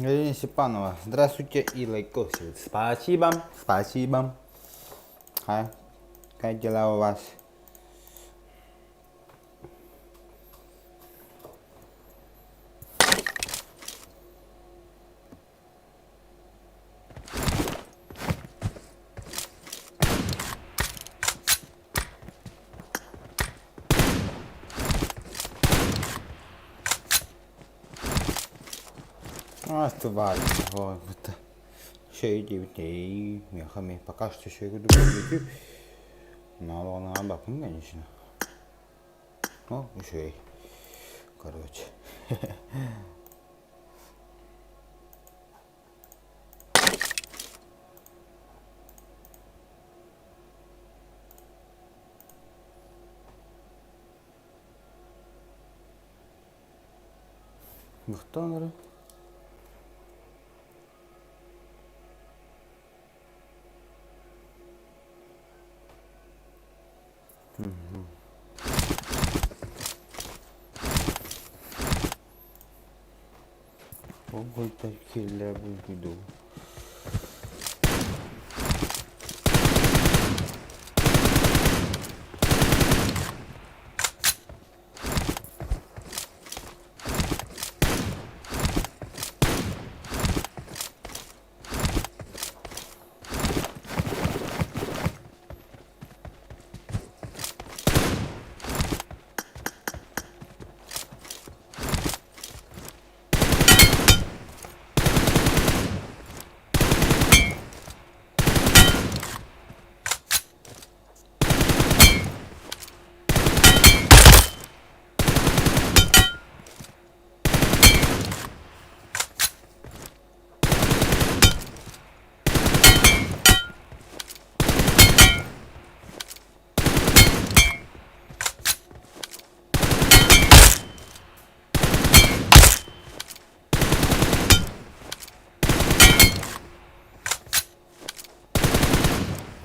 Галина Степанова, здравствуйте и лайкосик. Спасибо, спасибо. А, как дела у вас? Пока что еще Наалаҕына конечно. Ну, үчүгэй. Короче. Быхтан эрэ. Ол кирлэ булгуйду.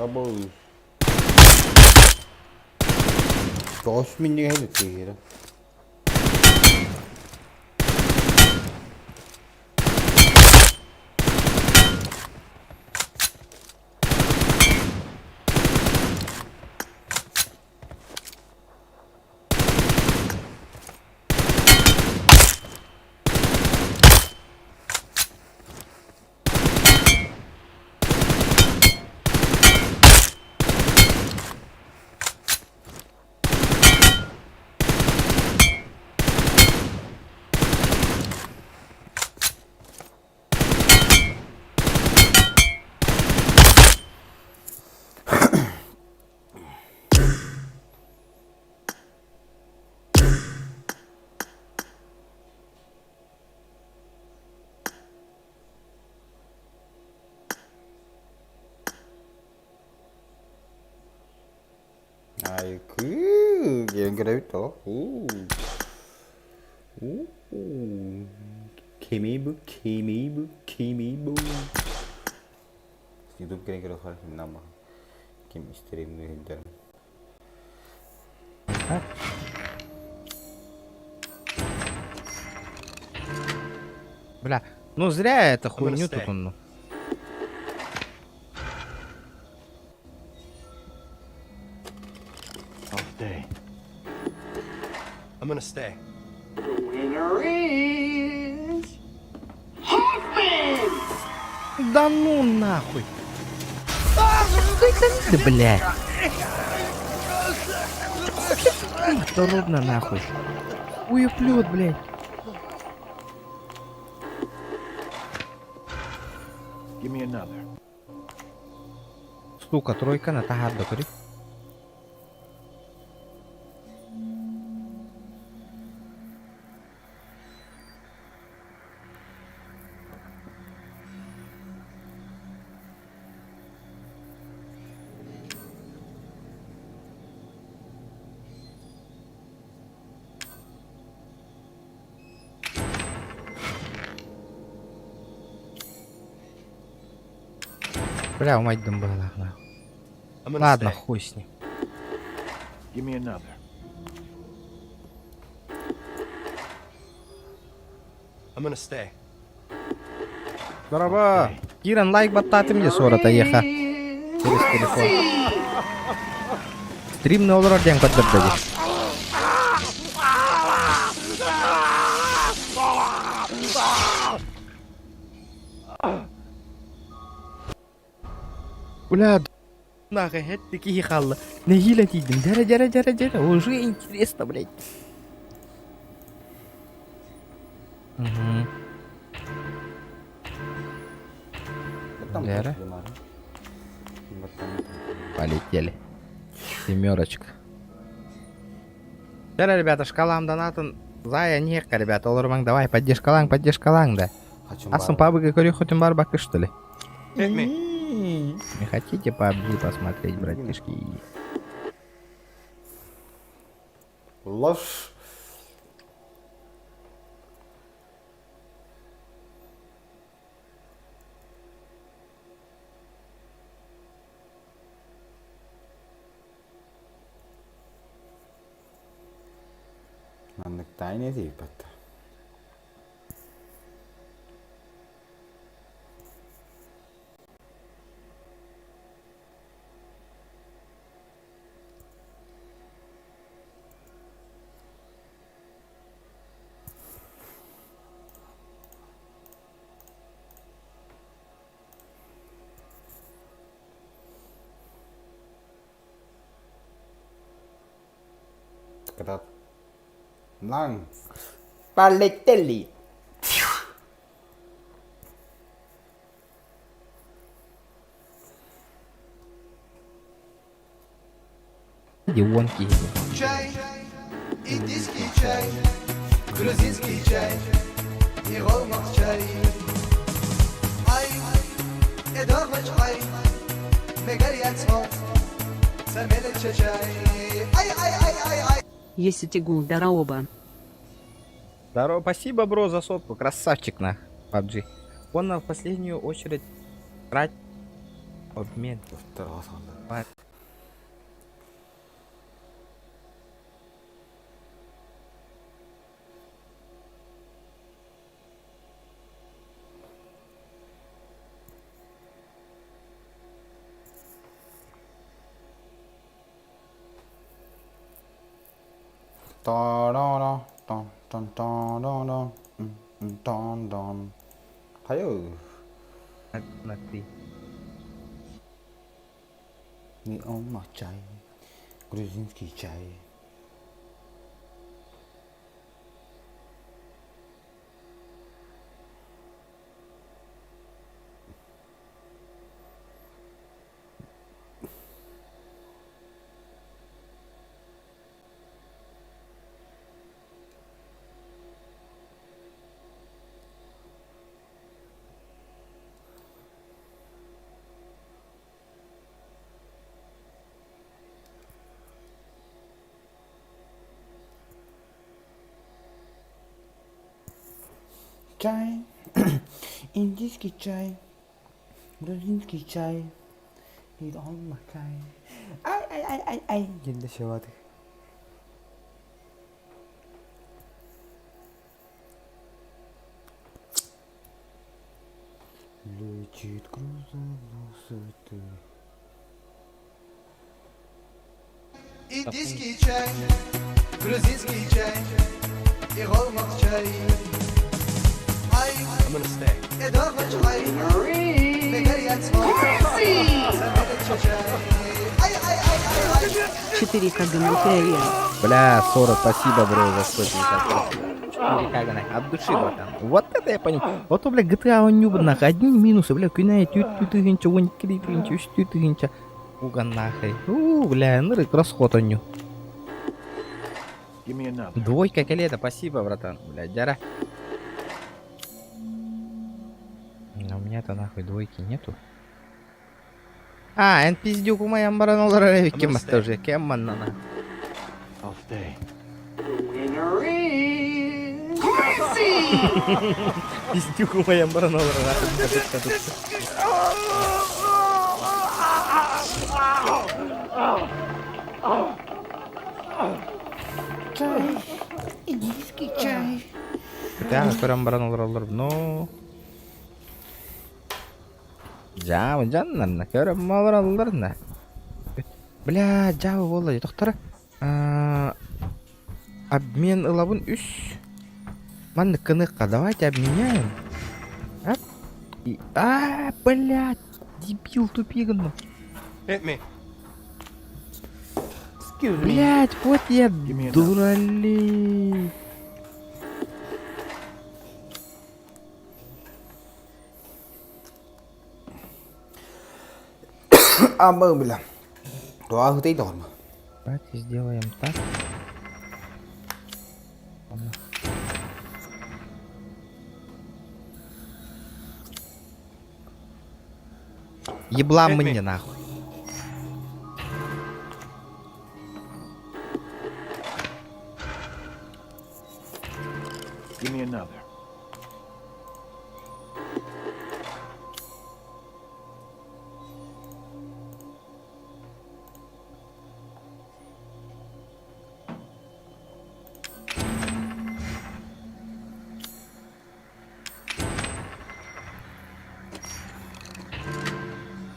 Абыл. Тоҕус минньигэһи бүттүгүрэ. Айкыы, диэн көрөбүт тоҕо? Уу. Уу. Кимий бу, кимий бу, кимий бу? Ютуб кэлэн көрүөххэ кимнээх ким истэрин иһиллэр. Бля, ну зря это хуйню тут он. I'll stay. I'm gonna stay. The winner is Hoffman! Да ну нахуй. Да блядь. Трудно нахуй. Уеплет, блядь. Give me another. Сука, тройка на таһаарда көрүй. Бля, умайдым быһалаах нахуй. I'm gonna Ладно, stay. хуй с ним. Give me another. I'm gonna stay. Здорово. Киран, лайк баттаатым дии суората эйиэхэ. Через телефон. Стримны олорор диэн көрдөрдө дии. Бля, нахуй, это киһи хаалла. Нэһиилэ тиийдим. Дьэрэ, дьэрэ, дьэрэ, дьэрэ. Уже интересно, блядь. Угу. Лера. Полетели. Семерочка. Дьэрэ, ребята, шкалам донатын. Зая, нехка, ребята, олорумаҥ, давай, поддержкалаҥ, поддержкалаҥ, да. Асын пабыга көрүөххүтүн барбакка, что ли? Не хотите PUBG посмотреть, братишки? Ложь. Маннык тайна тиийбэт. Кытаат. Лаҥ. Полетели. Уон киһи. Чай, индийский чай, грузинский чай и чай. Ай, чай, Ай, ай, ай, ай, ай. Еситигул Дараоба. Здорово, спасибо, бро, за сотку. Красавчик, на PUBG. Он на последнюю очередь брать обмен. Та-да-да, тан-тан-та-да-да, м-м-тан-дан. Хайа. На ты. Не он чай, грузинский чай. Чай, индийский чай, грузинский чай, и он чай. Ай, ай, ай, ай, ай. Диэн шеваты. Летит гроза высоты. Индийский чай, грузинский чай и чай. Ай, I'm gonna stay. Ай, ай, ай, ай, ай. 4 кагана. Бля, 40, спасибо, бро, за 150. 4 кагана. От души, братан. Вот это я понимаю. Вот, бля, GTA он нюб, нахуй. Одни минусы, бля, күнә түт түтүгінче, он екі тыгынча, үш түтүгінче. Уган нахуй. У, бля, ну расход он Give me another. Двойка калета, спасибо, братан. Бля, дяра. А у меня-то нахуй двойки нету. А, эн пиздюк у моя баран кем тоже, кем манна. I'll stay. The winner is Quincy! Пиздюк у моя баран Чай, индийский чай. Да, көрөн баран олороллор, но... Дьаабы дьоннорно көрөм олороллорно. Бля, дьаабы буолла дии тохторо. Обмен ылабын үс. Маннык гыныахха, давайте обменяем. А? А, блядь, дебил тупи гынным. Hit me. Excuse me. Блядь, вот я me another. дуралей. А, бля. Туа хытый доҕормо. Давайте сделаем так. Ладно. Ебла Hit me. мне нахуй. Give me another.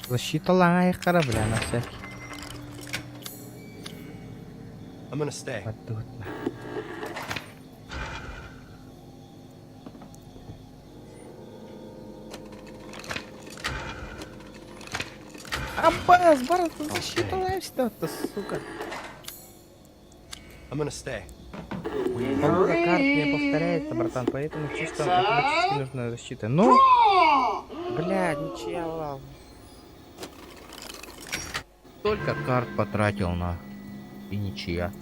Защита лаҥай бля, на всякий. I'm gonna stay. Вот на. Аббас, брат, защита лайфстайл-то, сука. I'm gonna stay. Погода карт не повторяется, братан, поэтому чисто автоматически нужна защита. Ну, бля, ничья, лав. Столько карт потратил на и ничья.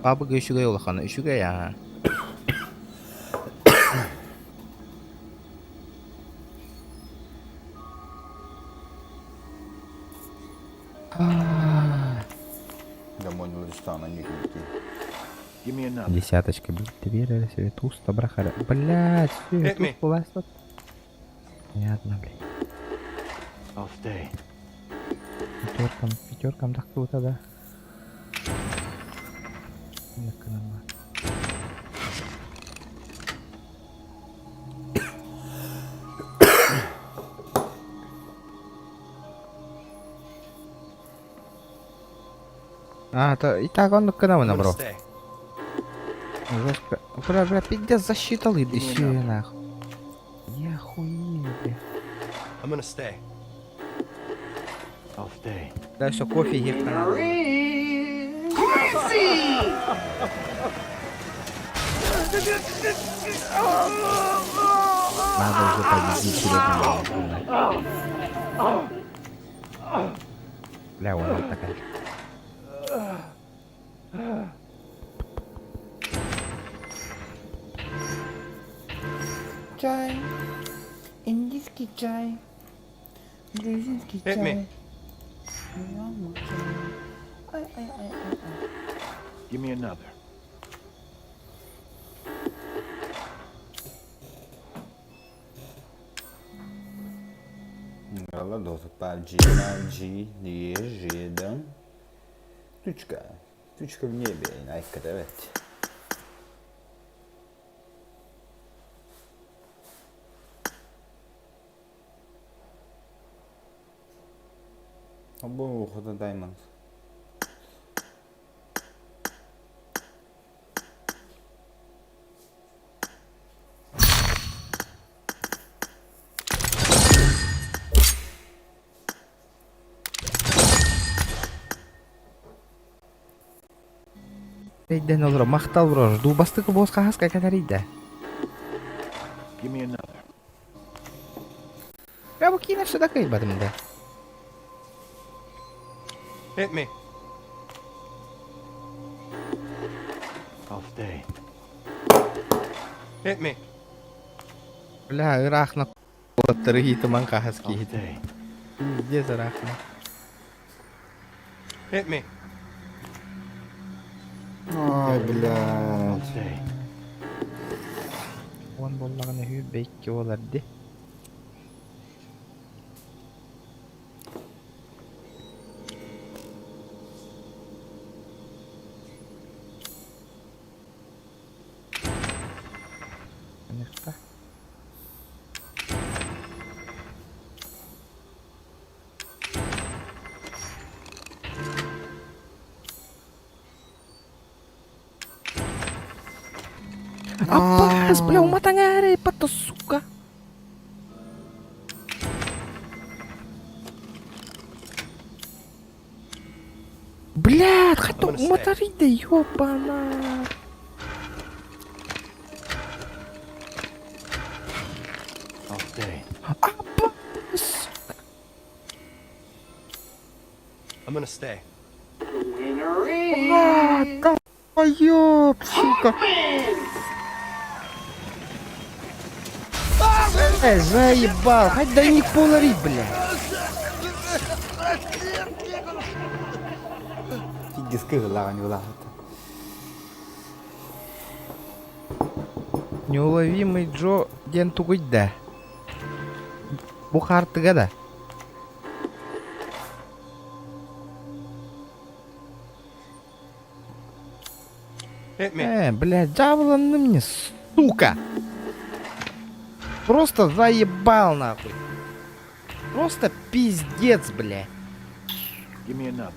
Бабыга үчүгэй улахана, үчүгэй ага. Домой не не Give me another. Десяточка, блядь, ты верили себе туз, табрахаля. Блядь, всё, Hit туз me. была тут. Понятно, блядь. I'll stay. Пятеркам, пятеркам так круто, да. Ну-ка, нормально. А, то и так он к нам I'm gonna бро. stay. Жестко. Бля, бля, пиздец, засчитал иди Give me сюда, another. нахуй. Я хуею, бля. I'm gonna stay. I'll stay. Да, все, кофе ехать надо. Quincy! Надо уже победить серебряного. Бля, вон такая. Чай. Индийский чай. Грузинский Hit me. чай. Ай, ай, ай, ай, ай. Give me another. G, D, J'den. Тучка. Тучка в небе. Айкат, evet. Бу хода Diamond. Рейден олоро махтал бро, жду бастык бос хаска катаридда. Give me another. Бля, бу киинэ все такой батым да. Hit me. I'll stay. Hit me. Бля, ырахна тырыгы ман I'll хаски. stay. Пиздец ырахна. Hit me. Ай, I'll блядь. stay. Он боллагана хүү бейкки болар ди. Конечно. Аппаас, бля, уматаҥаарай, пата, сука. Блядь, хата уматарый да, ёбана. I'll stay. Аппаас. I'm gonna stay. The winner is. Ёб, сука. Э, заебал, хоть да не полари, бля. Фигиска гылаҕын улаата. Неуловимый Джо диэн тугуй да? Бу хаартыга да? Hit me. Блядь, дьаабыланны мне, сука! Просто заебал нахуй. Просто пиздец, блядь. Give me another.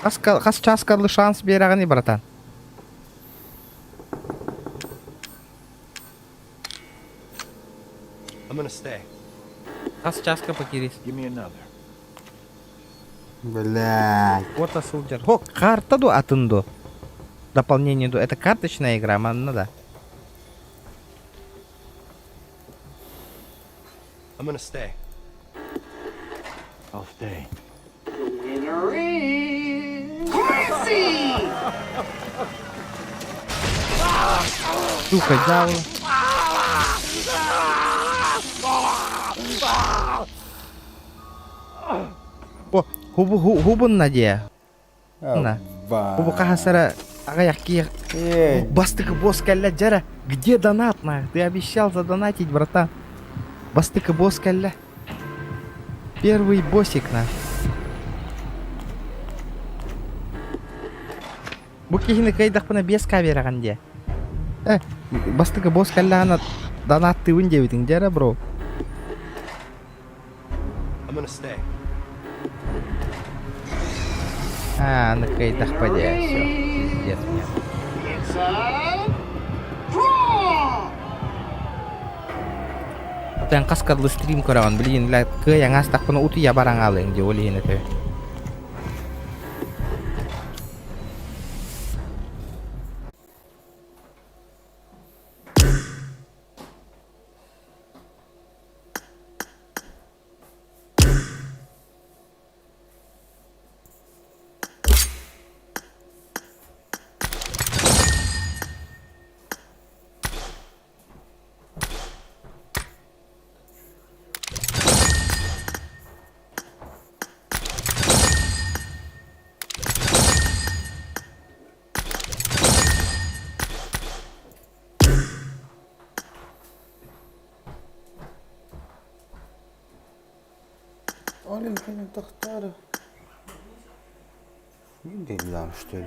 Хас, хас чааскарлы шанс биэрэҕиний, братан? I'm gonna stay. Хас чааска покерис. Give me another. Блядь. Вот сылдьар. Хо, карта ду атын ду. Дополнение ду. Это карточная игра, манна да. I'm gonna stay. I'll stay. The winner is Quincy. Сука, дьявол. О, хубу хубун дии. На. Хубу хаһасара аҕыйах киһи Эй, Бастакы босс кэллэ дьара. Где донат, на? Ты обещал задонатить, братан. Бастакы босс кэллэ. Первый боссик наш. Бу киһини кыайдахпына без камераҕын дии. Э, бастакы босс кэллэҕинэ донаттыыбын диэбитиҥ дьара, бро. I'm gonna stay. А, аны кыайдахпа дии. Все, пиздец мне. It's a draw. Тэн хаскарлы стрим көрөҕүн, блин, бля, кыайан астахпына утуйа баран хаалыаҥ дии, ол иһин этэ. Ол يمكن تختار. Мин дейм что ли?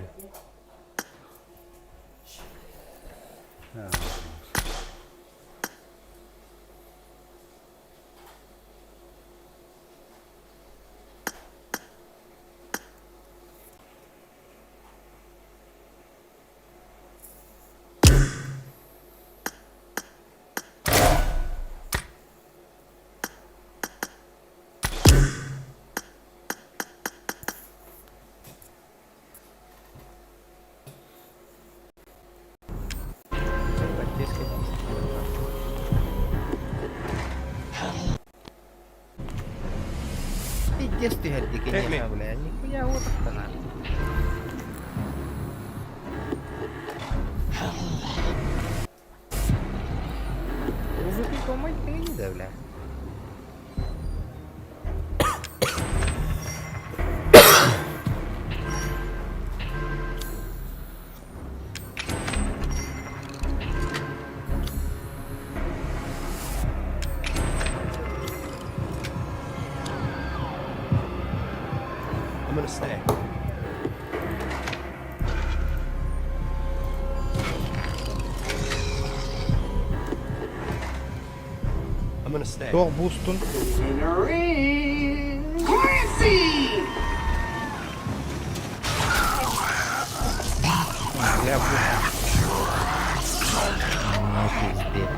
Пиздец ты, конечно, бля, нихуя вот это нахуй. Уже ты помыть да, бля. I'm gonna stay. I'm gonna stay. Туох буустун. The winner is Quincy. Бля, бу. Ну, пиздец.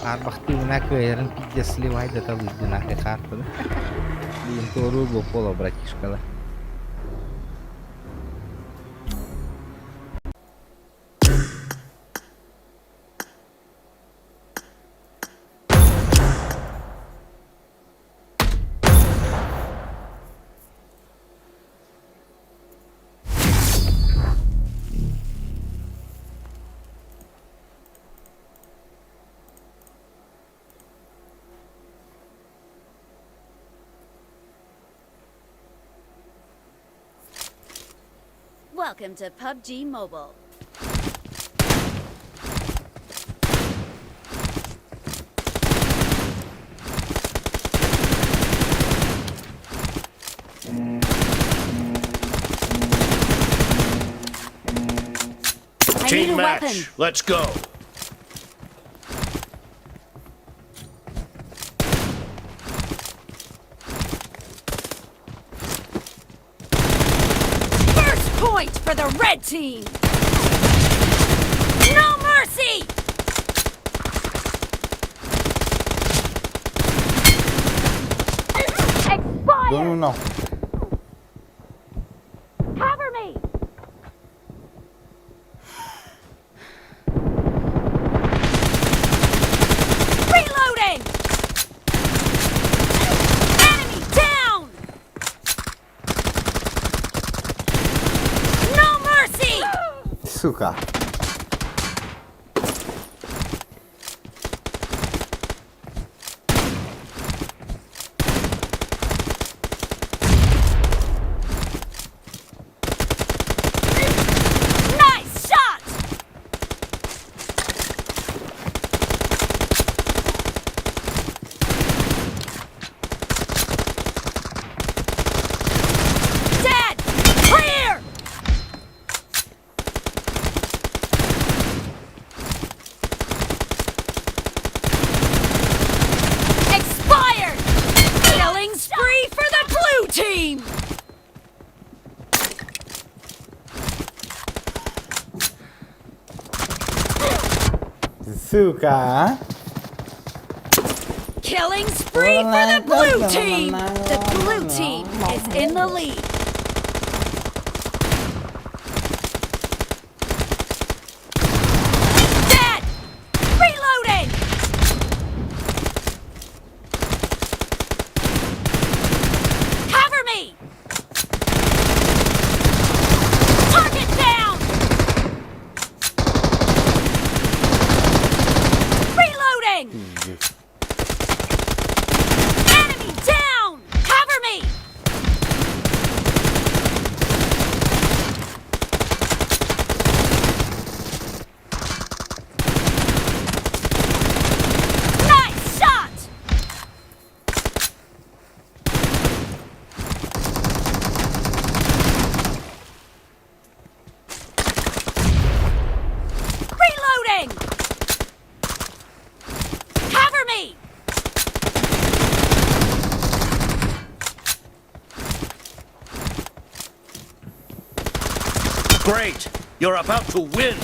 Хаарбахтыыбына кыайарын пиздец сливай да талыырды нахуй хаартаны. Блин, туоруур бу пола, братишкалар. Welcome to PUBG Mobile. I need Team a match. weapon. Let's go. First point for the red team. No mercy! Да ну Expired! нахуй. Cover me! Reloading! Enemy down! No mercy! Сука. Nice shot! Dead! Clear! Expired! Killing spree for the blue team! Сука, а? Killing spree for the blue team! The blue team is in the lead. Dead! Reloading! Cover me! Target down! Reloading! Пиздец. Enemy down! Cover me! Nice shot! Reloading! Cover me! Great. You're about to win.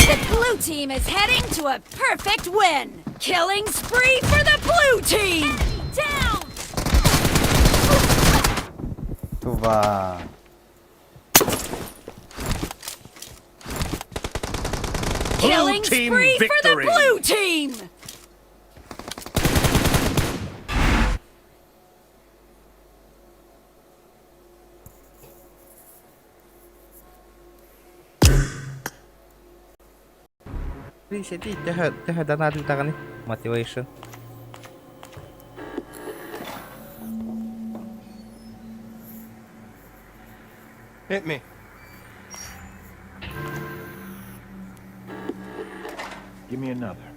The blue team is heading to a perfect win! Killing spree for the blue team! Down! Тува. Blue Killing team spree for the victory. blue team! Сиди, төһө төһө донат даҕаны motivation. Hit me. Give me another.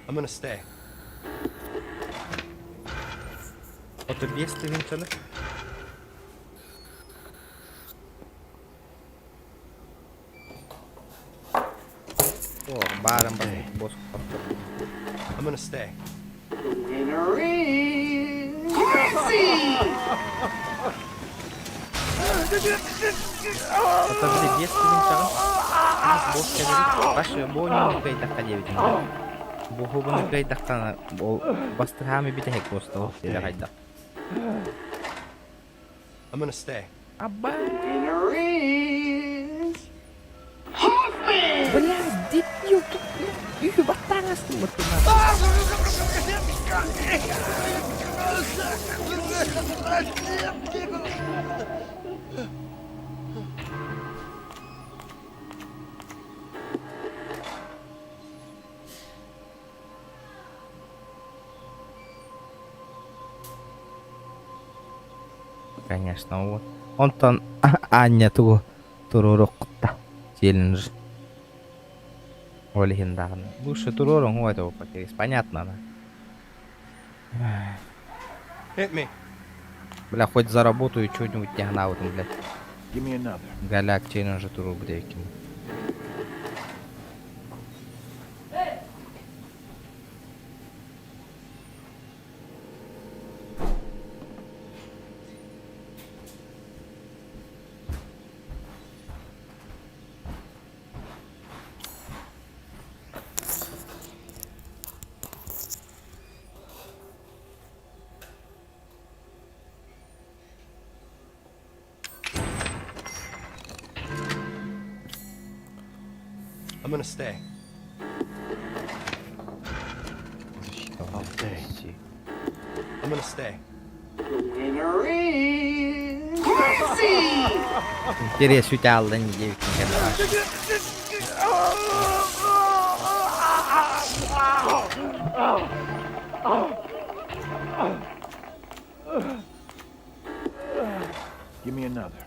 I'm gonna stay. 35 тыһыынчаны. О, баарым боско. I'm gonna stay. The winner is Quincy! Это, били, детский винчаҕын хас босс кэлэрит баш буонньуну кыайдахха диэбитин буһубуну кыайдаххана ол бастыһаами бүтэһик буоста диэбэ хайдах I'm gonna stay. Абба! Winner is Hoffman! Бля, дебил, тут үһү баттаан астыммыт Конечно, вот. Онтон Аня тугу туруоруккутта челлендж. Ол иһин даҕаны. Лучше туруоруҥ этого потерясь. Понятно, да? Hit me. Бля, хоть заработаю что-нибудь не гнавытым, блядь. Give me another. Голяк челленджа турур диэккин. I'm gonna stay. I'll stay. I'm gonna stay. The winner is Quincy! Интерес үтэ диэбиккин кэллэҕэ. Give me another.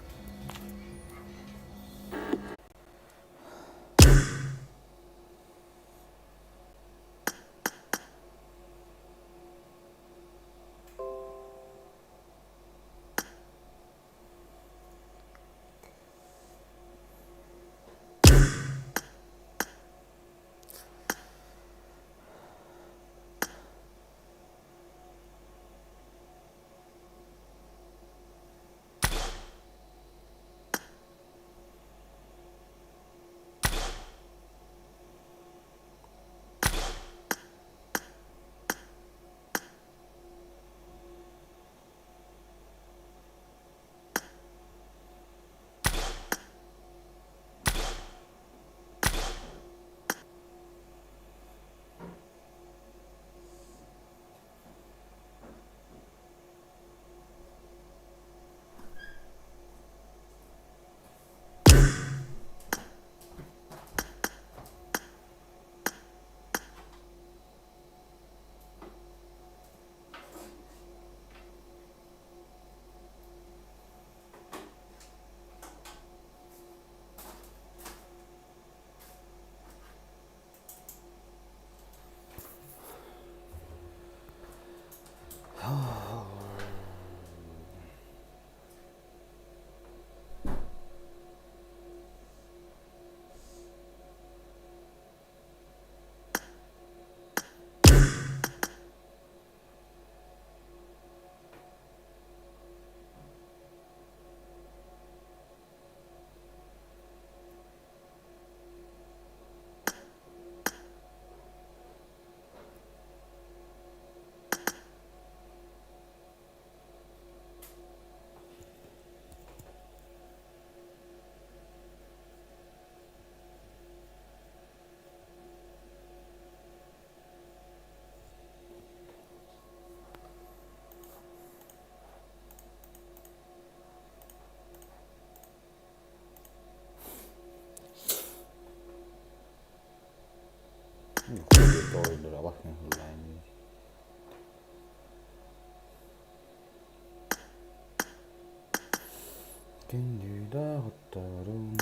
Күндүлээх отторум,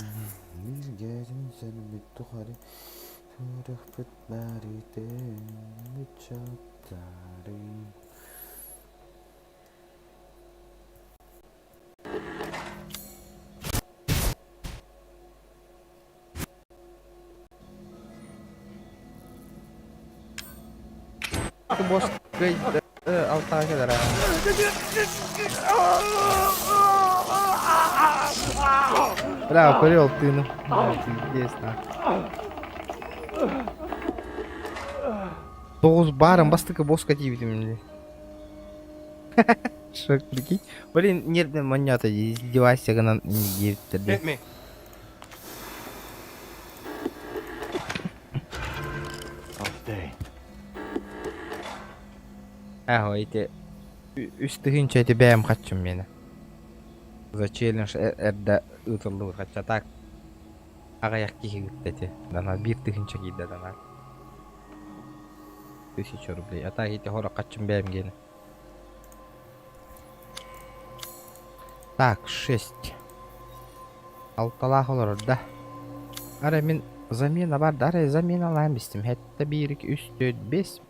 билгэтин сэрбит тухары сүрэхпит бааритин ыччаттарын. босс кыайда алтаҕа кэлэр аа. Бля, көрүөл тыыным. Пиздец, нахуй. Тоҕус баарым бастакы босска тиийбитим дии. Шок, прикинь. Блин, нервный манньата издевайся гынан диэбиттэр Hit me. I'll stay. Аһо ити үс тыһыынча ити бэйэм хаччым миэнэ. За челлендж эрдэ ыытыллыбыт хачча так аҕыйах киһи ыытта ити. Дана биир тыһыынча киирдэ дана. Тысяча рублей. А так ити хоро хаччым бэйэм гиэнэ. Так, шесть. Алталаах олорор да. Арай мин замена бар да, арай заменалаан бистим. Хэттэ биир, икки, үс, төрт, бес.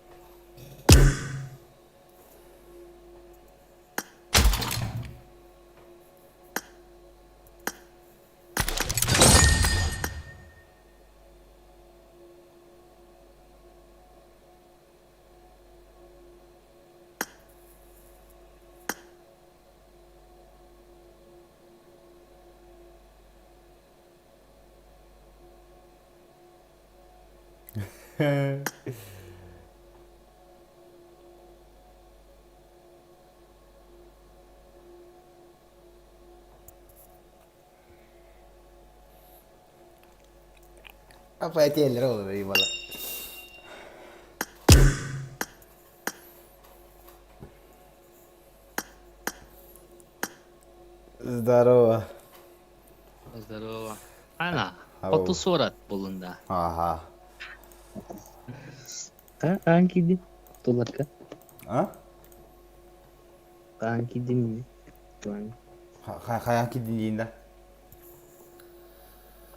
Апатиялар олорор ебала. Здорово. Здорово. Ана, Ау. хоту суорат булунда. Ага. Хаан киирдим? Туларга. А? Хаан киирдим Туан. Хаан киирдин диин да?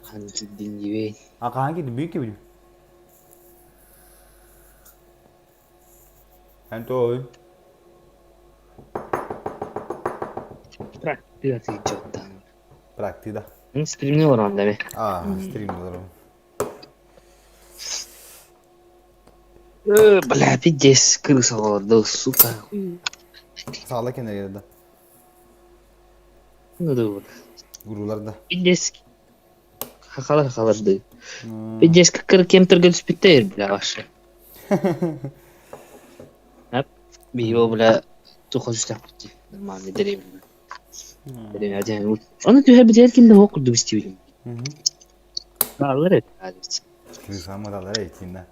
Хаан киирдин диибин. А хаан киирдин büyük gibi. Антон. Практика сылдьыттаҕым. Практика. Мин стримни олорон да А, стрим олорон. Бля, пиздец, крыса олордо, сука. Саала кэннэ да. Ну да вот. Гурулар да. Пиздец. Хахалар хахаларды. Пиздец, как кем түргэн түспүттэр, бля, вообще. Биһиги бля туха түстээхпит дии. Нормальный дэриэбинэ. Дэриэбинэ диэн Ону түһэрбитигэр ким да суох курдук истибитим. Бааллар этэ. Кырыысаммыталар этинна.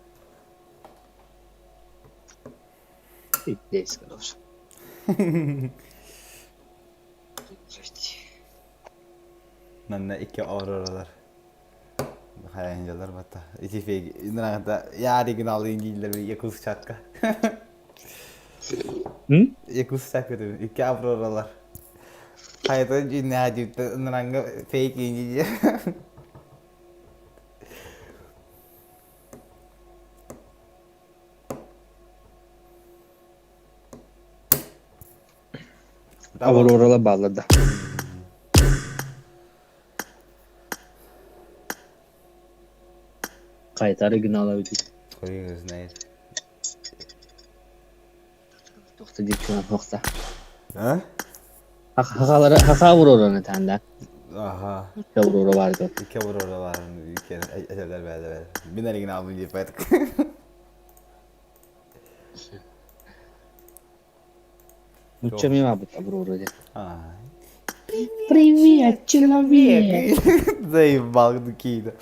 Пиздец, короче. Манна икки авроралар. Хайанжалар батта. Ити фейг. Инрагата я оригиналын дииллэр Якутск чатка. Якутск чатка икки авроралар. Хайатын дьиннээх дьиптэ ынранга фейк инди Авроралар бааллар да. Хайта оригинала эбит. Хуй знает. Туохта диэки туохта. А? Хахалара хаха Аврораны таанда. Аха. Аврора баар дуо? Икки Аврора баарын икки этэлэр бээлэ бээлэ. Мин оригиналбын диэп байтык. Нучча эмиэ баабыт Аврора диэн. А. Привет, человек! Заебал киида.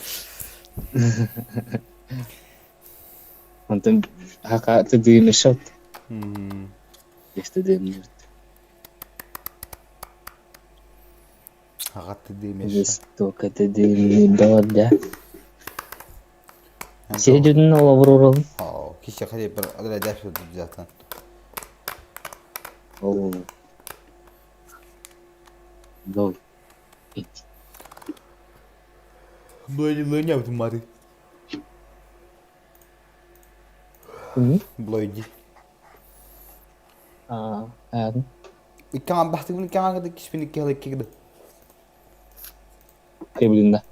Онтон хака тыдыымышат. Тыдыымышат. Хака тыдыымышат. Жестоко тыдыымышат, да. Сири дьонун ол Авроралын. Киһи хали бір адра zaten. Ол Лол. Блойди маты. Блойди. Аа, аатын. Иккаҥа бахтыгын иккаҥа кыды киспин икки хыл икки кыды. Кэбилинна.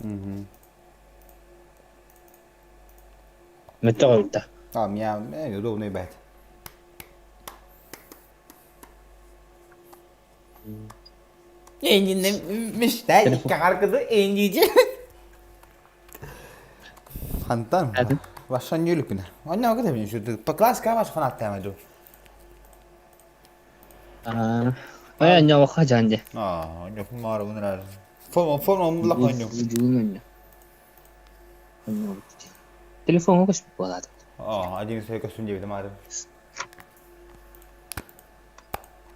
Мөттөҕө ылта. А, мя, удобный бэт. Мечтай икки эйиндиже. Хантан? Ваша ньүлүкүнэ. Онно огы табин şu Покласка ваш фанат тема ду. Ай анньа жан дьэ. Аа, онно маар унрар. Форма форма мулла конню. Телефоҥҥа көспүт буолаат. Аа, один сой көстүн диэбитим маары.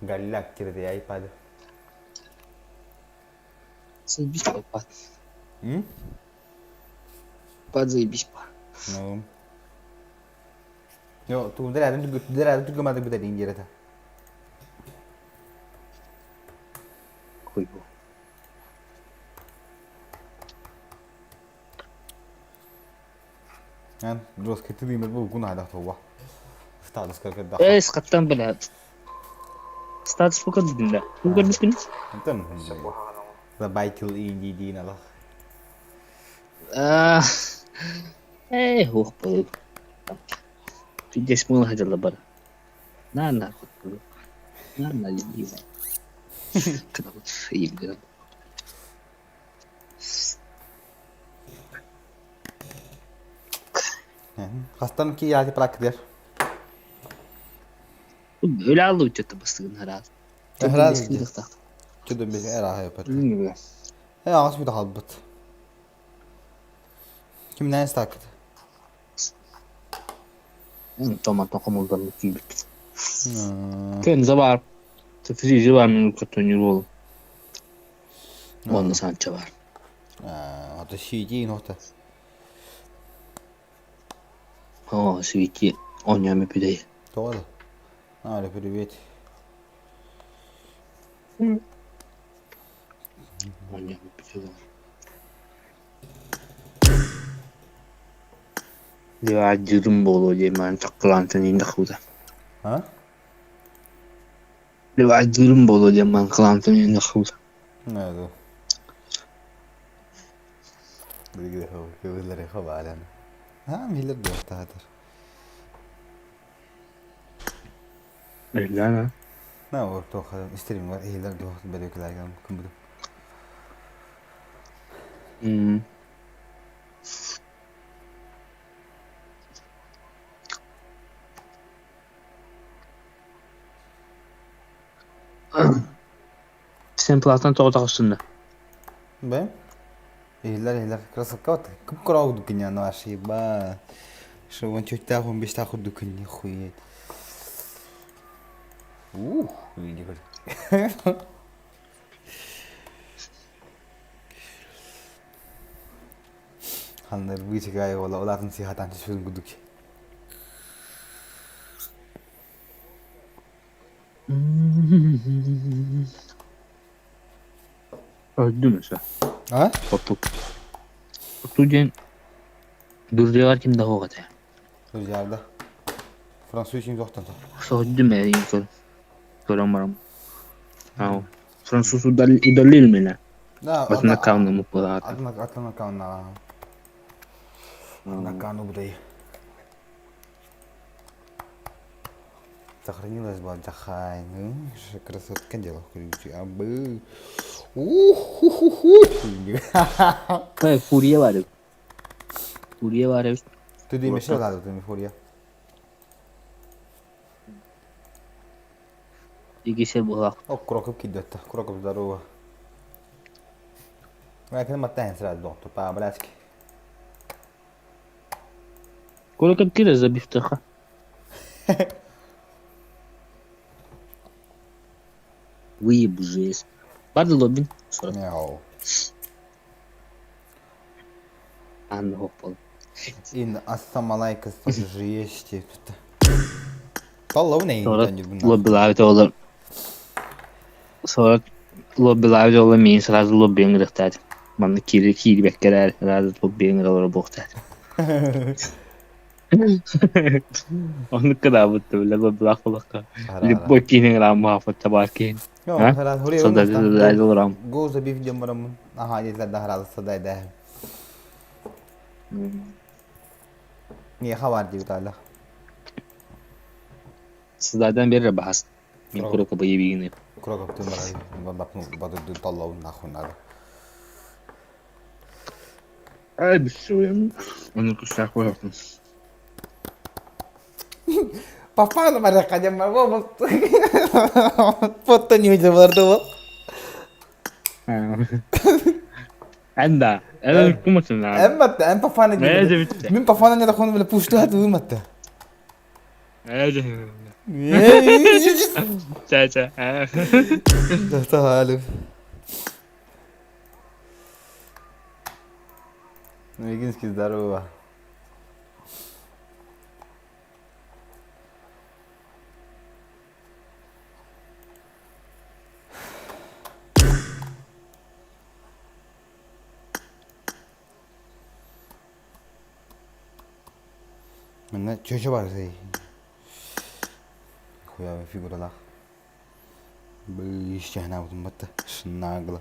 Галлак кирде iPad. Заебись iPad. iPad заебись па. Ну. Yo, тугу дэрээдин түгэмадык бүтэрин диэрэтэ. Хуйбу. Эн жестко тилиимер бу кун айдах туга. Статус кыркырдах. Эс хаттан бля. Статус көрдүн да. Бу көрбүккүн? Антон. The Байкил инди диин алах. Аа. Э, хух бу. Пиздец мыл хадьалла бар. На на На на лизи. Кына Хастан ки яати практер. Үлэ аллы бастыгын хараат. Хараат. Чудо бис эра хайпат. Э аас бит халбыт. Кимнен стакт? Томатон хомулдан кийбит. Кен забар. Тефри бар мен көтөнүр бол. Онда санча бар. Аа, ата шиди нота. О, свити. Онями пидей. Тоғады. Аля, привет. Онями пидей. Дьүрүм буолуо диэн маан чаккылаантан иин тахсыбыта. А? Дьүрүм буолуо диэн маан кылаантан иин тахсыбыта. Ну, Иллana. На ортоха истерим бар эйлер дуохт бөдөкүлэргэн кымбыдым. Сен платан тоҕо таҕыстын Бэ? Эйлер эйлер красотка вот кып крау дукиня наши ба. Шо вон чуть тахун беш таху дукини хует. Ух, види Ханнар бычыгай ола олатын сихатан түшүн гудук. Öldü mesela. А? Хоту. Хоту диэн Дүрдүгэр ким да суох этэ. Друзья, Француз жоқтан. Соһуйдум ээ көр. Көрөн барам. Ау. Француз удалил меня. Да, Вот на кауну буолаата. Атна атна кауна. На кану будай. Сохранилась была джахай. Ну, красотка дело ключи. Абы. Ух-ху-ху-ху. Э, фурия бар. Фурия бар. Ты димеш да, ты ми фурия. Икисе буолаах. О, кроков кидет, кроков здорово. Ләкин маттан сразу доктор, по-братски. Куроков кире забивтаха. Выебу жесть. Барды лобин. 40. Мяу. Анна хоппал. Ин ассамалайка жести. Таллау не Sonra лоббилаабит оҕолор Sonra лоббилаабит оҕолор миин сразу лоббиҥ ырыхтаат. Манна киири киирбэккэ сразу лоббиҥ ыралара буохтаат. Оннук кыдаабытта бile лоббилаах буолахха. Любой киинин ырааммааппыт табаар киин. Садай Го забив дьоммором. Аха, дилер да садай да. Не хабар дип тала. Садайдан бере бахас. Мин курокка быйы бигини. Крокоптын барар, таллабын нахуй надо. Ай, бүссүм. Оны кустаах буолуохтун. Папа барыахха диэн Фото не видел ол. Эн да, эн кумасın abi. Эн батта, эн папаны Мин папаны не такой бile пушту уйматты. Чэ чэ. Тахалып. Мегинский, здорово. Манна чөчө бар хуявый фигуралаах. Быыс батта нагло.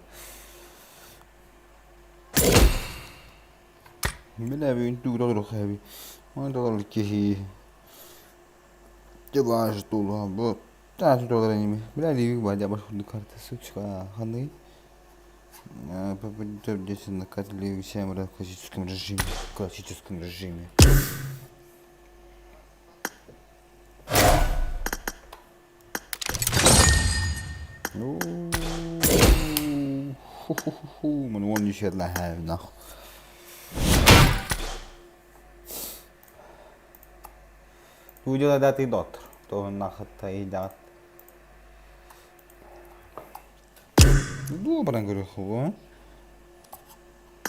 Билэбин тугу хэби. Ой киһи. Дела что бу. Та что ними. Бля, ливик бадя баш карта сучка. Ханы. Здесь на карте Ливик 7 в классическом режиме. В классическом режиме. Ху-ху-ху, من وين يشير لها ناخ. Видео дати доттор. То нахата и дат. Добре, говорю,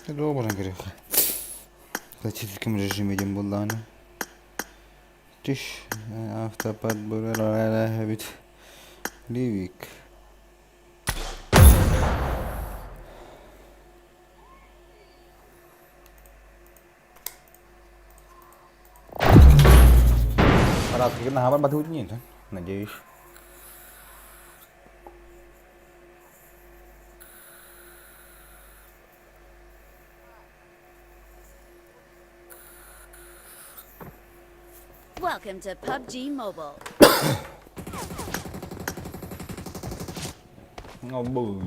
Добре, говорю. В классическом режиме идем булланы. Тиш, автоподбор, бит. Ливик. Раз, на батут нет, надеюсь. Welcome to PUBG Mobile. О, боже.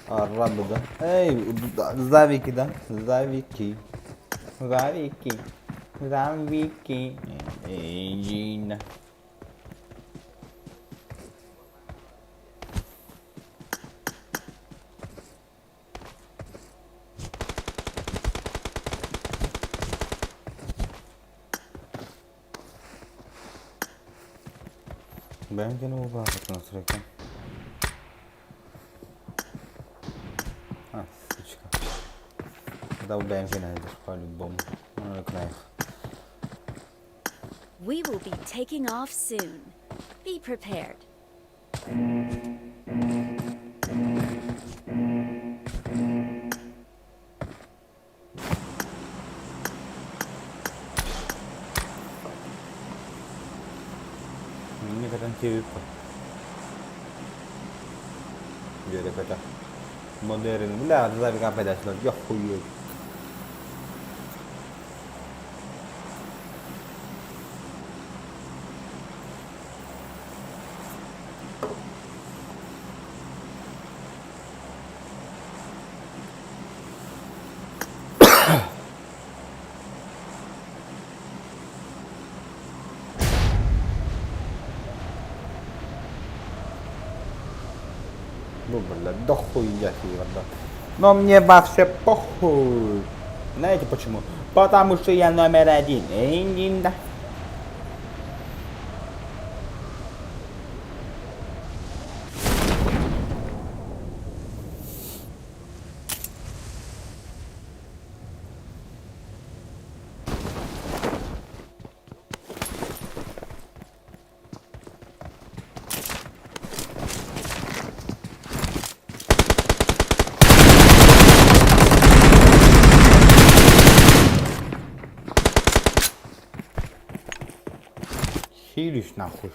А, рада, да? Эй, завики, да? Завики. Завики. Завики. Эй, Джина. Бәм убавит настройка. А, сучка. Да, БМК найдешь по-любому. Ну, We will be taking off soon. Be prepared. Мне гарантирую. Үөрэ-көтө. Модерн, бля, завика педашла, я хуй. Ну, бля, да хуя себе, да. Но мне вообще похуй. Знаете почему? Потому что я номер один. Эй, да. Хилюсь нахуй.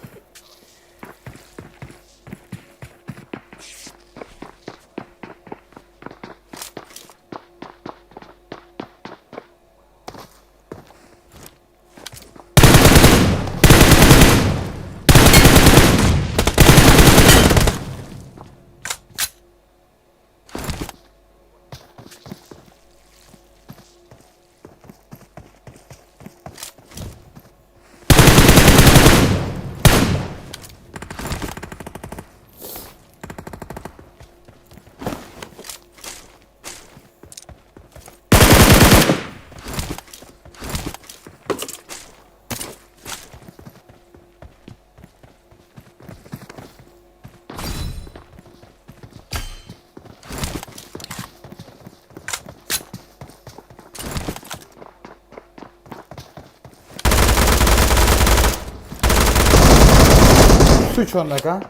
Сучонок, а?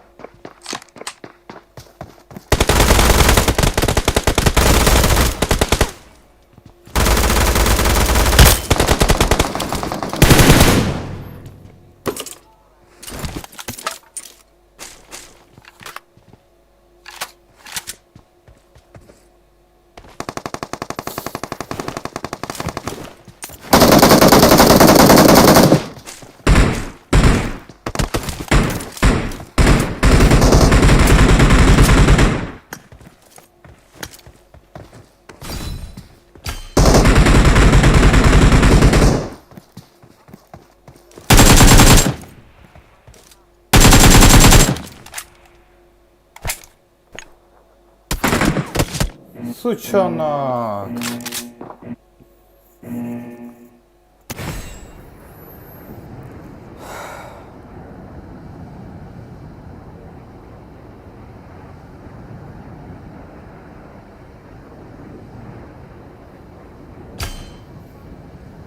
Сучонок!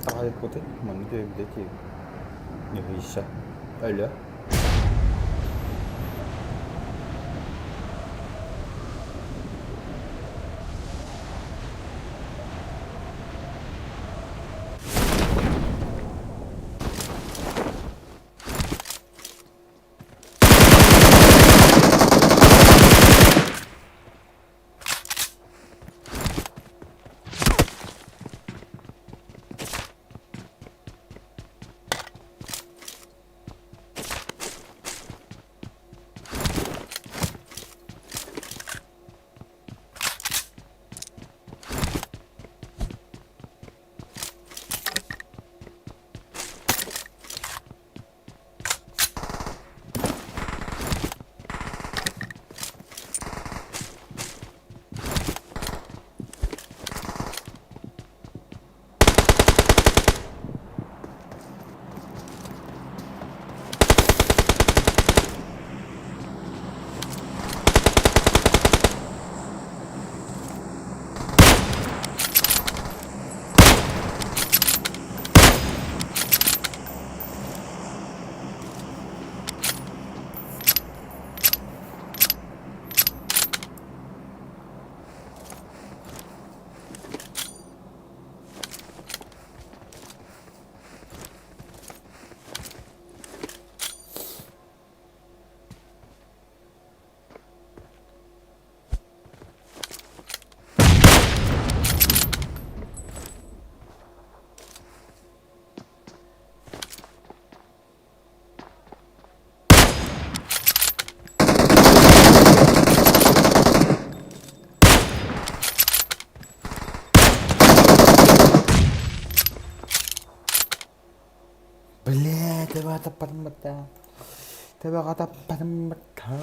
Таҕайыппыты манна түһэбитэ дии. Ньыһыйса. Өлө. Бля, төбөҕө таппатым бата. Төбөҕө таппатым бата.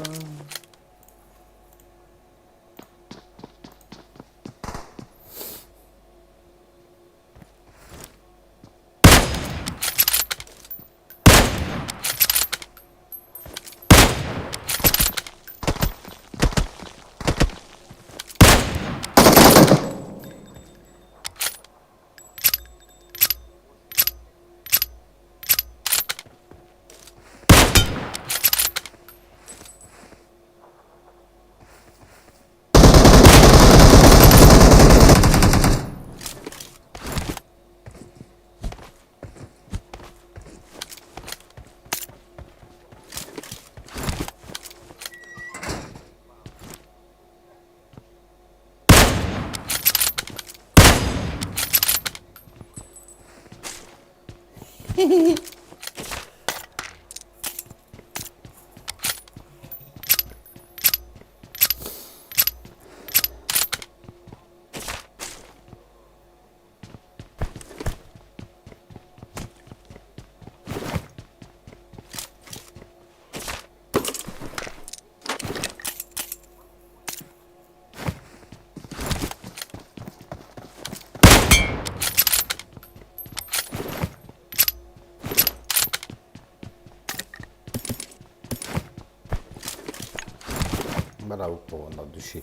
Барабыт от души.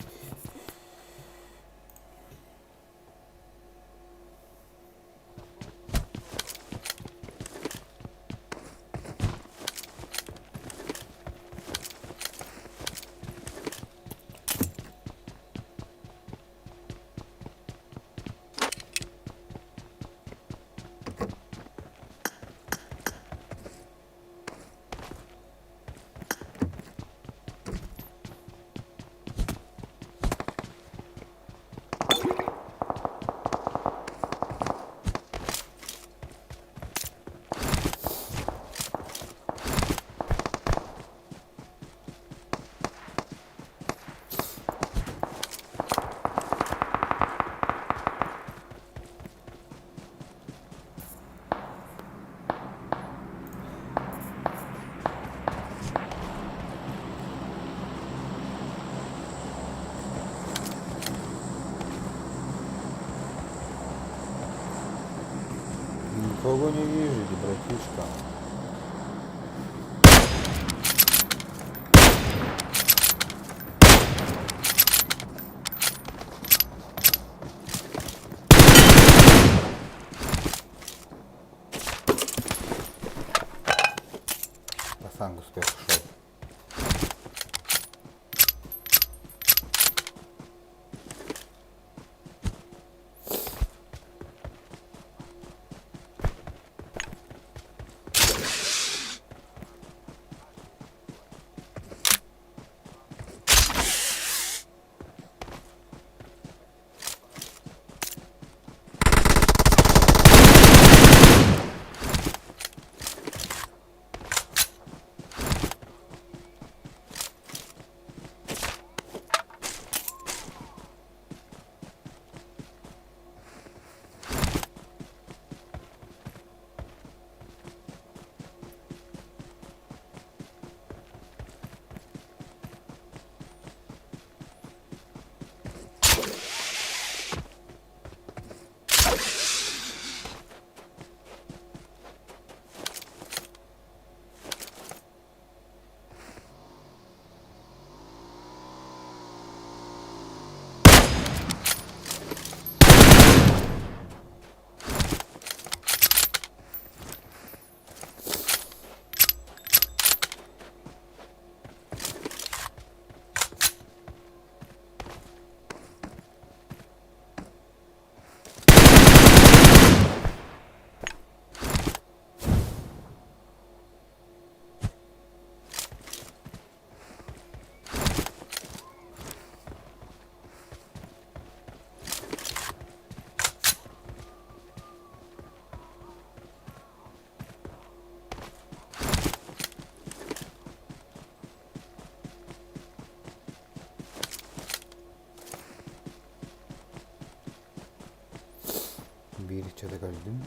Никого не вижу, братишка. Пацан успех ушел. Биир иччитэ көрдүм.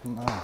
На.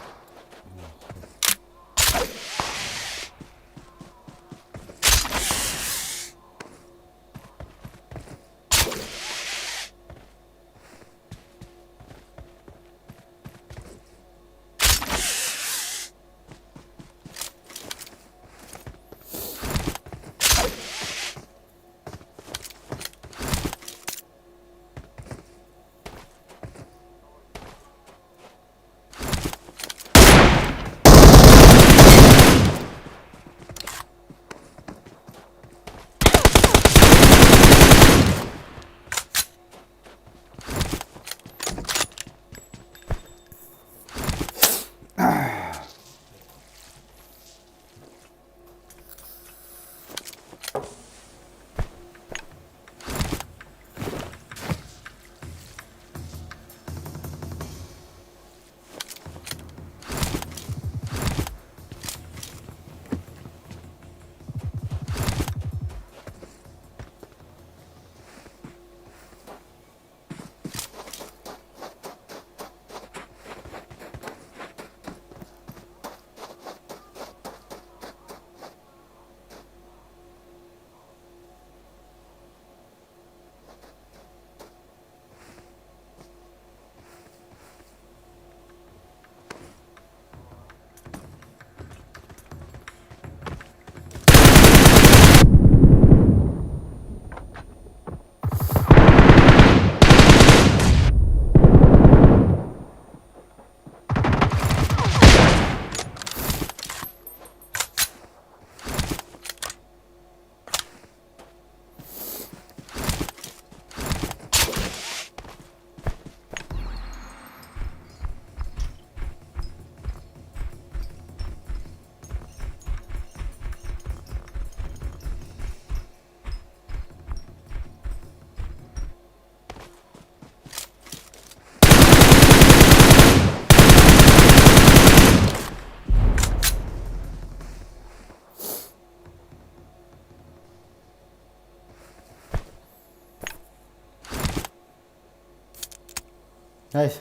Nice.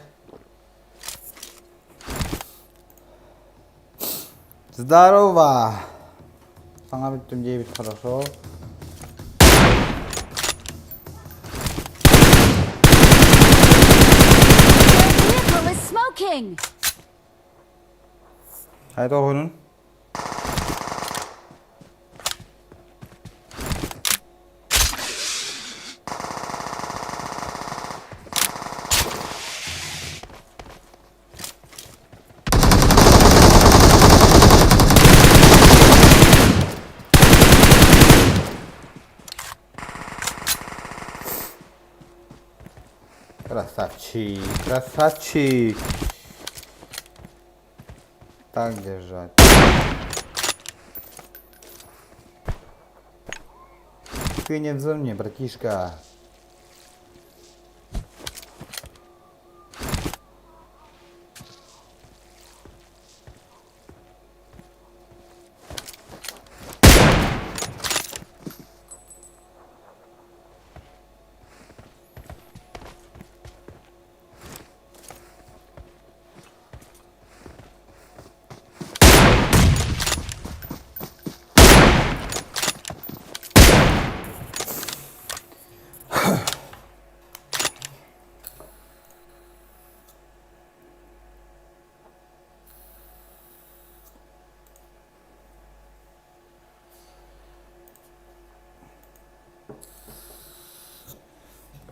Здорово! Саҥа бүттүм диэбит хорошо. Their vehicle is smoking! Хайда оҕонун? Красавчик, красавчик. Так держать. Ты не в зоне, братишка.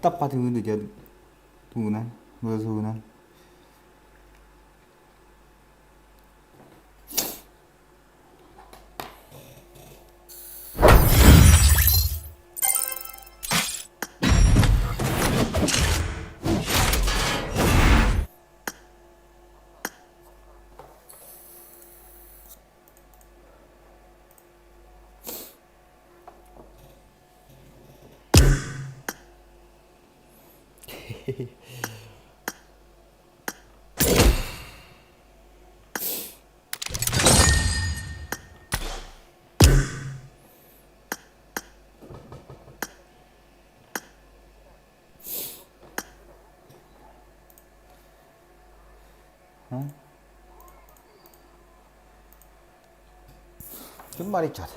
Таппатыҥ дьэ тугунан, бозугунан. Ким барычат?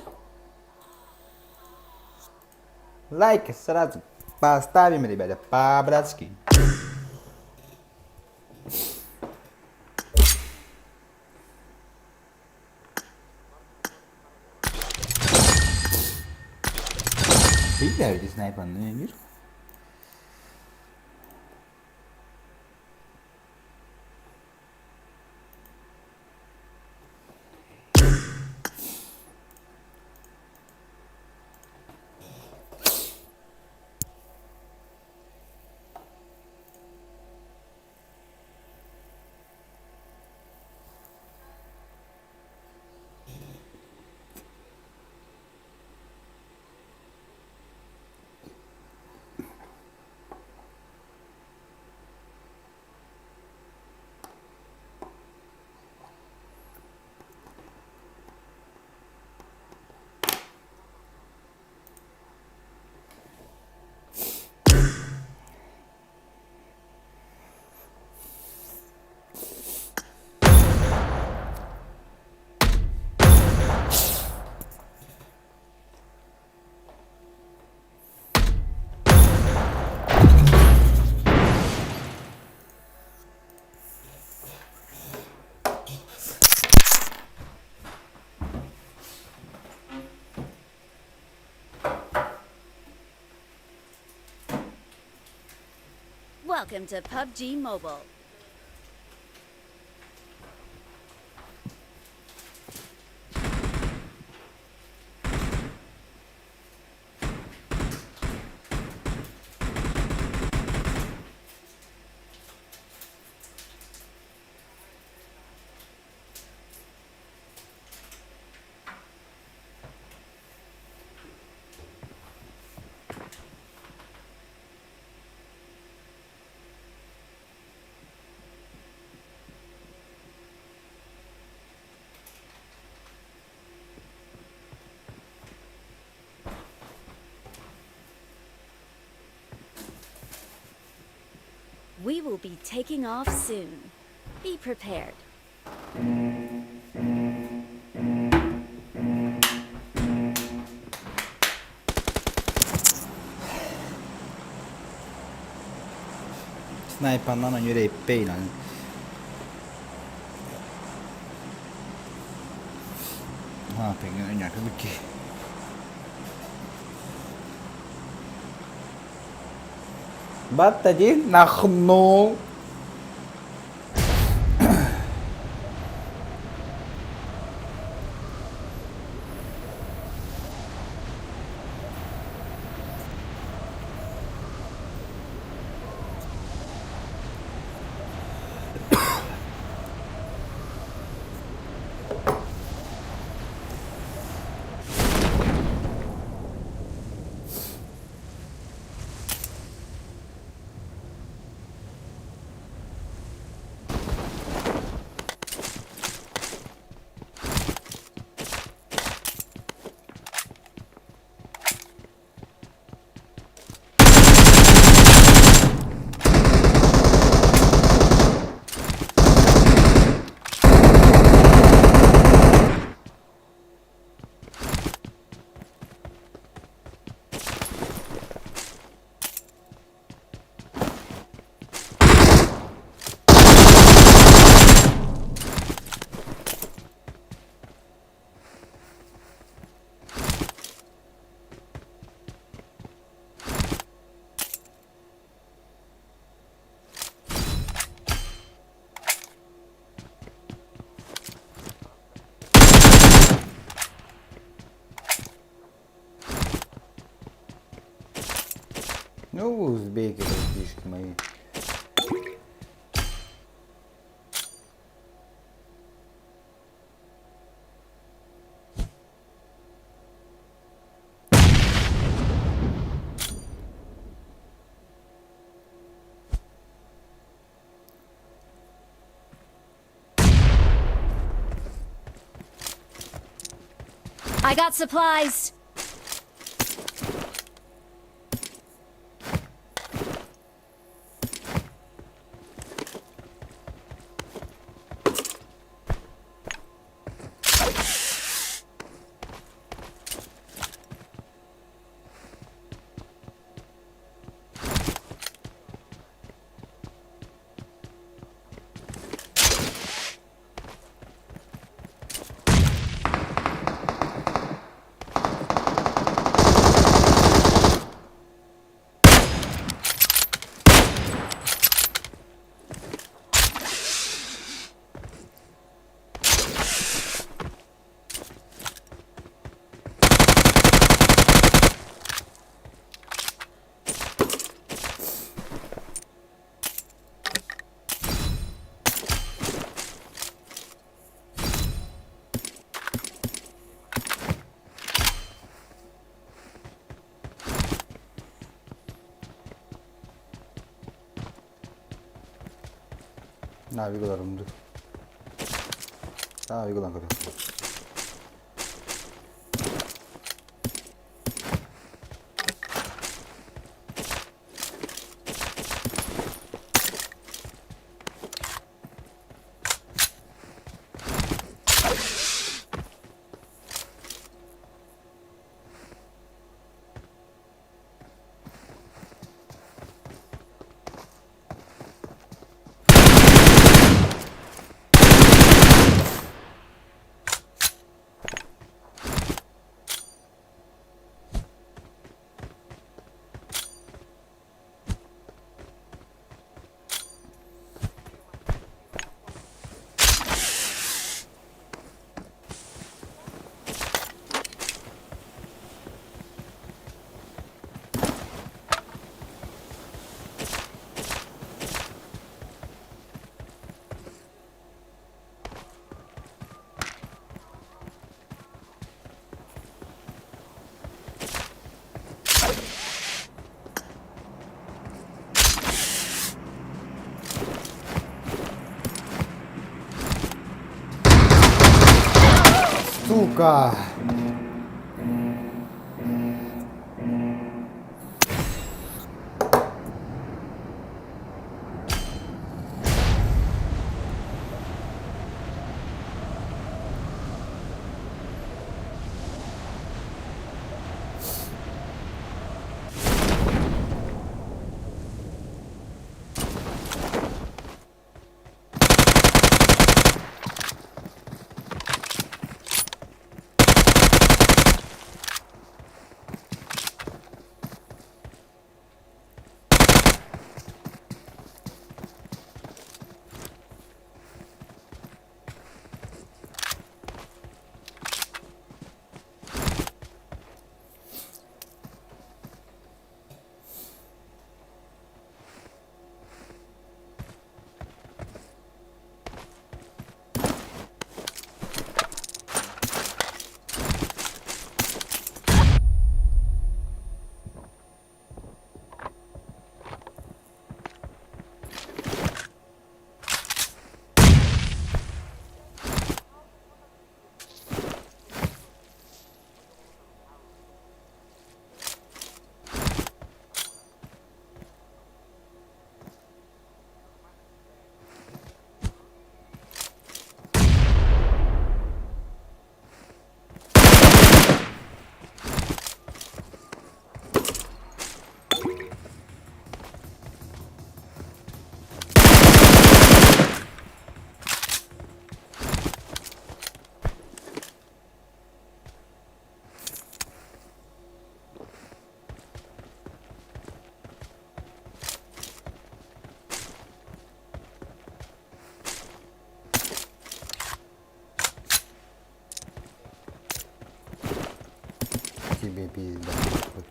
Лайк сразу поставим, ребята, по-братски. Видите, снайпер, ну я вижу. Welcome to PUBG Mobile. will be taking off soon. Be prepared. Снайпанан онньуур эппэй Баттади нахну. Ну, узбеки, братишки мои. I got supplies. Navigolarım dur. Navigolan kadar. Сука! Тебе пизда нахуй.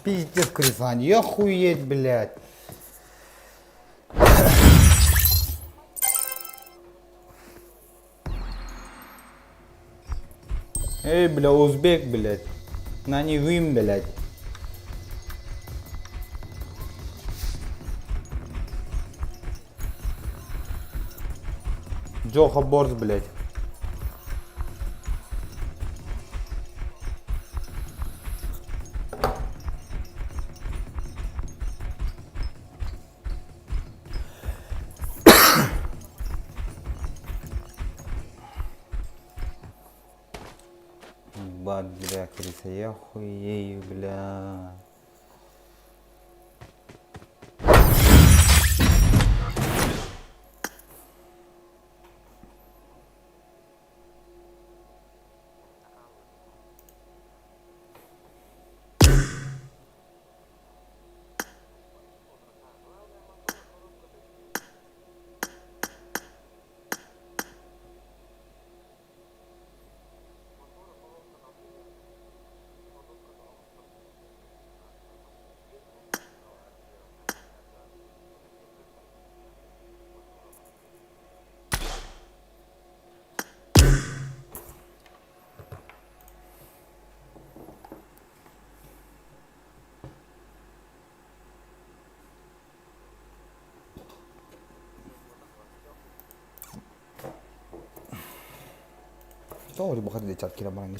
Пиздец, крысань, охуеть, блядь. Эй, бля, узбек, блядь. На не вим, блядь. Джоха Борс, блядь. Бат, бля, крыса, я хуею, бля. Тоҕо баха да чат киирэн баран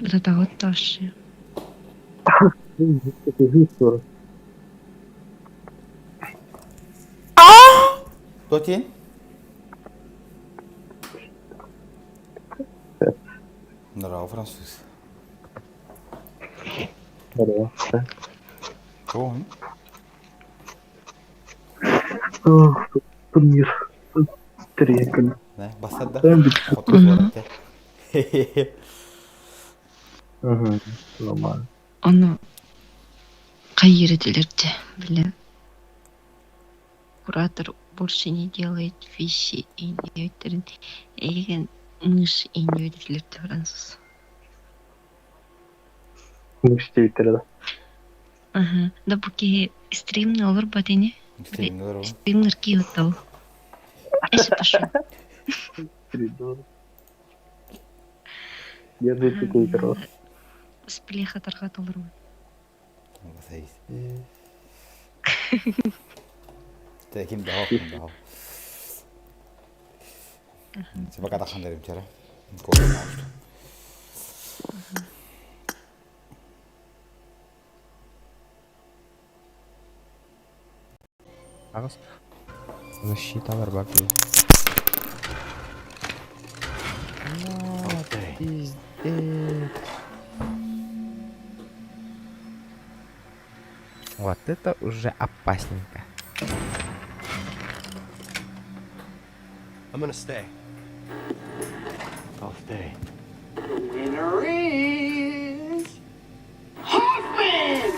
Ытатаҕыт вообще. Кто Здорово, француз. Здорово. Кого? Турнир. Трекин. Да, баста да. Нормально. Ону хайыыр этилэр дьэ, били куратор больше не делает вещи индиэбиттэрин эйигин мышь индиэбит этилэр дии француз. Мышь диэбиттэрэ да? Аһа, да бу киһи стримҥэ олорбот ини. Стримҥэ олоробун. Стримнер киһи Эсэ пошел. Держите кейтеров. Сплеха тарҕат олорбут. Ким да ким да Пока тахан дерим вчера. Аҕыс. Защиталар бар дии. На, пиздец. Вот это уже опасненько. I'm gonna stay. I'll stay. The winner is Hoffman.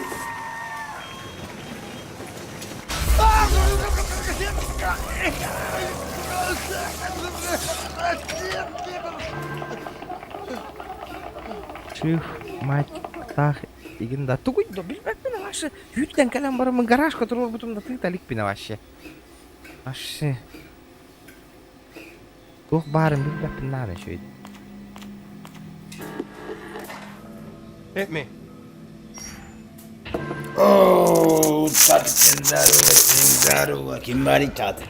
Ших, мать, птах, игин да. Тугуй да, билбэппин вообще. Үүттэн кэлэн бараммын гаражка туруорбутум да тыыта иликпин вообще. Вообще. Туох баарын билбэппин наада үчүгэй. Hit me. Здорово, ким баар чат.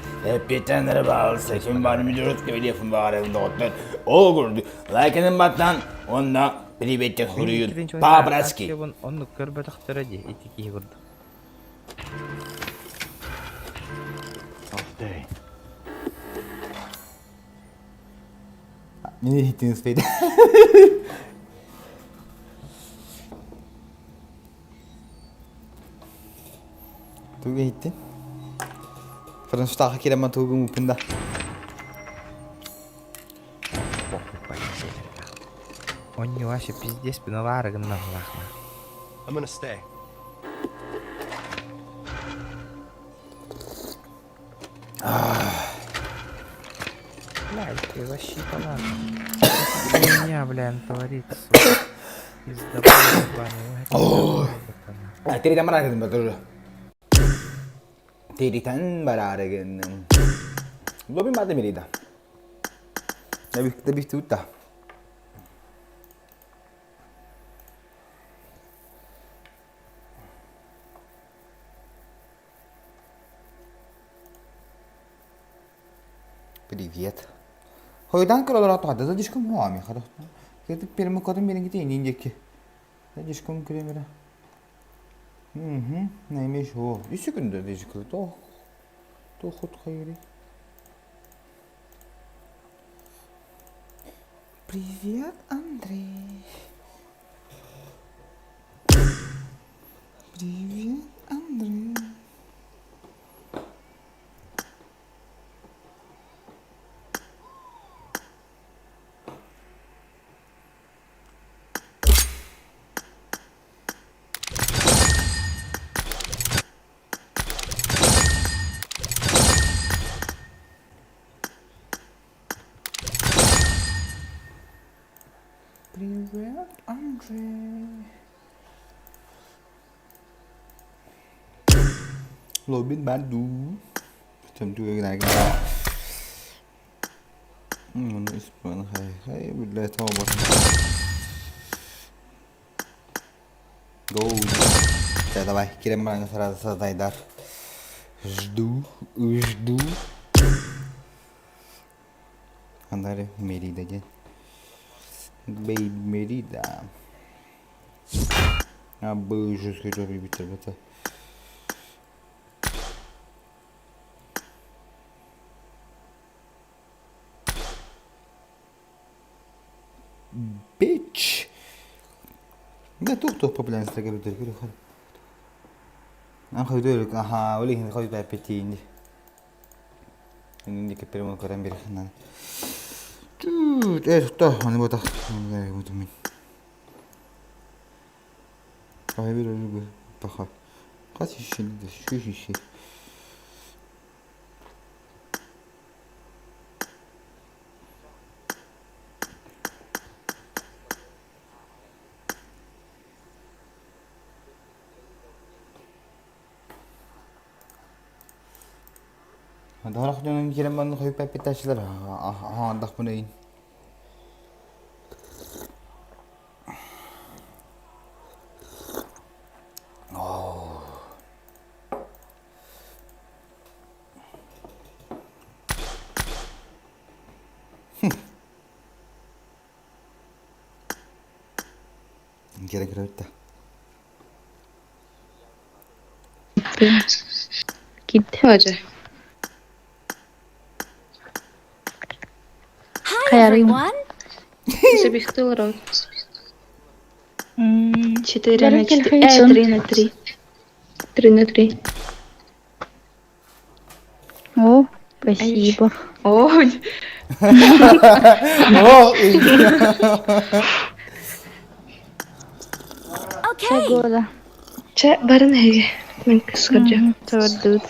Петенлere bağlısı, kim var müdürüt gibi баар доҕоттор. Ол курдук, лайканын баттан, онно приветте хуруйун. По-братски. Оннук көрбөтөхтөрө дии, ити киһи курдук. I'll stay. Мини хитин спейд. Тугу хиттин? Французтаха кирема тугу мупунда. Похуй полиция. Онньу вообще пиздец пиналары гынна лахма. I'm gonna stay. Блядь, ты защита нахуй. Меня, бля, творит, сука. Пиздобол ебаный. А, Тиритен барары гынным тоже. Тиритен барары гынным. Лобин бады мирида. Да бихтутта. Привет. Хойдан көрөлөр атады да дишком хуами хара. Кетип перми кодым берин ките ининдеки. Да дишком кремера. Угу, наймеш о. Үс күндө дишком то. То хот хайри. Привет, Андрей. Привет, Андрей. Привет, Андрей. Лобин банду. Там туга гына. Ну, испан хай хай билля тоба. Гоу. Да, давай, кирем баран сразу создай дар. Жду, жду. Андаре Мерида день. Бейби Мерида. А был жесткий ребята. Bitch. Да тух тух популярность компьютер. Ан хойдук аха, олихин хой пепетинди. Инди кепер көрөн бир ханан. Тут э то, аны бота. Бутум. Ай бир бир паха. Кас ишин шу шиши. Дарах дьонун кирен манны хойуп эппиттаачылар аһаандах бунайын. Кирен киребитта. Gitti hoca. Hi Kayarayım. everyone! Забихты олорон. 4 на 4. 3 на 3. 3 на 3. О, спасибо. О, О, Okay. Погода. Чэ, барын эһиги. Мин кыскырдьа. Сордут.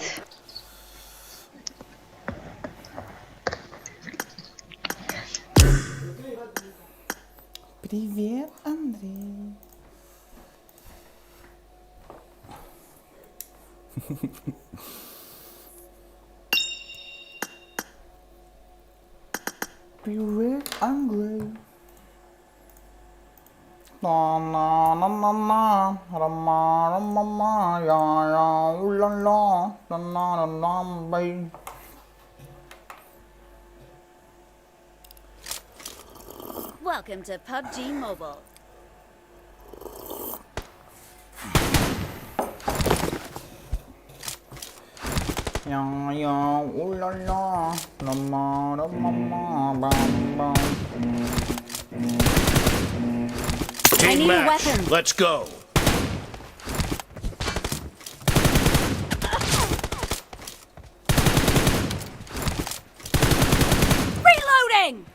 Привет, Андрей. Привет, Андрей. На-на-на-на-на, ра-ма-ра-ма-ма, я-я, у-ла-ла, на-на-на-на, бэй. Welcome to PUBG Mobile. Я-я, у-ла-ла, ра-ма-ра-ма-ма, бам-бам. I Team need a match. weapon. Let's go. Reloading!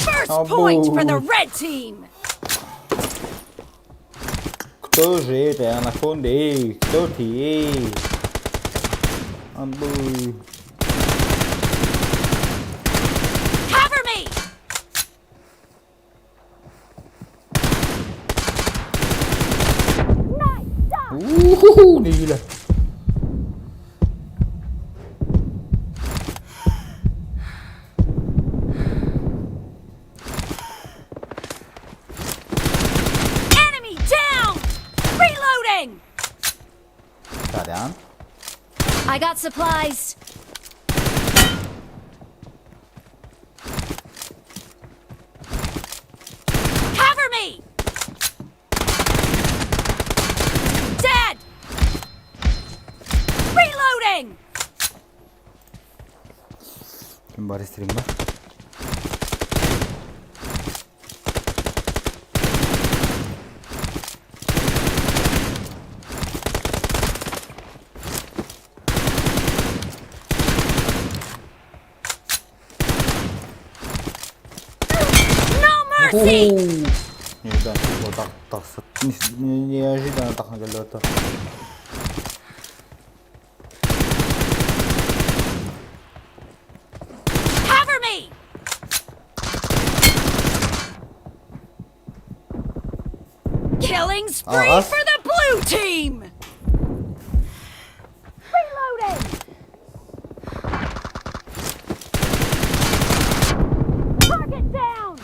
First point for the Абу. red team! Кто же это, анаконда? Эй, кто ты? Эй? Абу. Cover me! Уху, нэһиилэ. Enemy down! Reloading! Сорян. I got supplies. Cover me! Dead! Reloading! Ким бар стримба? No mercy! Неожиданно вот так, так, неожиданно так наголета. Cover me! Killing spree Ага. for the blue team! Reloading! Target down!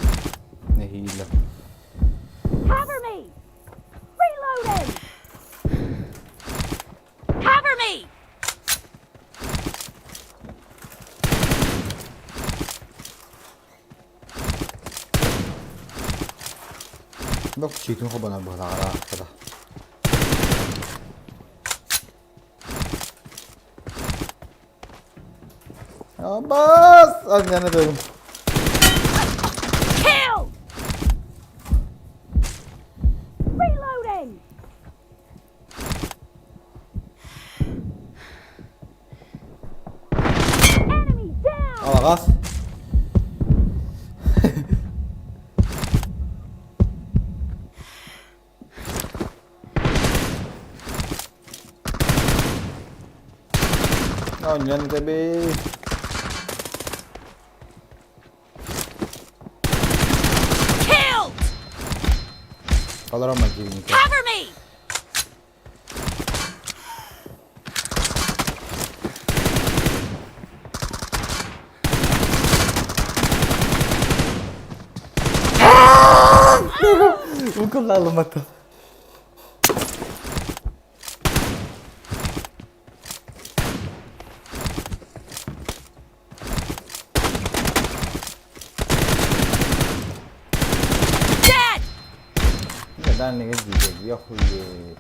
Нэһиилэ. Cover me! Reloading! Cover me! Док читин хобана баҕара. Абас! Аннаны дедим. Kill! Reloading! Enemy down! Аҕас. Аннаны тебе. Killed! Аларама киирин. Cover me! Уколлалымата. Dead! Дальний дизель, я хуеть.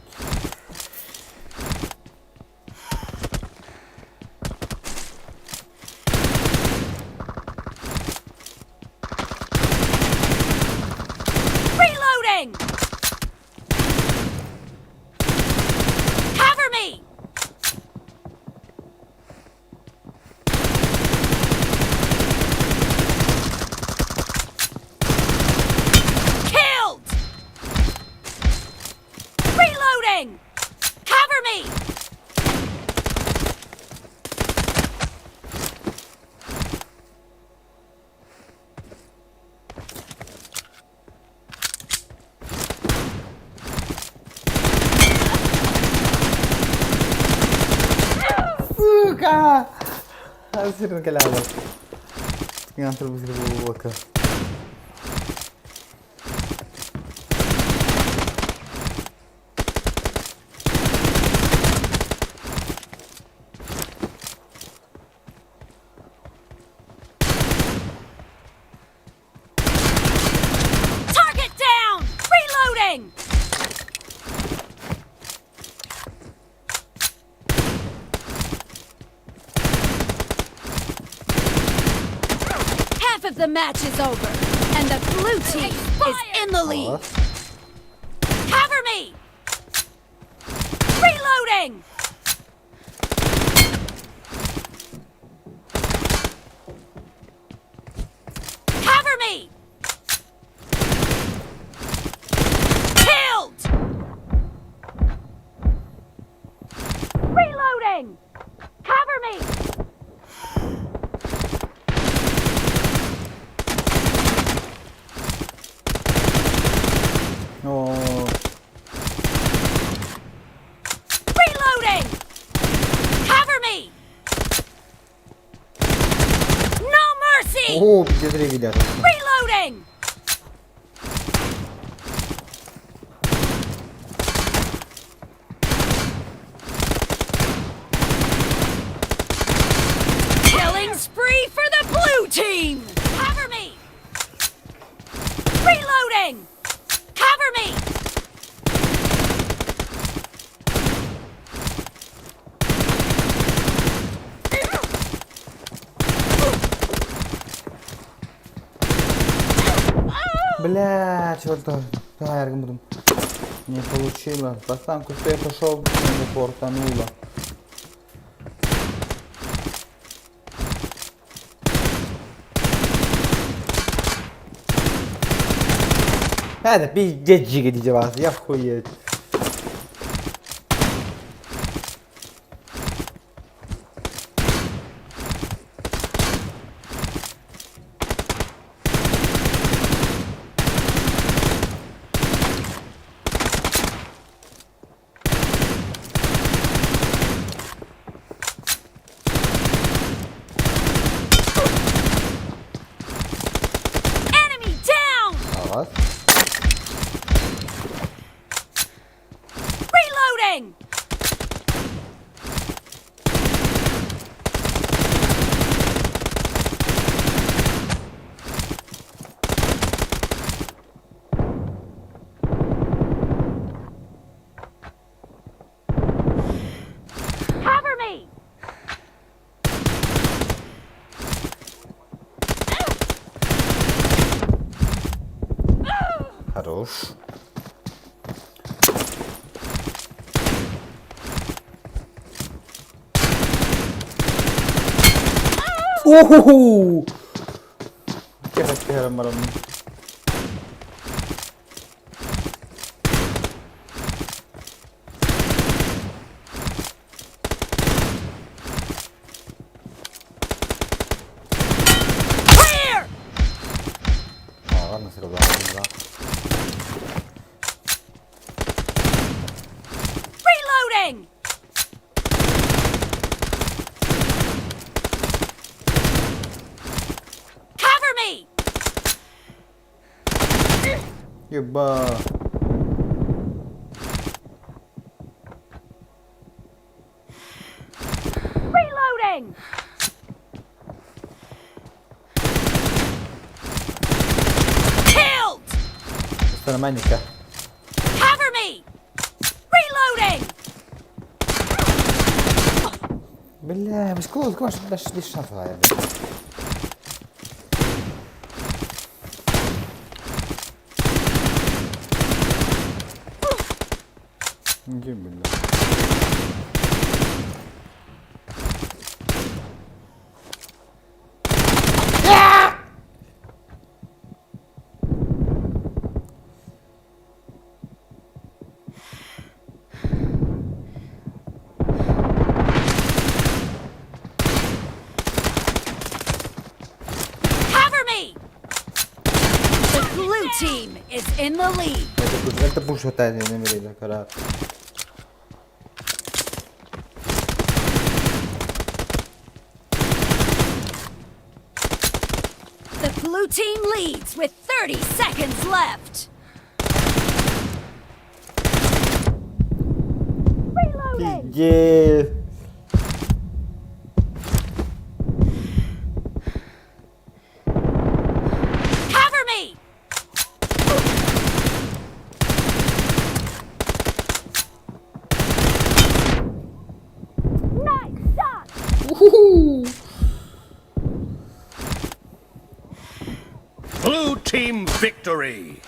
Сука! Сирин кэлээбэт. Буолбакка. Target down! Reloading! Half of the match is over, and the blue team is in the lead. Cover me! Reloading! Cover me! Killed! Reloading! Cover me! Оо. Reloading! Cover me! No mercy! Оо, пиздец ребят. Reloading! Killing spree for the blue team! Cover me! Reloading! Cover me! Бля, чё-то. буду. Не получилось. Пацан, куда я пошел, не портануло. Это пиздец жига вас, я хуеть. Enemy down! Раз. Reloading! Cover me! Хорош. Уху! Тихо, тихо, марам. Clear! А, ладно, срубала, да. Reloading! Cover me! Еба. Reloading! Killed! Нормальненько. Cover me! Reloading! Бля, مش كول كواش باش ليش شافها يا بنت. نجيب بالله. Cover me! The blue team is in the lead. Это пуш хватает на номере, да, кара. The blue team leads with 30 seconds left. Пиздец. Cover me! Nice shot! Blue team victory!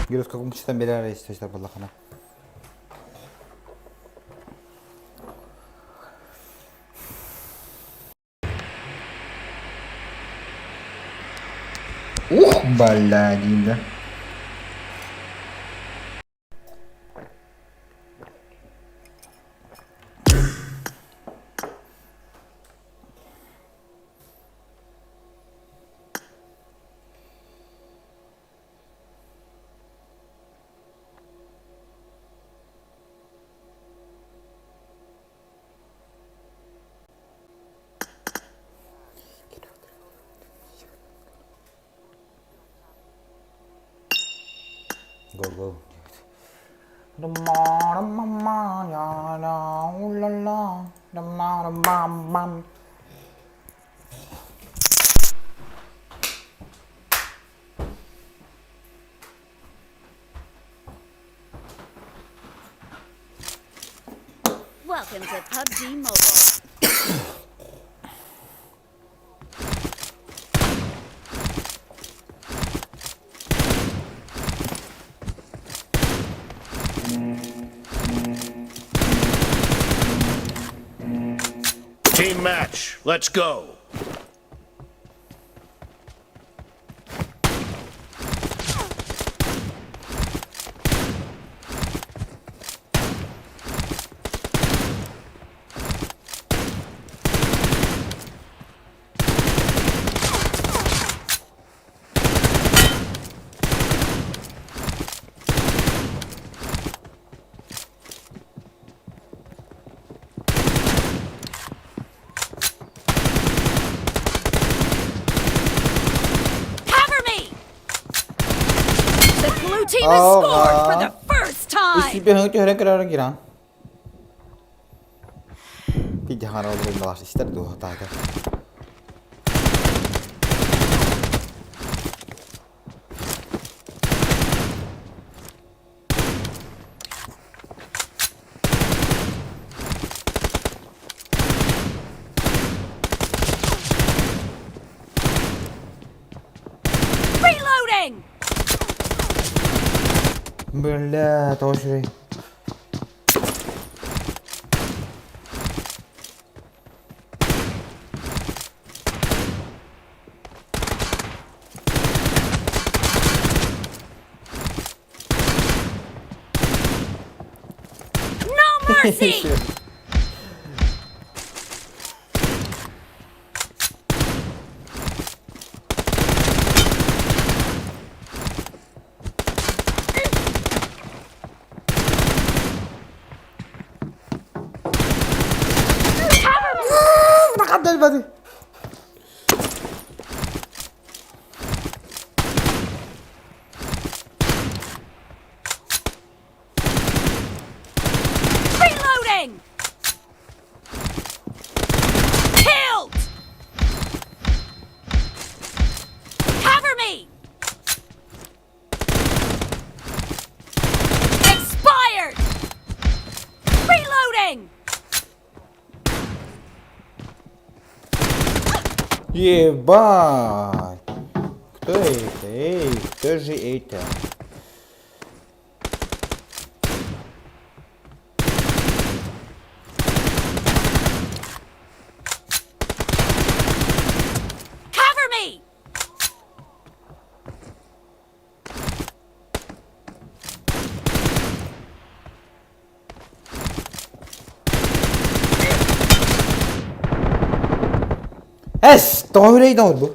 Гироска кумчтан берер источтар буоллахына. Ух, бля, да. Go go. Welcome to PUBG Mobile. Team match, let's go. Cover me! The blue team has scored for the first time! Үс көрөрөн киран. Пидяхана олорон балаш истер дуһатаата. Reloading! Бля, тоже. No mercy! Элбэти. Reloading! Killed! Cover me! Expired! Reloading! Ебать! Кто это? Эй, кто же это? Cover me! Эс, тоҕо үрэйдэн бу?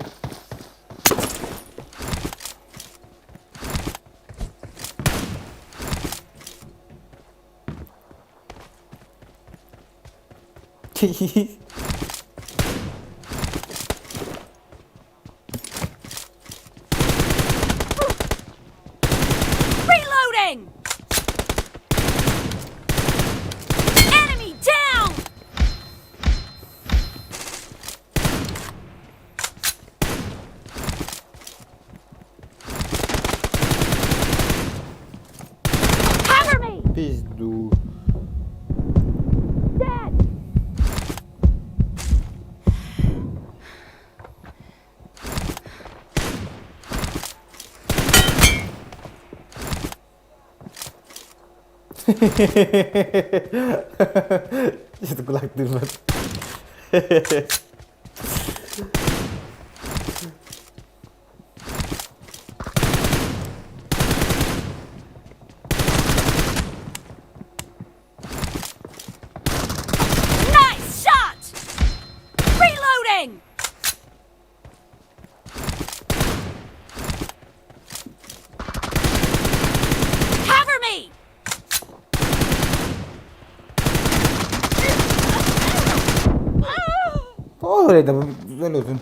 Пизду. Что-то кулак дымат. Nice shot! Reloading! Cover me! Olur edi bu güzel olsun.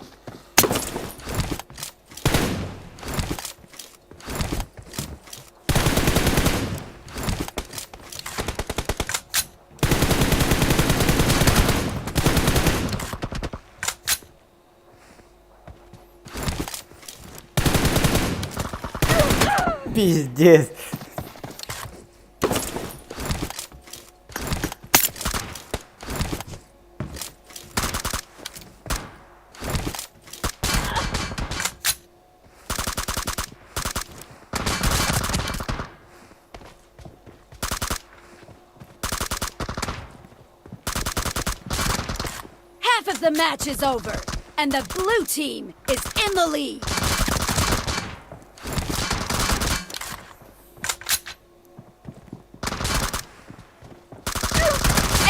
Пиздец. Half of the match is over, and the blue team is in the lead.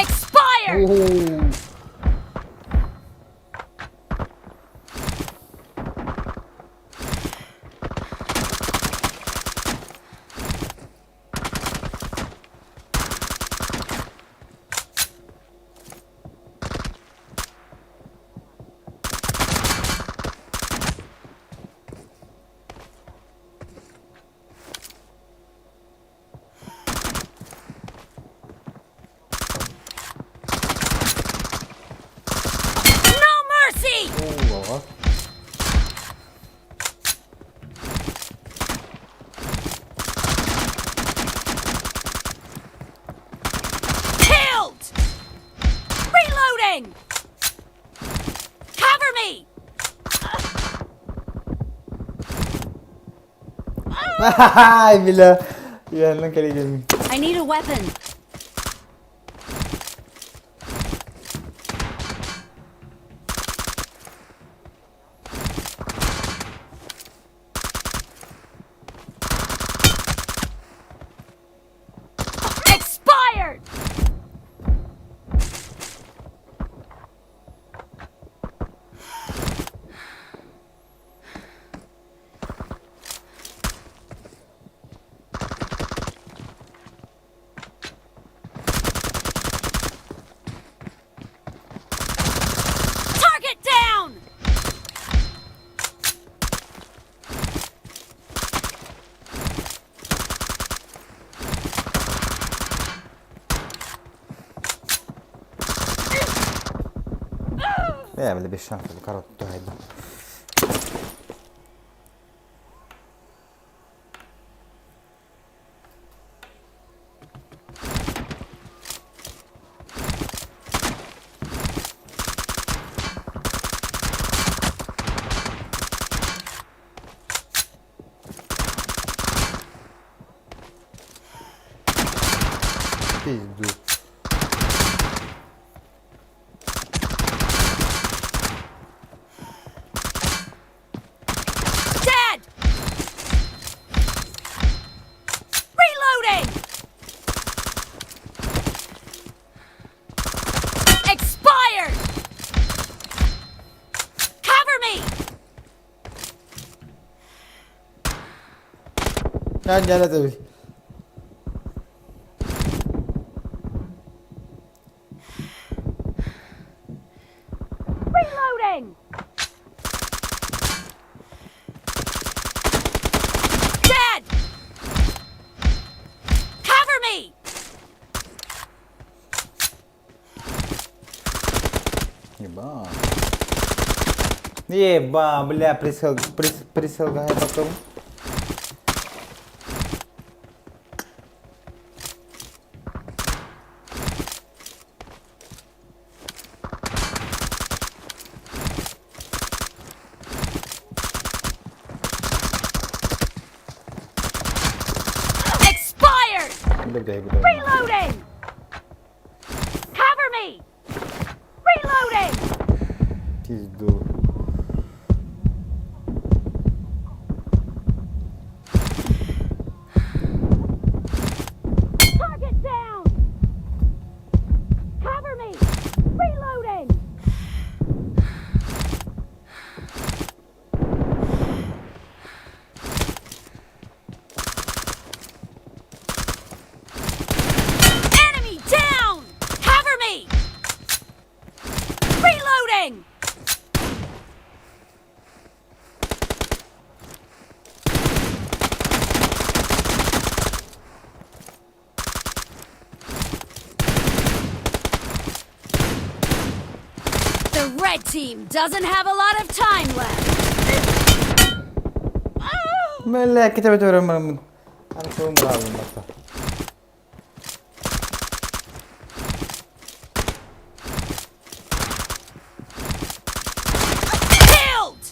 Expired! Оо. No mercy! Оо. Killed! Reloading! Cover me! Ай, бля. Я коллеги. I need a weapon. Expired! Target down! Я, бля, без шансов, коротко туда Пизду. Dead! Reloading! Expired! Cover me! Я не это. Reloading! Dead! Cover me! Еба. Еба, бля, присел, прис, присел потом. бүтэһик Reloading! Cover me! Reloading! Пизду. Target down! Cover me! Reloading! Enemy down! Cover me! Reloading! The red team doesn't have a lot of time left. Бля, китеп өтөрөм. Аны быраабын Killed!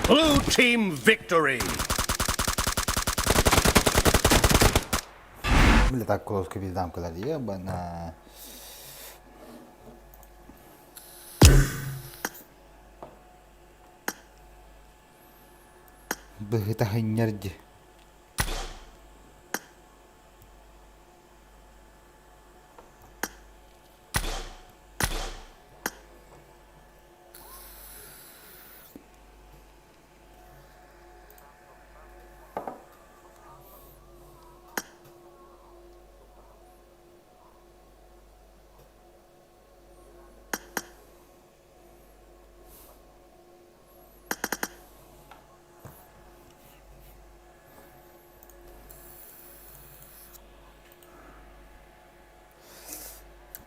Blue team victory. Бля, так колоска пиздам кылар ебана. Быһыта хынньар дии.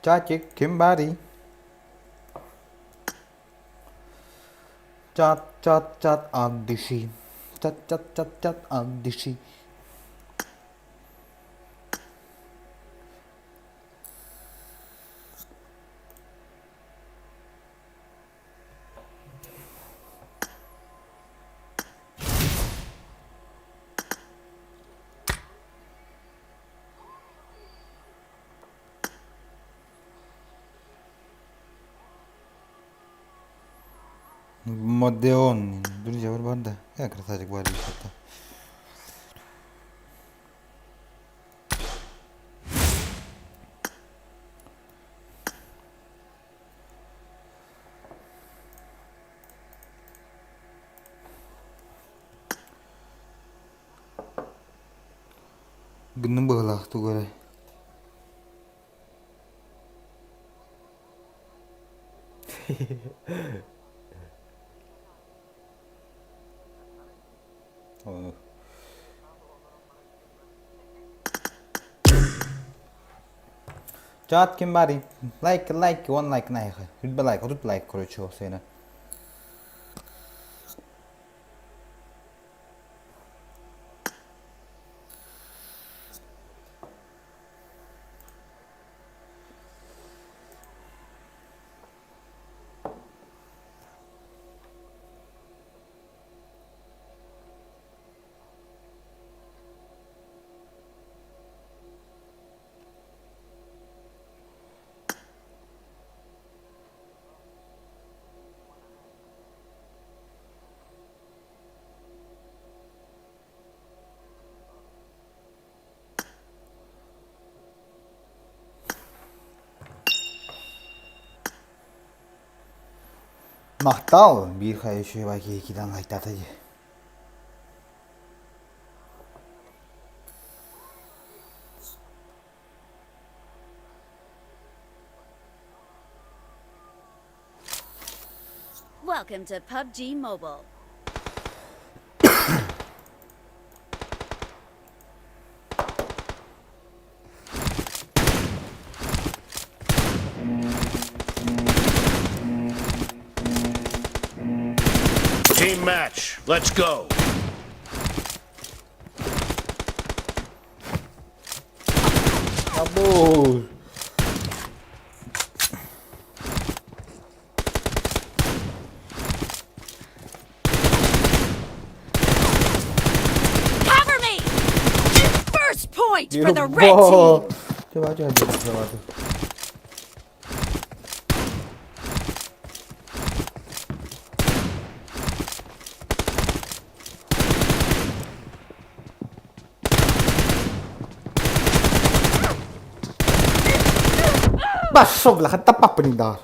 Чатик, ким баарый? Чат, чат, чат, от души. Чат, чат, чат, чат, от души. Модеон. Друзья, банда. Я красавчик бар. Гынным быһыылаах тугу эрэ. Чат ким баарый? Лайк, лайк, one like наһыха. Үрбэ лайк, отут лайк, короче, ол Махтал, биир хайа үчүгэй киһи лайктаата дии. Welcome to PUBG Mobile. Team match. Let's go. Або! point for the red team. Пошел, бляха, та папа не дал.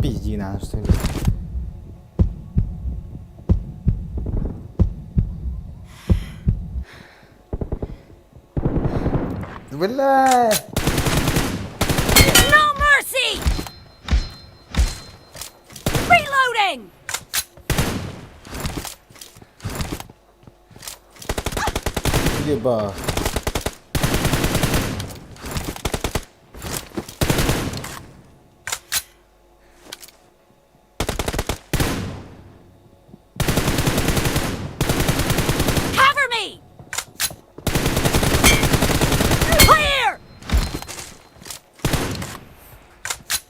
Пизди надо, что ли. Бля! No mercy! Reloading! Еба. Cover me! Clear!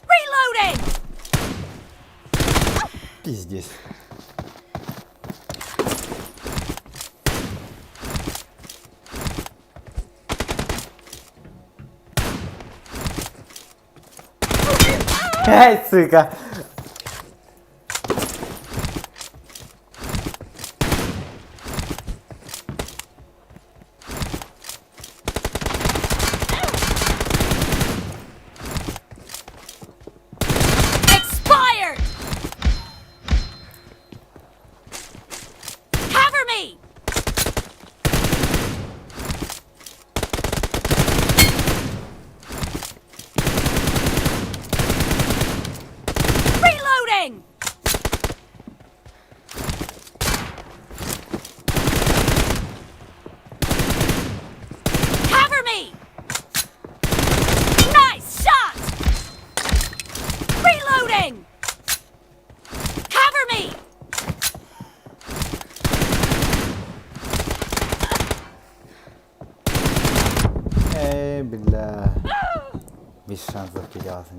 Reloading! Пиздец. Эй, сука! Expired! Cover me! Reloading! Cover me! Nice shot! Reloading! Cover me! Эй, бля. Без шансов кидался.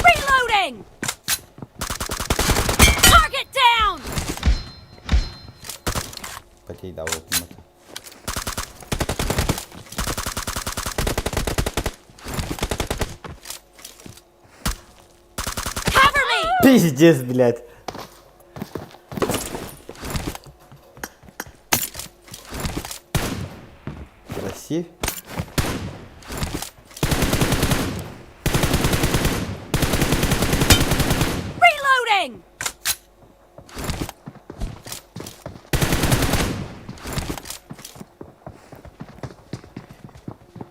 Reloading! Target down! Потей дал вот Cover me! Пиздец, блядь. Красив. Reloading!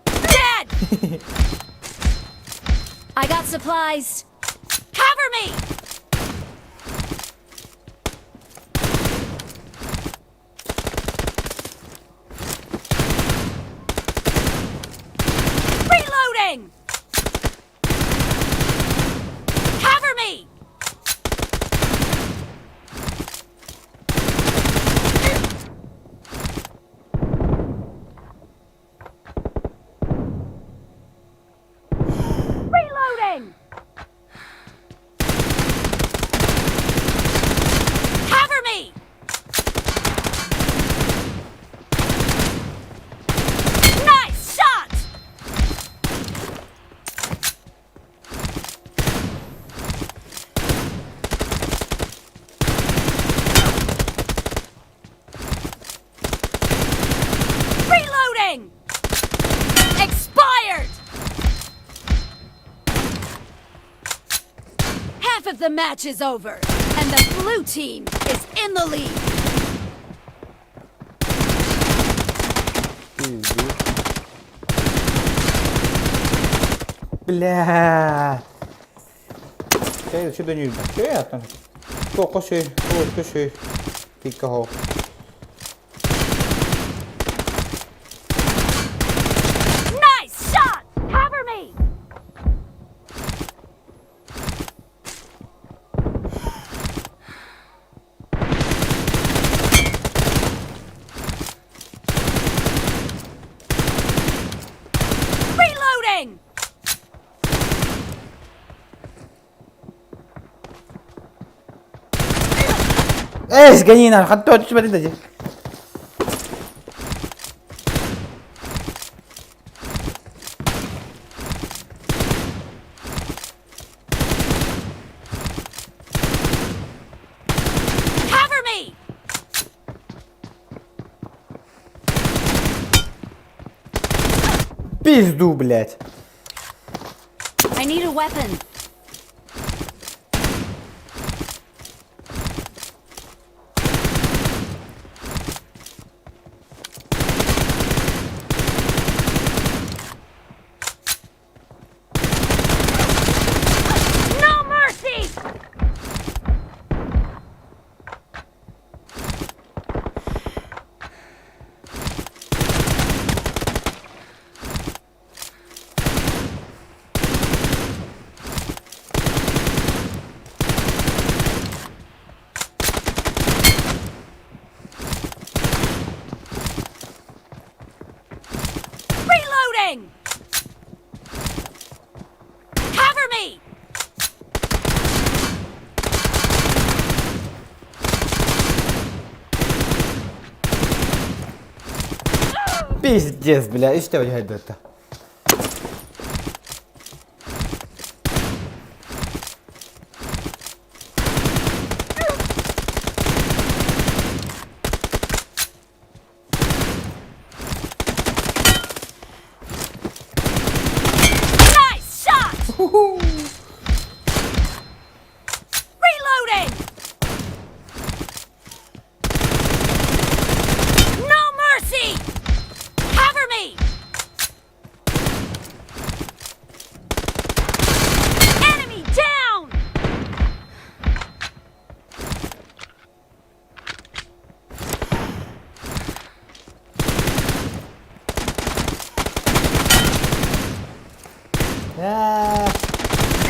Dead! I got supplies. Cover me! Reloading! Cover me! Reloading! Cover me! Nice shot! Reloading! Expired! Half of the match is over, and the blue team is in the lead. Пиздец. Бля. Чэ, что да не Чэ, там. Тоқоши, тоқоши. Пикаho. Эй, сгони хатто түспэтин да Cover me! Пизду, блядь. I need a weapon. No mercy! Reloading! Cover me! Пиздец, бля, истэ это. Nice shot! Reloading! No mercy! Cover me! Enemy down!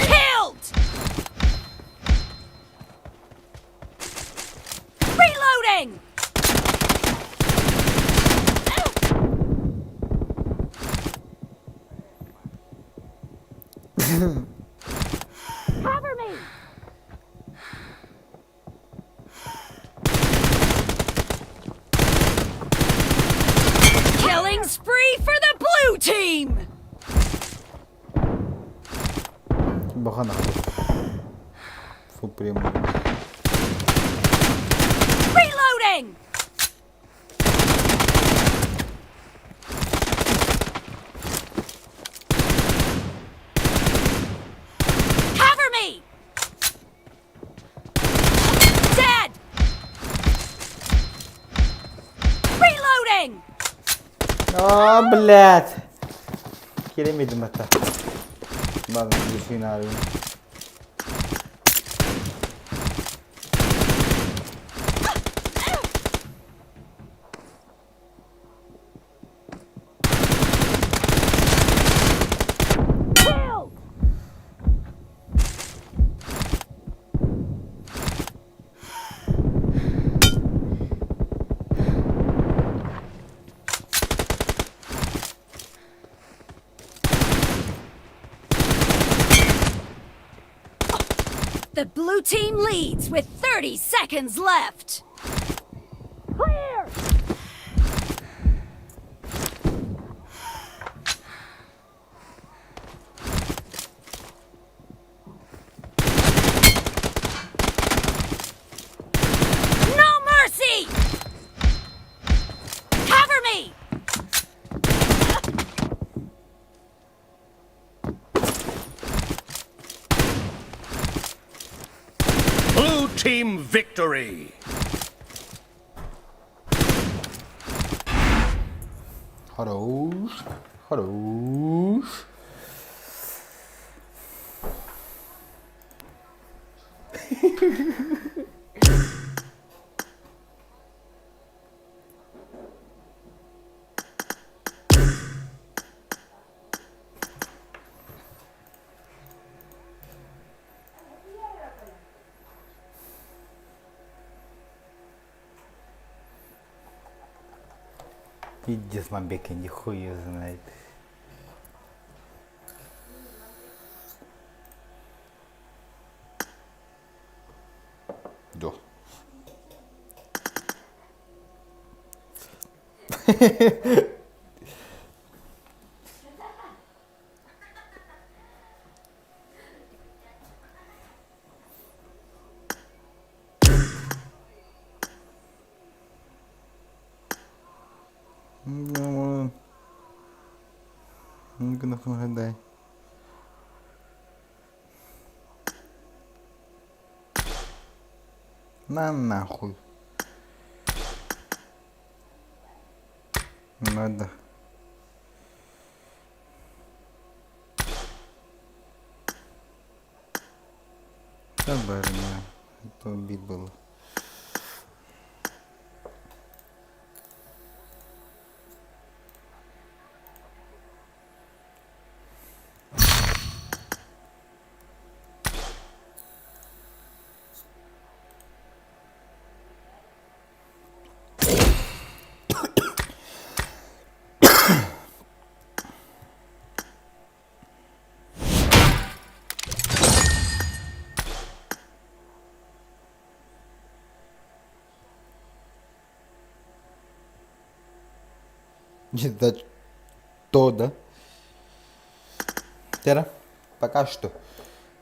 Killed! Reloading! Cover me! Killing spree for the blue team! Бахан Супрем. Reloading! Cover me! Dead! Reloading! А, блядь. Киремедим это. Ладно, düşün abi. Killed! The blue team leads with 30 seconds left. Clear! No mercy! Cover me! Blue team victory. Хорош. Хорош. Пиздец, мамбеки, нихуя знает. Да. На нахуй. Надо. Да, барыня. Это убит было. Да то, да? Тера, пока что.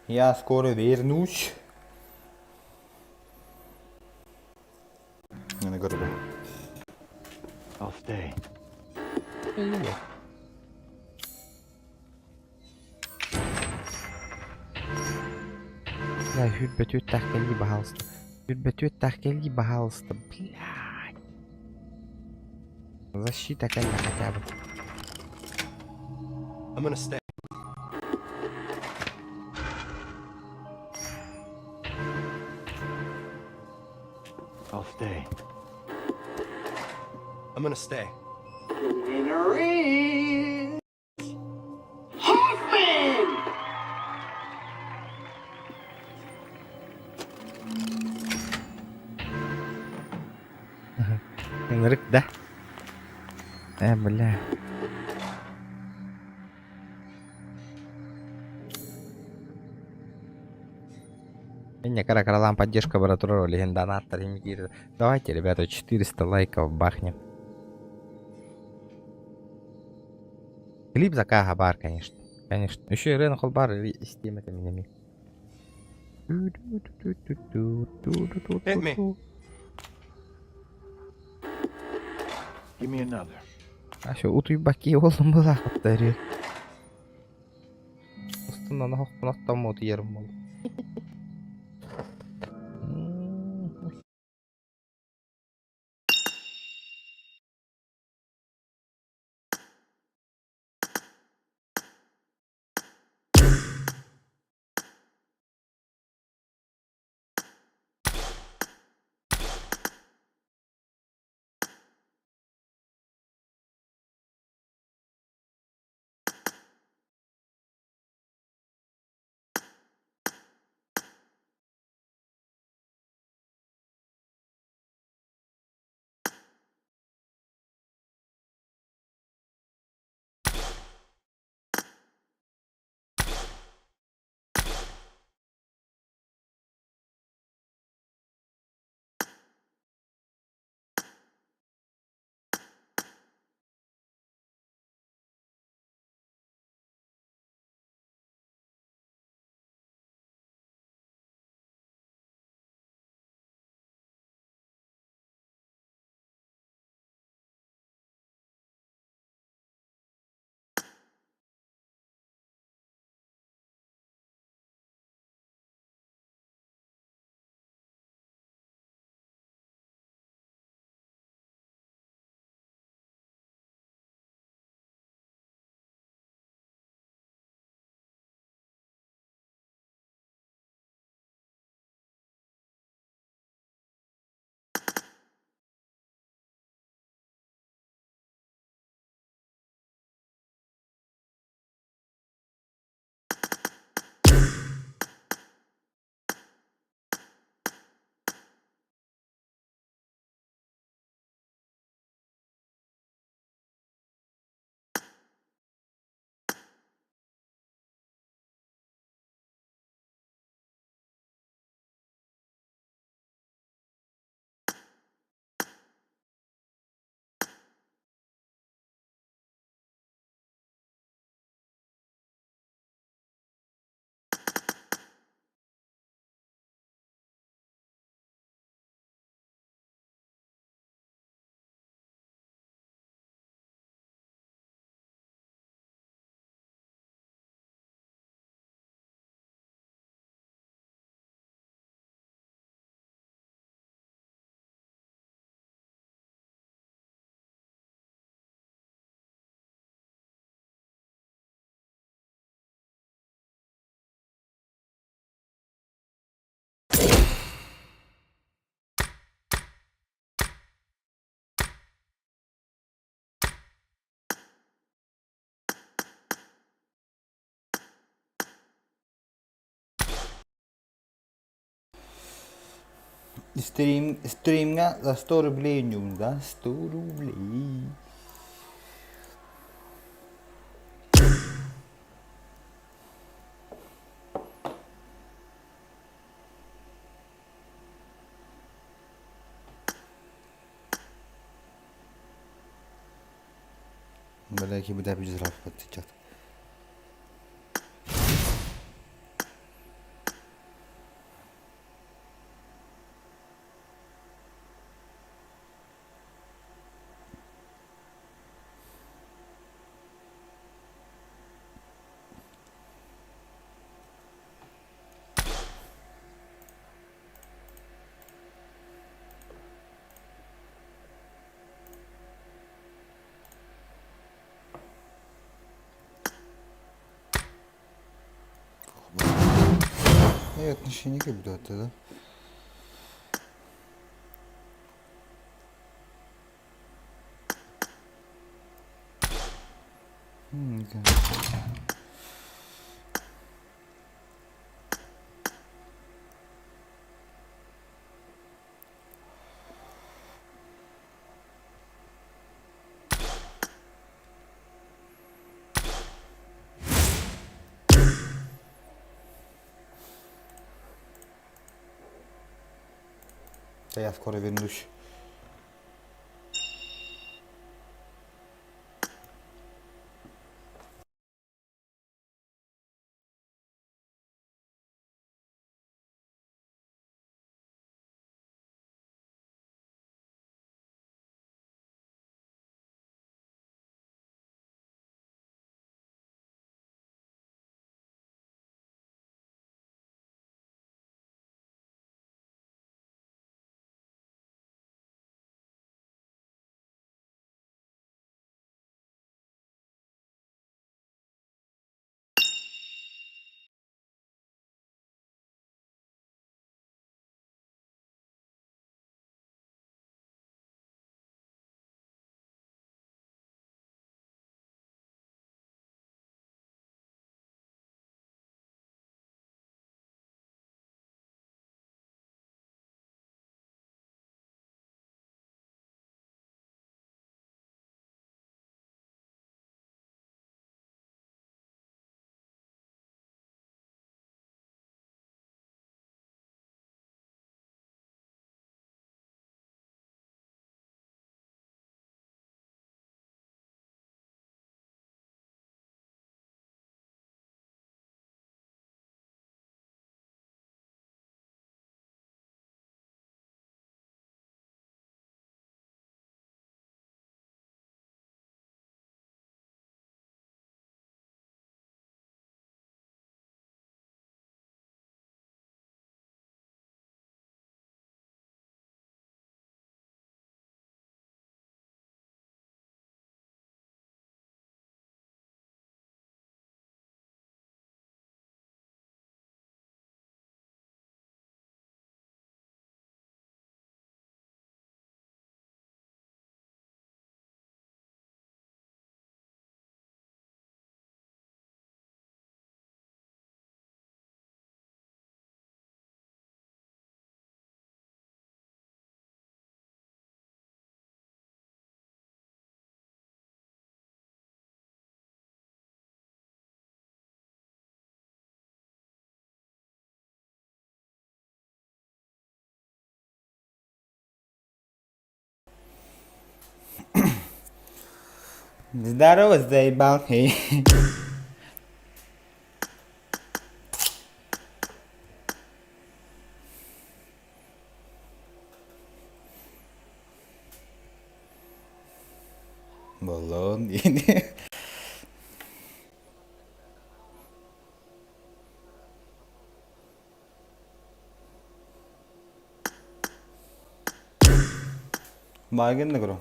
Я скоро вернусь. I'm gonna go to bed. I'll stay. Бля, хүрбөтүөттэх кэлии, баһаалыста. Хүрбөтүөттэх кэлии, баһаалыста. Блядь. Защита кэллэ хотя бы. I'm gonna stay. I'll stay. I'm gonna stay. The winner is Hoffman! Ынырык да? Э, бля. Не, кара поддержка бара турар легенданаттар имигир. Давайте, ребята, 400 лайков бахнем. Клип закаха бар, конечно. Конечно. Еще и Рен бар истем это меня. Hit me. Give me another. А что, утуйбаки олым была повтори. Устунан хохпунаттам утуйарым бол. Стрим, стримҥа за 100 рублей ньуун, за 100 рублей. Бля, кибудя сейчас. И отношение к да? Да я скоро вернусь. Здорово, заебал. Болон диэн. Баагын да көрө.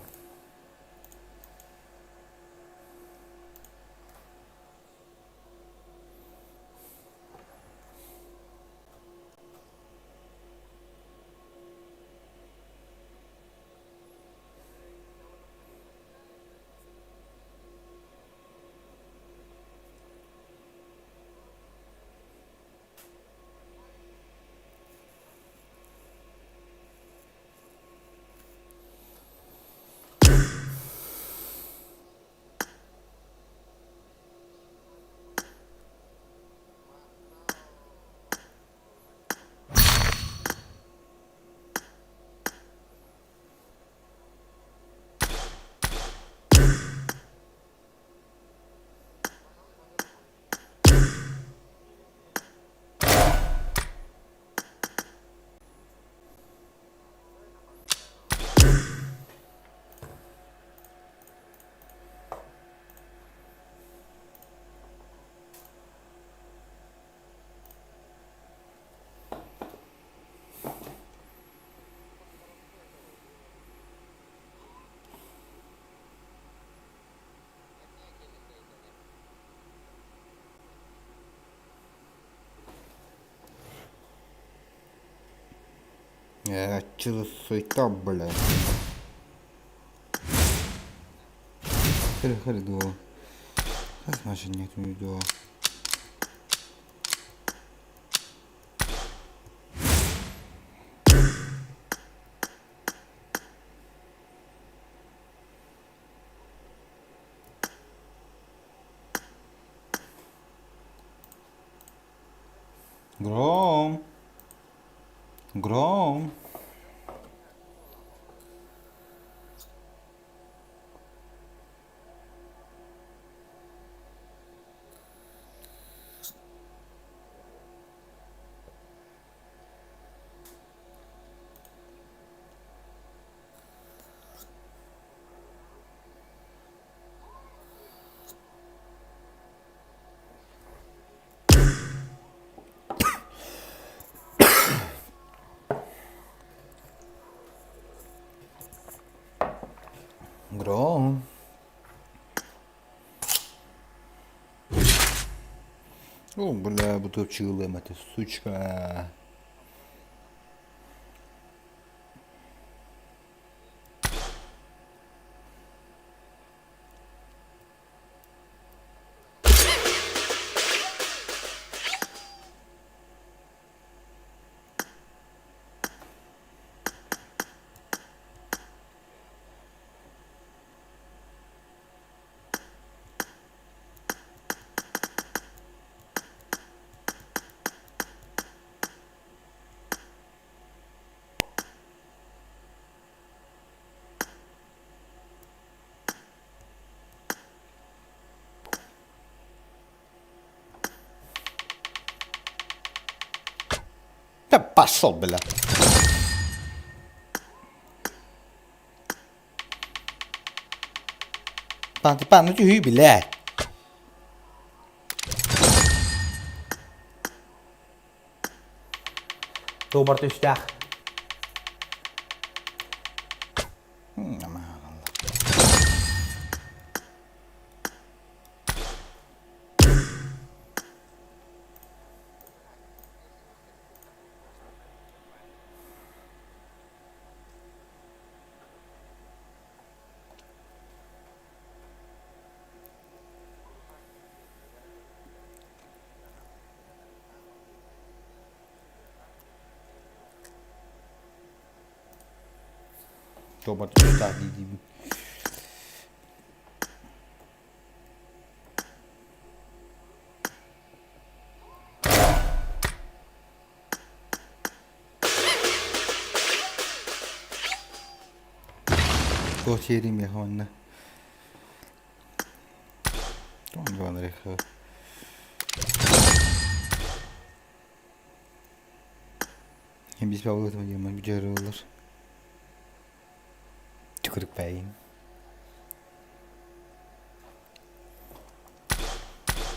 Суйта, бля. Хыр-хыр дуо. Хас машина дуо. Гром. Гром. Гром. О, бля, бутылчылым, это сучка. Да пошел, бля. Пан, пан, ну ты блядь. Туобар түстээх. Туобар түстээх дии диибин. Туох сиэрий миэхэ уонна Түкүрүкпэйин.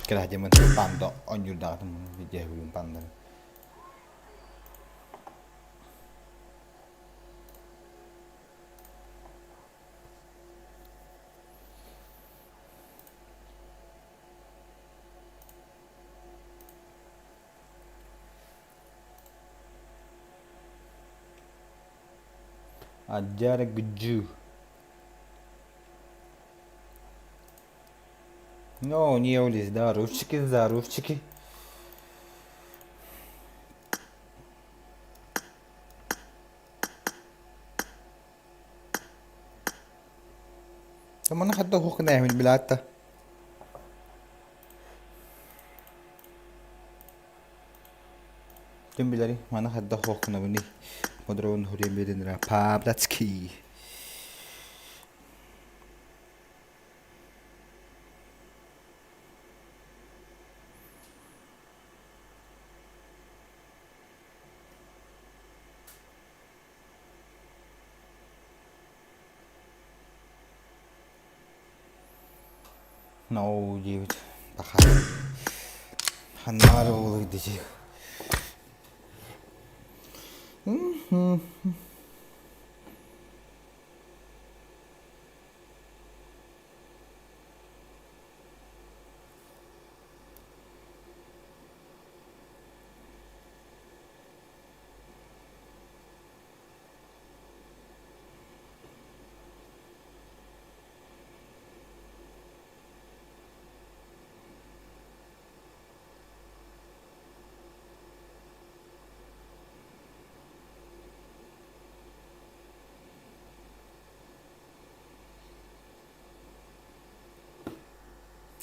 Кэлээдьимин панда оонньуурдаатым дьиэһүгүн панданы. Адьаргдьу. Ну, не улиз, здоровчики, здоровчики. Манна хадда уһук нээһин билаатта. Ким билэрий, маны хайдах суох гынабыный? Модуруун хуруйан биэрдиннэрэ Павлацкий. No диэбит баха ханнаҕар буолуой дии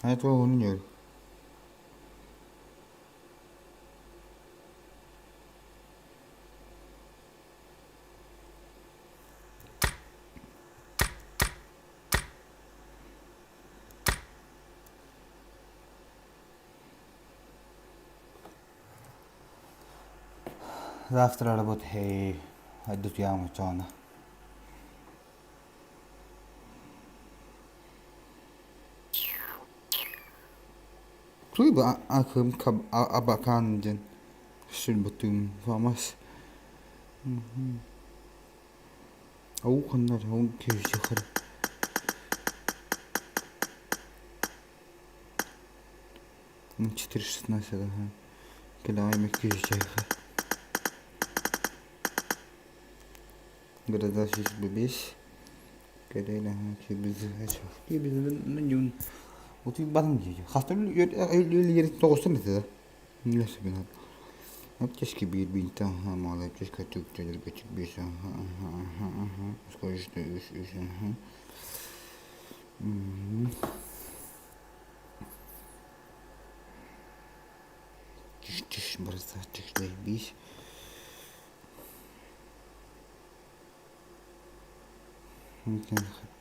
Айтуоһунун үөр Завтра работай, отдутьям учёна. Туй акым абакан диэн сүлбүтүм фамас. Ау ханнар ау киһи 4,16 ага. Километр киһи Города 5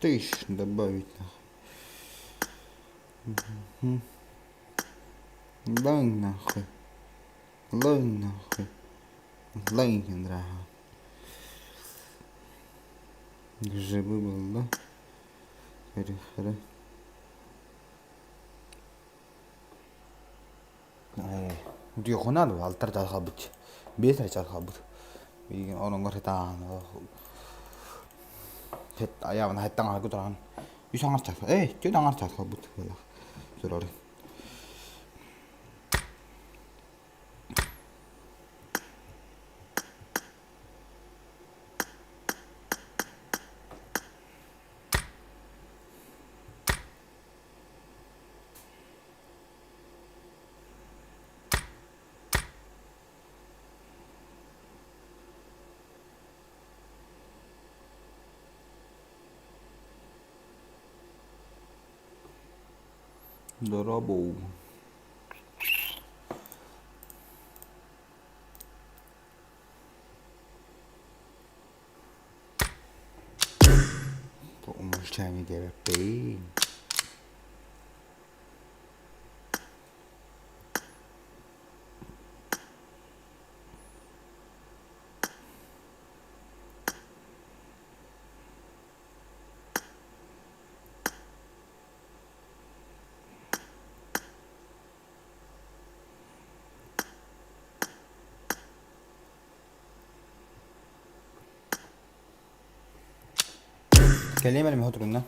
Тысяч добавить нахуй. Лай нахуй. Лай нахуй. Лай нахуй. Живы был, да? Хары-хары. Дьиэхунан алтар чаас хаалбыт, биэс эрэ чаас хаалбыт. Билигин ороҥҥор сытаан айаабын хаттан аһарга туран үс аҥар чаас ээ түөрт аҥар чаас хаалбыт турары. Дорообо. По умолчанию диэбэппин. Кэлиэм эрэ турунна.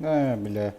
Э, бля.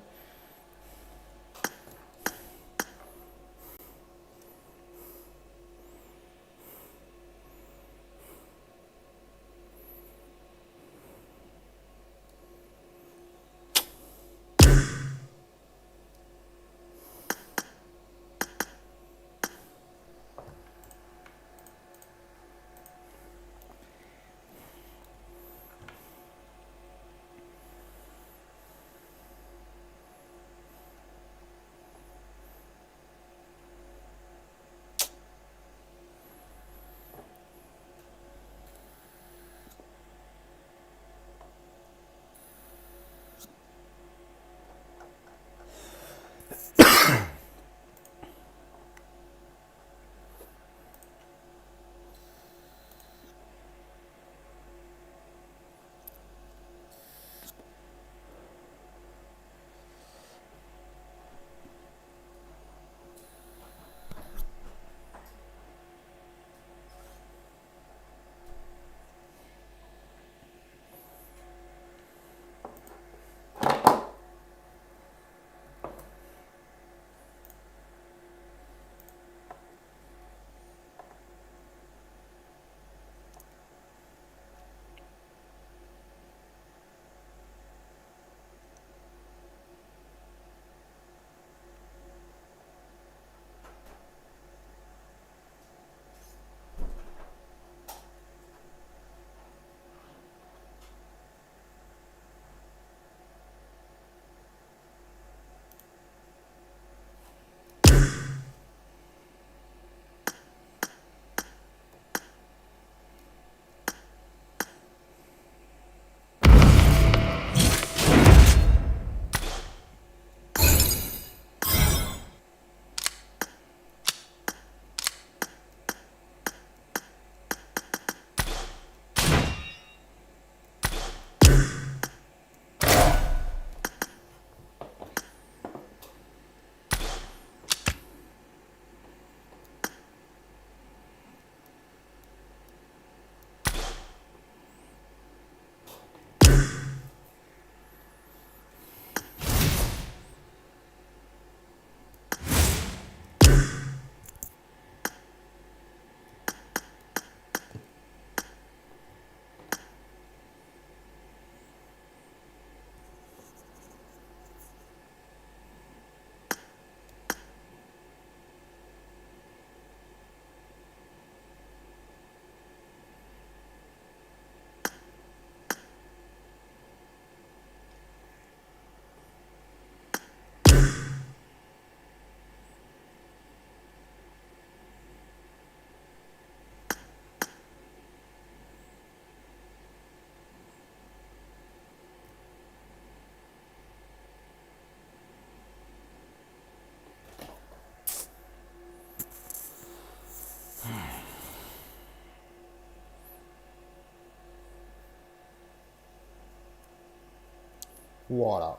Voilà.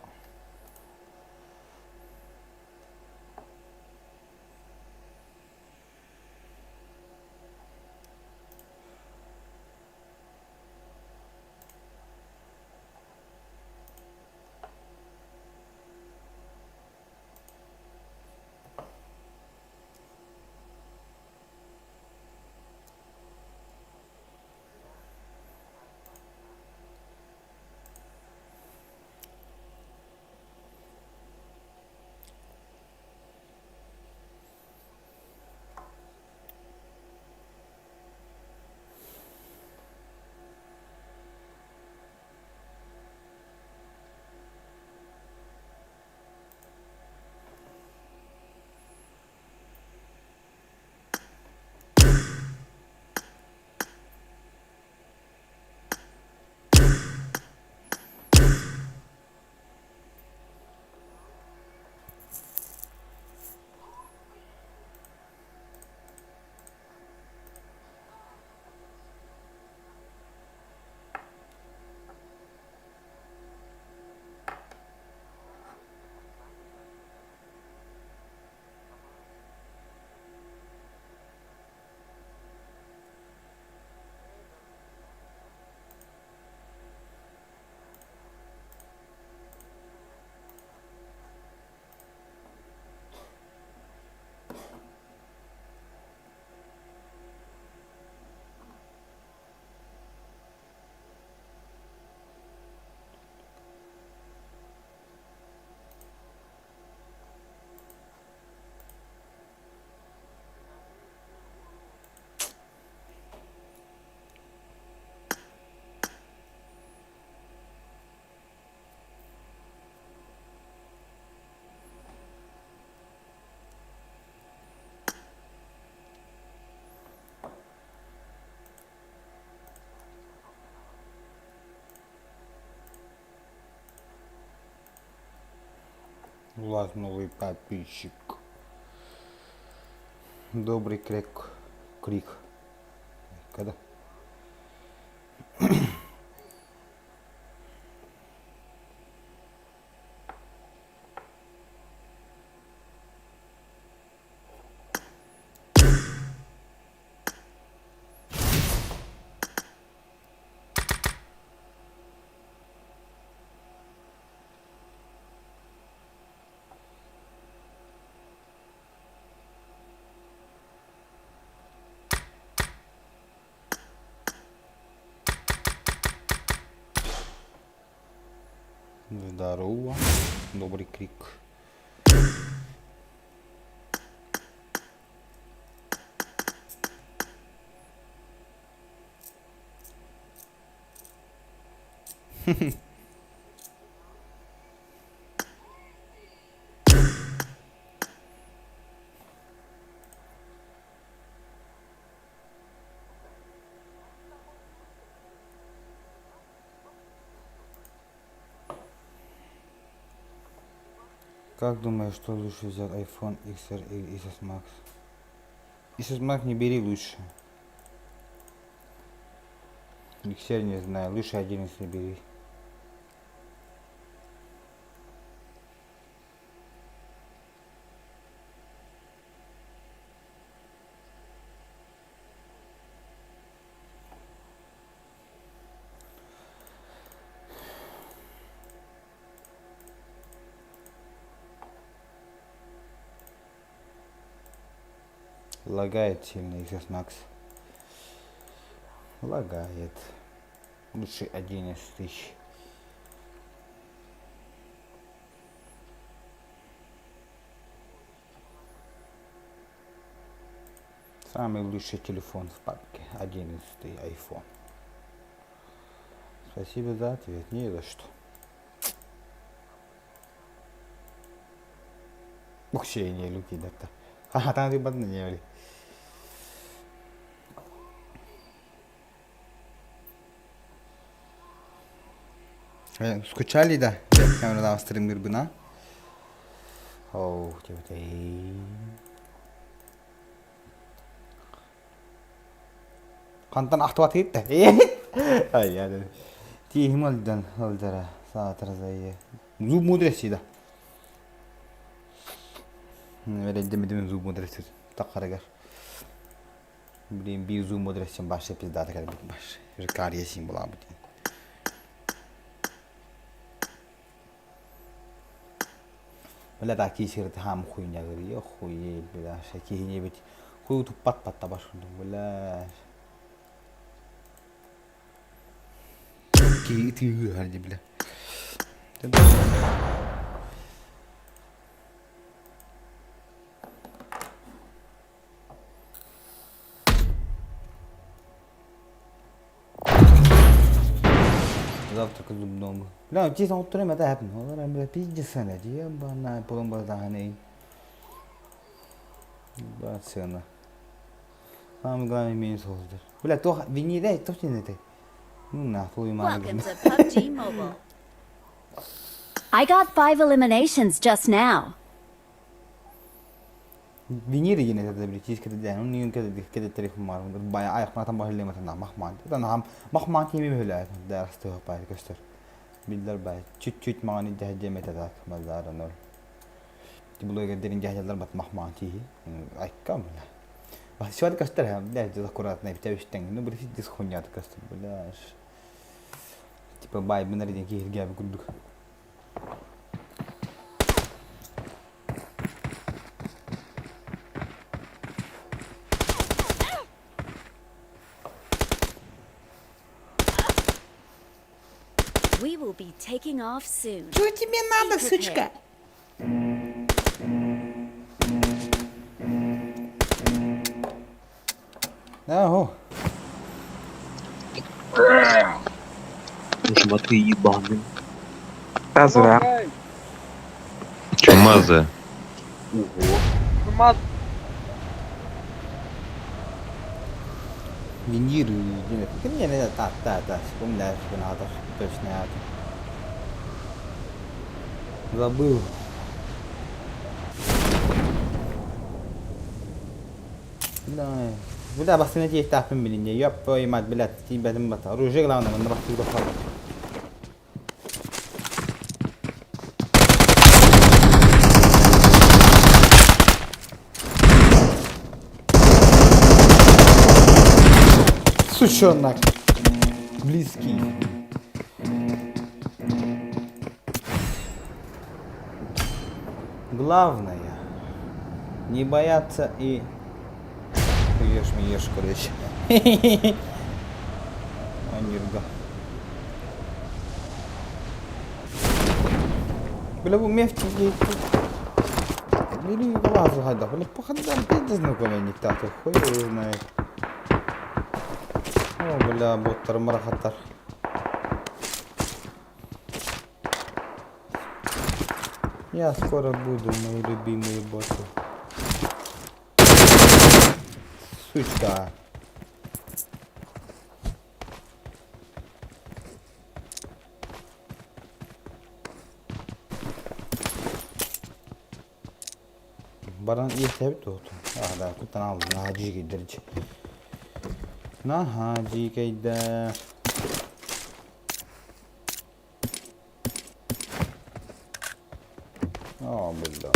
У вас новый подписчик. Добрый крик. Крик. Когда? Здорово. Добрый крик. Как думаешь, что лучше взять iPhone XR или XS Max? XS Max не бери лучше. XR не знаю, лучше 11 не бери. Лагает сильно XS Max. Лагает. Лучше 11 тысяч. Самый лучший телефон в папке. 11 iPhone. Спасибо за ответ. Не за что. Вообще люки да. А, там ты не Скучали, да? Камера стримдир бына. Оу, Хантан ахтуат хитте. Ай, я. Тиһим алдан алдара саатар зайы. Зуб мудрости да. Вередемедим зуб мудрости. Тақарыгар. Блин, би зуб мудрости башы пиздата кәлбит баш. Карьесин була бу. Бля, да кисер хам хуйня говори, хуй, бля, шаки не бит. Хуй тупат пат баш, бля. Ки ты гарди, бля. Завтрак зубном. Бля, честно, вот время это хэппен. Бля, пиздец, ебаная, полумбазаный. Бацена. Самый главный минус холдер. Бля, то вини дай, то не ты. Ну нахуй, Welcome to PUBG Mobile. I got five eliminations just now. Винир yine de bir çiz kede de onun kede kede telefon var. Bayağı ayak matan bahille matan mahman. Dan ham mahman kimi böyle ders tı bay göster. Biller bay çüt çüt mani cehce metadak mazar nol. Tibulu derin cehceler bat mahman tihi. Ay kam la. Bak şu an göster hem de аккуратно битәбештән. Ну бер дис хуйня көстер бля. Типа бай бу нәрдән киһиргә күрдек. We will be taking off soon. Что тебе надо, сучка? Аго. Жмоты ебаные. Да зря. Чумазая. Ого. Винир, не, не, та, та, та, вспоминаю, что надо, точно это. Забыл. Бля, бастыҥа тиэхтээхпин билиннэ. Ёп, твою мать, блядь, тиийбэтим бата. Оружие главное, манна бастыыр бахар. Сучонок. Близкий. Главное, не бояться и... Ешь, ешь, короче. Анирга. Бля, бу меф Били глазу хайда. Бля, походу, пиздец знакомый хуй его знает. О, бля, боттар марахаттар. Я скоро буду, мои любимые боты. Сучка. Баран иэстэбит туохтун. Аа да, куттан аалбын. Наһаа дьиикэйдэр дьи. Наһаа дьиикэйдэр. Оо, бля.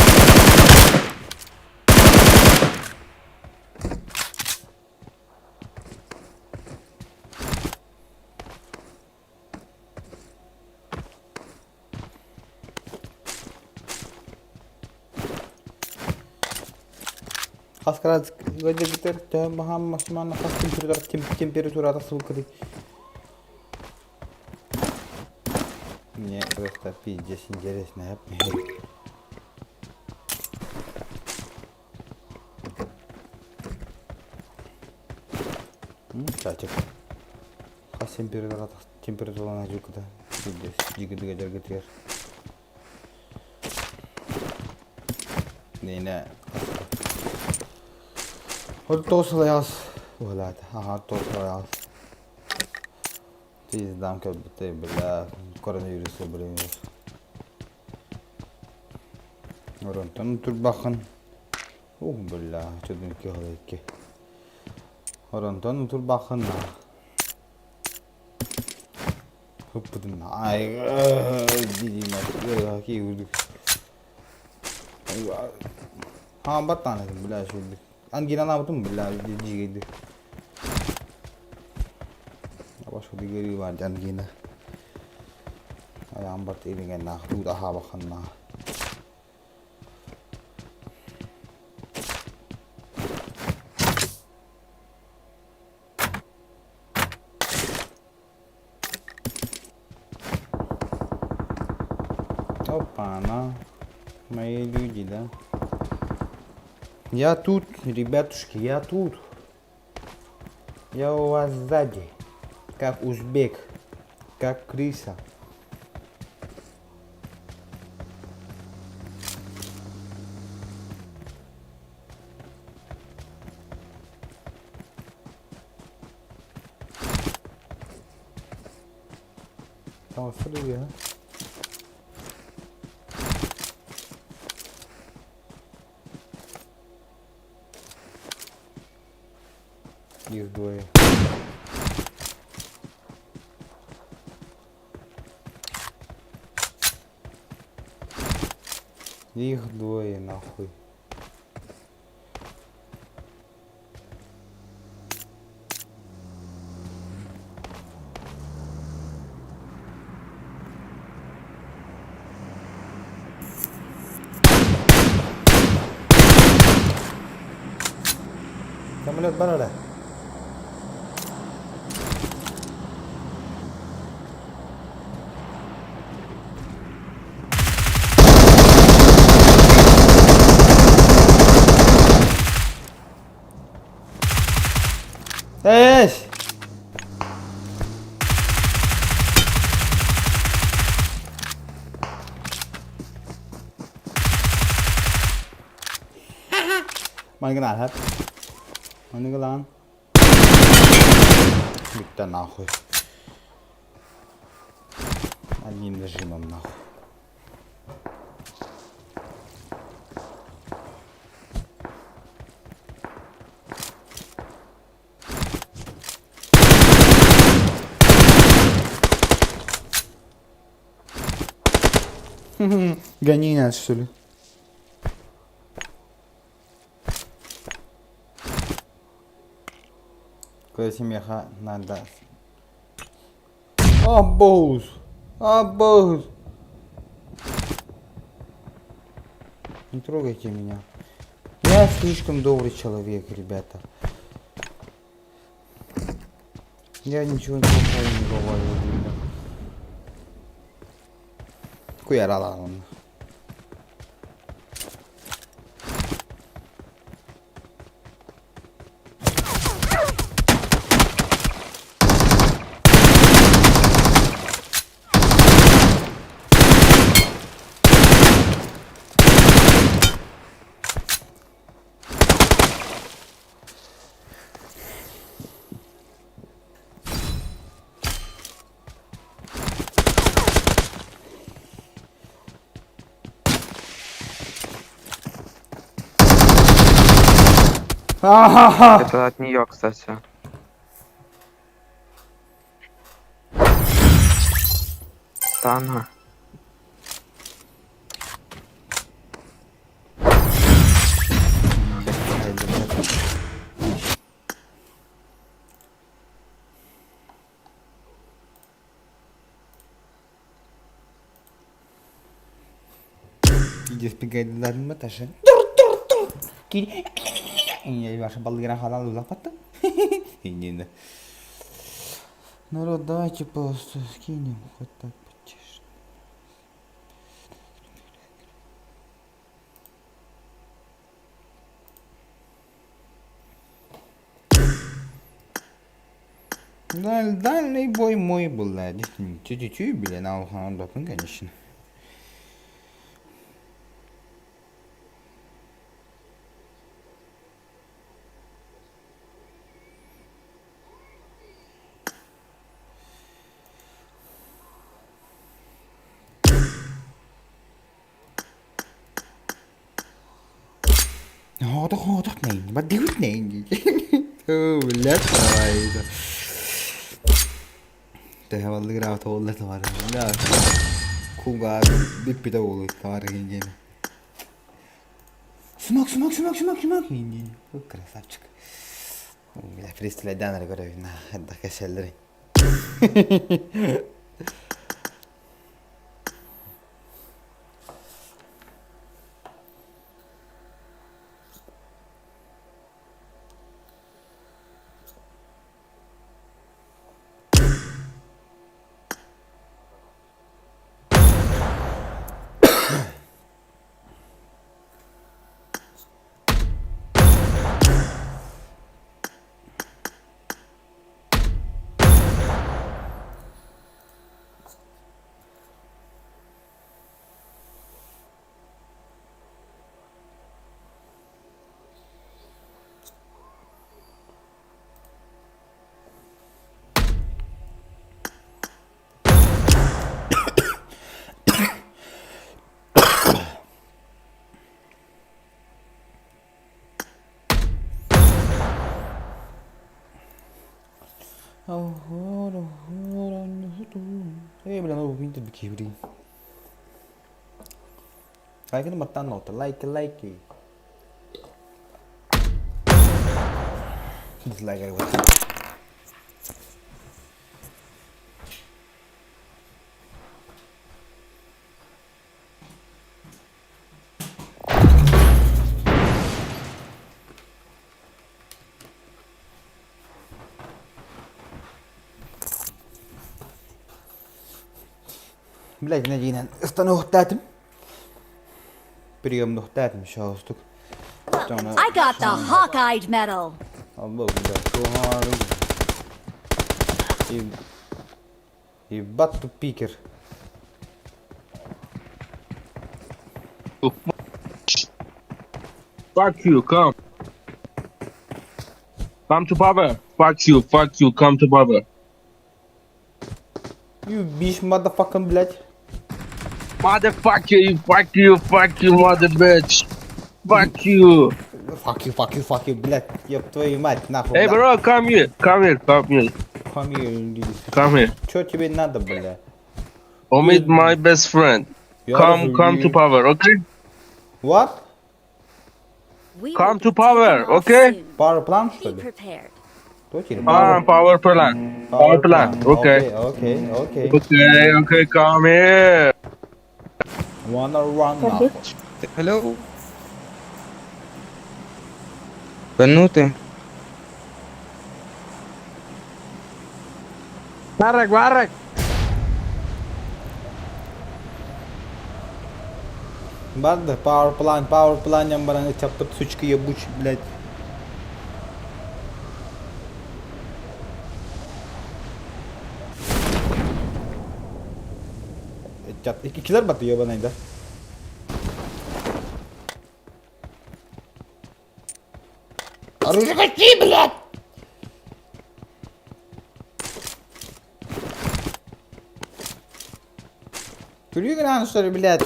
Хас градус ыалдьыбытыгар төһө баһаам максимально хас температурата сылкыдый? Мне просто пиздец интересно. Чатик. Хас температура температуралана дьукута. Пиздец, дьигидигэ дьаргытыгар. Нейне Отто сылайас. Уһалаата. Аха, отто сылайас. Пиздам кэлбитэ, бля, коронавирус блин. Оронтон турбахын. Ух, бля, чудун киһалайки. Оронтон турбахын. Ыппытын ай Хаамбат даҕаны бля үчүгэйдик. Ангиналаабытым бля дьигэйдик. Башка баар ангина. Айаан барт илиҥэннаах туут аһаабахханнаа. Опа-на. Мои люди, да? Я тут, ребятушки, я тут. Я у вас сзади. Как узбек. Как крыса. Там а? Их двое. Их двое, нахуй. Самолет бар Эй! Манныгын ааһар. Манныгылаан. Бүттэ нахуй. Одним нажимом нахуй. Гони нас, что ли? Куда надо. Абоз! Абоз! Не трогайте меня. Я слишком добрый человек, ребята. Я ничего плохого не говорю, ребята. Куярала он. Ага! Это от нее, кстати. Это она. Иди спигайдыларын Народ, давайте просто скинем хоть так потише. Дальний бой мой был, да, действительно, чуть-чуть, бля, на ухо, конечно. Хоотох нейн, баддыгут нейн. Блядь, давай. Тэһэ толла тавар. Да. Куга биппите болу тавар генген. Смок, смок, смок, смок, смок. Красавчик. Бля, фристайлдан көрөбүн. На, да кэсэллери. Эй, бля, ну видите, бикиври. Лайк на лайки, лайки. Дизлайк вот. Блядь, надеюсь, стану Прием нухтаатым шоустук. I got the Hawkeye medal. Ебать тупикер. Fuck you, come. Come to Baba. Fuck you, fuck you, come to Baba. You bitch motherfucking блядь. Motherfucker, you fuck you, fuck you, mother bitch. Fuck you. Fuck you, fuck you, fuck you, блядь. Ёб твою мать, нахуй. Hey bro, come here, come here, come here. Come here, Come here. Чё тебе надо, бля? Omid my best friend. Come, come to power, okay? What? We will Come be to power, taking off okay? soon. Power plant, что Be ли? prepared. Кто теперь? Ah, power plant. Power plant, okay. Окей, окей. Okay, okay, come here. Wanna run нахуй. Hello. Benute. Barrack, barrack. Барды, power plant, power plant диэн баран ыччаппыт сучка ебучий, блядь. Ыччат, иккилэр баты ебаный да. Оружие хочу, блядь! Күлүү гынан что ли, блядь?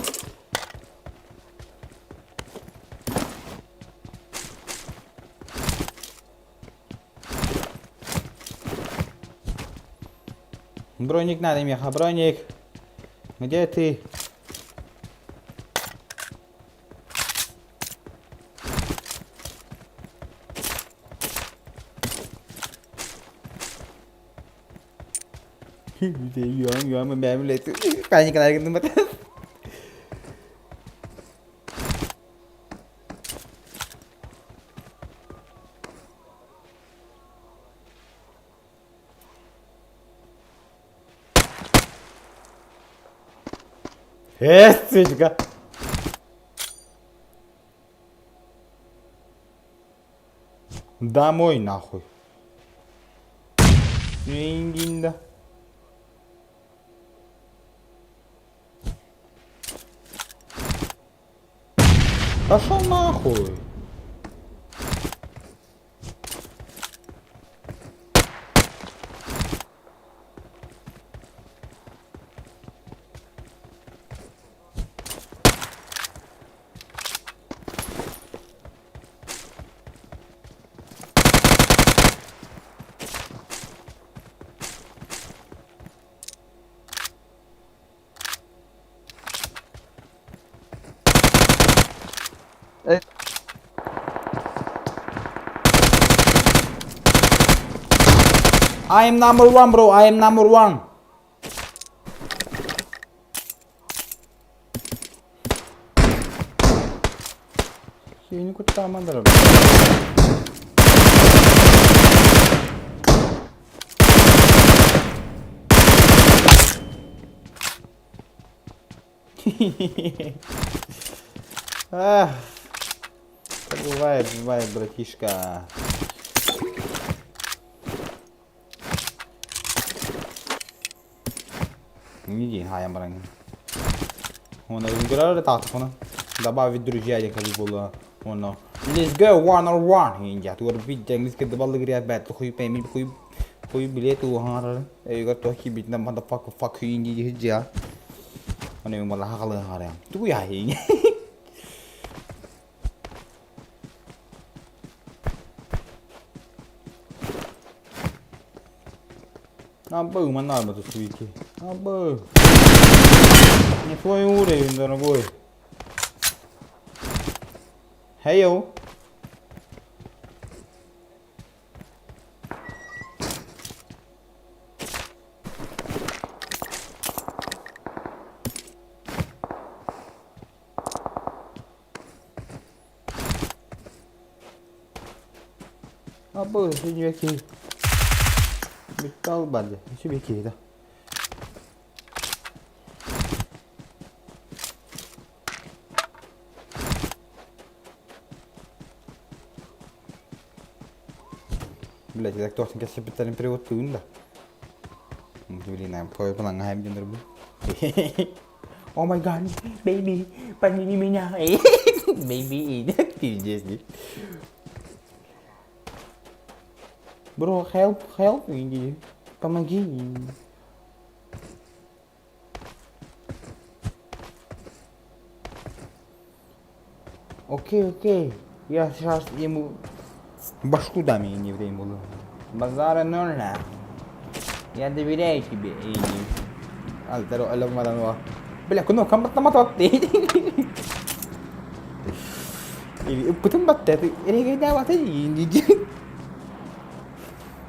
Броник надо, меха, броник. Где ты? Э, сучка. Домой нахуй. Да. Пошел нахуй. I am number one, bro. I am number one. Sini кутаман Ах, бывает, бывает, братишка. Иди, хайа баран. Оны үнгөрөр таатыхына. Добавить друзья как было. Ono. Let's go one on one. Инja туор бит английский дебаллы грят бэт хуй пэми хуй хуй билет ухаар. Эйга тохи бит на motherfucker fuck you инди хижа. Оны мала хакалы харя. Ту я хи. Абы, манар бы суики. Абы. Не твой уровень, дорогой. Хей-йоу. Абы, синьяки. Металл бады. Сюбеки, да. Блять, я так точно кэпсэппиттэрин переводтуун да. Блин, плаҥҥа дьоннор бу. Oh my god, baby, подними меня. Baby, пиздец. Bro, help, help me. Помоги. Окей, окей. Я сейчас ему башку дам, и не время было. Базара ноль. Я доверяю тебе, Энди. Бля, кнопкам баттамат Ыппытым батта, эрэгейдээбата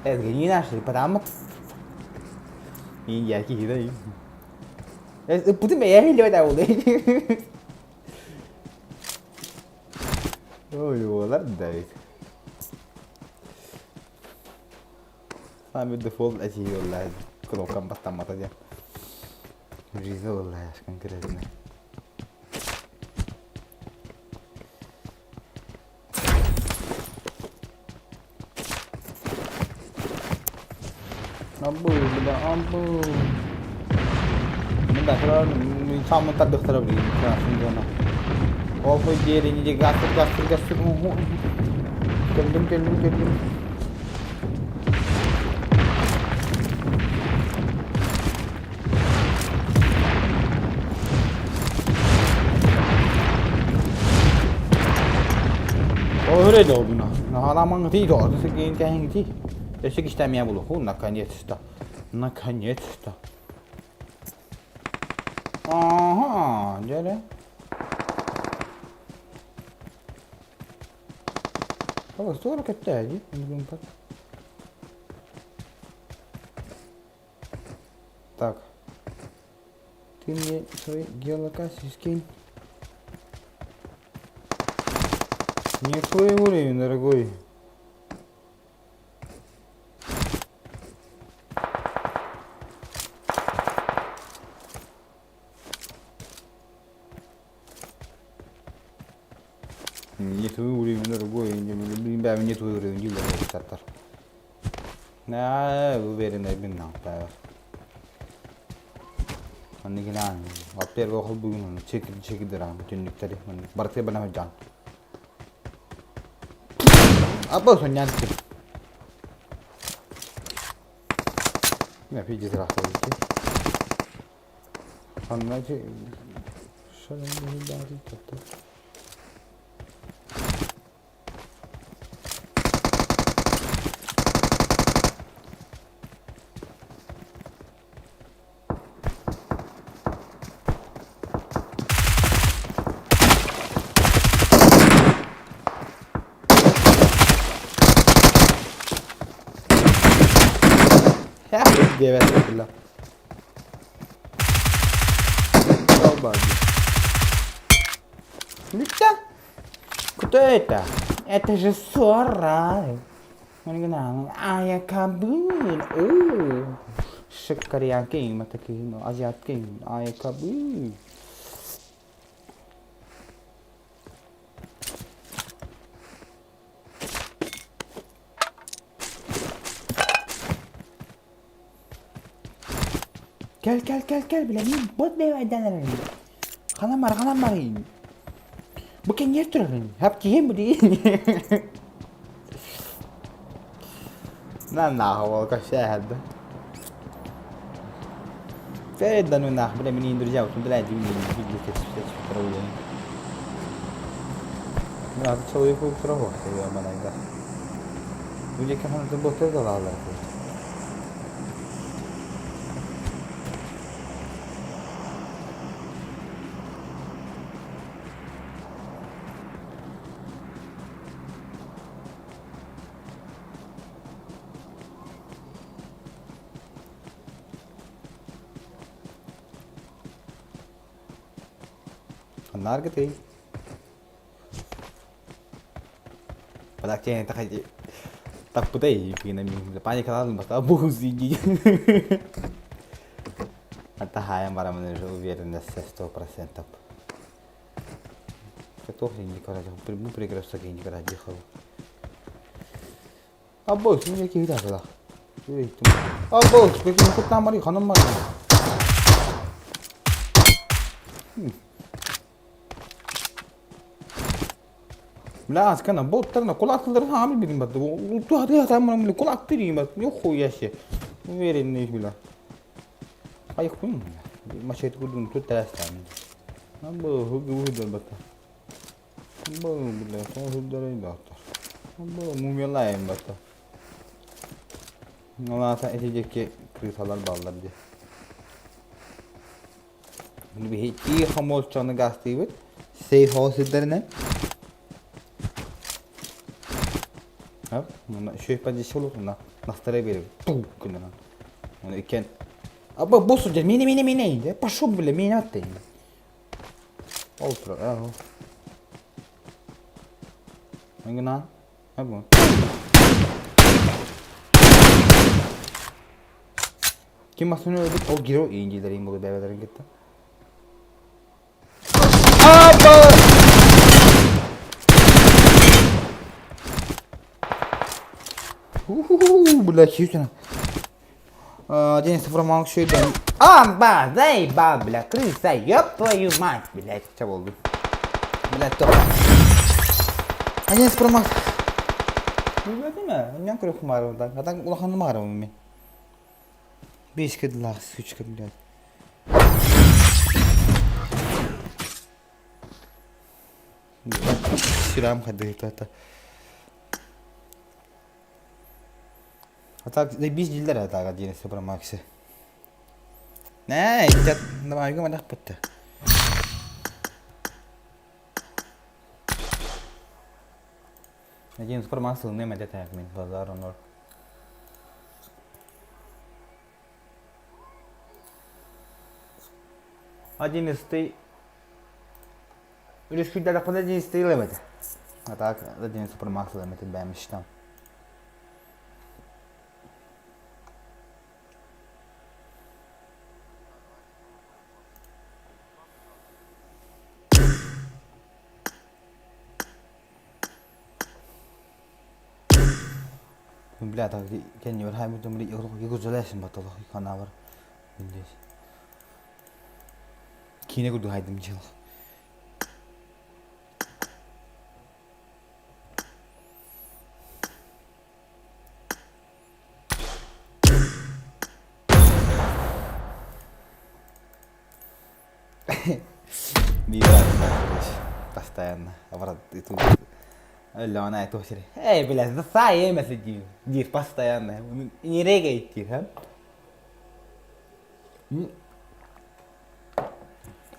Это не наши, потому Я киһи Ыппытым бэйэ да ол. Ой, уолар да ведь. Сами дефолт этии буолла кнопкам баттаммата диэн. Жиза буолла конкретно. Абы, бля, абы. Мин да самын тардыхтара билигин дьоно. Ол хой диэри не гастыр гастыр гастыр Кэллим кэллим кэллим. Öyle de oldu. Adamın değil o. Өссө кистэмиэ булуоху, наконец-то. Наконец-то. Ага, дьэ О, здорово кэттээ дии. Так. Ты мне свои геолокации скинь. Не твой уровень, дорогой. Не твой уровень, дорогой. Не твой уровень, дииллэр Наа, уверенный бин наахтаах. Манныгынан, во-первых, ол бүгүн чекидерам түннүктэри барытыгар бана сылдьан. Абы сонньян Мин пиздец Диэбэт бilla. Бүттэ. Кто это? Это же Сора. Аякабын. О, Кореянка такие, азиатка. Аякабын. Кэл кэл кэл кэл бля мин бот бэйдэнэрин. Ханан бар ханан бар. Бу кэннигэр турарын. Хап киһим бу диин. На нахуй волка шәһәрдә. Да ну нахуй, бля, мне друзья, вот блядь, Ну, человеку ё-моё, Люди, как он был, ты Наргытый. Подактен так путай паникалаан баста буузиги. Атахаyan барамын уже уверенность 100%. Туох индикара бу прекрасно индикара дихал. Або, сине киһи да. Або, беки куттан бари ханам бари. Бля, скана боттарна кулаклары хамил билин бат. Улту хаты хатам кулак тирим бат. Нихуя себе. Уверенный бля. Ай хуй. Мачет кудун тут тастан. Або, хуги хуги бат. Або, бля, хуги бат. Або, мумиялайым бат. Ол аата ити диэки крысалар бааллар дии. Биһиги хомолчону гаастыыбыт. Сейф хаус сирдэринэн. Үчүгэй позиция олохуна настарай беребит. Туг гынан. Оны иккен. Аба бу судья мини мини мини. Пошел бля мини атты. Ол турар. Аа. Гынан. Абы. Ким басын өлбүт ол геро индилерин болу бэбэлэрин кытта. Аба! Уху, бля, чистина. День сформал шөйден. Амба, заеба, бля, крыса, ёб твою мать, блядь, ча болду. Блядь, топ. Один сформал. Билбэтим Ньон көрөх маарыбын. Атан улахан маарыбын мен. Бешке дылах, сучка, блядь. Сүрам хадыгытата. А так, биз дилер атага диэн Супермаксы. Нэ, иччат, намайга манах бытта. Один Супермакс ылыныам этэ тайах мин базар онор. Одиннадцатый Үрүскүйдэтэхпинэ одиннадцатый ылыам этэ. А так один Супермакс ылыам этэ бэйэм ищтам. Бля, так кэннибэр хаайбытым егузалээсин баталах ханаабар киинэ курдук хайдым дьыала. Постоянно. Өллөҕүнэ туох сири эй бля саа эмэс диир диир постоянно не регает диир ха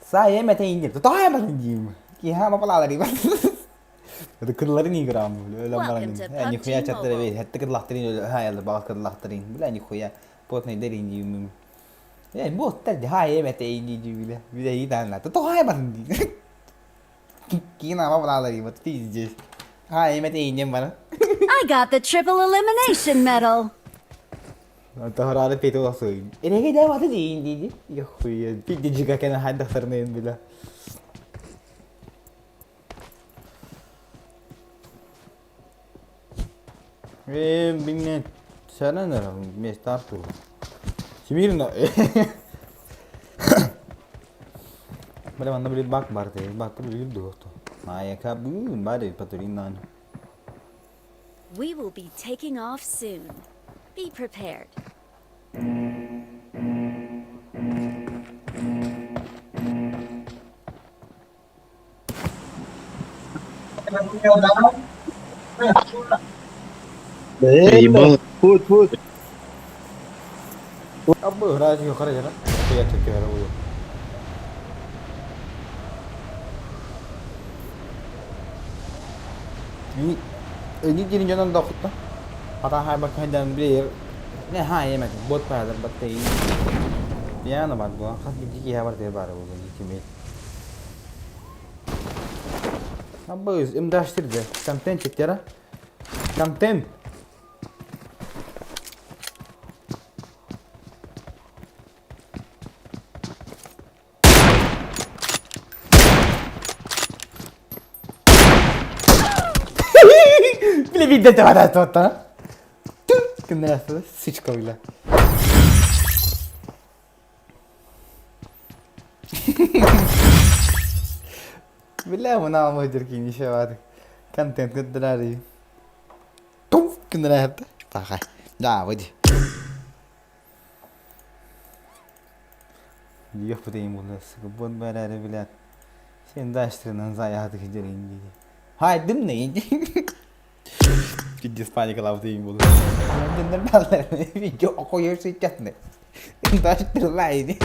саа эмэтэ индир тоҕо эмэтин диим киһи мапалаалар Кырларын играм, өлөн баран. Нихуя чаттар эбит, хэтте кырлахтарын хайалар баҕас кырлахтарын. Бля нихуя потный дэрин диим. Э, буоттар ди хай эмэтэ инди дии бile идаанна. Тоҕо эмэтин дии. Киин ама балаалар вот пиздец. Хай эмэтэ индем бара. I got the triple elimination medal. Таһараары пети уласыйын. Эреге дэ баты диин диди. Яхуя, пиздец кена хайдахтарнайын бile. Э, билне сэрэн вместе Артур. Смирно. Бля, манна билир бак бар те. Бак билир дуохто. Мааяка бүүн бары патуриннан. We will be taking off soon. Be prepared. Ебало. فوت فوت Абы радио харajara. Я чекер буду. Ни дирин жанан да хутта. Ата хай бак хайдан бир. Не хай эме бот пайдар батты. Яна бар бу. Хас бир ки хабар те бар бу кими. Абы имдаштырды. Контент чектера. Контент. Бile видите вара тота. Күннәсе сучка бile. Бile мына алмай кийин ишe бар. Контент көттүрәри. Тум күннәре. Тагай. Да, выйди. Yok bu deyim bunu. Sıkı bon bәрәрі билет. Сен даштырынан заяды кедерин диди. Хайдым не? Пиздец паника лав дейм буду. Нормально. Видео охуевший честный. Даштырла иди.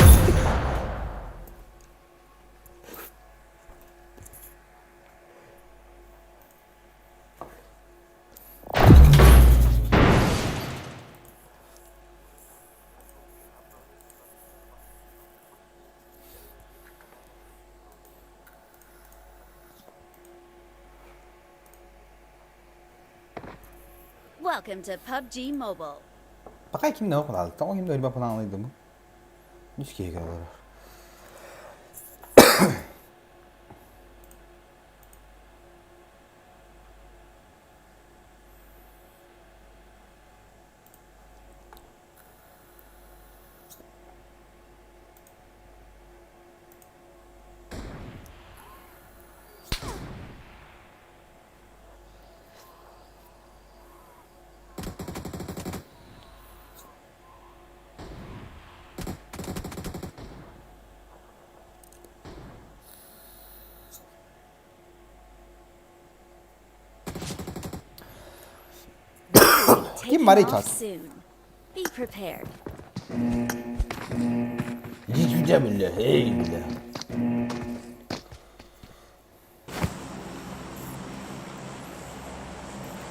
Welcome to PUBG Mobile. Пока ким да окулаалык. Тоҕо ким да өлбө планлыйдым. Үс киһи олорор. Ким Taking барый off чат? soon. Be prepared. Иди сюда, бля, эй, бля.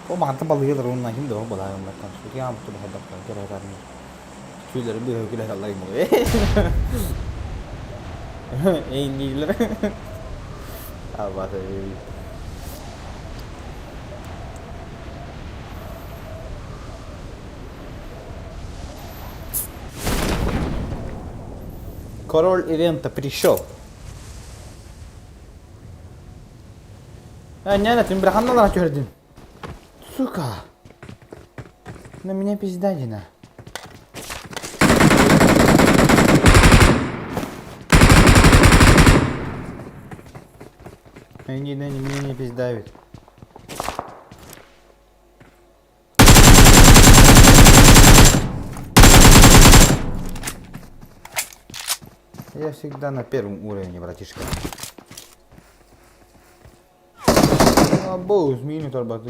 Ол мантан балыгы уонна ким да балаайымматтан сутуйаабыт баһардахтан кэрэхэтэрин түүлэрин быыһы алларым эйниилэр абата Король ивента пришел. А, не, не, ты ханналара түһэрдин. Сука. На меня пиздадина. Не, не, не, меня не пиздавит. Я всегда на первом уровне, братишка. А, боус, мини торба.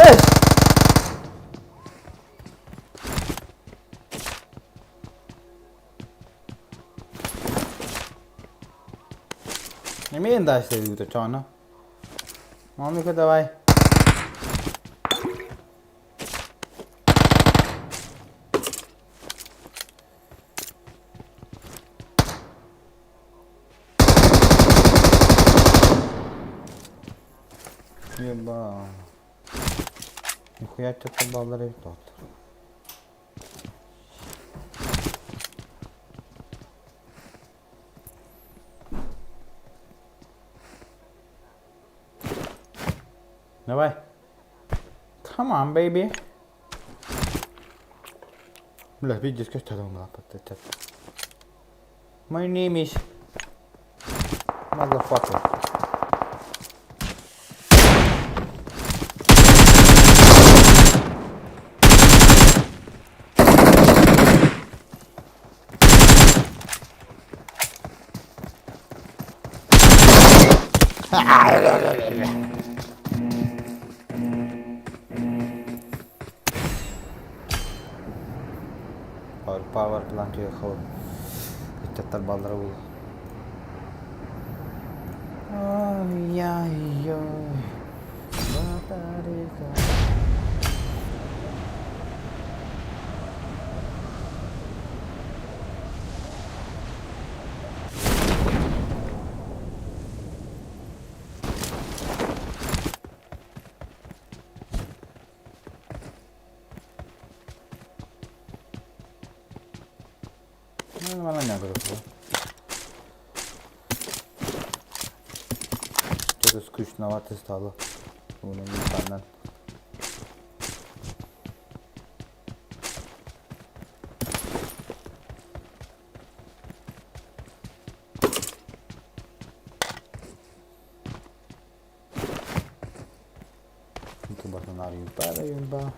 Эй! Эмиэ дальше чоно. А ну-ка давай. Еба. Нихуя тебе баллар тот. Давай. Come on, baby. Бля, видишь, как My name is Motherfucker. Power, power plant хол. Ыччаттар баллара бул. Ай-яй-яй. Батарейка. Ну, нормально было. Что-то скучновато стало. Непонятно. Тубатанар юнба.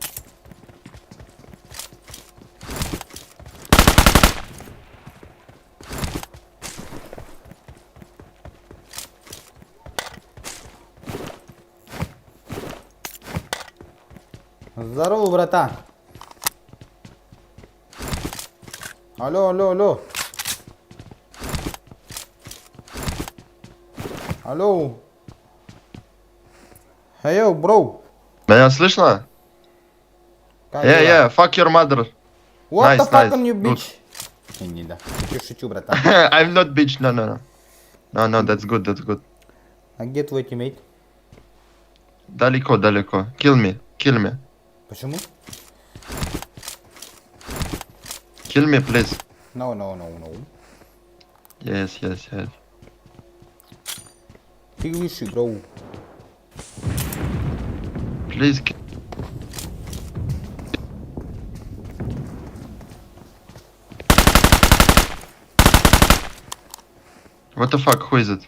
Здорово, братан. Алло, алло, алло. Алло. Hey, yo, bro. Меня слышно? Как Yeah, дела? yeah, fuck your mother. What Nice, the fuck nice. on you, Good. bitch? Не, не, да. Шучу, шучу, братан. I'm not bitch, no, no, no. No, no, that's good, that's good. А где твой teammate? Далеко, далеко. Kill me, kill me. Почему? Kill me, please. No, no, no, no. Yes, yes, yes. Ты выше, bro. Please. What the fuck? Who is it?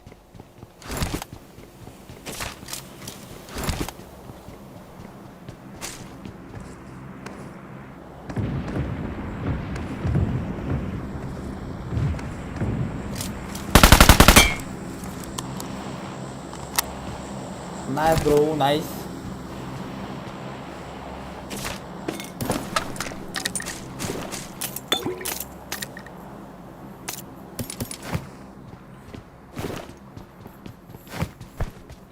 Nice, bro, nice.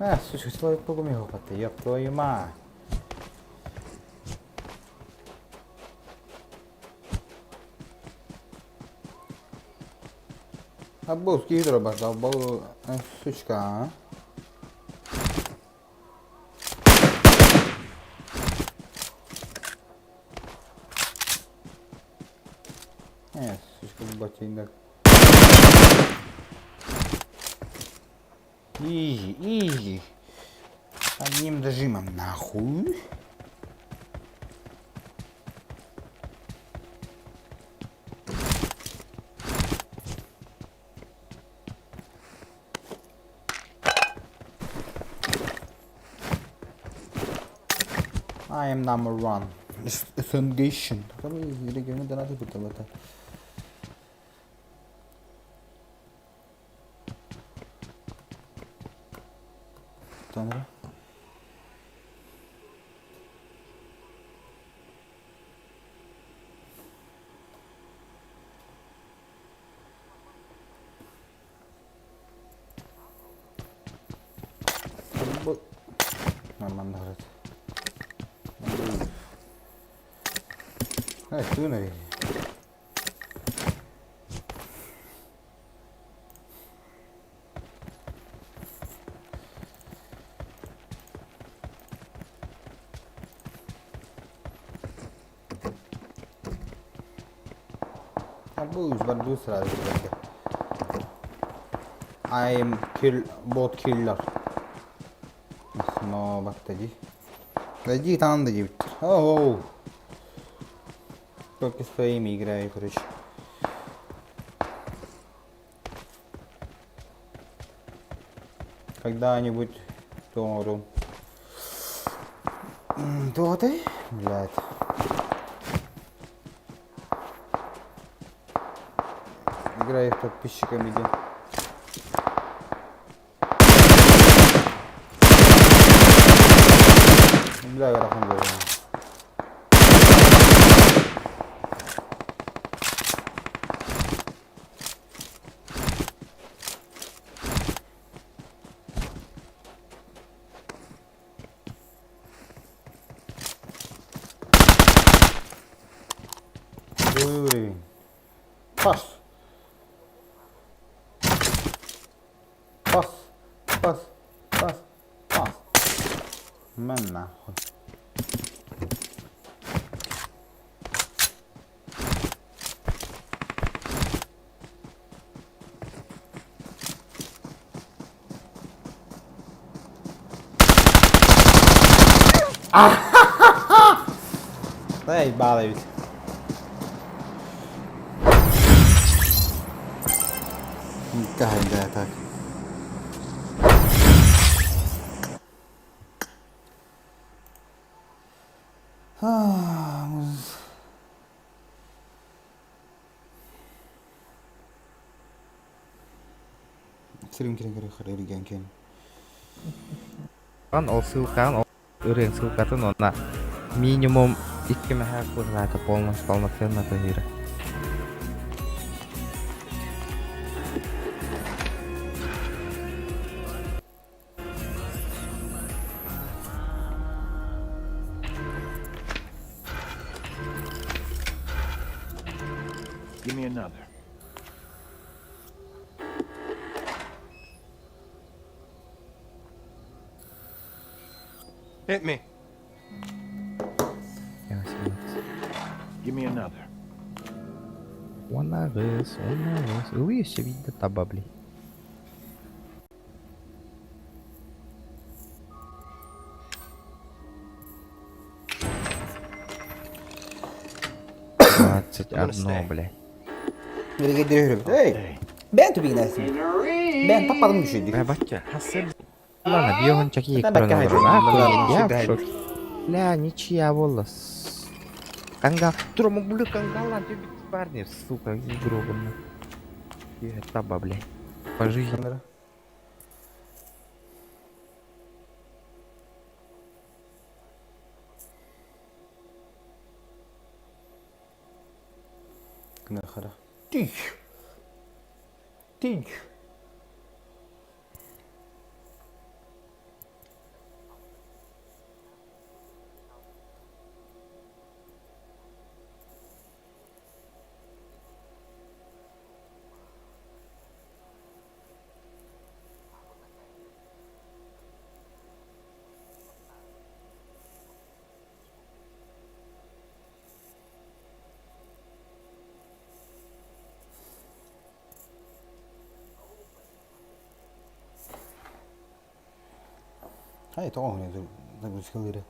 А, слушай, человек погумил, ёб твою мать. Аббос, гидро, долбал, сучка, а? Сучка, ботинок. Изи, изи. Одним дожимом нахуй. I am number one. Foundation. Tanrı. Bu Нормально играть. Эй, ты наверное. Абуз барду сразу. I am kill bot killer. Но баттади. Дойди там дойди. Оу. Только своими играю, короче. Когда-нибудь Тору. То ты? Блядь. Играю с подписчиками, где. Бля, верохом был. Уровень. Пас. Пас. Пас. Пас. Пас. Мэн нахуй. Да ебало ведь. Да, так. Сирим кирен кирен харир кен. Он ол ссылкан, ол ырыын ссылкатын онна минимум 2 мөһәк быһылаата полностью полноценно көһүрэ. Give me another. Hit me. Give me another. 18, 18. Ылыы өссө биирдэ таба, блин. 21, блядь. Эй, бэйэн тупигинээсин. Бэйэн таппадым düşürdük. Бля, батя, Ладно, бьён чаки Я в шоке. Бля, ничья волос. Кангал. Тура, бля, кангалан, ты парни, сука, игру. Таба, блядь. По жизни. Тих. Тих. Ай, тоҕо загрузкалыыры.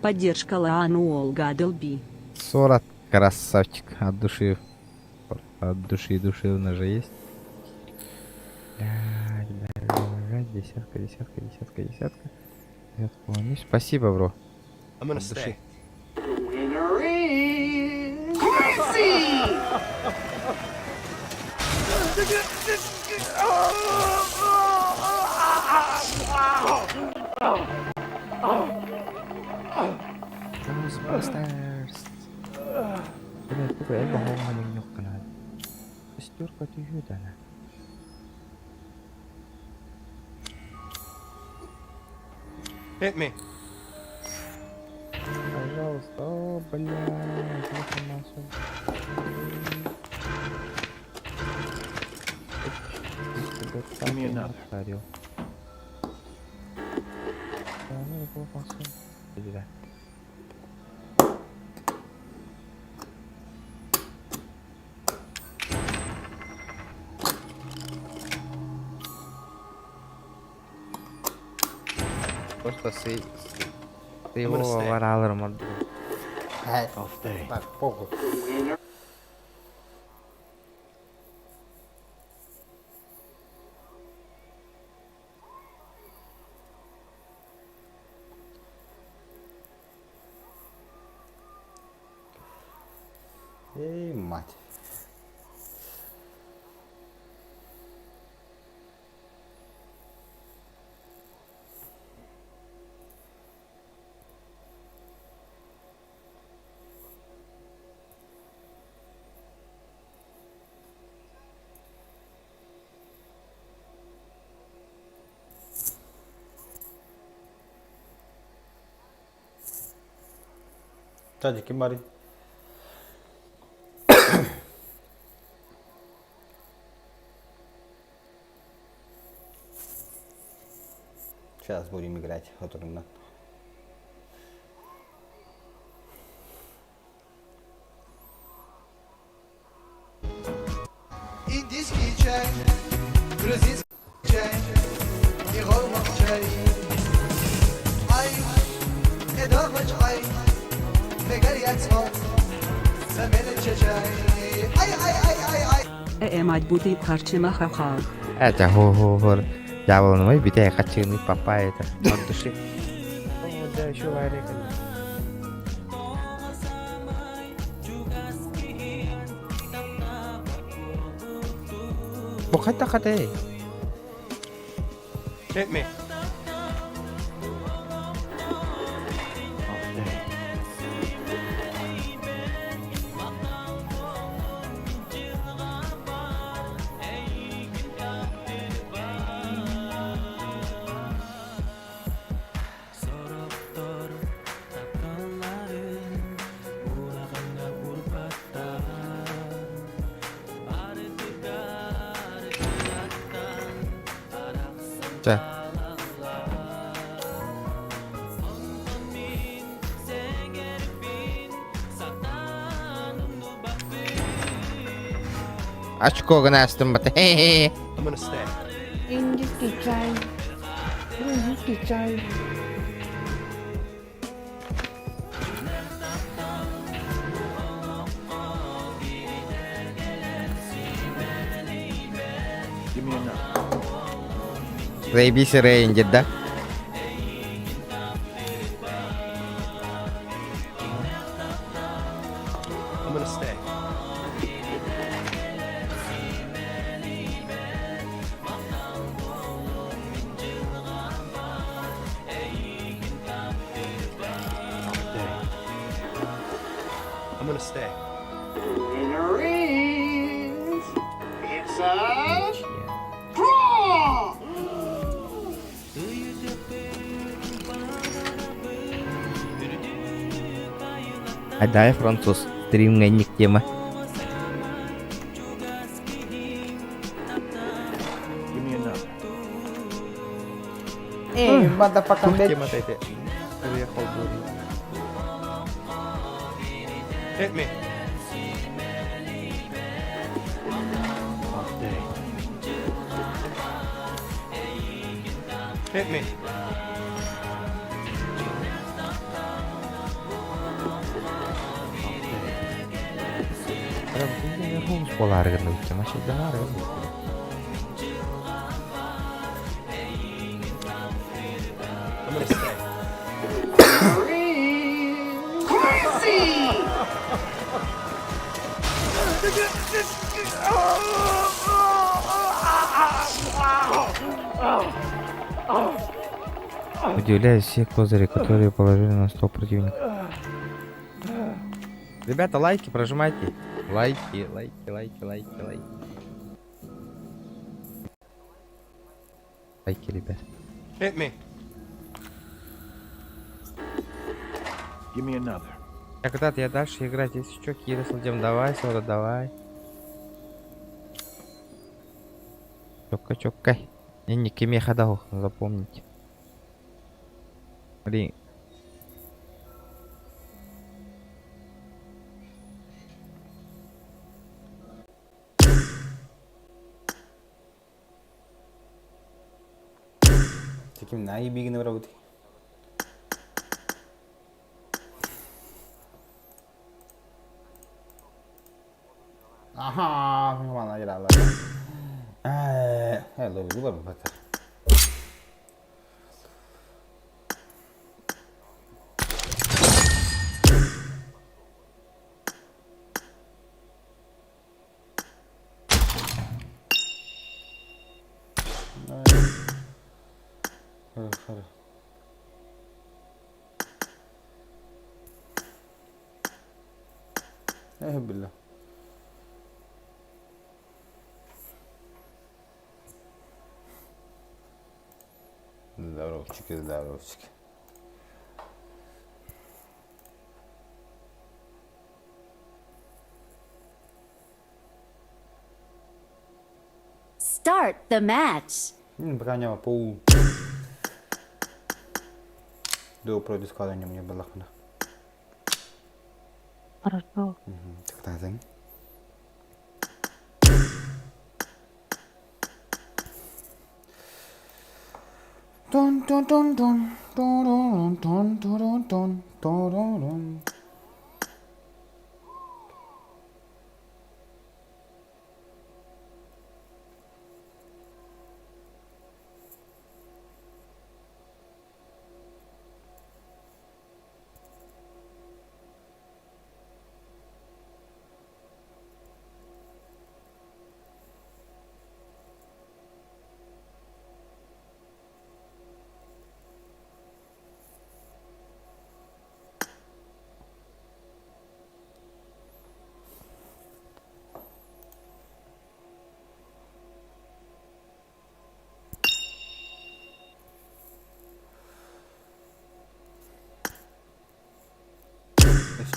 Поддержка Лаану Олга Долби. 40, красавчик, от души. От души душевно же есть. Блядь, блядь, блядь, десятка, десятка, десятка, десятка. Десятку. Спасибо, бро. I'm gonna От души. stay. Ghostbusters. Блядь, какой я Шестерка түйеді. Hit me. Пожалуйста, о, блядь, Give me another. Просто ты его варалар. I'll stay. Так, похуй. Эй, мать. Чадик, ким барый? Сейчас будем играть оторунан. Индийский чай, грузинский чай, и чай. Ай, ай, Ай, ай, ай, ай, ай. Мать бутый харчыма ха-ха. Это хо-хо-хо. Дьявол, битэ хачыны папа это. От души. Да, еще варик. Бу хата хата эй. Hit me. I'll stay. Чэ. Очко гына астым бата. I'm gonna stay. Индийский чай, грузинский чай. Give me another. Заебись рейнджер, да? I'm gonna stay. I'll stay. I'm gonna stay. Winner is... It's a draw! А дай француз. Стримная тема. Give me another. Эй, motherfucker, bitch. Тема эти. Приехал дурень. Hit me. I'll stay. Hit me. I'll stay. Болары гына машина I'm gonna stay. Crazy! Удивляюсь все козыри, которые положили на стол противника. Ребята, лайки прожимайте. Лайки, лайки, лайки, лайки, лайки. Лайки, ребят. Hit me. Give me another. Я когда-то я дальше играть, если что, Кира Сладем, давай, Сора, давай. Чокка, чоккай. Не, не кемеха дал, запомните. Блин. Таким наебигин работай. Аха, mana girerler. Hello, bu da Хорошо. Eh billah. Здоровчики, здоровчики. Start the match. Пока не пол. До дискада не баллахпына. Хорошо. Тахтаатын. Тон тон тон тон тон тон тон тон тон.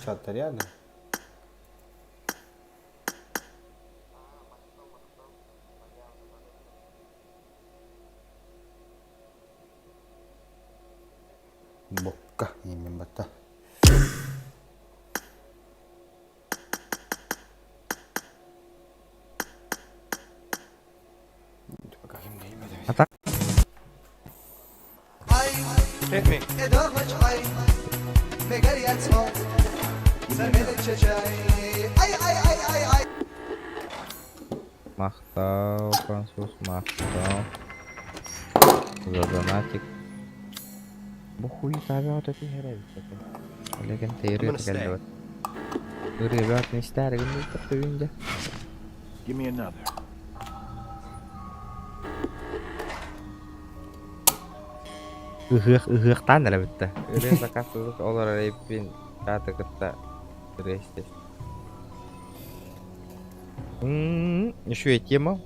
Чат рядом. Бокка ииннин батта. Hit me. Махтал, француз, махтал. За донатик. Бу хуй табиғат өтө иһэрэ эбит Олеген I'm тейрі gonna stay. кэллэбит. Ырыабат нистээригин төхтүгүн Give me another. Ыһыах ыһыахтаан эрэ бүттэ. Ырыа заказ олор эрэйбин таата кытта ырыа истэ. Еще тема.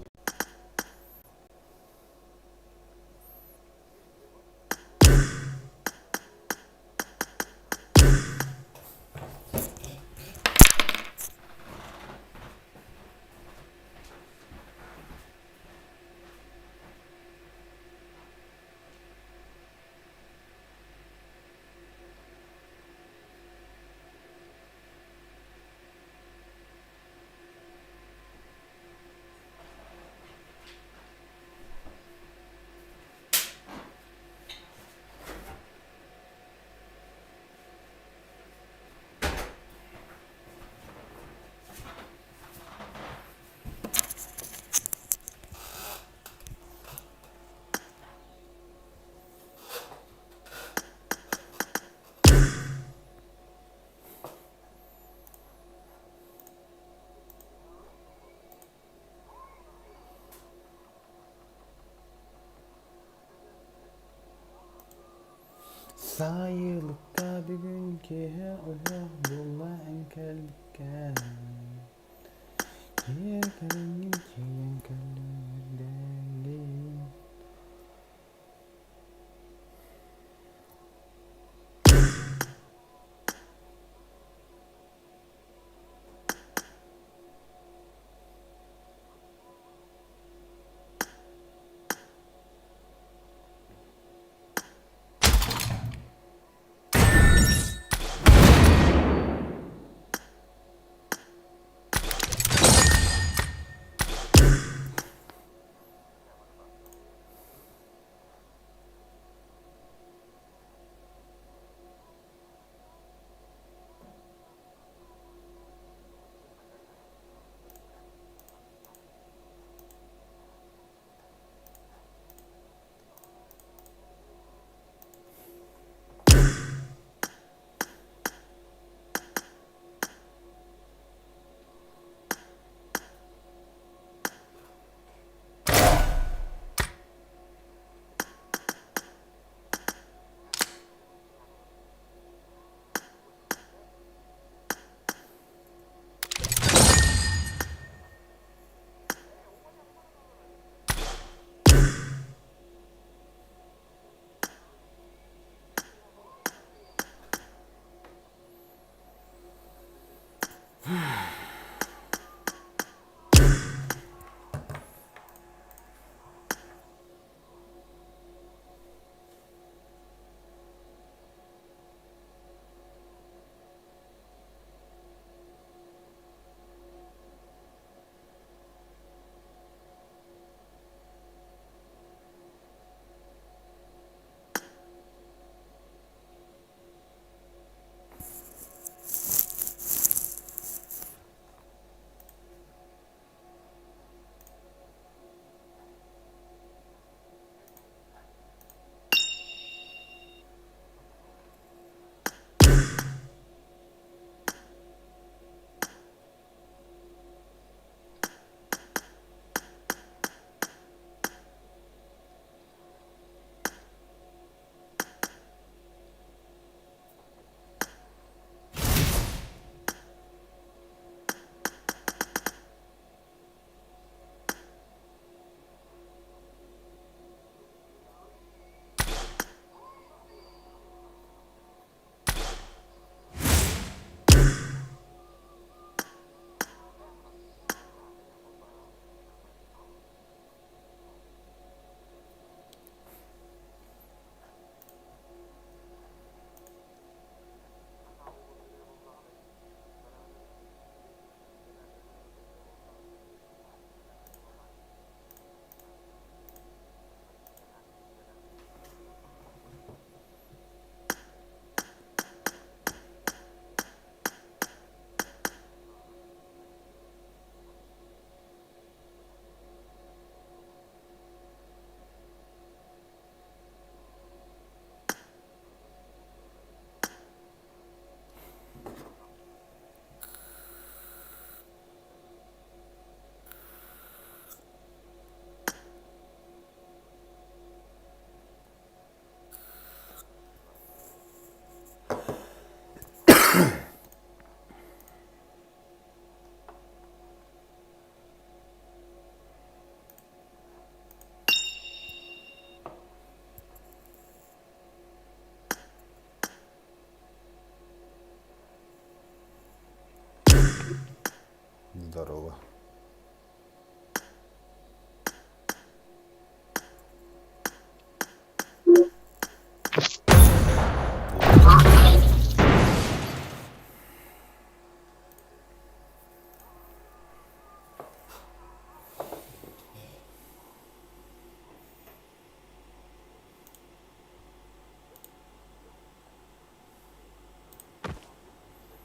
Сайылыкка бүгүн киэһэ ыһыах буолла эн кэлбиккэ. Киэр кэлэҥҥин тиийэн кэллиҥ. Здорово.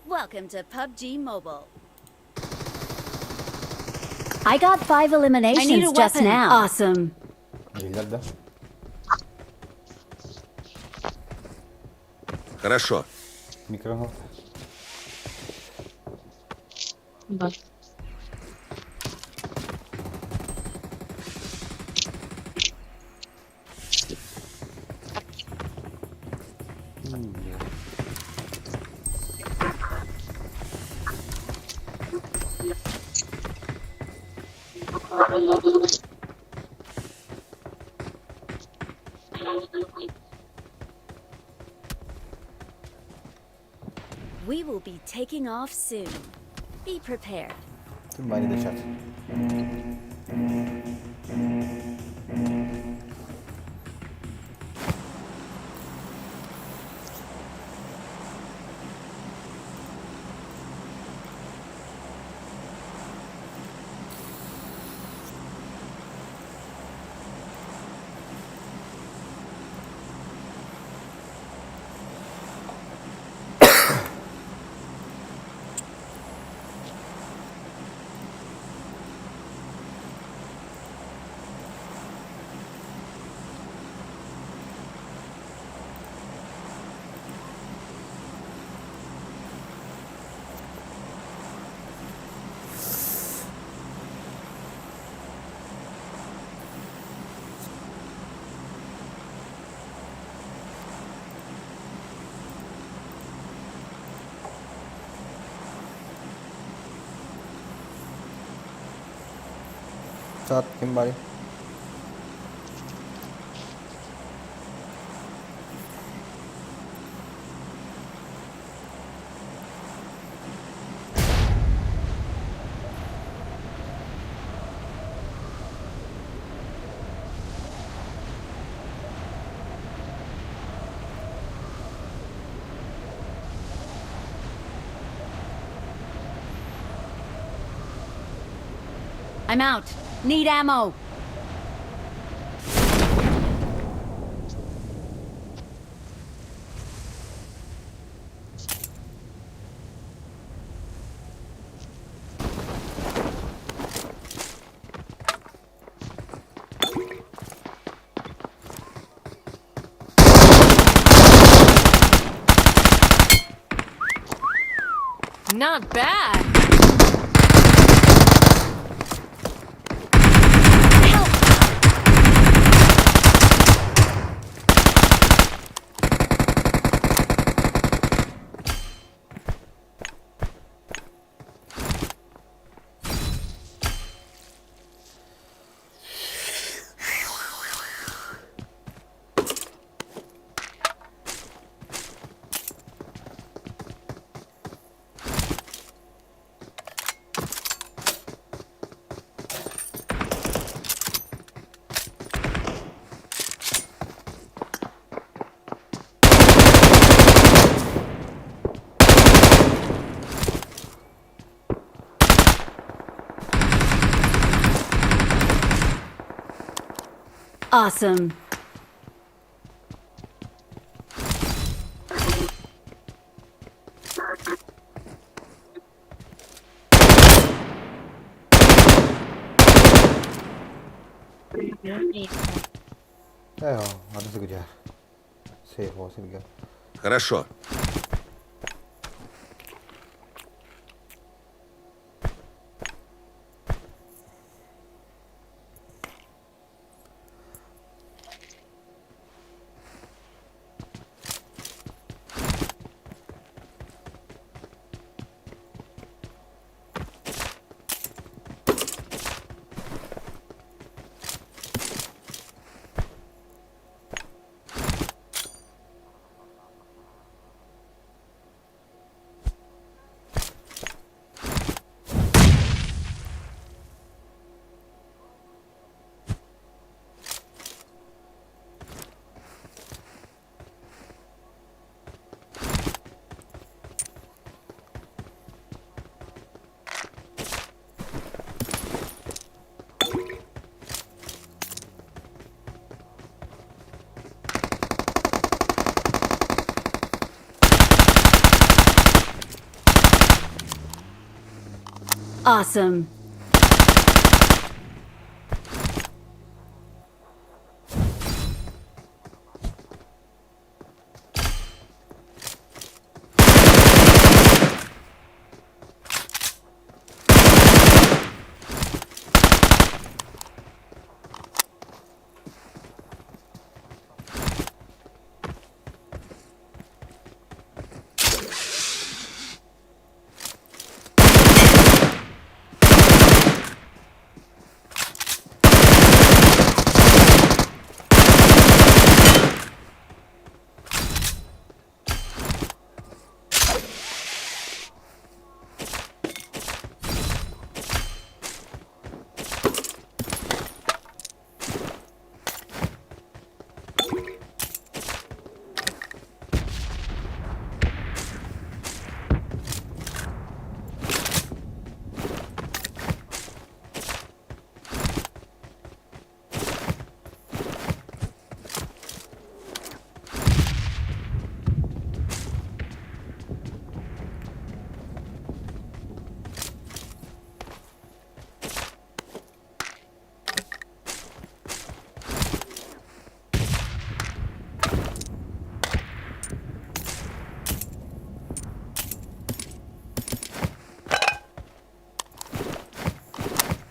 Welcome to PUBG Mobile. I got five eliminations I need a just weapon. now. Awesome. Биллэр да? Хорошо. Микрофон. Да. We will be taking off soon. Be prepared. Ким баар чат? Чат ким баарый? I'm out. Need ammo. Not bad. Awesome. Ээ, аны сыгыдьар. Сейф сиргэ. Хорошо. Awesome.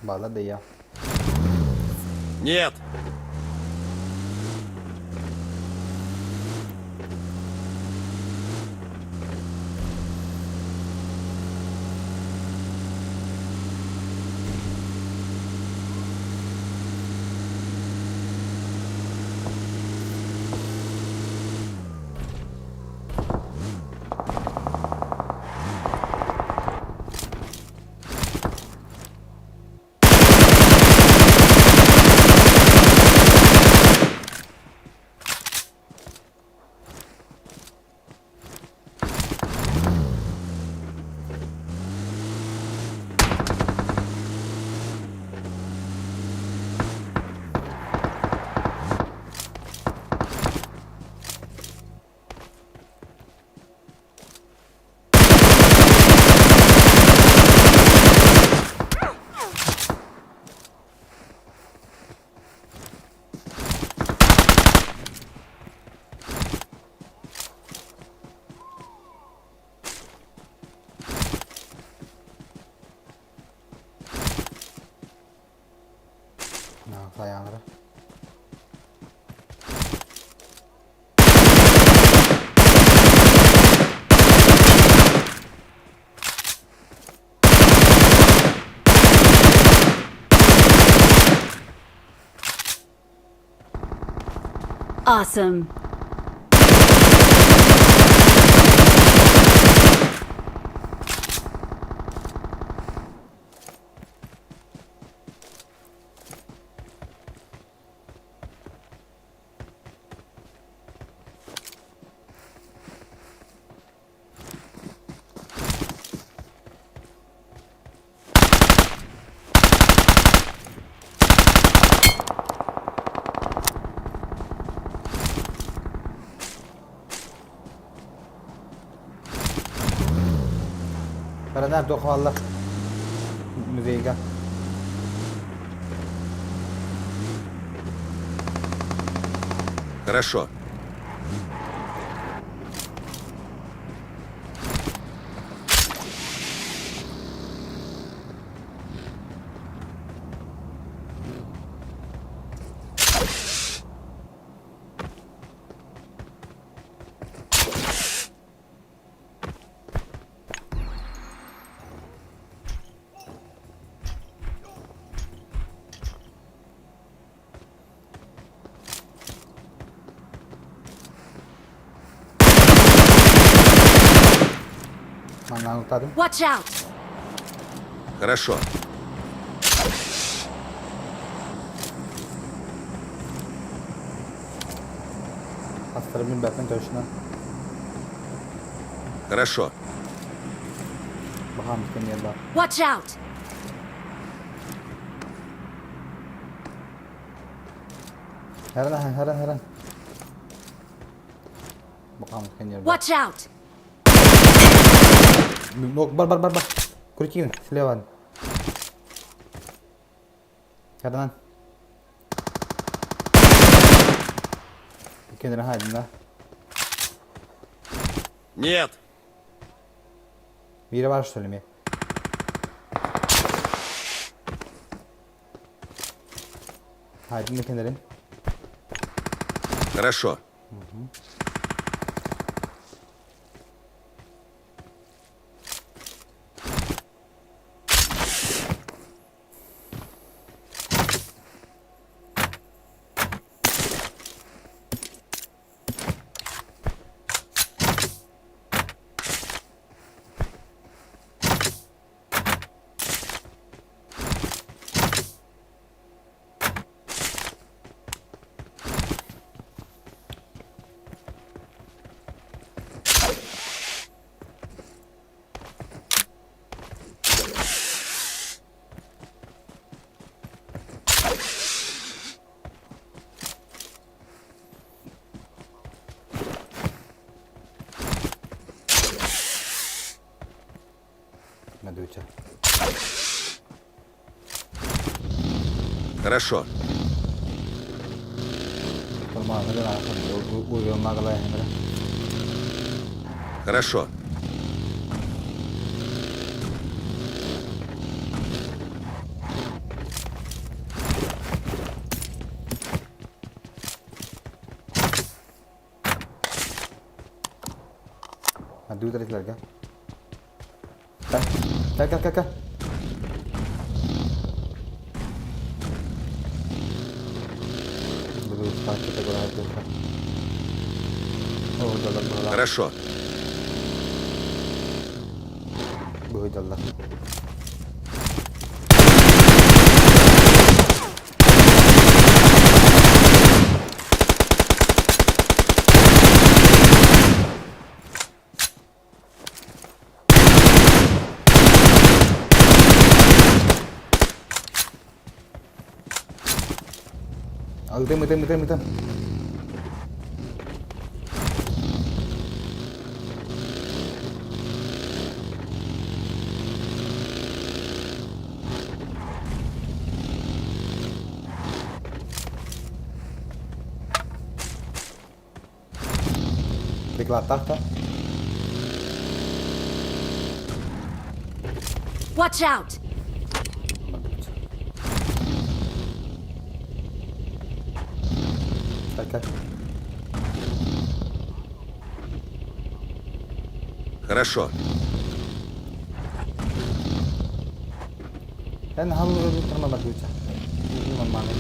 Баладыя. Нет. Хайаанара. Awesome. Баранар туох музейга. Хорошо. Манна утадым. Watch out! Хорошо. Хастарбын бәпен точно. Хорошо. Бахам бар. Watch out! Herren herren herren. Бахам бар. Watch out! Ну, бар бар бар бар. Крути слева. Кардан. Иккиэннэрин хаайдым да. Нет. Биирэ баар что ли эмиэ? Хаайдым иккиэннэрин. Хорошо. Медуча. Хорошо. Хорошо. Дуудара Кэл, кэл, кэл, кэл. Хорошо. Быһыйдаллар. Ытым, ытым, ытым, ытым. Приклад Watch out! Так, так. Хорошо. Эн халлы турма бардыыча. Нормально.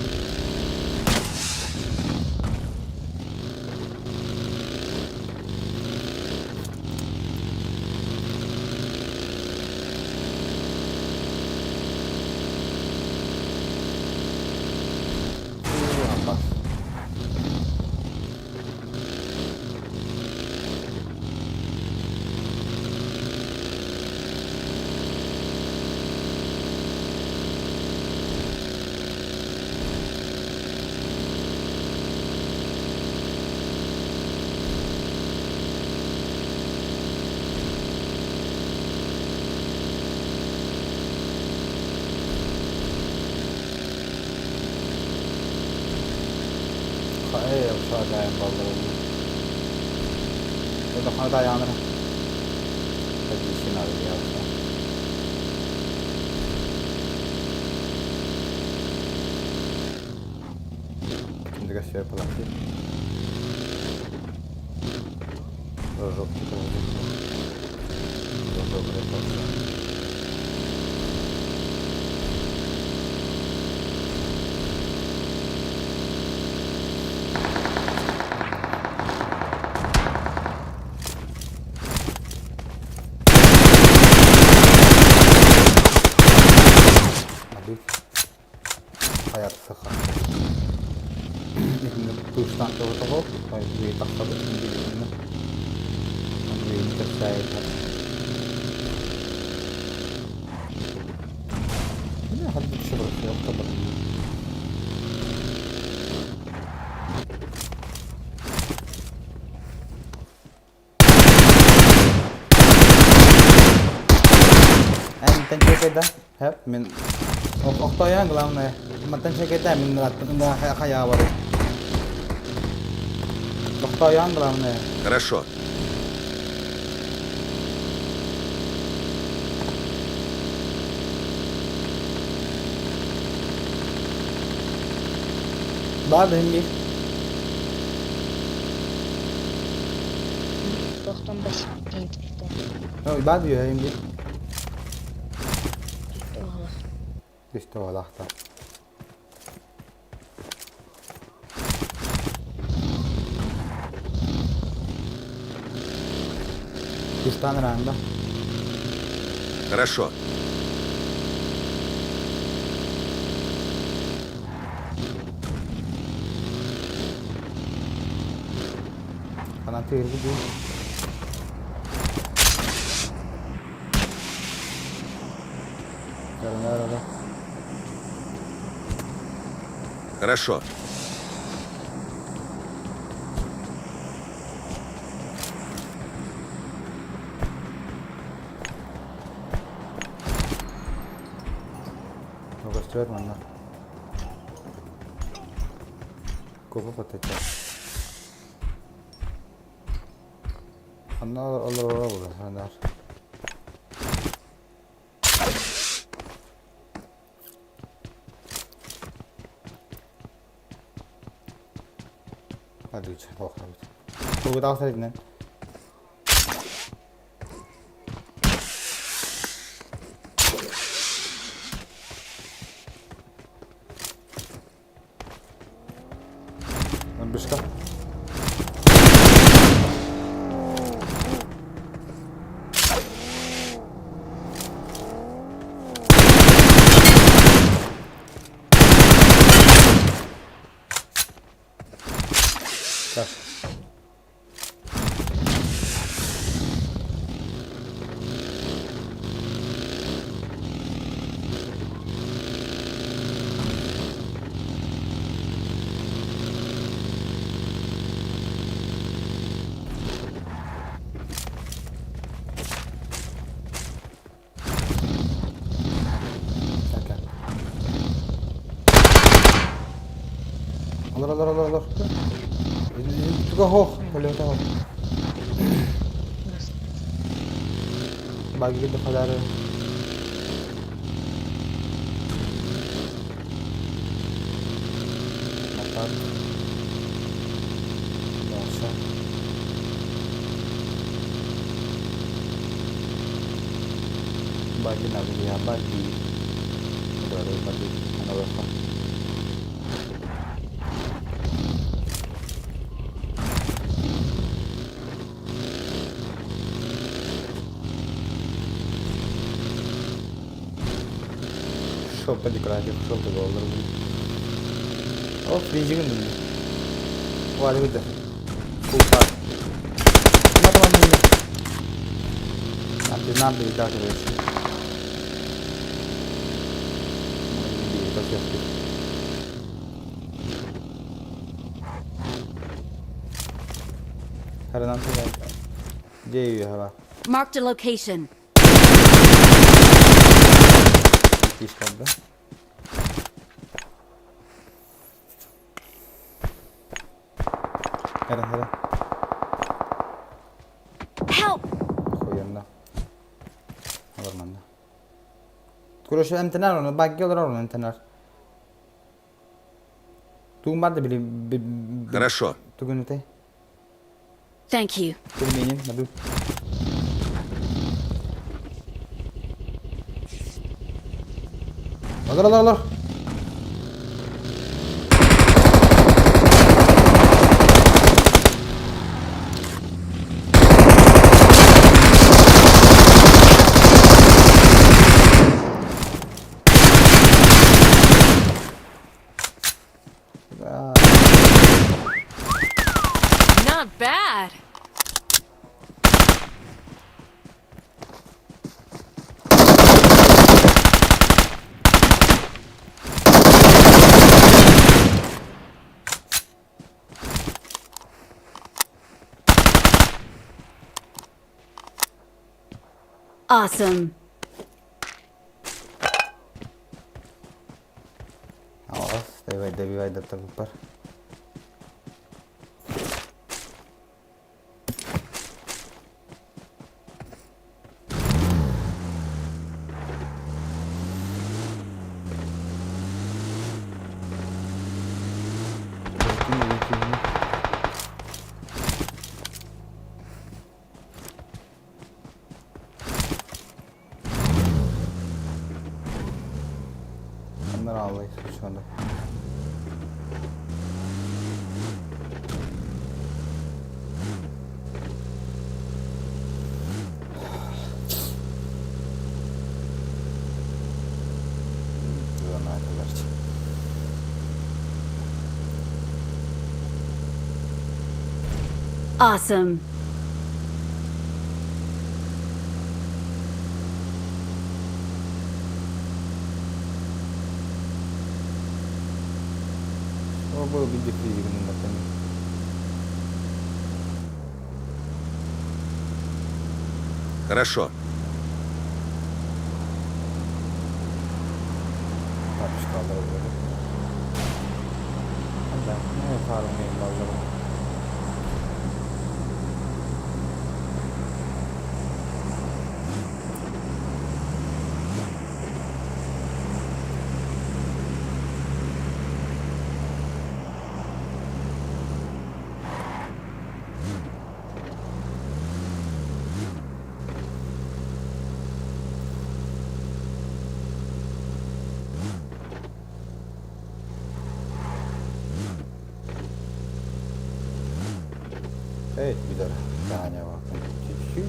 Эн тэн да? Хэп, мен охтоян главное. Мантан чэкэтэ мин хайаҕа барый. Тохтоойоон главное. Хорошо. Баар да биир. Тохтон бассейн Ой, баар да биир. Түстэ оҕолоохтор. Кустаан ыраанда. Хорошо. Ханан тыырбыт дуу? Хорошо. Көстүбэт манна. Копа патача. Анна олорор була, анар. Hadi охтабыт. Тугутаах сэринэн. Бышка. Так. Так. Олор, олор, олор, олор. Туга хоох, өлөтө хоох. Багги да халары. Матар. Даша. Багги набия, багги. Дорой багги. Аналаха. Шопа декоратив, шопа доллар будет. О, фризигин будет. Валя выда. Купа. Нам да, короче. Marked a location. Help! Олор манна. Короче, эмтэнэр оны, багги олорор оны эмтэнэр. Тугун бар да били... Хорошо. Тугун этэй? Thank you. Пельмени, наду. Олор, олор, олор. Not bad. Awesome. Добивайдаттарбыппар. Awesome. Ол бу биир физигынан Хорошо. Эй, пидор, Таня, чуть-чуть.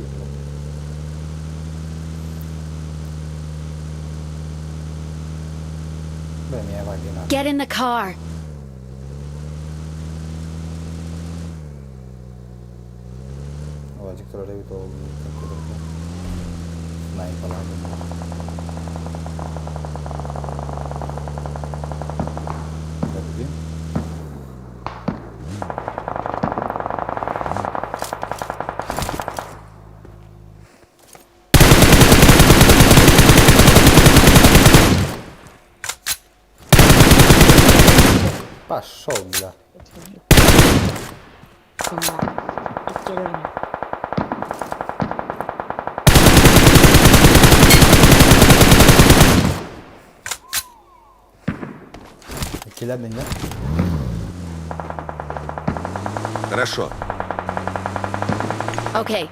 Get in the car. Пошел, бля. Килә меня. Хорошо. Okay.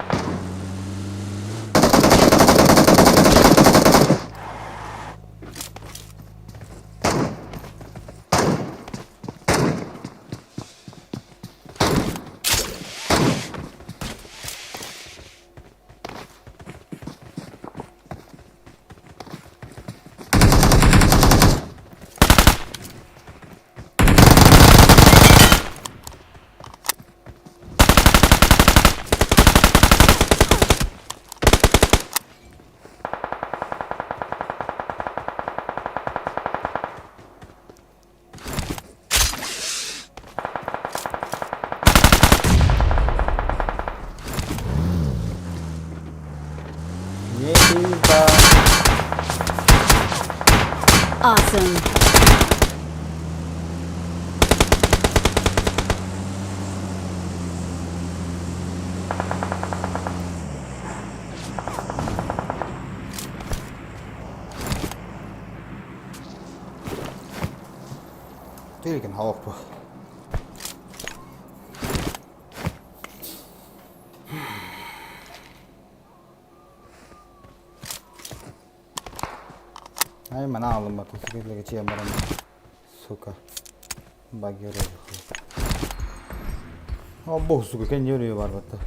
Не пизда. Awesome. Тилген халах бу. Ай, мана алым батын секретлеге чиен барам. Сука. Багер. О, бог, сука, кен yürüyor бар батта.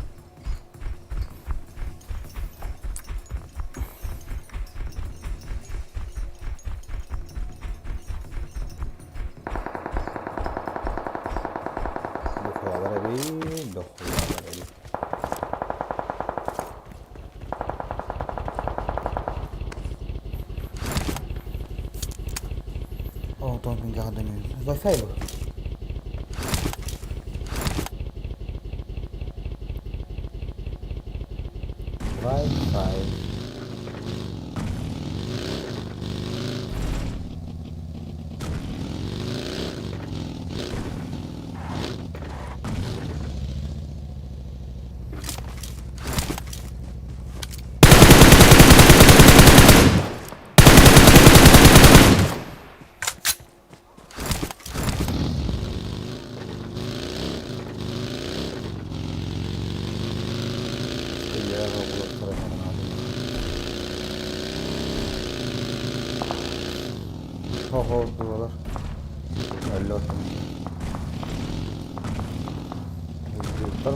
Дохуялар эби, дохуялар эби. О, тон күнге қадам Wi-Fi bu. Wi-Fi. Хо-хо, Өллө.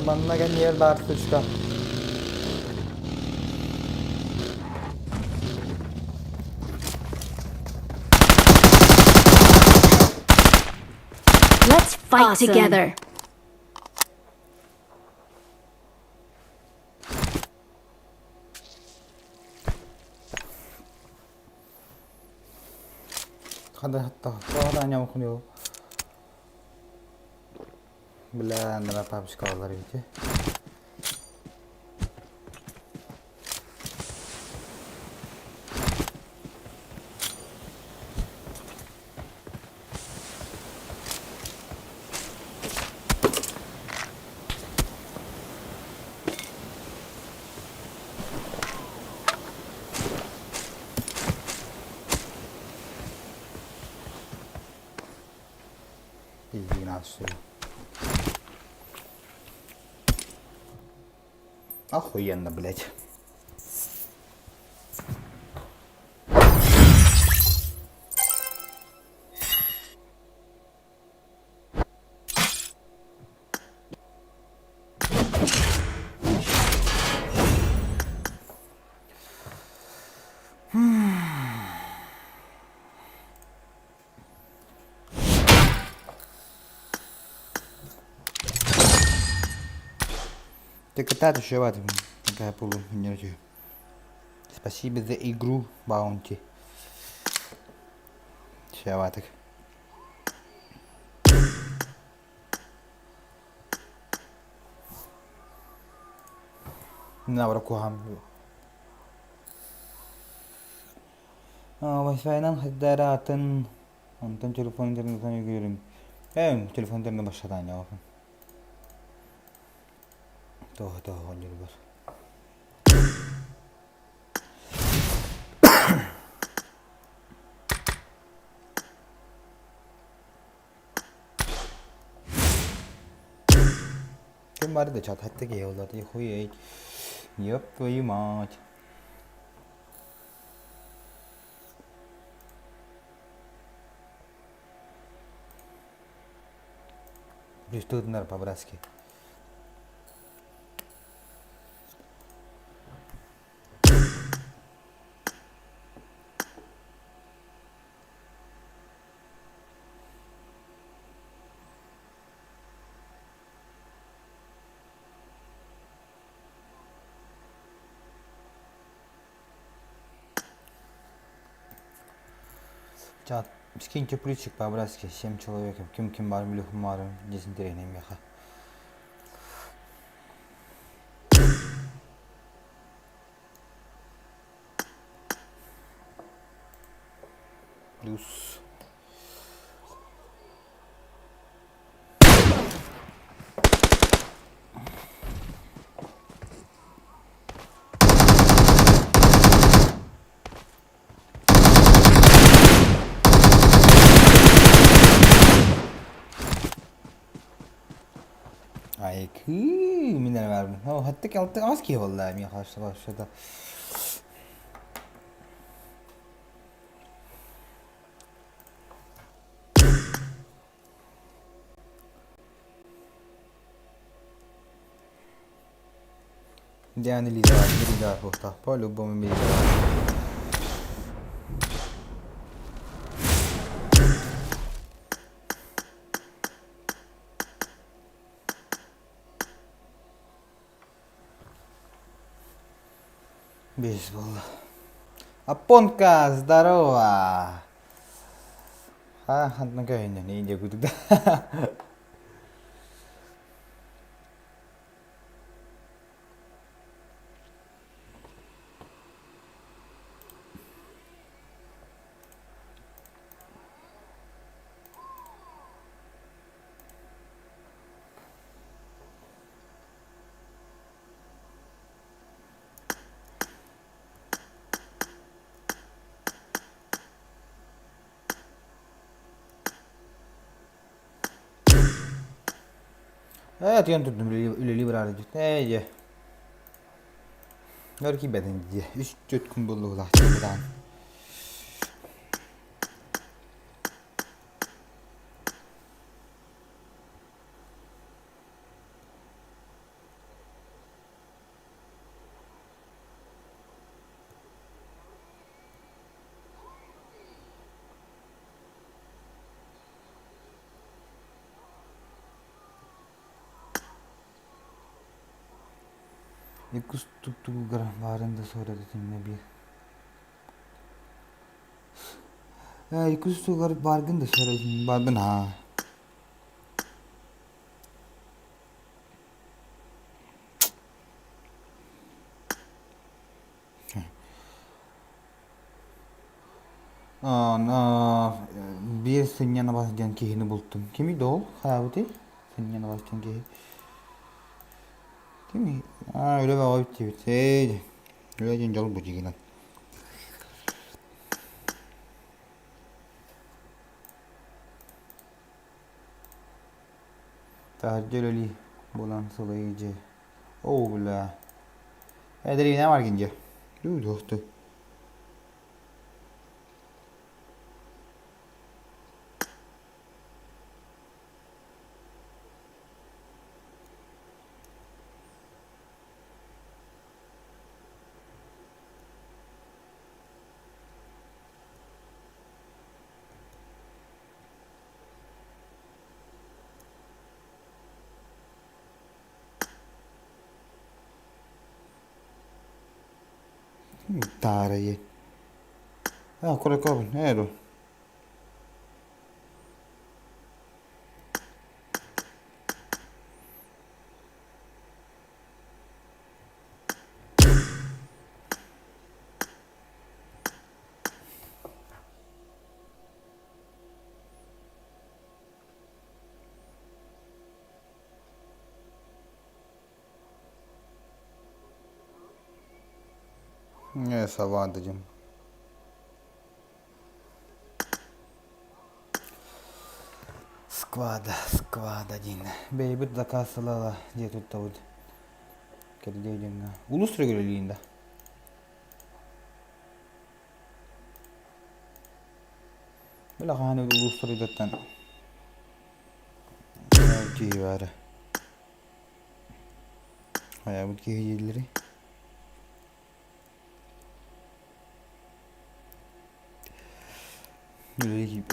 Манна кэннигэр баар сучка. Let's fight Awesome. together. Бля, анараа папочкалар эбит. Иди нахуй. Охуенно, блядь. Так это еще в этом. Такая полу Спасибо за игру, Баунти. Чеватик. Навракугам. Wi-Fi-нан хайдара атын онтон телефон интернеттен көрүм. Эм телефон интернет башадан япын. Toho toho онньур бар. Ким бар да чат хатта киһи хуй Ёб твою мать. Плюс по-братски. Чат, скиньте плюсик по-братски, 7 человек, ким ким бар, милюхум бар, здесь интереснее меха. Плюс. Ай, минер verdim. Ha, hatta altı az ki vallahi mi karşı başladı. Yani lider, lider bu По-любому лидер. Бейсбол. Апонка, здорово! А, однако, не, не, не, Ээ, тиэн турдум үлэлии бараары дии. Ээ, дьэ. Өр киирбэтин дии. Үс түөрт күн буолла улаатан. Иккис туттугар баарын да суора итиннэ биир. Ээ, иккис тугар бааргын да суора баарбын аа. Биир сынньанабас диэн киһини бултум. Кимий да ол? Хайаабытый? Сынньанабас диэн киһи. Кимий? Аа, үлэ бөҕө бүттүбүт. Эй, үлэ диэн дьол бу дьигинэн. Таһырдьа үлэлии буолан сылайыы дьэ. Оо, бля. Эдэригинэ баргын дьэ. Дуу, Таарыйы. А, куракобун, ээ дуу. Ээ, сабаан дадьым. Сквада, сквада диэн. Бэйэбит заказ ыла дьиэ туттабыт. Кэллиэ диэҥҥэ. Улус регулиин да. Бile хаһан улуус суруйдаттан киһи баара. Хайаабыт киһи дииллэрий?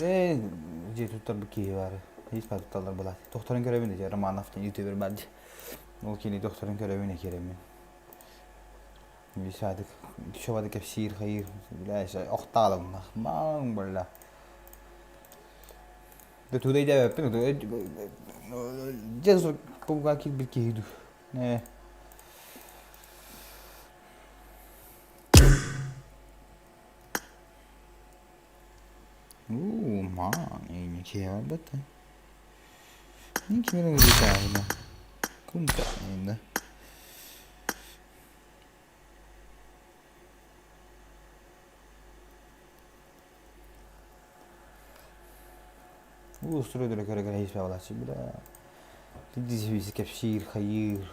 Ээ, дьиэ туттарбыт киһи баара. Ис тутталлар былаат. Тохторун көрөбүн дии, Романов диэн ютубер баар дии. Ол кини тохторун көрөбүн экиэрэммин. Саадык, шобады кэпсиир хайыыр, бля, охтаалым, маң бля. Да туда идээбэппин, дьэ кулга киирбит киһи дуу. Ээ. Уу, маан, эйне киһи барбат. Мин кимин ыытаабына. Кунта инде. Устуруйдара көрө-көрө иһиспэ бля. Тиддиси кэпсиир, хайыыр.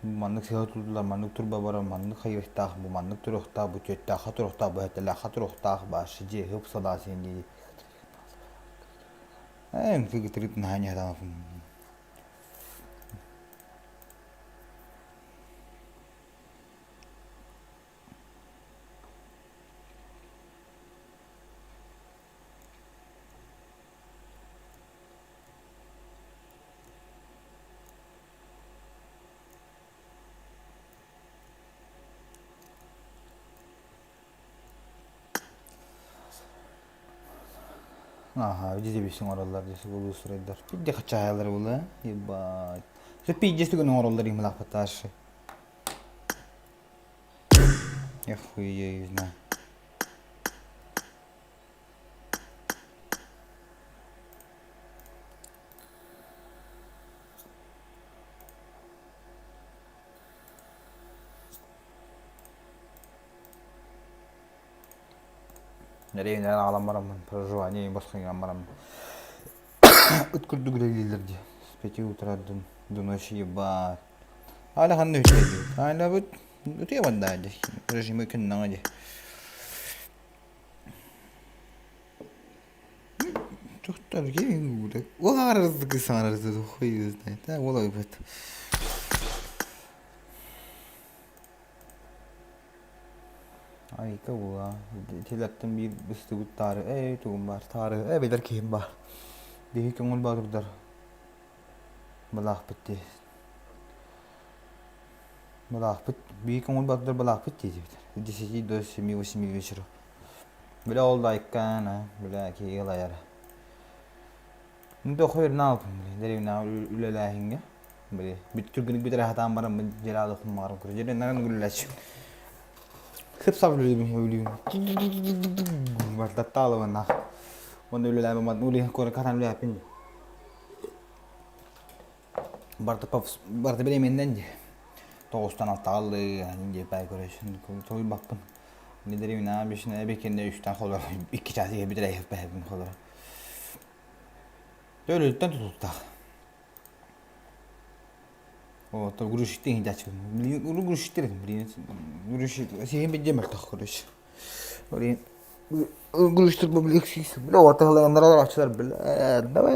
Маннык сыһа тутуллар, маннык турба барар, маннык хайыахтаах, бу маннык туруохтаах, бу түөттээххэ туруохтаах, бу этэлээххэ туруохтаах, башы дьиэ хып салаа син дии. Эм кыгытырыт наһаа ньаһаданафын. Аха, видите оҥороллор дии субулуу суруйдар. Пидде хачаайалар була. Ебать. Все пиздец түгэн оҥороллор имлаахпаташы. Я хуею знаю. Нэриэннэрин аҕалан бараммын, проживание босхойгон бараммын. Ыт курдук үлэлииллэр дии. С пяти утра до, до ночи ебать. Аля ханна үтүө диибит. Аля утуйа барда дии. Режимы күннэҕэ дии. Тохтор Ол аҕарардыгы саҥарарды хуй знает. Ол ойбут. Айка була. Телеттен биир быстыбыт таары. Эй, тугум бар. Таары. Э, билэр киһим бар. Биһи көҥүл боотурдар. Былаахпыт дии. Балаахпыт, биир көҥүл бардыр балаахпыт диэтибит. Десяти до семи восьми вечера. Бля ол да айкаана, бля киһи ылайара. Ну дохуй наалпын, бля, дэриэбинэҕэ үлэлээһиҥҥэ. Бля, бүт түргэнник бүтэрэ сатаан бараммын дьиэлээх дохуммаҕарым көрө. Дьиэлэннэрэн үлэлээччим. Сып-сап үлэлиибин, үлэлиибин. Бартаттаалыбын Уонна үлэлээбин, улиһин куоракка хатан үлэлээппин. Барыта барыта бириэмэннэн дии. Тоҕустан алтаҕа ыллыы диye пай көрөсүн толуйбаппын. Недеревина бишне эбекенде үстэн холор икки чаас иһэ бүтэр эһэппэһэбин холор. Өлүттэн тутуттах. О, то грузчиктен хидачы. Блин, грузчиктер, блин, грузчик. Сиһин бидде мөлтөх короче. Блин, Давай,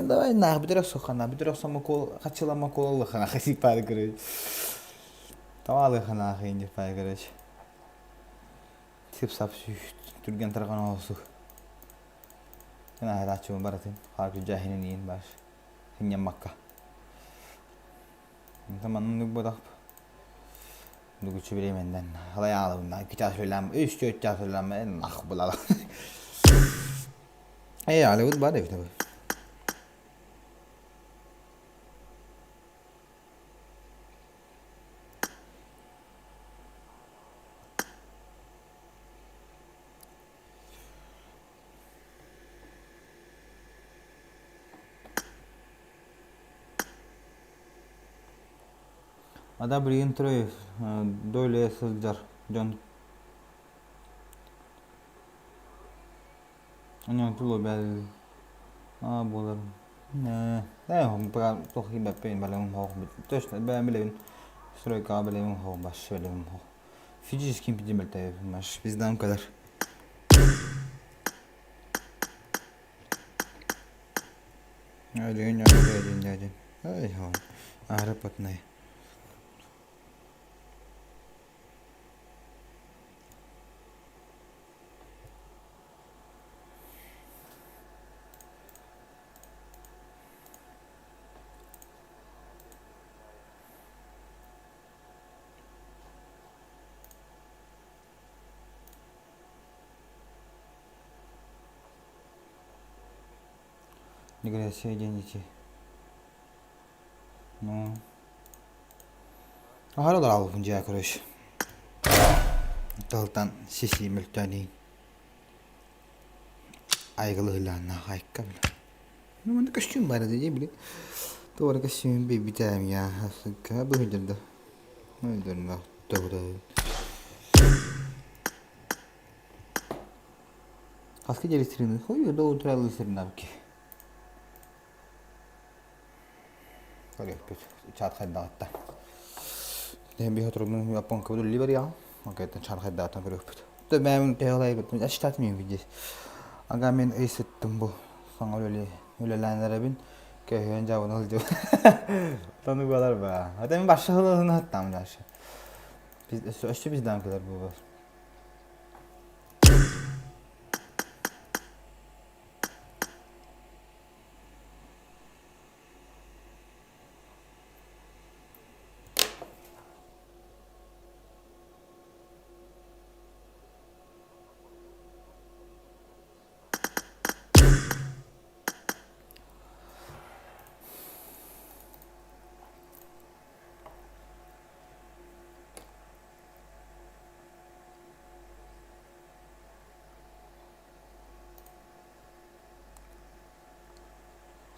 давай, нах, бүтэр охсуххана, бүтэр охсоммокуол, хачыламмакуол алыхана, хасипаары короче. Тамалыхана хинжипаары короче. Сып-сап түргэн тарҕан олсух. Наһарааччыбын баратын, хаакы жахинин иин баш. Хинняммакка. Маннык бодах Дугуччу бириэмэннэн халай аалабынна икки чаас үлэлээн үс түөрт чаас үлэлээн нах булала. Ээ, Hollywood бар эбит абы. Ада билигин Троев доля сылдьар дьон буолар туох киирбэппин балыгым суох точно бэйэм билэбин стройкаҕа билэбин суох вообще билэбин суох физически билбэтэбин пиздам кэлэр Один, один, один. Ай, аэропортный. Миграция диэн ити. Ну. Аһара олорабын дьиэ короче. Тылтан сиси мөлтөөнийин. Айгылыһылаанна хайка бile. Ну, манна көстүүм бар edi били. Туора көстүүм бибитээм я. Хасыкка быһыдырда. Өйдөрнө тоҕда. Хаска дьиэри Хой, до утра лысырнабки. Көрүөхпүт. Чаат хайдаҕытта. Биһи отурумун японка үлли барыаҕым. Окей, чаат хайдаҕыттан көрүөхпүт. Тэ бэйэм тэһэлэйбит. Ачтат мин види. Ага мен ый сыттым бу. Саҥа үлэли үлэлээн эрэбин. Көһүөн жабын ылдьым. Тону буолар ба. Ата мен башы хылыһын хаттам дальше. Biz өссө bizden кэлэр буолар.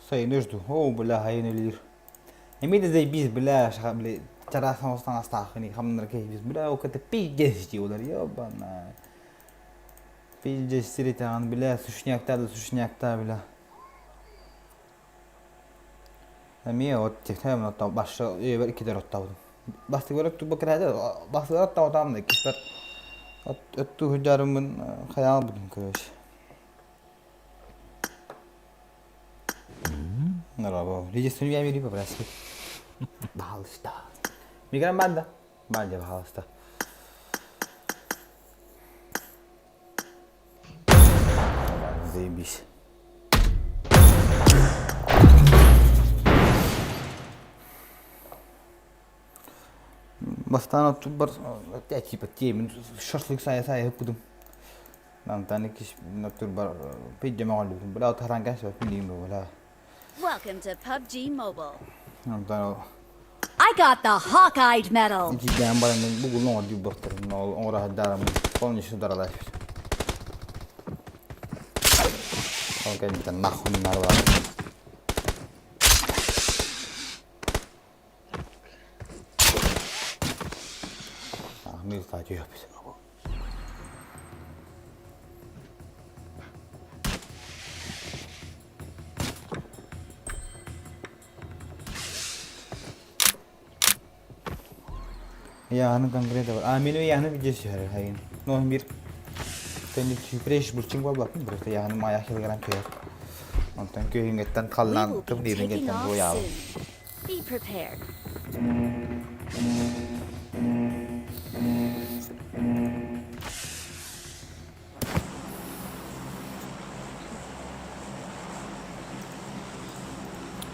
Сайын жду. О, бля, хайын өлөр. Эмиэ да заебись, бля, бля, чараас таҥастааххын хамнар киһи бля, ол это пиздец дии олар, ебана. Пиздец сиритэҕин, бля, сушняктаа да сушняктаа, бля. Эмиэ от технем башы өйбөр иккитер оттабытым. Бастыгар өттүк бакырады, бастыгар оттабытам да иккистер өттү хүдәрімін хайал бутун короче. Норабо. Единственный я мири попросил. Пожалуйста. Мигран банда. Банда, пожалуйста. Заебись. Бастаан оттубар типа тиэмин шашлык сайа-сайа ыппытым. Мантан иккис оттурбар пиддем оҕоллубутум. Бля отаран кэсбэппин диим бу бля. Welcome to PUBG Mobile. Онтон ол I got the Hawkeye medal. итидээн баран бугул оҥор диир ол оҥоро сылдьарым полностью даралаах. Ол кэнниттэн нахуй нарвал. Милка түһэппит. Яғаны конкретно бар. А, мен яғаны видео сүйәрі хайын. Но bir Тенник сюрприз булчуң болбаппын, просто яғаны мая килограмм көйөр. Онтон көйүнгеттен We халлаан will be тымныыбын taking off буяабын. soon. Be prepared.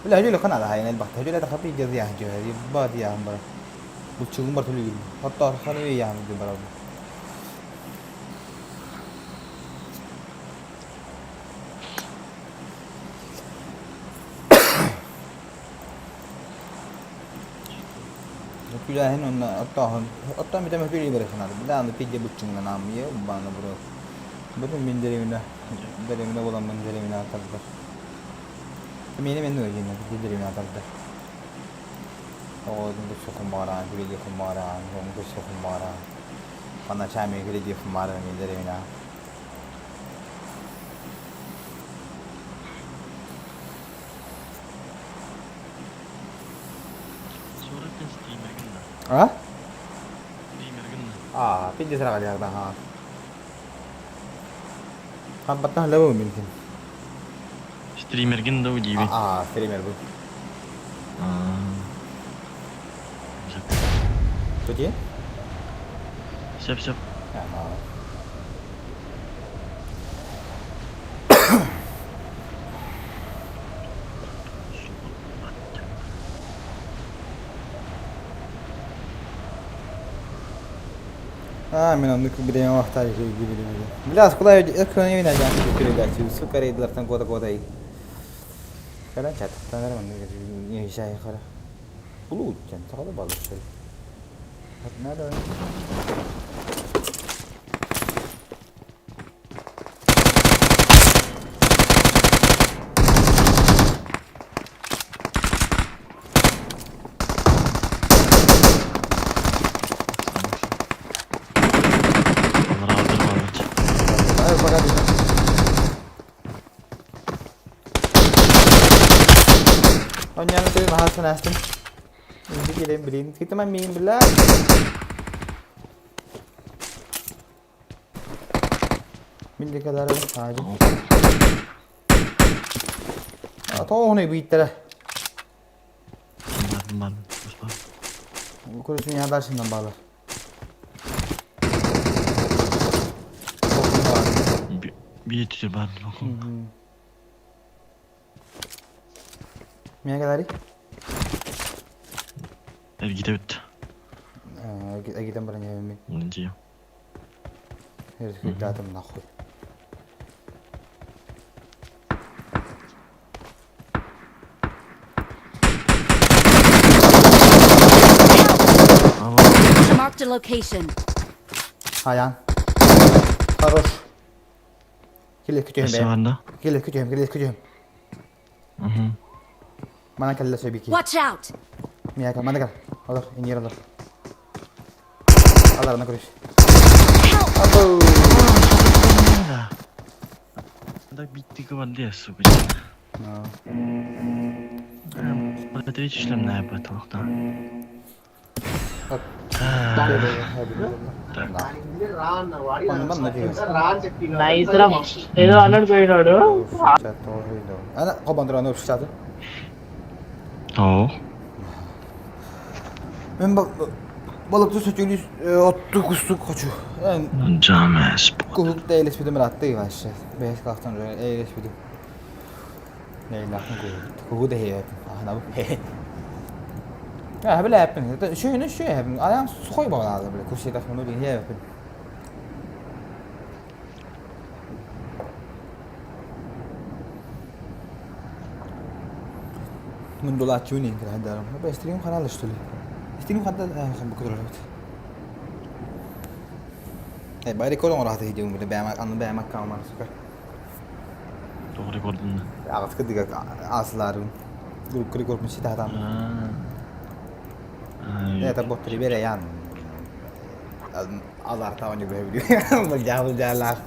Бля, هجولي قناة هاي البحث هجولي دخل في جزية هجولي بادي يا برا булчугун бар төлүгүн. Hatta ханы яам ди бара. Күләһин онна оттоһун оттон бүтэмэ күлі бere ханар. Бля аны пидде булчугун нам е бана бро. Бүтүн мин деремine деремine болан мен деремine атардар. Мени мен нөйгенне пидде деремine атардар. Оҕотун куччу хуммараан, күлиги хуммараан, оҥ куччу хуммараан. По ночам күлиги хуммараан мин деремine. А? А, пидде сара калиарда ха. Хаббаттан лабы мин. Стримерген да удиви. А, стример бу. Туди? Сөп сөп. Ага. А, мен оннук билеме вахтар gibi Бля, скулай экранı yine передачу, сука, рейдлертан года года и. Калан чат, танар мен не шай хара. Булут, чан, сагалы балык шел. Надо. Ay, пока Оняны ты махасын астым. Инди келем билин. Китема мин била. Милли kadar hacı. Тоғыны бүйттері. Бар, бар. Көрісін ядаршından bağlar. Bir tütü бар bakalım. Мия kadar? Эргите бит. Эгитен баран мен. Онунчу. Результатом нахуй. Marked a location. Хаян. Хорош. Келе күтөм Өссө бе. бар да? Келе күтөм, келе күтөм. Мгм. Мана келле сөйбики. Watch out! Мия кал, мана кал. Алар, инер алар. Алар, на көрүш. Абу. Да битти кыбар сука. Это член потолок, да. Nice రా ఏదో అన్నాడు పోయినాడు О. Мен балыкты сөтөлү отту кустук хочу. Жамес. Кулукта элеспидим ратты вообще. Беш кактан элеспидим. Не лахын кулук. Кугу да хе. Ана бу. Билээппин. Үчүгүнү үчүгэй. Айан сухой буолаалы бile курсида хону диэбиппин. Мундулааччыбын иһин кыраһардарым. Эстирим хараал что ли? Эстирим ханта букутурабыт. Э, бай рекорд оҥорааты хидиум биле бэйэм аны бэйэм аккаунар сука. Тоҕо рекордунна? Аҕыска дига аасылаарым. Группа рекорд мечтатам. Это бот прибере ян. Аларта они бэбили. Былдьаа былдьаалаах.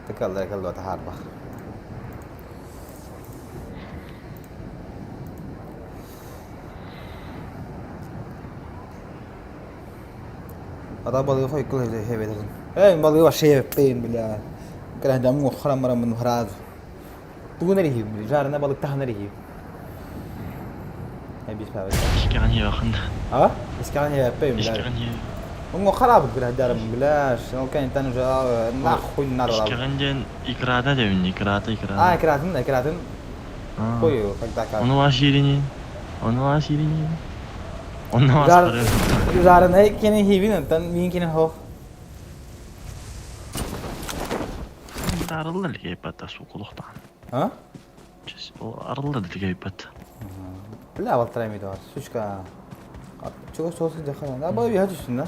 Тыкаллар каллуата хаарбах. Ата балыгы хойкул хэбэтин. Эй, балыгы вообще эппейин, бля. Кырандам уххарам барамын сразу. Тугун эрихим, бля, жарына балык таһын эрихим. Эбис павел. Искэҕин иэҕин. А? Искэҕин иэппейин, бля. Искэҕин иэ. Уҥу харабыт кырандам, бля. Ол кэнниттэн уже нахуй надо. Искэҕин диэн икрата диэбин, икрата, икрата. А, икраатын, икраатын. Хой, когда как. Ону ас ииринин. Ону ас ииринин. Онно астары. Жарынай кини хибин оттон мин кини хох. Арылла лигейбата сукулухтан. А? Арылла лигейбат. Бля, балтарай ми бар. Сучка. Чего сосы жахана? Да, бай бия түшүн да.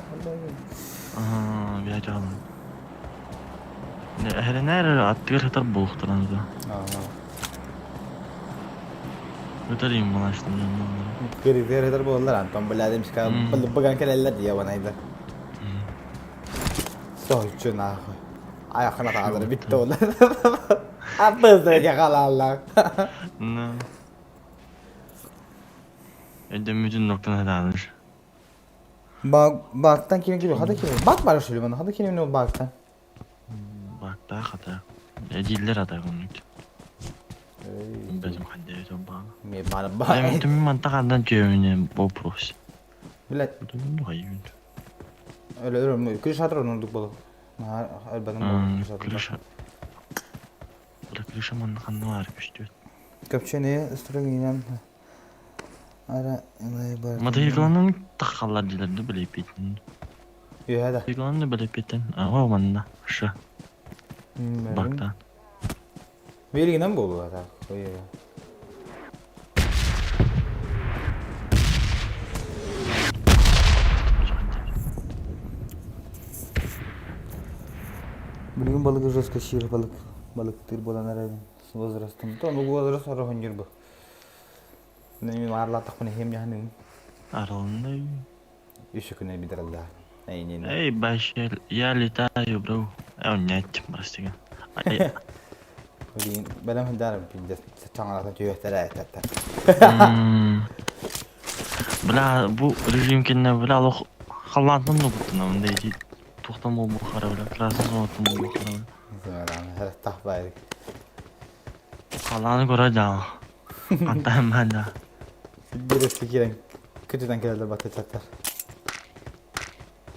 Ага, бия жаалым. Эһэринээр аттыгар сытар буолуохтаран да. Өтөрүм булаштым дьоннор. Кырыгыр ытар буоллар Антон бля демска быган кэлэллэр дии абанайда. Соһуччу нахуй. Аяқына таалары битте ол. Аппызда халаллар. Өйдөммүтүн ноктан хатааныр. Бактан ким кириyor? Hadi kim? Bak var şöyle bana. Hadi kim ne baktan? Бактаах хата. Эдииллэр ата оннук. Бэзим хандэбит баана. Ме бана ба. Эми манта хандан чөмүнэ вопрос. Билет. Ну хайын. Öyle öyle крыша атыр онундук болу. Албаным Крыша. Крыша манна ханна бар күстүөт. Көпчөне ыстырыгынан ара ылай бар. Мотоцикланын тахаллар дилерди билеппитин. Үһэ да. Мотоцикланны билеппитин. Ага манна. Шы. Бактан. Беригинен болу ата. Билигин балыгы жестко сиир балык балыктыыр буолан эрэр с возрастом. То ну возраст ороһун бу. Мен аарлаатахпына иһиэм дьаһаныым. Арылынный. Үс күнэ бидералла. Эй, баща, я летаю, бро. Э, нет, прости. Блин, бэлэм сылдьар пиздец саҥалата түһүөхтэрэ этэ. Бля, бу режим кэннэ, бля, олох халлаантан да куттанабын да ити туохтан буолбухара, бля, красный зонаттан буолбухара, бля. Тахбайдык. Халлааны көрө дьаал. Антан да. Бирesi киирэн күтүтэн кэлэллэр баттачаттар.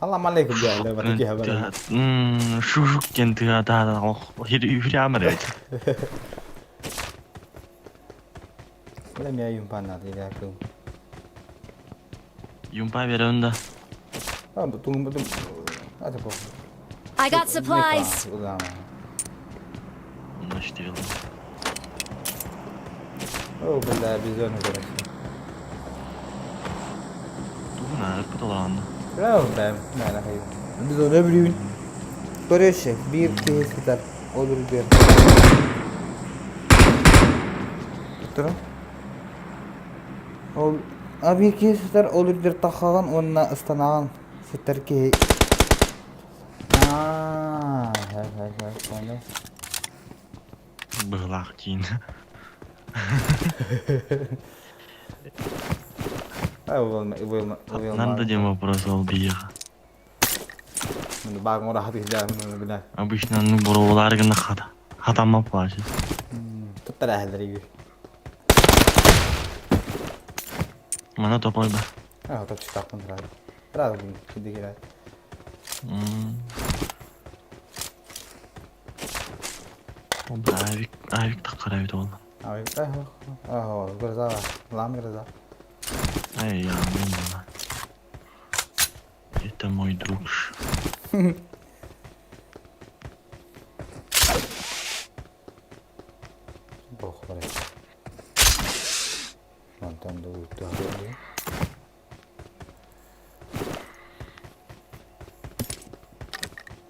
Аллам алейкум диэллэр бата киһи барар. Шужук диэн тыа да олох үрямыр эбит. Бля, меня юмпа надо, я кыл. Юмпа берем да. А, тум тум. А, это I got supplies. Онно иштегел. О, бля, бизон короче. Тугун арык толаанна. Бля, бля, на хай. Бизон öbürün. Короче, биир киһи сытар. Ол үрдүөр. Тура. Ол а биир киһи сытар, ол үрдүөр тахаҕын уонна ыстанаҕын сытар киһи. Аа, хай хай хай, понял. Быһылаах киин. А, will Надо диэн вопрос ол биһиэхэ. Баҕар раһат иһдээр бля. Обычно ну буруолар гына хата. Хатамма плачет. Туттар әһэллэр Мана топой ба. А, топ читаппын сразу. Сразу кидигирэ. Авик, авик таххара эбит ол. Авик, اه гроза, лам гроза. Эй, я не Это мой друг. Бог, блядь. Мантан да уйду.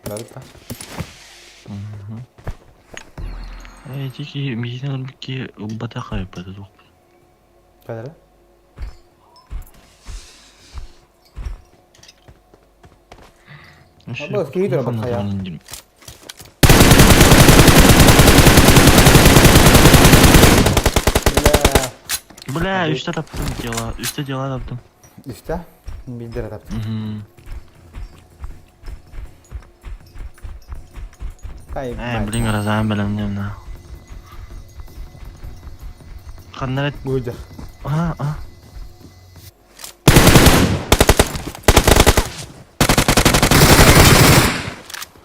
Барыта. Эй, тики, миигин ылбыкки ылбатах айбата туох. Кадара? Абы, киһи турар бакхая. Бля, үстэ таптым дела, үстэ дела таптым. Үстэ? Билдер таптым. Э, блин, грозаан бэлэмнем на. Ханна Буйдах. А, а.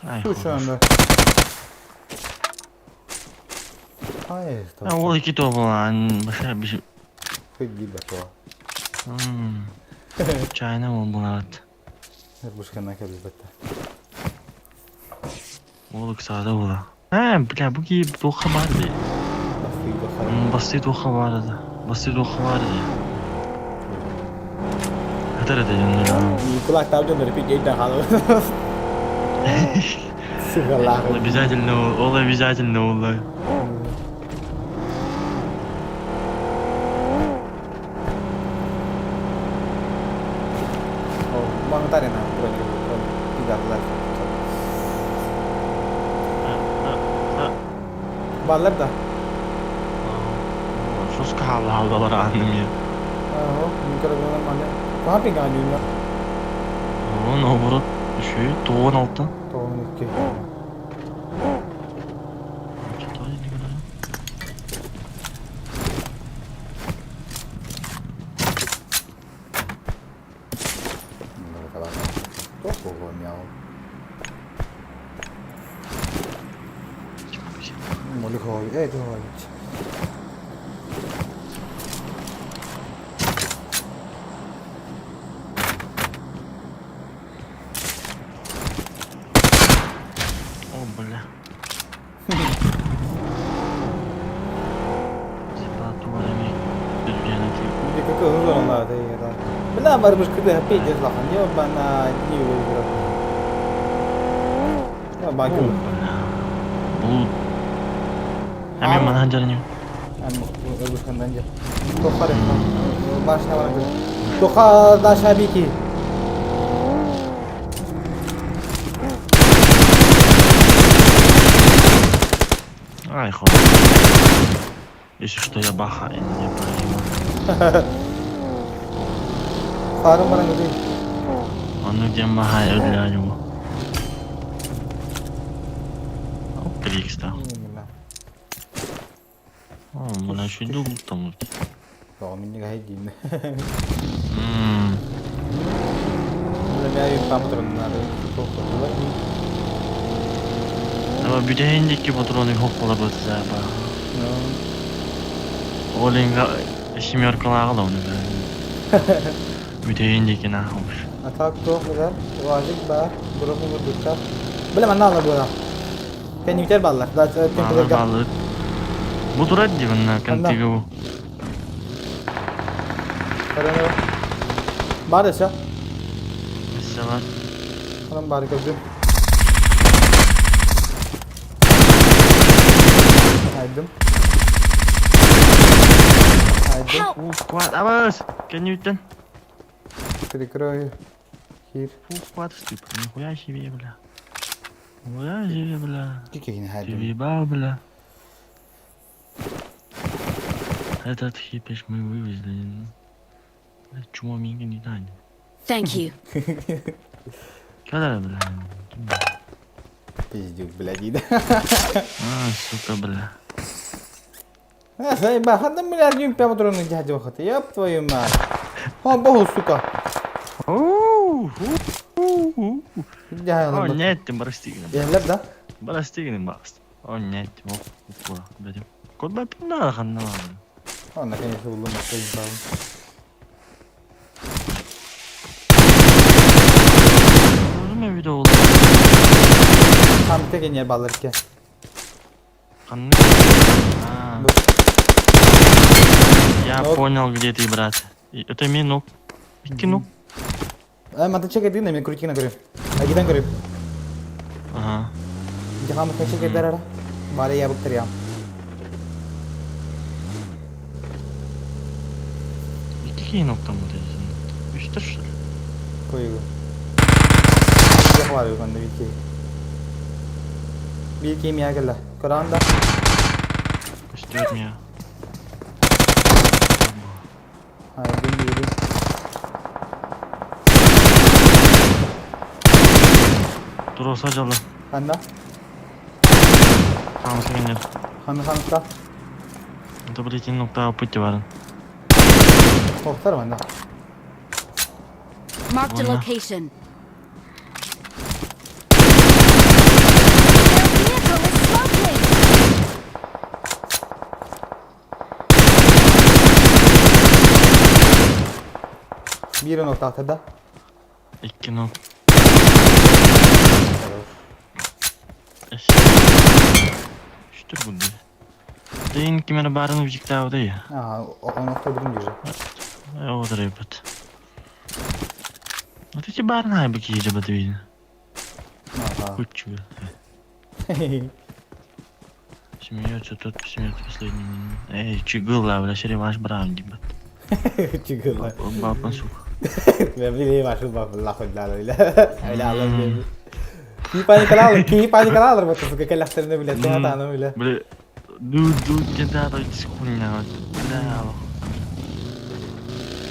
Ай, Слушай, Ай, А, ол iki тобулан, баша биш. Ходи бато. Чайна ол булат. Бушкана кабизбатта. Ол ыксаада була. Э, бля, бу ки туха бар ди. Басты туха бар ди. Басты туха бар ди. Хатар это дьоннор. Кулак там дьоннор пить дейден халы. Сыгалах. Ол обязательно, ол обязательно ол. Мангтарина, пидарлар. Баллар да. Жестко халдалар анным я. Ага, нормально. Капинг анюна. О, наоборот, еще и 96. 92. О, бля. Бля, барбыш кыды пиздец лахан. Ёбана, не выиграл. Я бакил. Бул. А мен манан жарыню. Ырбышкандан же. Тохар башына баран Тоха даша бики. Ай, хуй. Если что, я баха, я не понимаю. Фарым баран кыды. Он где маха для него. Трикста. О, мына еще долго там. Тоҕо минньигэ хайдиин. Мэ памотроннары тохтоллар. Ама бүтэһиндикки патроны хоппола бытса ба. Олинга семеркалағы да оны. Бүтэһиндикки нахуй. А так то güzel. Vajik бар. Дропы vurdukça. Bilem anne alır bu Kendi ballar. Баллар баллар. Бу турат дибин контига бу. Бар десе. Mesela Анан бары көрдүм. Айдым. Айдым. Уф, квад, абас! Кеннюттен. Прикрою. Хир. Фу, квад стып. Нихуя себе, бля. Нихуя себе, бля. Кикин Ты хайдым. въебал, бля. Этот хипиш мы вывезли. Бля, чмо минги не дань. Thank you. Когда, бля? Пиздюк, бля, дейді. А, сука, бля. А, заеба, ханда миллиард юм прямо дроны дядя выход. Ёб твою мать. О, богу, сука. О, О, нет, ты барастигнем. Ерлер да? Барастигнем, баст. О, нет, вот, упала, блядь. Куда ты надо, ханна? Онно конечно буллум мастайын Көрүм эбит ол. Хамта кенер баллар ке. Ханны. А. Я понял, где ты, брат. Это минук. Икки нук. Э, мата чек edin мен крутикна көрөм. Агидан көрөм. Ага. Жаха мата чек эдер ара. Бары ябык тырям. Икки нуктан вот эти. Үстөр что ли? Койгу. Жаха бар юганда бики. Бики мия келла. Көранда. Костер меня. Айдын бири. Туроса жалы. Ханда? Хамсы кенер. Ханны ханта. Это блядь, нукта пути барын. Тоқтар манда. Marked a Вон, location. Their vehicle is smoking. Бири нокта атыда. Икки нук. Үстөр буду. Дейин кимер барын вжиктауды я. Ага, о нокта бирин бир. О, ребят. Вот эти барын айбыки ребята видно. Ага. Кучу. Смеется тот, смеется последний. Эй, чигыла, бля, сереваш брам, дебат. Чигыла. Бапа, сука. Били машу бап лаху ла ла. Ала ала. Ки паникалар, ки паникалар бат сука келахтырны биле, тана биле. Бля, ду ду где-то хуйня. Бля,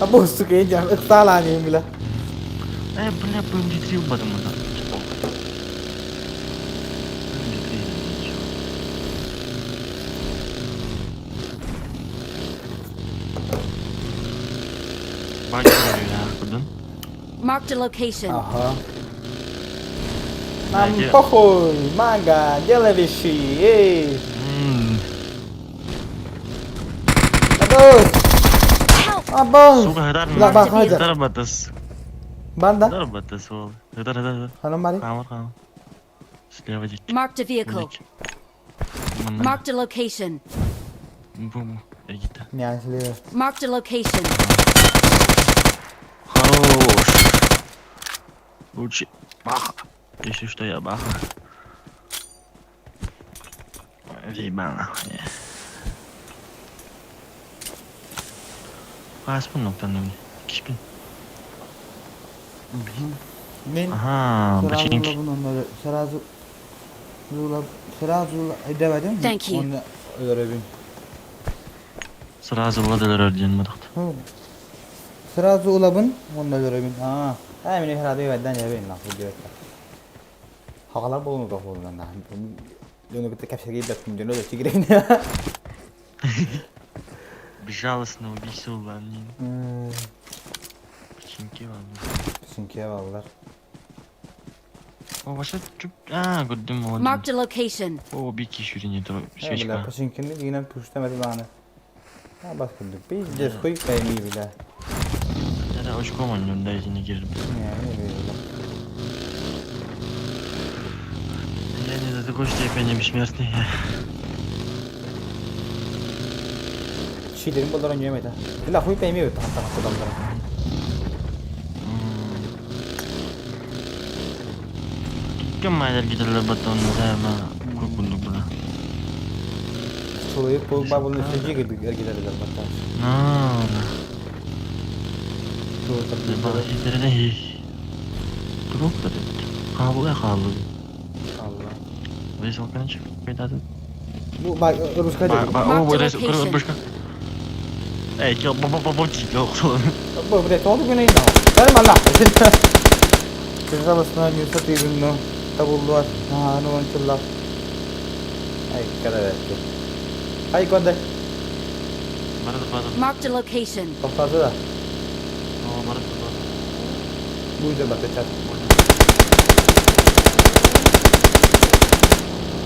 Абу сука инжам ыкталани биле. Эй, бля, ПМД-3 убадым да. ПМД-3, Бак кудun? Marked a location. Ага. Нам похуй, мага, делай вещи, эй. Абу! Абу! Сука, гдар. Ла ба хаджа. Дар батас. Банда? Дар батас ол. Гдар, гдар, гдар. Ханам бари? Хамар, хамар. Слева дик. Marked a vehicle. Манна. Marked a location. Бу, бу. Эгита. Не, слева. Marked a location. Хорош. Лучше. Баха. Если что, я баха. Заебал нахуй. Хаспын ноктан Кишпин. Мен Ага, сразу починки. лабын сразу сразу айдабадым. Thank you. Оны өлөрөбүн. Сразу владелер орден мадахт. Сразу улабын, оны өлөрөбүн. А, а мен сразу айдан ябын нахуй деп. Хагалар болуну да болуну да. Жөну бит кепсеге деп жөнө да чигирейин. Безжалостно убийство вам. Починки вам. Починки балдар. О, вообще чуп. А, көрдүм ол. Marked a location. О, бики шүріне то Бля, свечка. починкини дигенен пуштамады баны. А бас көрдүк. Пиздец, хуй пойми, бля. Я очком он да не кирip. Не, не бля. Я не до такой степени бессмертный. Читерин болдар ойнойм это. Бля, хуй пойми, там там кудамдар. Ким майдер гидерлер батон займа көкүндүк була. Человек по бабулны сөжи гидерлер батон. На. Бала хитерine Круто Кабыл кабыл. Allah. Высылканы чыгып кетеді. Бу бак русска Ба, деп. ба, о, вот башка. Эй, кел, ба, ба, ба, ба, кел. Бу блядь, oldu güne indi. Benim Allah. Kırsalısına Yusuf ürünü tabulluar. Ha, nu onçullar. Ay, kadar etti. Ay, konde. Барады, барады. Marked a location. Тоқтады да. О, барады, барады. Бу yüzden bak çat.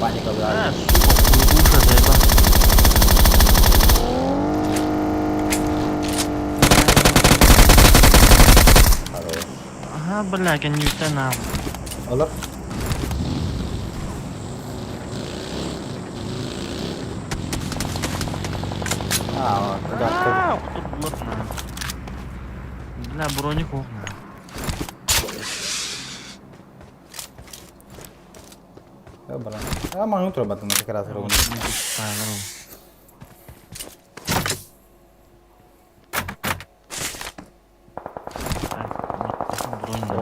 Паникалаан. А, сука, хуйгуша, заеба. Ага, бля, кэннибиттэн аал. Олор. Аа, Аа, кутурлар на. Бля, броник ох на. А, маҥан турбатын как раз ровно.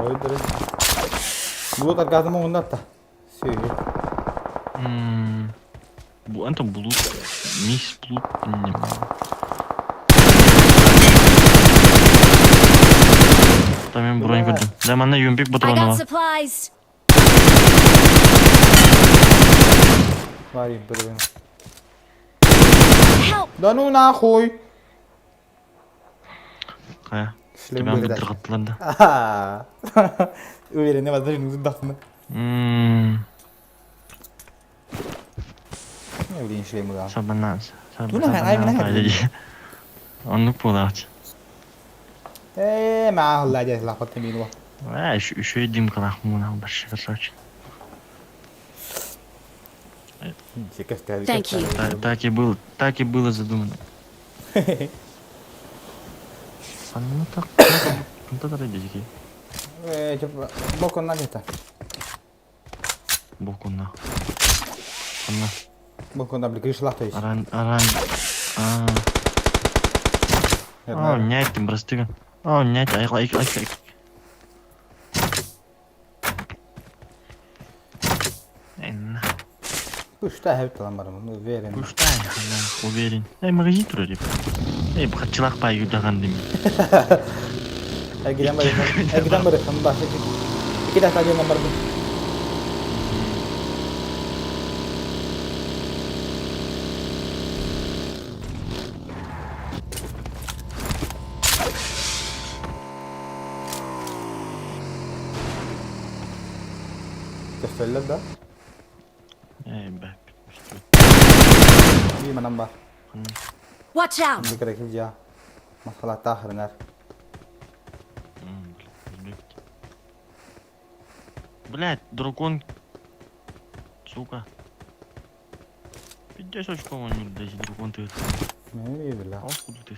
Ой, дыры. Булут аргазым оҥуннатта. Сүөһү. Бу антон булут, мисс булут не. Там мен бронь көрдүм. Да, манна юмпик I патроны got бар. supplies. Бар юмпик. Help! Да ну нахуй! Хайа. Шлем Тебя вырезать. быттыргаттылар да. Уверен, возможно, вздохну. Не, блин, шлем да. Сабана. Ну, нахай, ай, нахай. Оннук буолааччы. Ээ, маахылла дьэ, лаппат мин Ээ, үчүгэй димкалаах мунаах баршы красавчик. Thank you. Так и было, так и было задумано. Ханна так, ханна дедики. Ээ, типа, боконна где-то. Боконна. Ханна. Боконна, блин, крышла, то есть. Аран, аран. А. О, нять, простыга. О, нять, ай, ай, ай, ай. Пуштай хэвталан барым, уверен. Пуштай, уверен. Эй, магазин турар деп. Эй, бахатчылах пай юдаган дейм. Эргиден барыхын, эргиден барыхын, баш. Iki dakika gelin bardım. Gösterirler da. Эй, бэ. Bir manam бар. Watch out! Бикere килжа. Масала тахырнар. Блять, дракон. Сука. Пиздец очко он не даже дракон ты. Не, бля. А откуда ты?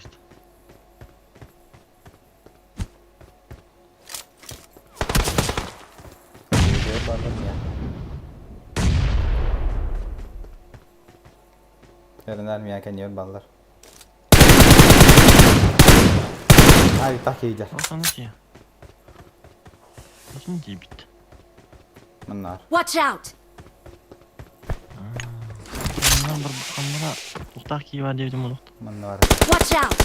Эренер миякенер баллар. Ай, так иде. Бит. Мыннар. Watch out! Мыннар бір бұқанлара тоқтақ киіп бар деп едім Мыннар. Watch out!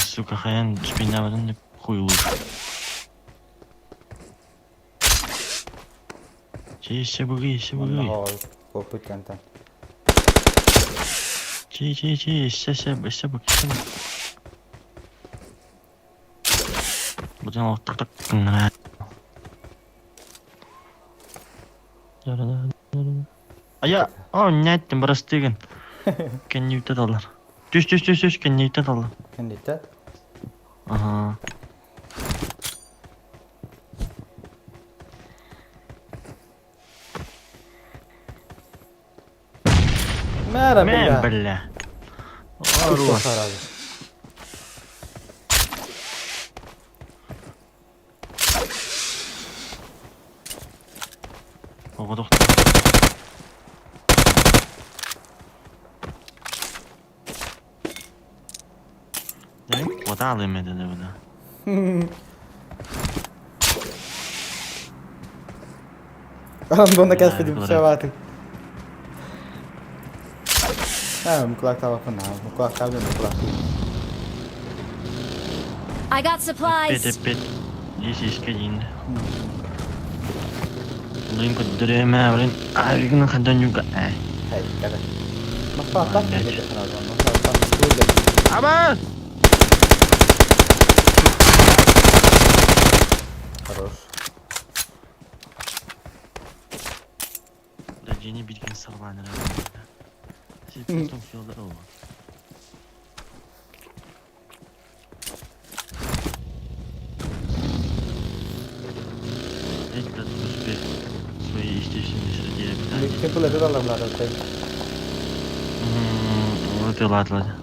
Сука, хаян түспейін деп хуй лучше. Че, быгы, се быгы. Попыт контент. Че, че, че, се, се, се бык, се бык. Бұдан так так. Ая, о, няттым, простыгын. Кеннюте далар. Түш, түш, түш, түш, кеннюте далар. Кеннюте? Ага. Мэра, бля. Бля. Хорош. Оҕо 我大了没的对不对？ Андона кәсіпеден пішаваты. А, Мукулак табапын, Мукулак табын, Мукулак. I got supplies. Пет, пет. Есть есть один. Блин, поддреме, блин. А, на хаданюка. Хай, kada. Махпа, так, Аба! Хорош. Дьиэни бииргин сарбаан эрэ. Сиппитом Федорова. Этот успех своей естественной среде обитания. Кемпелер алар булар. Вот и ладно.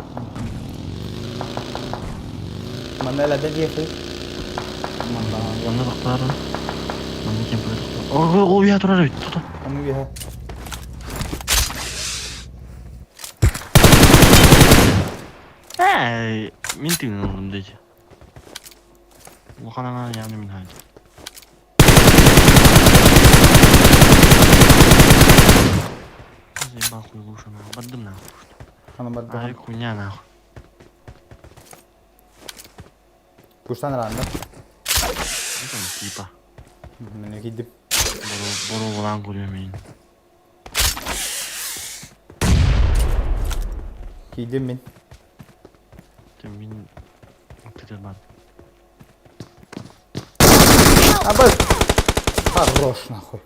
Манна элэдэ диэхи. Манна. Манна тохтоор. Манна кемпелер тохтоор. О, о, я турар эбит. Тута. Аны биһэ. Эй, мин тыын ыллым дети. Улахан аҥаар яны мин хайдым. Заебал хуй лучше нахуй. Бардым нахуй. Аны бардым. Ай, хуйня нахуй. Куштан ранды. Это типа. Мен кидим. Боровалан көрүөм мин. Кидим мин. Мин Тетер бар. Абы! Хорош нахуй.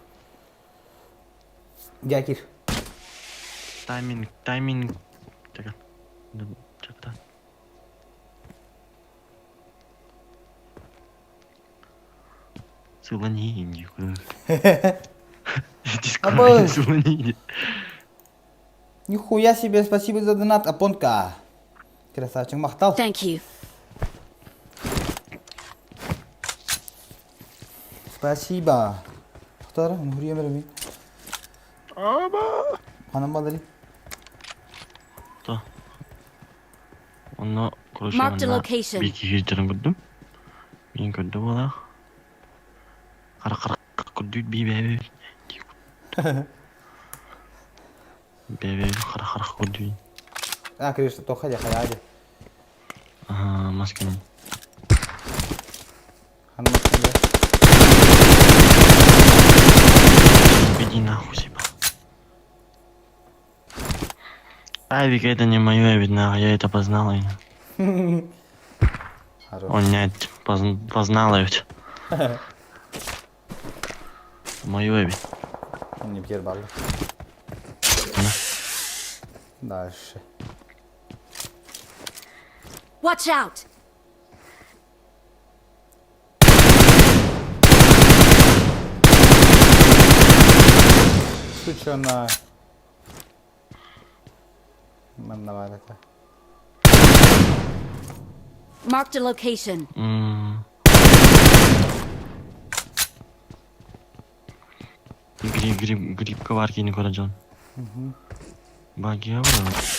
Дякир. Тайминг, тайминг. Так. Чакта. Сылани Абы! Сылани. Нихуя себе, спасибо за донат, Апонка. Красавчик, махтал. Thank you. Спасибо. Хтар, нухуя мэрми. Аба! Ханам балари. То. Онно, короче, Marked a манна location. биир киһи дьарын көрдүм. Мин көрдө буолаах. Хара-хара көрдүүт бии бэбэ. Бэбэ хара-хара көрдүүт. А, конечно, то ходя, ходя. Ага, маскини. Ханам маскини. Иди нахуй, съебал. Авик, это не мое, видно, я это познала. Хорош. Он нет, познала ведь. Мое ведь. Не пьер баллы. Дальше. Watch out! Сучена. Манна баар этэ. Marked a location. Гриб, гриб, грибка варки не көрө Багия бар.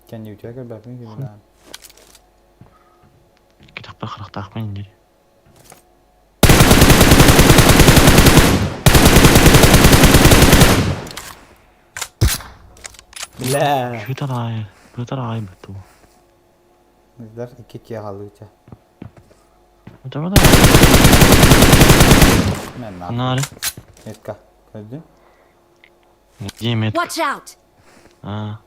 Кэнни үтүө көрбөппүн киминээн. Кытахпа харахтаахпын инди. Бля. Бытар аайы, бытар аайы бытты. Bizler iki ikiye kaldık. Өтө да. Мен на. Нары. Метка. Көрдүн? Где метка? Watch out! А.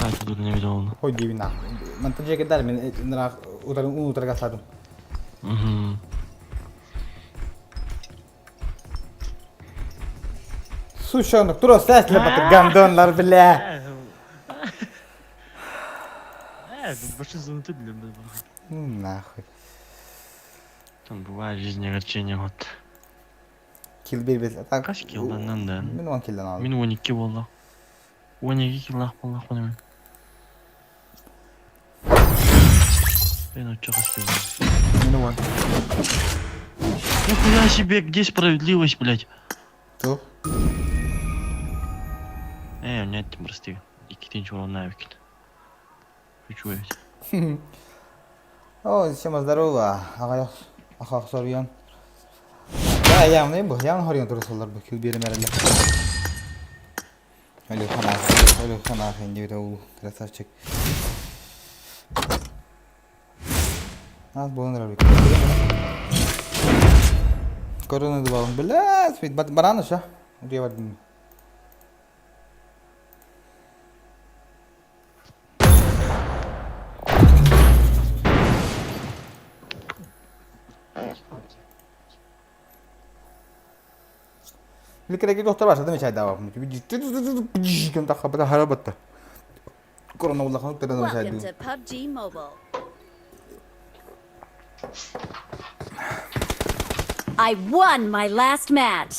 Ай, тут не видел. Хой дивина. Мантан жеке дар мен нра утарын унутарга садым. Угу. Сучонок, тура сәсле батыр гандонлар бля. Башы зонты для Ну нахуй. Там бывает в жизни огорчение вот. Килл бир Так. Каш киллданнан да. Мен 10 киллдан алдым. Мин 12 болла. 12 киллах болла қоны мен. Мен очо каш килл. Мен 10. Нихуя себе, где справедливость, блядь? То? Э, у меня этим прости. Иккитинчи орун эбикин. Шучу ведь. О, всем здорово. Ага, ага, сорьян. Да, явно бу, явно хорьян турсалар бу кил берем әрәле. Өлө хана, өлө хана хенди бит ул красавчик. Аз болон рабик. Корона дубалын. Бля, свит баран ша. Удия бардым. Ликереги доктор башады мечайдаабаппын. Таххабыта хара батта. Корона улахан уктаран Welcome мечайдыы. to PUBG Mobile. I won my last match.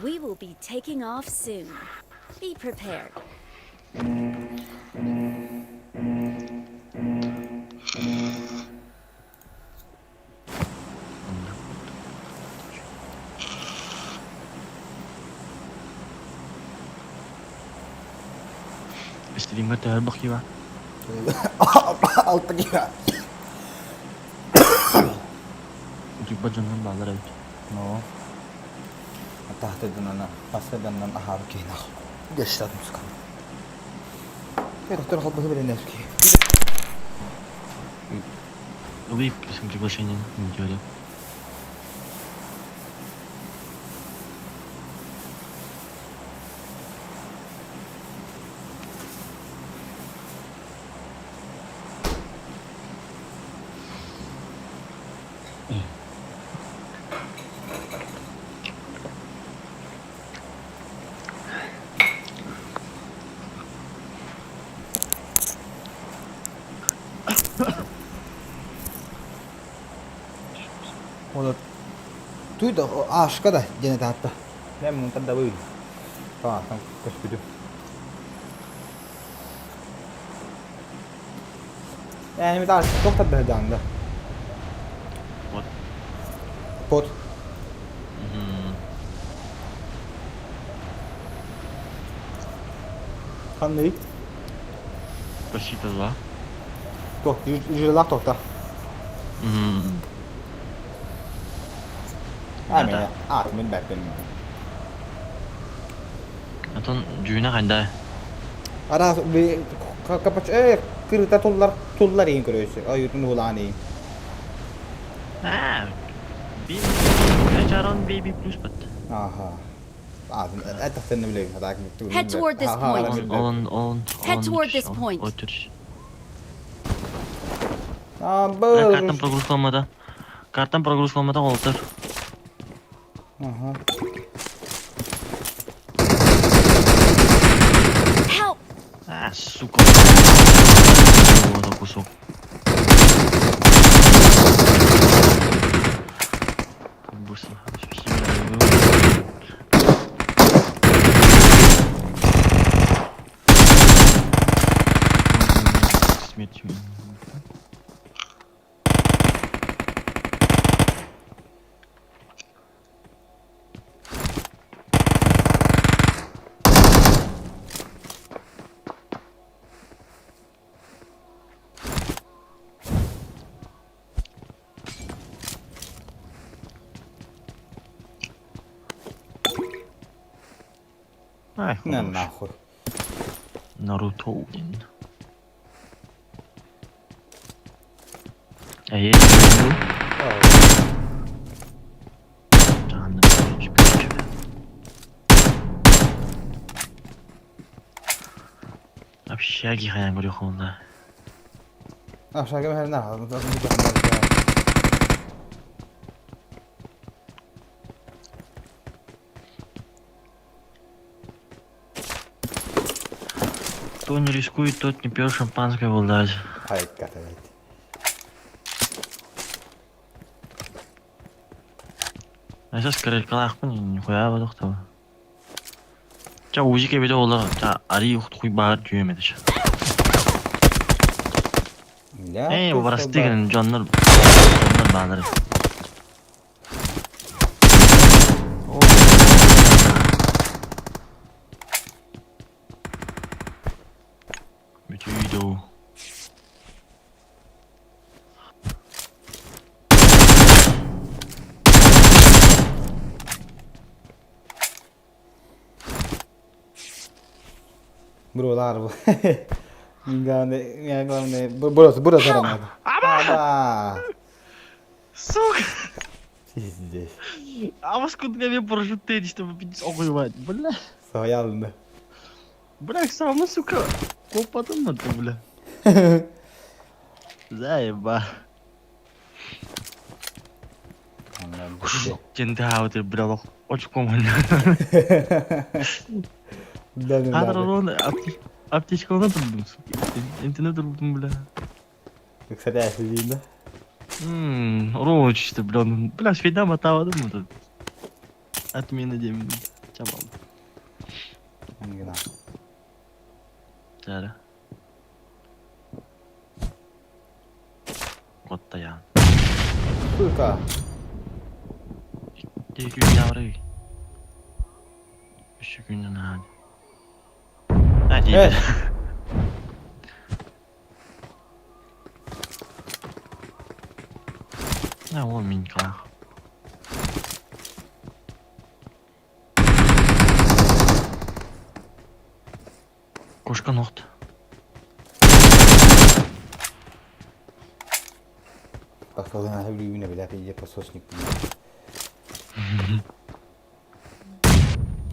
We will be taking off soon. Be prepared. Стримҥа төһө элбэх киһи баар? Алта киһи. Утуйбат дьоннор бааллар эбит. Ну, таһтыдынан пасыданнан аһаабы киһинах. Гештат мускан. Доктор холбоһу билинэски. Вы приглашение не делали. Ол туй да аашка да диэн этаатта. Мен мунтан да бый. Таҥастан көспүтүм. Ээ, ми таас тоқтат бэһэ да. Вот. Пот. Ханный? Почти два. Тох, жилах тохта. Амен, аатмын бэрпин. Отон дьүүнэ хайда? Араас капач э кырыта туллар туллар иин көрөйсү. Ойутун улаан иин. Аа, би Чарон baby плюс бат. Аха. Head toward this point. Он он Head toward this point. Отыр. Картам прогрузламада. Картам прогрузламада олтыр. Ага. Help! А, сука. Вот кусок. Быстро. Смерть. Ай, На нахуй. Наруто, блин. А я не Общаги хайан көрөхүнна. Общаги хайан Кто не рискует, тот не пьет шампанское волдать. Ай, катавайт. А сейчас короче, нихуя бодохто. Ча узике беде олар, ча ари хуй бар түйемеді ша. Эй, барастыгын жоннор жоннор баалар. Бүтүйдө. Бро, бу. Главное, главное, бро, бро, надо. Аба! Сука! Пиздец. А вас куда я парашют чтобы пиздец охуевать, бля. Соялды. Бля, сам, сука, копатым ты, бля. Заеба. Кентавр, бля, очком. Хадр аптечкалана турдум, сука. Интернет турдум, бля. Кстати, видно. Ровно чисто, бля, бля, свида мотала, думаю, тут. Отмена 9 минут. Чабал. Чара. Коттаян. Сука. 2 күн явры. 3 күннен hadi. Hadi. Evet. Ne oğlum minka. Кошка ногт. Бакалын хүлүүнэ билэ пиде пососник.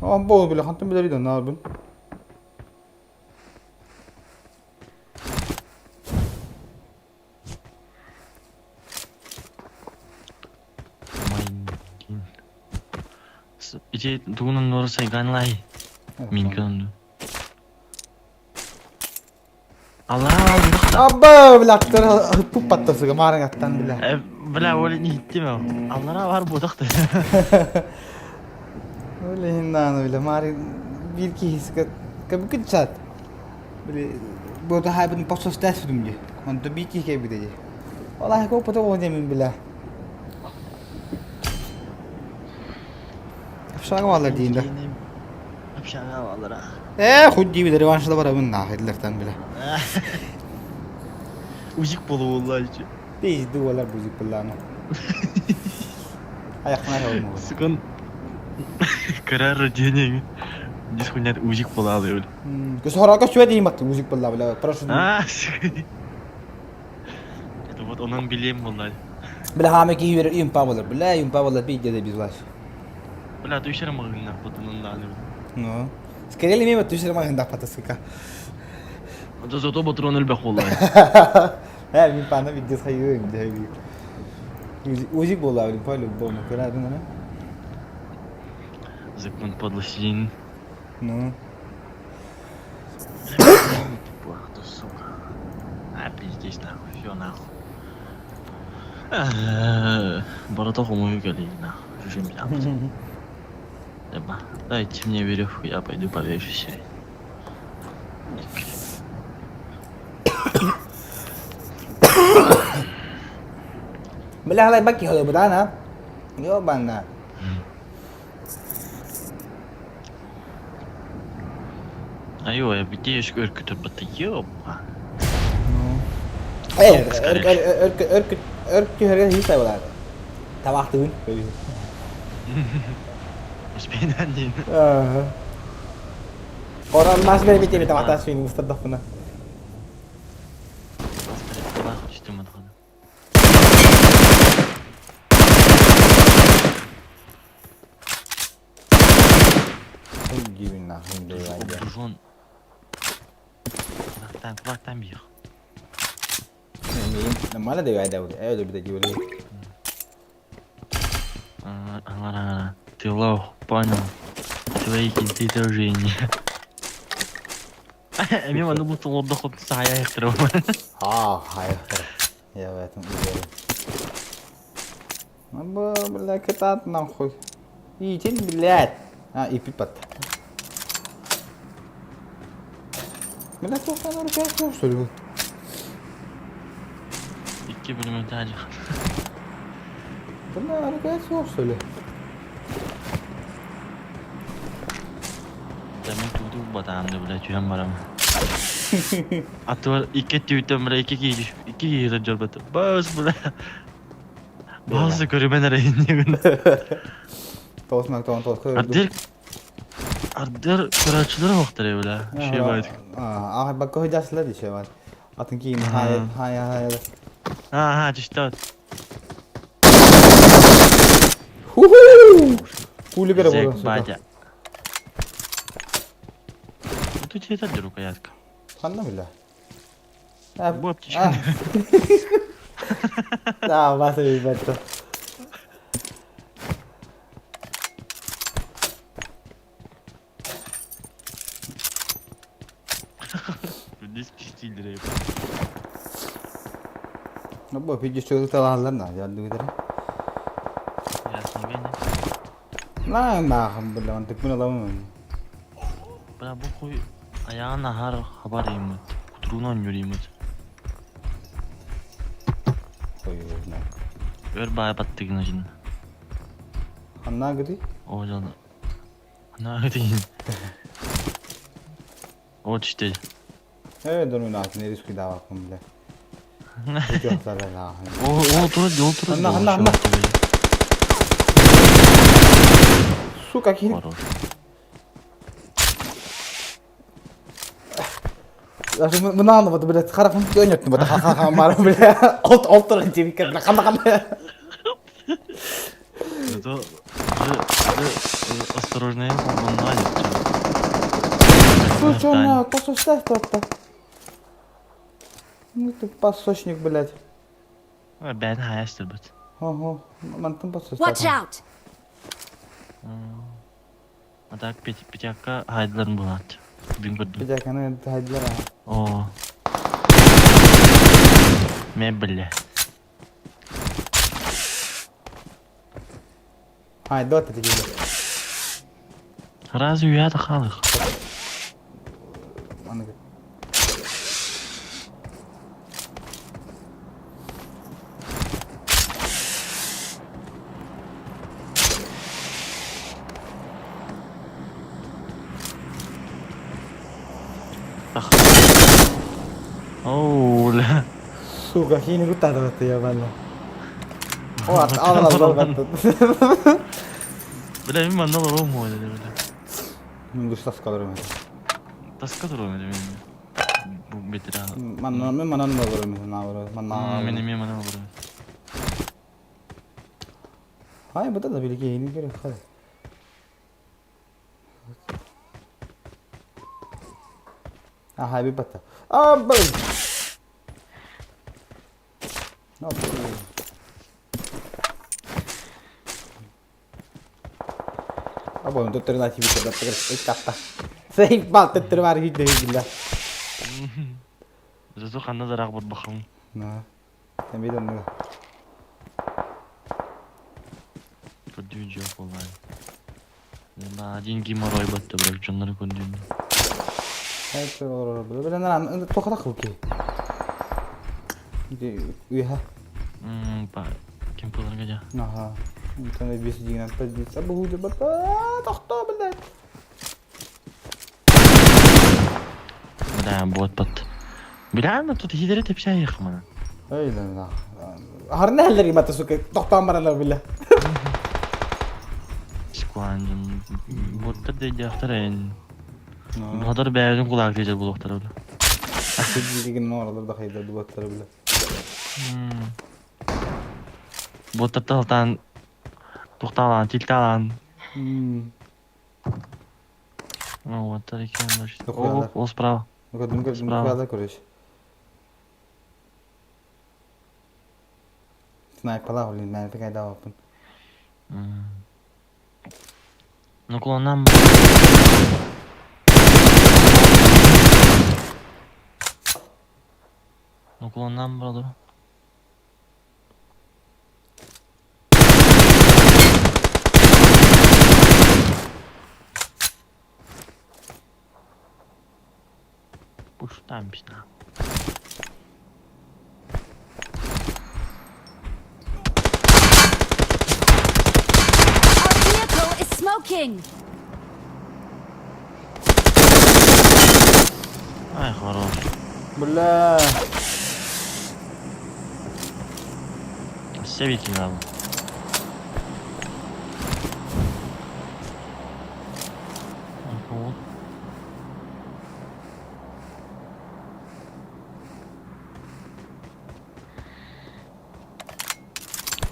Aa бу билэ хантан билэр иден нарбын. Майнкин. Ити тугунан нора сайганлай. Минканды. Алла Абба билаттар пуп паттасыга марын аттан билэ. Бля, оля не иттим. Аллара бар будакты. Öyle hindan öyle mari bir ki hiska kabı chat. Bile bu da hay bunu posos test dum je. Onto bir ki ke bide je. Wallahi ko pata o demin bile. Afşaga varlar deyinde. Апшага аллара. Худди bile revanşla var abın nahidlerden bile. Узик болу олла. Biz duvalar buzik billanı. Ayaklar olmalı. Сука. Карар денег. Здесь хуйня узик болалы өл. Көс хорага сүе дейм атты узик билла била. Прошу. А, сука. Это вот онан билем болlar. Била хаме ки юер юмпа болар. Била юмпа болар би деде biz var. Бля, ты магынна потонан да. Ну. Скорее мимо түшер магында патасыка. Это зато патрон элбэх болlar. He min пана видео хайы де. Узик болар по-любому. Көрәдең аны? Закон подлости. Ну. Ах ты, сука. А, пиздец, нахуй, все нахуй. Братоху мою кали, нахуй, чужим взял. Дайте мне веревку, я пойду повешусь. Бля, халай баки халай будана. Ёбана. Айо, я битеешь өркүтөр бата, ёпа. Э, өрк өрк өрк өрк түһәргә хис болар. Табак түгел. Успейдан дейін. Коран mas бер бите бите табакта суйны мустадафына. Окружен. Кулактан, кулактан бир. Нормально да öyle bir de gibi. Ага, ты лох, понял. Твои кенты тоже не. Мимо ну будто лордоход сая А, хайр. Я в этом уверен. Ну, бля, катат нахуй. Иди, блядь. А, и пипат. Бля, плохо на руках, что ли? İki bölümü tercih. Бля, руках, что ли? Demek tuğdu batağımda bile tüyen var ama. Atı var iki tüyten bile iki kişi iki kişi de batı. Bas bile. Bazı görümen arayın. Тоғыз мың тоғыз тоғыз Адер. Ардыар көрөөччүлэр оһохтор бля. Үчүгэй баҕайытык. Аа, бакка хойдасылар дии бар. Атын киин хая хая хая. Аа, түстэ. Ху-ху! Пули бере Зек, батя. Тут это рукоятка. Ханна бля. Бу аптечка. Да, баса бетте. Здесь стиль Бу пидишчөгү талааллар на жардыгыдыр. Ясно, гений. На нахам бля, он тыкмын аламын. Бля, бу хуй ayağın ahar haber yemut. Kutruğunu oynuyor yemut. Өр баай баттыгын ажын. Ханна гыды? О жан. Ханна гыды. О түштө. Э, дурмун атын эрис күйдаа бакым бля. О, о, тура, о, тура. Ханна, ханна, ханна. Сука, киһи. Даже мынаны вот, блядь, харахым көнөттүм, вот ха-ха-ха, мара, бля, олт олтурун тибикке, бля, ханна ханна. Зато осторожно, он налит. Сучона, посустах-то. Ну ты пасочник, блядь. Бәйін хаястыр бит. Ого, мантын пасочник. Watch out! А так пятяка хайдыларын болады. Бүгін көрдім. Пятяканы хайдылар. О. Мен біле. Хайдот это тебе. Разве я халых? Оу, бля. Сука, хини гутата я валла. О, ал ал ал. Бля, мен мандал ром ойды, бля. Мен душ таскалар мен. Таска туру мен мен. Бу бетер. Манна мен манан да көрөм мен на Манна. Мен мен манан көрөм. Хай, бата да билге хини керек, хай. А, хай, бата. А, б. No, Або, тут 13 вітер, катта. Сейбал төттөрү бар гидде гидде. Зато ханна зарак бот бахым. На. Там видно. Көрдүү жок болай. Мен один геморрой батты, бирок жоннор көрдүү. Это бля, тохта хылки. Уйха. Па, кем пыларга жа. Ага. Там бес дигән позиция бу бата тохто, блядь. Бля, бот бат. Бля, ну тут хидере тепшә яхмана. Эй, да. Харна хәлләр мата сука, тохтан баралар бля. Скван, боттар да яхтар эн. Хадар бәрин кулак дежер булуктар бля. Деген норалар да хайда боттар бля. Боттар талтан токталан, тилталан. Ну, вот экен. О, о, справа. Ну-ка, Справа. короче. Снайпала, блин, мен такая дава. Ну, клонам. Ну, клонам, бродер. Пуштам писна. Our vehicle is smoking! Ай, хорош. Бля. Севики надо.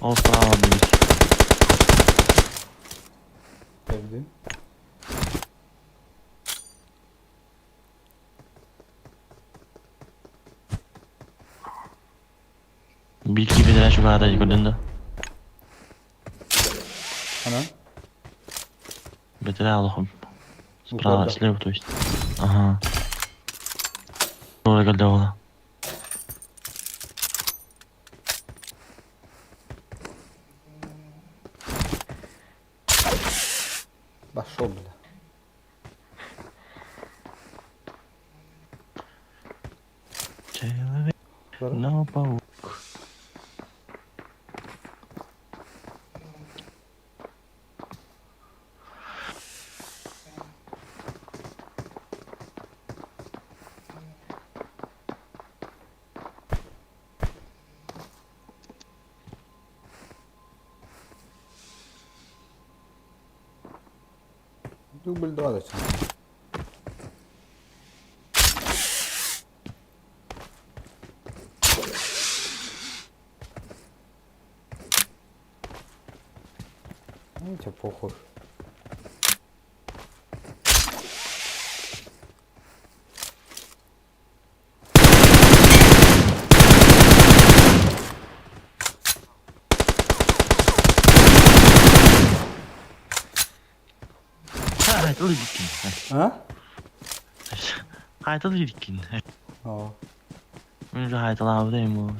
Ол справа бит. Көрдүм. Биир киһи чугаһата көрдүн да. Ана? Бэтэрээ олохум. Справа, слева, то есть. Ага. Туора кэллэ оҕо. Пошел, бля. Человек но паук. Дубль 2 зачем? Ну, тебе похуй. Хайтыл иликкин. А? Хайтыл иликкин. Оо. Мин уже хайтылаабыта ему.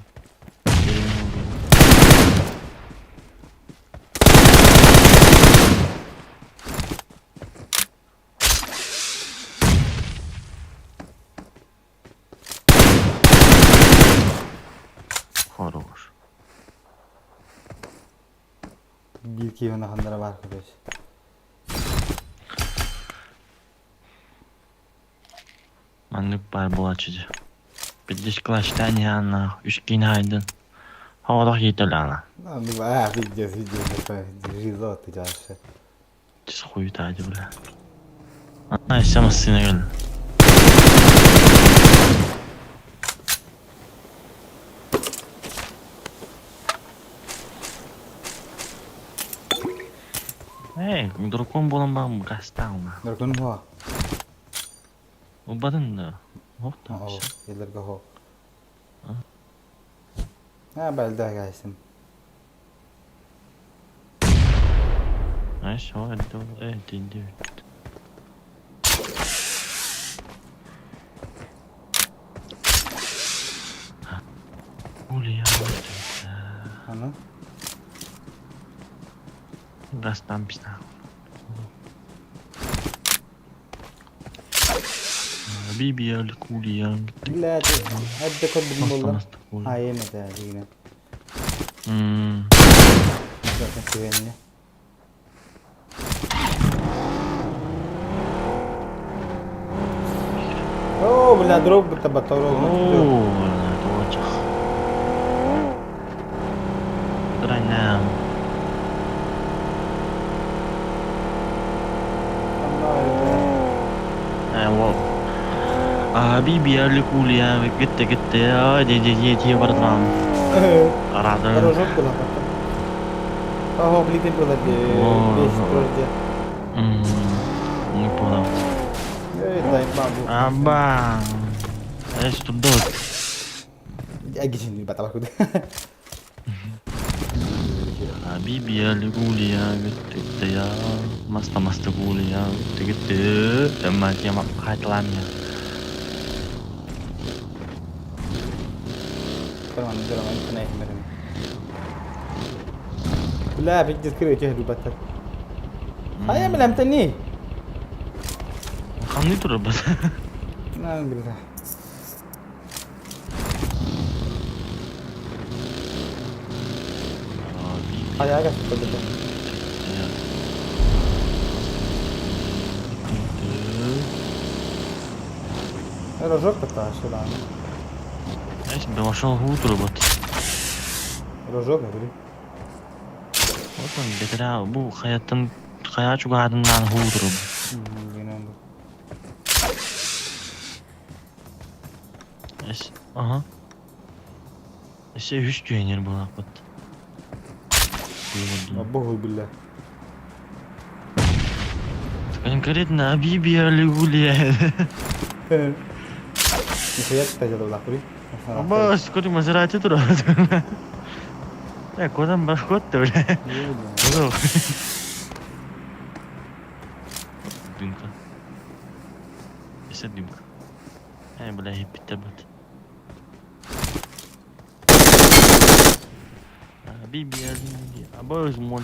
Хорош. Биир киһи ханнара баар короче. Маннык баар буолааччы дьэ. Биддиш класстан иһааннаах үс киин хайдын. Хоҕолох иитэлээнэ. Ну, а, видео, видео, такое, жизо ты дальше. Чис хуйта дьэ бля. А, өссө массыына кэллэ. Эй, дракон буолан баран гастаама. Дракон хуа. Убатын да. Оп та. Оо, елерге хо. А, бэлдэ гайсым. Ай, шо, это, э, динди. Улья, Аны? Гастан пизда. BBL кулия. Блядь, это код буолла. А, эме да, дигинен. Мм. Zaten güvenli. Оо, бля, дроп будто батарол. Оо, туочах. Right now. Э, А BBL кулия, гитте гитте, ай, де де де де бардам. Арада. Рожок была потом. Ого, блин, было де. Весь вроде. Не понял. Эй, дай бабу. Аба. Эш тудот. Агишин батабар куды. BBL кулия, гитте я. Маста маста кулия, гитте гитте. Эмма тема хайтламия. لا بدي كده جهد بتر هيا من امتني Ханны турар бат. نعم بالله هيا عرفت بالله Рожок сюда. Эш башал хуу бат. Рожок, говори. Отон бетера бу хаяттан хая чугаадынан хуу турар. Эш ага. Эше үч түйенер булак бат. Куйгурдум. Бохуй бля. Конкретно Абиби Алигулия. Нихуя ты тогда Бас, куда Мазерати тура. Э, куда башкот-то, бля? Дымка. Еще дымка. Эй, бля, хиппи бат. Биби, абы моль.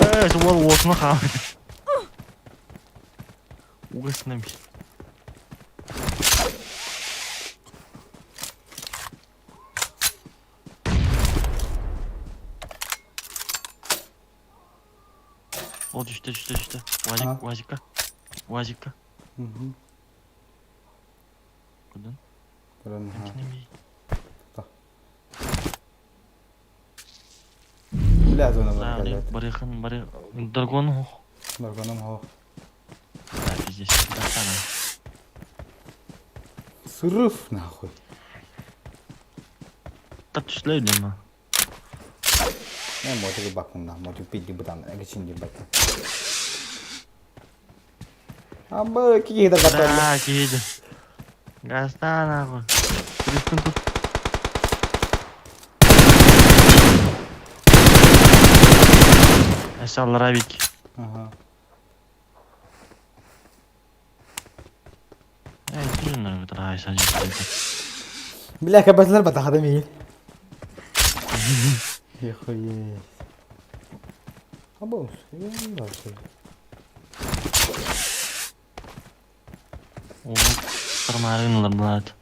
Э, ол осыны хам. Угасным. Ол түстэ, түстэ, түстэ. Уазик, уазикка. Уазикка. Кудан? Бля, зона бар. Барыхын, бары... Драгон хох. Драгоном хох. Да, пиздец, достана. Срыв нахуй. Так түсләй дема. Мен мотик бакында, мотик пидди бутан, эгичин ди бакын. Абы, киги да батан. Да, киги. Гаста нахуй. Слишком тут. Асалларавик. Ага. Эй, ты же Бля, кабазлар батахада миин. Ехуеть. Абы, Тармарынлар блат.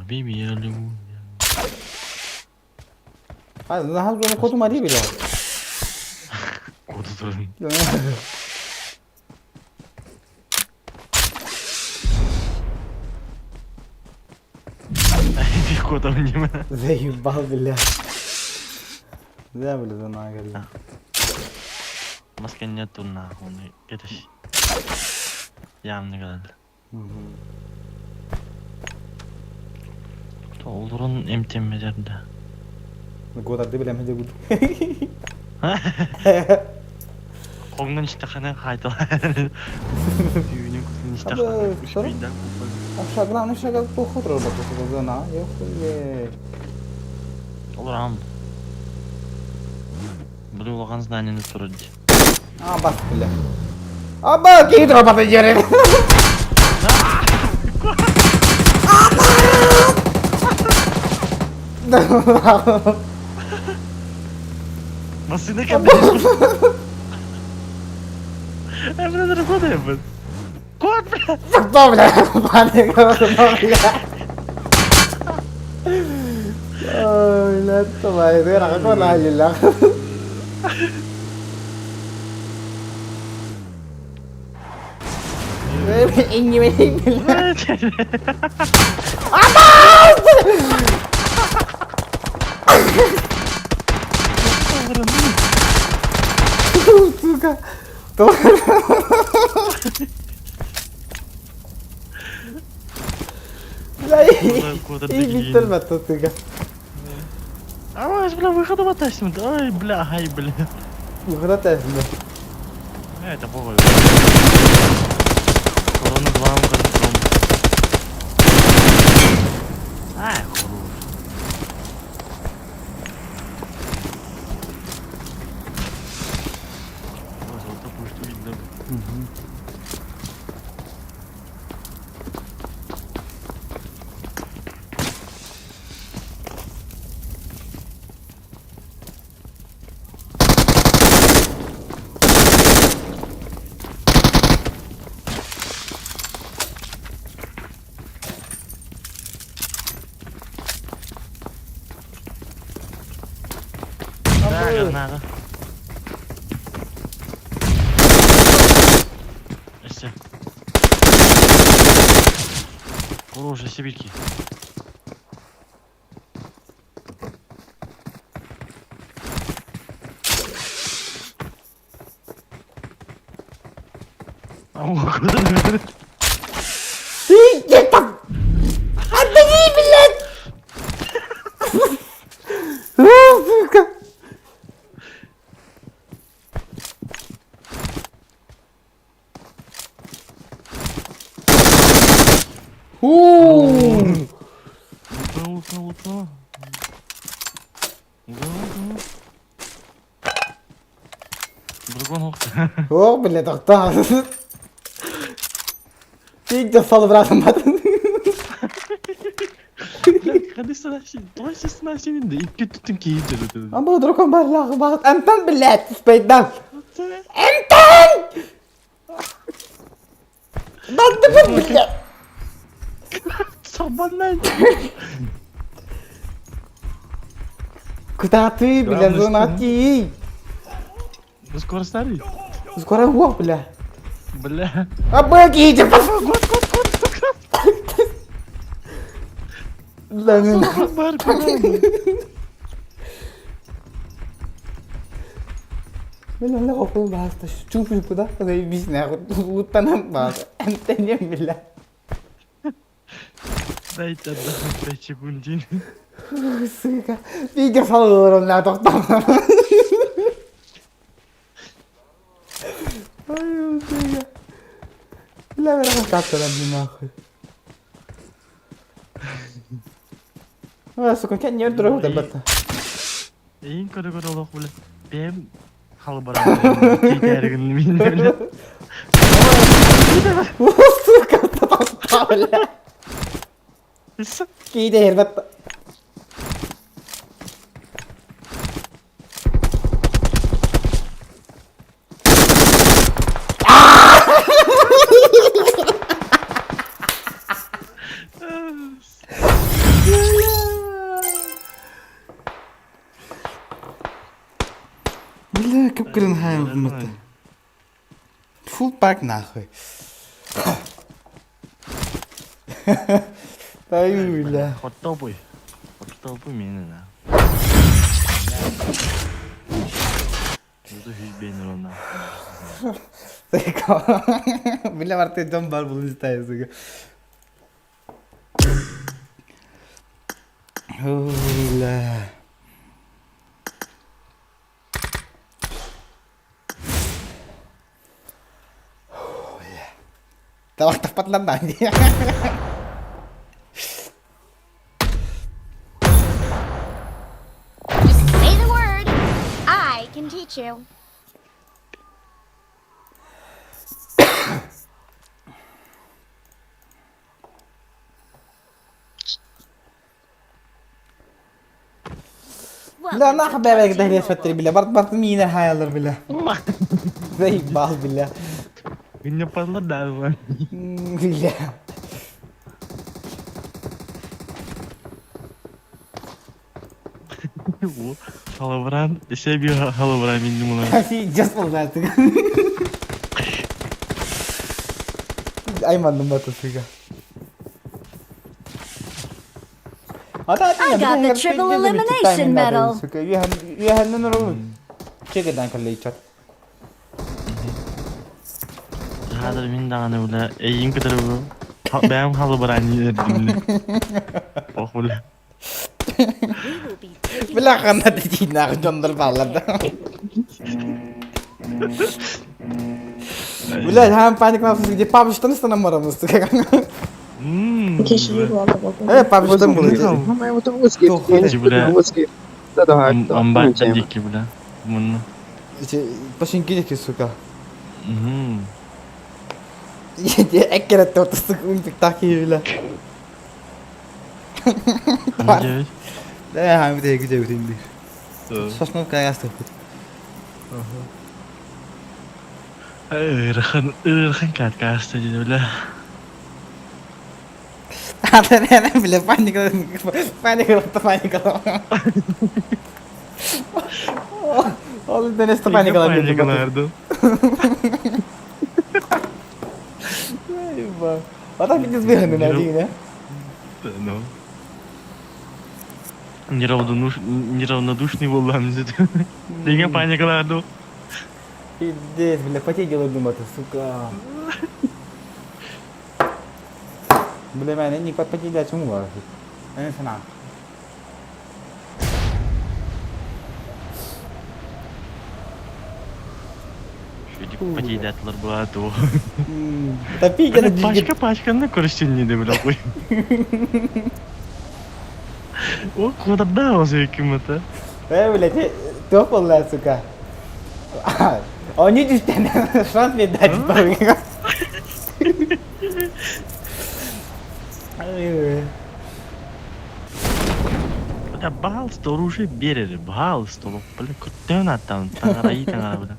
Биби, я люблю. А, наһаа зона коту мари бля. Коду турун. Кодом не Заебал, бля. Да, бля, зона говорит. Маска нету нахуй. Это явно говорит. Толдурун эмтеммедерде. Годарды билем хеде гуд. Коңнун иштахана кайтала. Түйүнүн кутун иштахана. Аша, главное, шага плохо работает, зона. Ехуе. Олар Били улахан знанияны турар ди. А, бас, бля. Аба, киһи турар дьэрин. Массыына кэллэ. Э, бля, работаем, Кот, бля! Что, бля, паника, бля. Ой, бля, давай, ра, Сука. Бля, и Виктор сука. Ай, бля, выхода батасим. Ай, бля, ай, бля. Выхода тасим, Это похуй. Корона 2 контрол. Ай, хорош. Ой, вот такую что видно. Да, надо. Все. Хорошие сибирки. Ты там! Отдали, блядь! Сука! Уу! Утра, утра, утра. Дракон охта. О, блядь, охта. Тиийдэ салыбыраатым Амбу дракон барлағы бағыт. Антон, блядь, спайдан. Антон! Бандыбын, блядь. Сабаннан. Куда ты, бля, зона ти? Скоро старый? Скоро во, бля. Бля. Помогите, пошел. Да, ну. Бля, ла опыл баста. Чупи куда? Заебись нахуй. Лутанам база. Антоне, бля. Дайте отдохнуть 5 секунд. Сука. Видео фолловером на тоқтам. Ай, сука. Бля, бля, как нахуй. А, сука, не дорогу да Эйин көрө-көрө олох бля. Бэм халбаран. Кейтәригин мин бля. Сука, бля. Кейде эрбат. Бля, как это. Full pack нахуй. Ай, бля. Хоттобуй. Хоттобуй мени на. Буду хүз она. Бля, Марты, дом бар был листаю, сука. Бля. Тавах таппатлан Just say the word. I can teach you. لا ما حبابك ده ليش فتري بالله برد برد مين هاي الله بالله زي بال بالله Не подлодал. Бля. Халабран, себи халабран минимум. Just болдады. Аймандым бата сука. I got the triple elimination medal. Сука, үөһэннен Чегеден каллейчат. Хадыр мин даганы бля, эйин кытары бу. Бэм халабран дедим. Ох бля. Бля, хана дедин жондор балларды. Бля, хам паник на где пабыштан станам марамыз. Э, пабыштан булды. Амбар дики бля. Муну. Пашинки дики, сука. Эккерет ортасы спектакль бля. Да, хам бите гүдө бүтүндү. Сосновка ястык. Ырхан, ырхан каткаста диди бля. Бля, паника, паника, паника. Ол денес паника. Паникаларды. А так не сбеганы на один, а? Ну. Неравнодушный болдам деді. Деген паникаларды. Пиздец, бля, потеть делаю думать, сука. Бля, мен не потеть чему бар. Мен сана. Потейдатылар болады о. Топить Бля, пачка пачканы көрүстүн не бля кой. О, куда осы екіміті. Э, блядь, тополая, сука. Они действительно шанс мне дать. Бля, баалысты оружие берери, баалысты олох, бля, көттөөн аттан, таңара ий таңара, бля.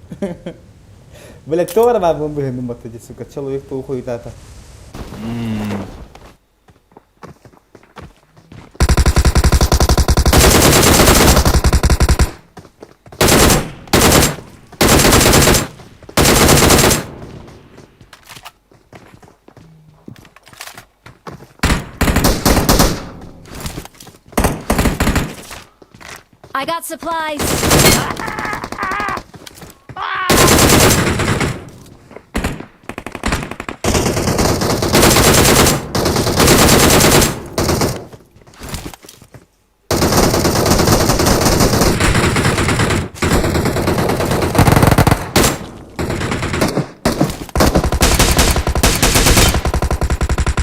Блядь, кто бар бу быһын батты, сука, человек то уходит это. I got supplies.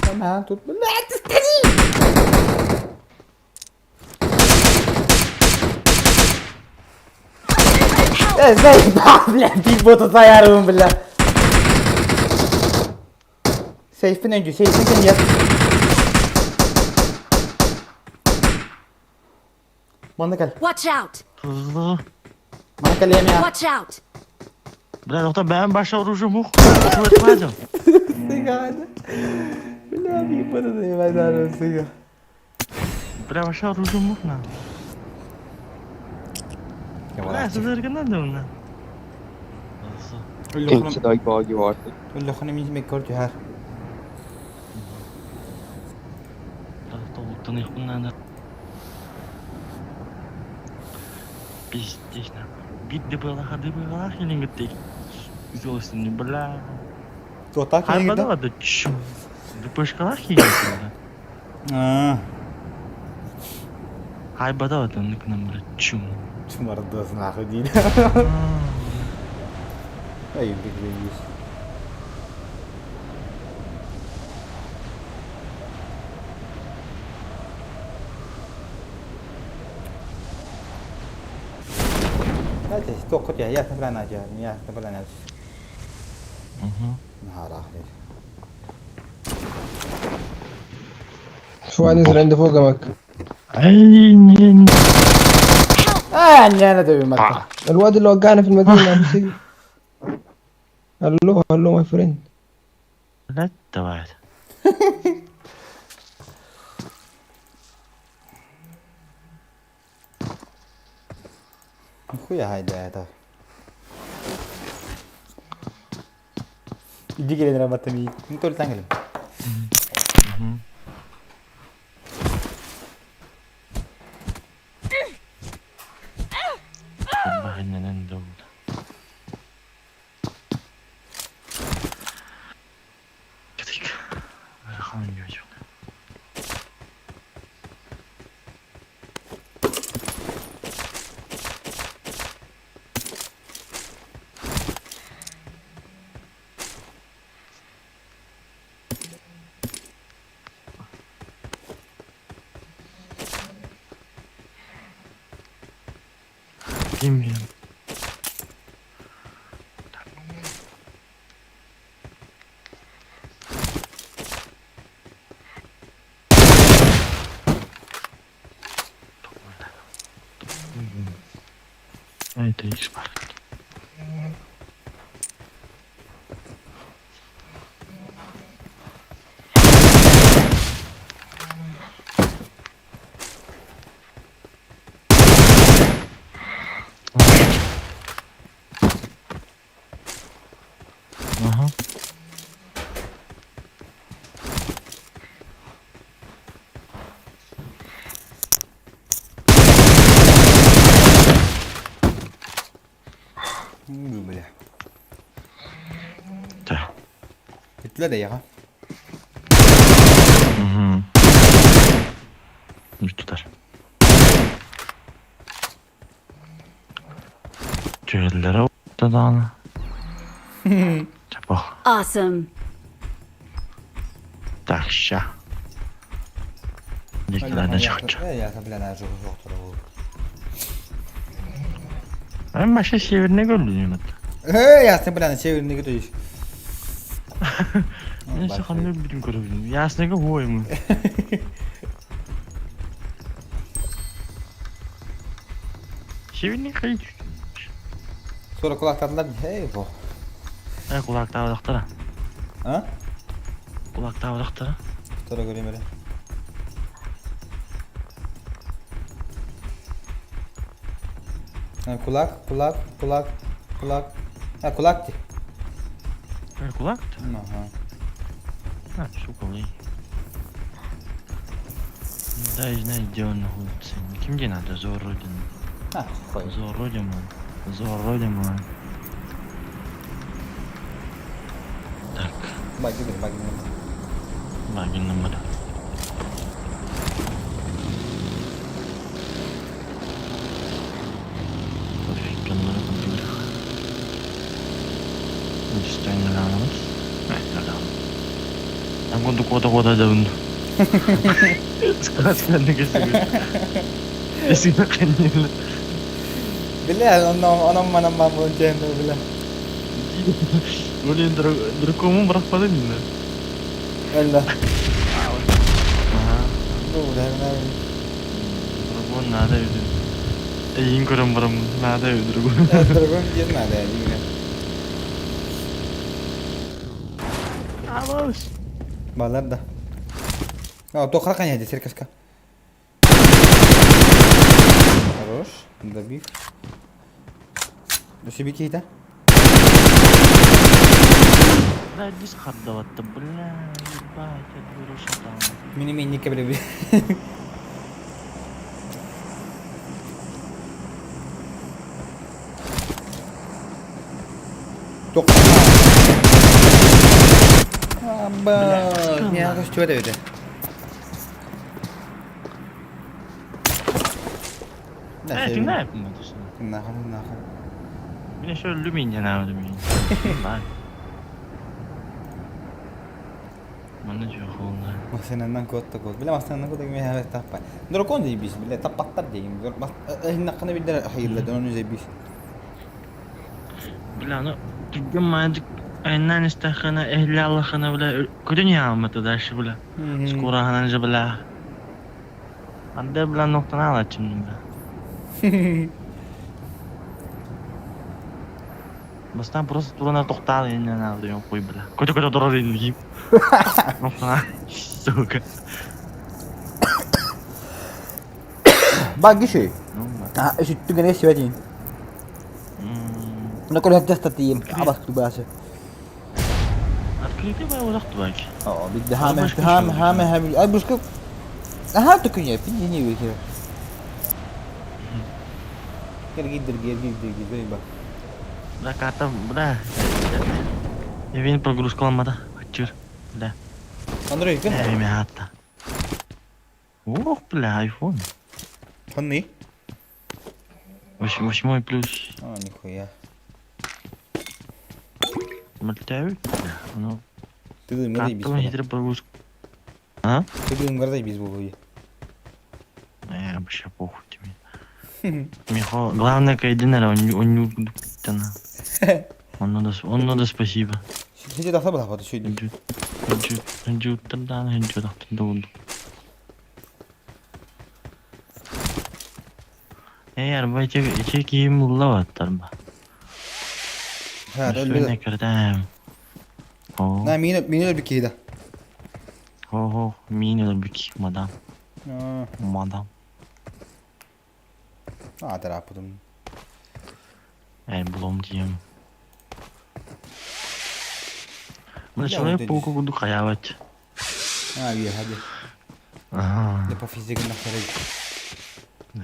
Hemen tut. Блядь, скорей! Э, заебал, бля, биг бота заярым, бля. Сейфин önce, сейфин yat. Bana gel. Watch out. Bana gel yeme ya. Watch out. Бля, доктор, бэм баша оружие мух. Ошо Бля, биг бота заебал, сука. Бля, баша оружие мух на. Бля, сызыргына да уна. Уллохону мин меккор түһэр. Пиздец, нахуй. Бит дыбылаха дыбылах или гытты. Золостын, бля. Туота Хайбадала да чу. Дыпышкалах или А. Хайбадала да ныкнам, бля, чум. Чумардос нахуй диир. Ай, биг Тоқыт я, ясно правильно, ясно правильно. نهار اخر. في واحد نزل عند فوق مك. عيني. آه انا تبي مكة. الواد اللي وقعنا في المدينة أبو سيد. hello hello my friend. لا تبعت. Хуя хайда это. Иди келен работами. Не только тангелем. Багыннан дол. Кетик. Хан жок. Bilmiyorum. Это X бар. Ага. Бүттүлэр эйэҕэ. Бүттүлэр. Түһэллэрэ даҕаны. Чапах. Awesome. Так, ща. Никогда чахча. Ben başka çevirine gördüm hatta. Hey, ясны бляна, северный то есть. Ben саханы билим көрөбүн. Ясныга хуоймун. Северный кай Sonra kulaklarlar, hey bu. Э, кулактаабатахтара. А? Кулактаабатахтара. Sonra göreyim öyle. Ha, kulak, kulak, kulak, kulak. Ha kulak di. Э, кулак? Aha. А, сука, блин. Да, и знаю, где он находится. Ким где надо, за родину. А, хуй. За родину. За родину. Так. Bak gidelim, bak gidelim. Багин номер. Пофиг, номер компьютер. Ангонду кода кода дабын. Складсканны кесиги. Эсине каннеле. Бля, онон онон манан бан буолан чээн бля. Блин, дракому бырахпадым инде. Өллө. Ага. Бу бля, Дракон надо ведь. Эйин көрөм барам, надо ведь дракон. Дракон диэн надо, диэн. Абас. Балар да. А, то храканя здесь, серкашка. Хорош, добив. Себе кейта. Бля, диск хардаватты, бля, ебать, я дуруша там. Мини-мини бля. Тоқ. Аба, не көстүбэт эбитэ. Э, кимнää yapmadısın? Нахал, нахал. Мин еще люминь надо мин. Манна жохолна. Масынанан куотта куот. Бля, масынанан куотта кими хавет таппа. Дракон заебись, бля, таппаттар дейм. Эхиннаккана билдер хайылла, оны заебись. Бля, ну түргэн маадык айнан истахана эхли аллахана бля көдөн яамата дальше бля. Скоро ханан же бля. Анда бля ноктан алачым бля. Бастан просто турана токтал инен алды юм кой бля. Көтө көтө турар инди. Ноктан. Сука. Баг еще. А, сүттүгэн эсибэтин. Ну, коли тестатиим, абас тубасы. Открытый бай узак тубак. О, бидде хаме хаме хаме хаме. Ай бушка. Аха тукуня, пиндини вихер. Кергидер гергидер гидер ба. Бля, карта, бля. Евин прогрузка Чур, бля. Андрей, кем? Эми атта. Ох, бля, айфон. Ханны? Восьмой плюс. А, нихуя. Мальтавик, бля. Ну. Ты думаешь, Карта хитро прогрузка. А? Ты думаешь, без бугуи. Вообще похуй тебе. Михо, главное, кайдинера, он он не Он надо, он надо спасибо. Сиди тахта бала, шүйдү. Ханжуттан ханжуттан дуунду. Эй, арба иче иче кийим уллабаттар ба. Ха, өлбү. кирдем. О. На мин мин өлбү кийда. Хо хо, мин өлбү мадам. Мадам. А, тарапудум. Эй, булом дием. Мына человек паука буду хаявать. А, вие, хади. Ага. Не по физике нахер. А,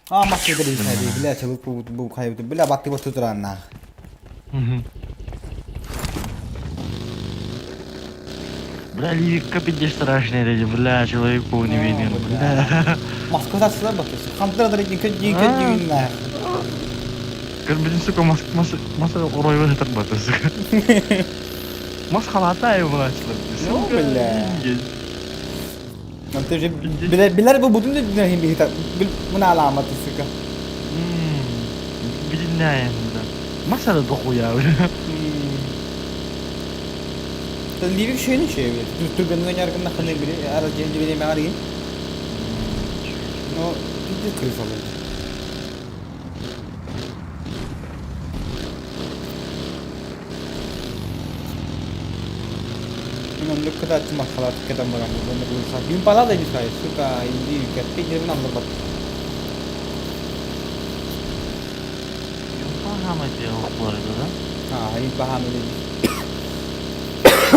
А, маска дали хади, бля, человек паук бу хайбут. Бля, батты вот тут рано. Бля, Ливикка пиздец страшный люди, бля, человек-паук не виден, бля. Москва тахсылар баттысы. Хантыра да көддүү көддүүн наа. Көрбүтүн сука мас мас мас оройго сытар баты сука. Мас халата ай булаачылар. Ну, бля. Ты же билер бу бутун да хим бихита мына аламаты сука. Билиннәйен бля. Мас ада дохуя бля. Ливик шөйнө шөй бile. Түргөнүгөн яргын наханы бири ара женди бири мага Но пиздец крыса был. Мен кытаачы махалат кетен барам бу буюрса. Юнпала да бисай, сука, инди кеппи жерин андырбат. Юнпа хамай окулар да? А, юнпа хамай деди.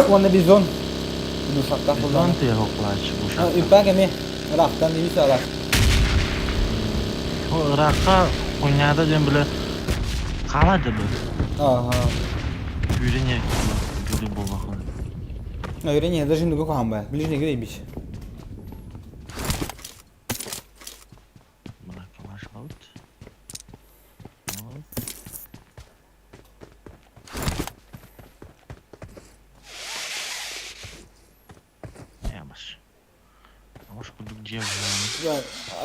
Уонна бизон. Нусакта Бизон те окулачы бу шакта. Юнпа кеме Ирактан дейбиз Ирак. О, Иракка хуйняда ден биле калады бу. Ага. Үйрене бүлі болмахан. Үйрене даже нугу кахамба. Ближний гребич. Мына калаш алып. Ямаш. Амаш кудук дьиэ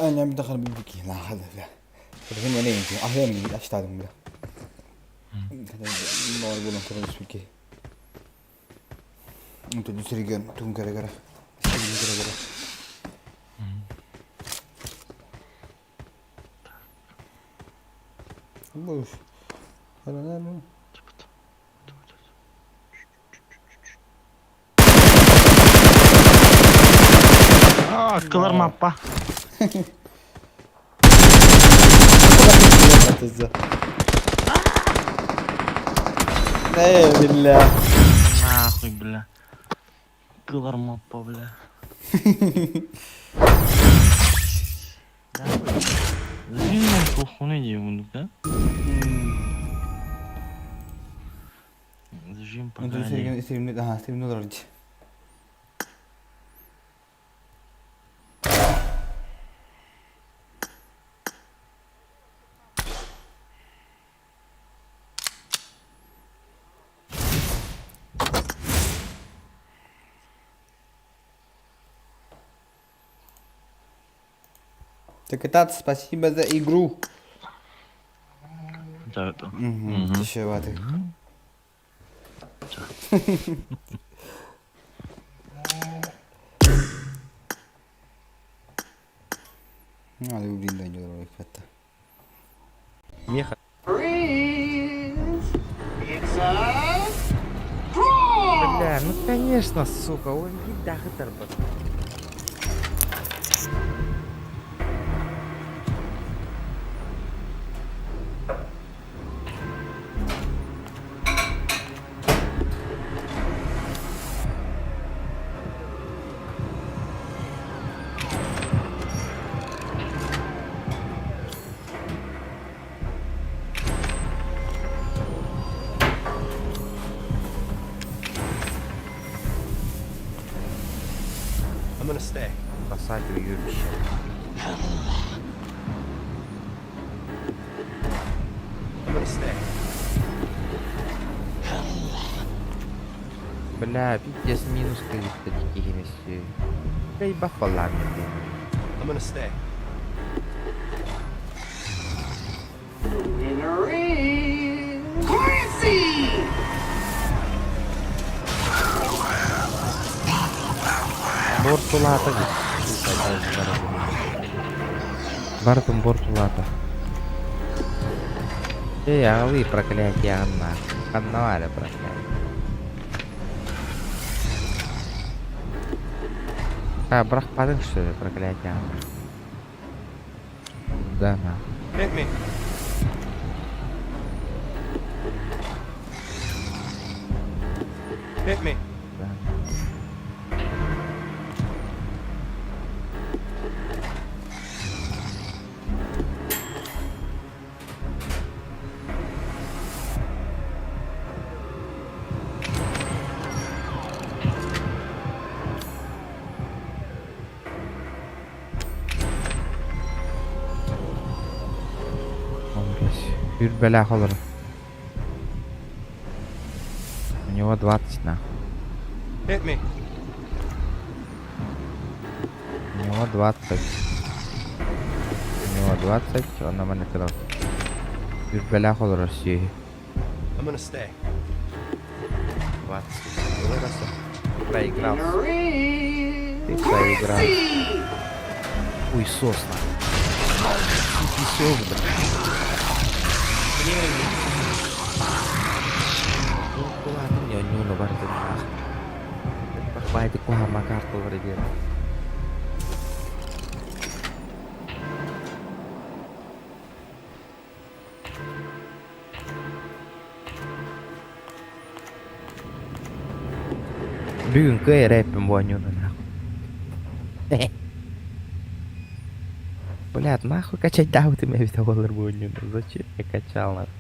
أنا بدخل بالبكي لا هذا لا الحين أنا يمكن أهلا من أشتغل بلا نور بولن كرن سبكي أنت دوسري تون كره كره كره كره Боюсь. А, кылар маппа. Эй, бля. Нахуй, бля. Кылар маппа, бля. Зачем кухуны деймін, да? Зажим пока. Ага, стримне олорор. Так это спасибо за игру. Да, это. Угу. Тишеватый. No, devo brindare io aspetta. Меха. Бля, ну конечно, сука, он дахытар I'm gonna stay. Сосать уебище. I'm gonna stay. Бля, пиздец, минус 300 диких Да и бахвала мне, блин. I'm gonna stay. Winner is Clancy! Бортулата. Бартум бортулата. Эй, алы проклятие Анна. Анна проклятие. А, брах падын что ли, проклятие Анна. Да, на. Hit me. Hit me. Да. Сүүрбэлээх олорор. У него 20 нахуй. Hit me. У него 20. У него 20, онно маннык гынабыт. Сүүрбэлээх олорор сүөһү. I'm gonna stay. 20. Выросла. Проиграл. Ты проиграл. Хуй сосна. Иди сюда. Оонньууну барытын Баайдык куһаама карталары диэн. Бүгүн кыайар эппин бу оонньууну нахуй. Блядь, нахуй качайдаабытым эбитэ буоллар бу оонньууну. Зачем я качал нахуй?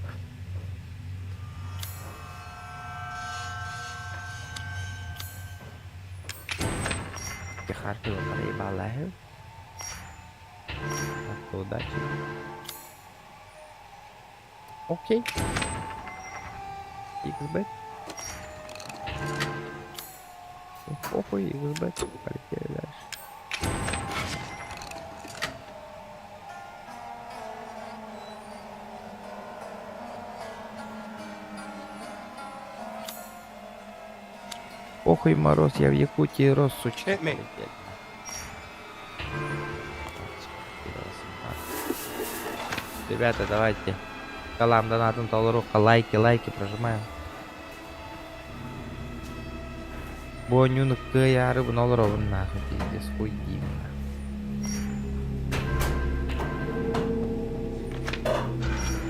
Харты проебала. Удачи. Окей. XBet. Похуй, XBet. Полетели дальше. Похуй мороз, я в Якутии рос, сучка. Hit me. Полетели. Ребята, давайте. Калам донатом толоруха, лайки, лайки прожимаем. Бу оонньууну кыайаары олоробун нахуй, пиздец, хуй именно.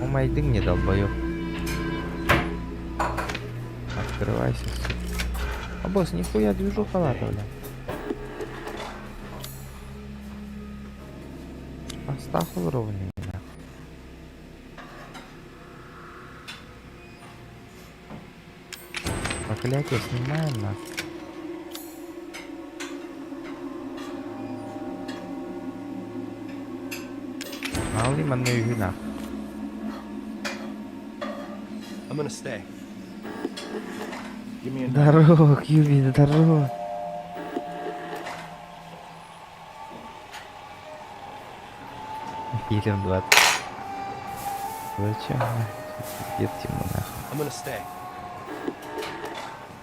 Умайдың не долбоёб. Открывайся, сука. А босс, нихуя движуха лата, бля. Астахул ровный, нахуй. Проклятие снимаем, нахуй. Мало манна үһү нахуй. I'm gonna stay. Give me another. Здорово, Кьюби, здорово. Фильм 20. Зачем? Пиздец ему нахуй. I'm gonna stay.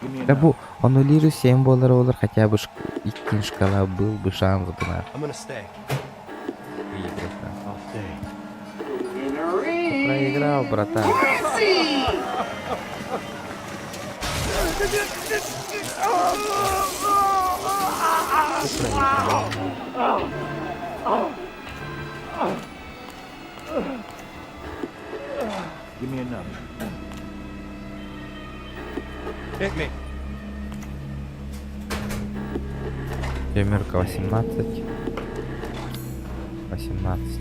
Give me Да another. бу, аннулируй 7 долларов, олар хотя бы иккин шкала был бы шанс бы нахуй I'm gonna stay. выиграть нахуй. I'll stay. Ты проиграл, братан. Ты проиграл. Give me another. Hit me. Семерка 18. 18.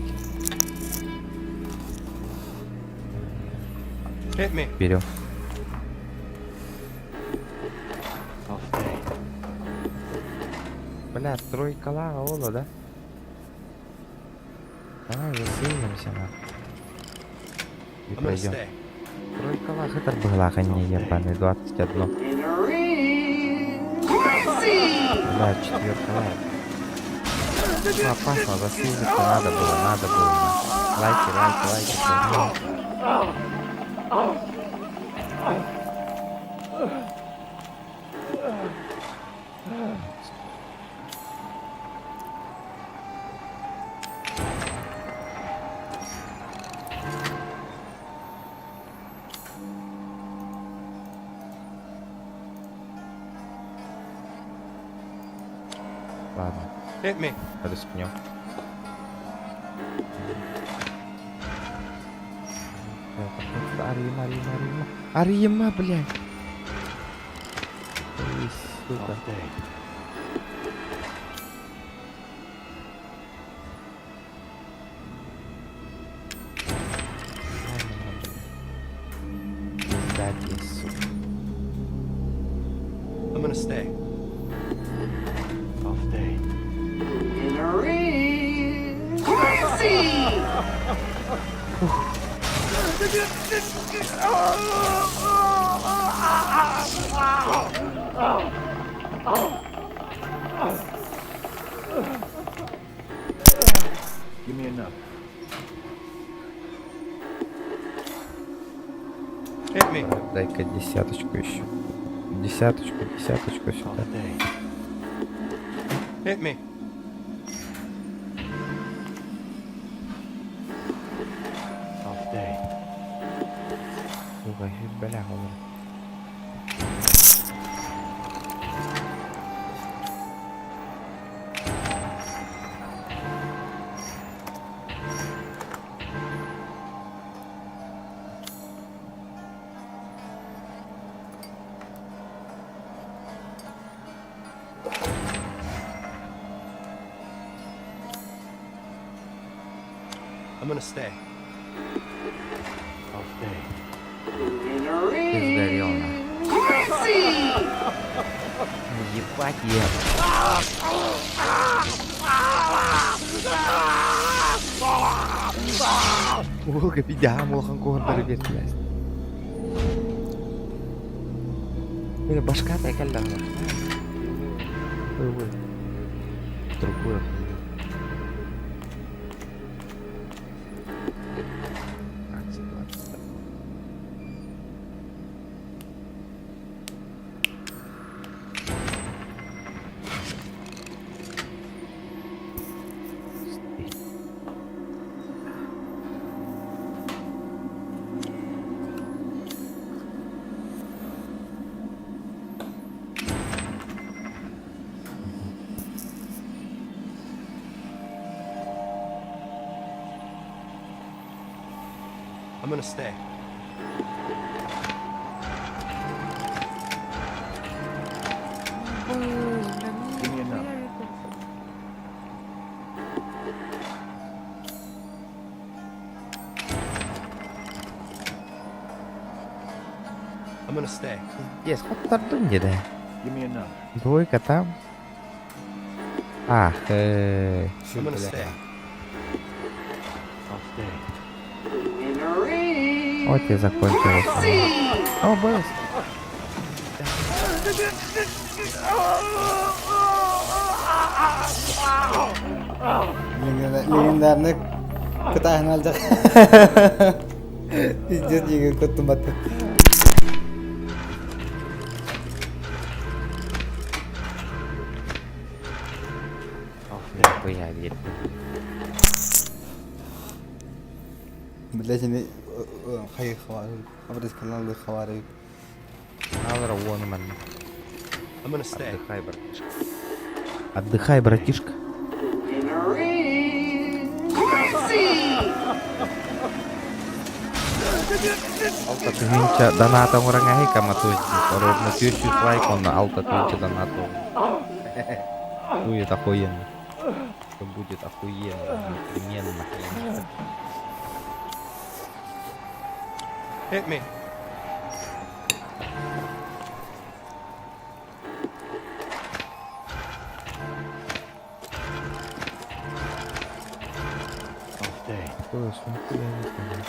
Hit me. Берем. I'll stay. Бля, тройка лага, ола, да? Давай засейвимся, нахуй. И I'm gonna пройдем. stay. Тройка лага, это была, не ебаный, 21. Бля, четверка лага. Ну, опасно, засейвиться надо было, надо было. Нахуй. Лайки, лайки, лайки. Прожимаем. Ладно, Hit me. рискнем. Арыйыма, арыйыма, арыйыма. Арыйыма, блядь. Ой, сука. I'll stay. Ладно, блядь. Пизда тебе, сука. I'm gonna stay. I'll stay. Give me enough. Hit me. Дай-ка десяточку еще. Десяточку, десяточку сюда. Hit me. I'll stay. Сука, бля, олор. I'm gonna stay. I'll stay. Ты сгорел, на. Ебать я. Уолга пидям улахан куһурдары биэрдилэр. Бля, башка кэллэ. Ой, ой. Другую хуйню. 15, 20. I'm gonna stay. Give me enough. I'm gonna stay. Пиздец, хоттордун дии. Give me enough. Двойка там. Ах, I'm gonna stay. I'll stay. Вот и закончилось. О, бэс. Легендарный кытааһын алдьах. Пиздец диэги куттумматы. Хуя верь. Блядь, они хайы хавары. Абрыз каналы хавары. Алра вон man. I'm gonna stay. Отдыхай, братишка. Отдыхай, братишка. Алта тыһыынча доната оҥорон каматуйти. Ровно 1000 лайк он алта тыһыынча доната. Будет охуенно. Это будет охуенно, непременно. Hit me. I'll stay. Какую сумку я не понял.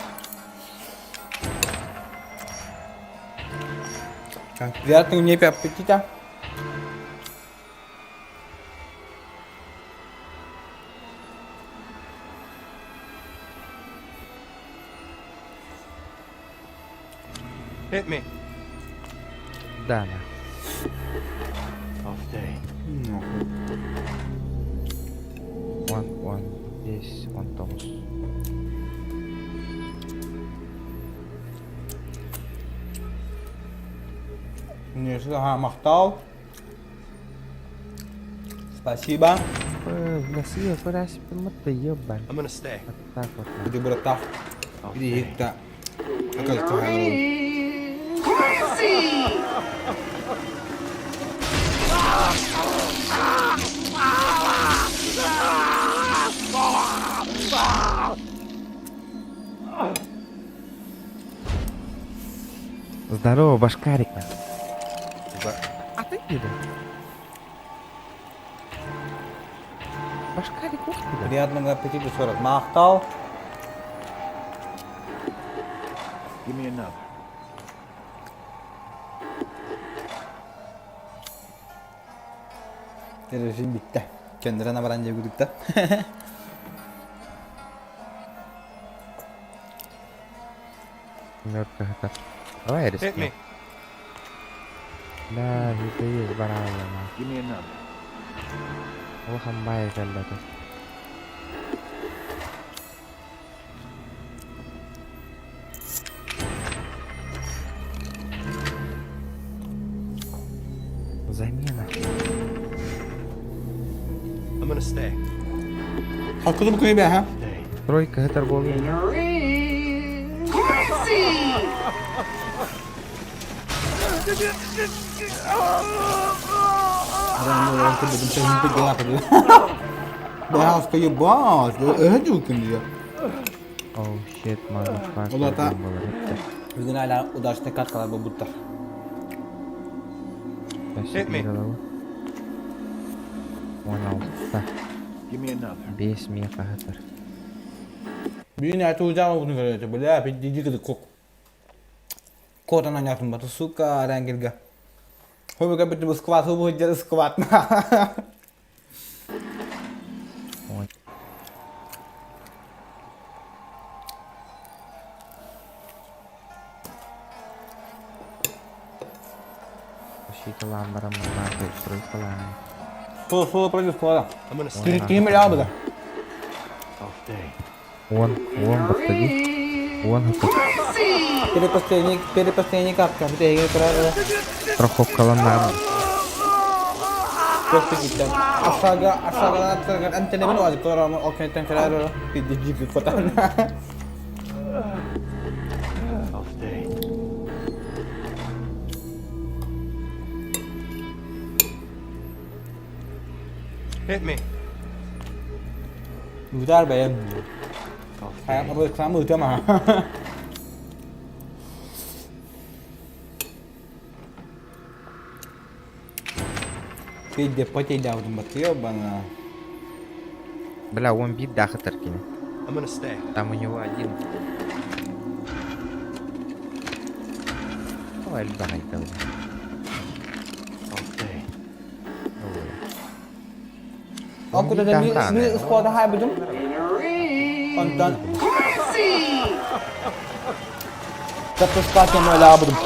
Так, приятного мне аппетита. Hit me. Да, да. I'll stay. Вон, вон, здесь, вон Томас. Не, ага, махтал. Спасибо. Бля, сия, ебань. I'm gonna stay. Вот так вот. Где братах? Где это? Оказывается, Здорово, башкарик. А ты где? Башкарик, ух ты. Приятного аппетита, 40. Махтал. Give me another. Режим бүттэ. Көннөрөн абаран дьиэ Мертвых это. Давай Hit me. рискнем. Да, это есть барана. Give me another. Улахан баай кэллэ. Замена. I'm gonna stay. Haklı bu köyü be ha. Stay. Тройка это был. Oh shit, motherfucker. Ulan ta- diye böyle. Bugün hala удачный каткалар bu butta. Hit me. 16. Give me another. 5 меха хатар. Бүгүн аты узама bunu görüyordu. Бля, пиздец кыды кок. Котан анятын баты, сука, рангерга. Хобби как будто бы скват, хобби делать скват. Ой. Защита ламбара мурнаты, тройка лам. Соло, соло против склада. I'm gonna stay. Ким ляба I'll stay. Он, он, подходи. Он, готов. Перепостояние, перепостояние капка. Бля, я играю. Страховка лам. Просто gittim. Aşağıda aşağıdan atarken antene ben azıcık kadar ama okey tenkeler bir de kotan. I'll stay. Hit me. Güzel be. I'll stay. Hayat bu sen bu ama. Bir de patiydi batıyor bana. Бля, он бит да хатаркини. I'm gonna stay. Там у него один. Давай, давай, давай. I'll stay. O kadar da bir, bir squad haybedim. Ondan Запускать я лабудum.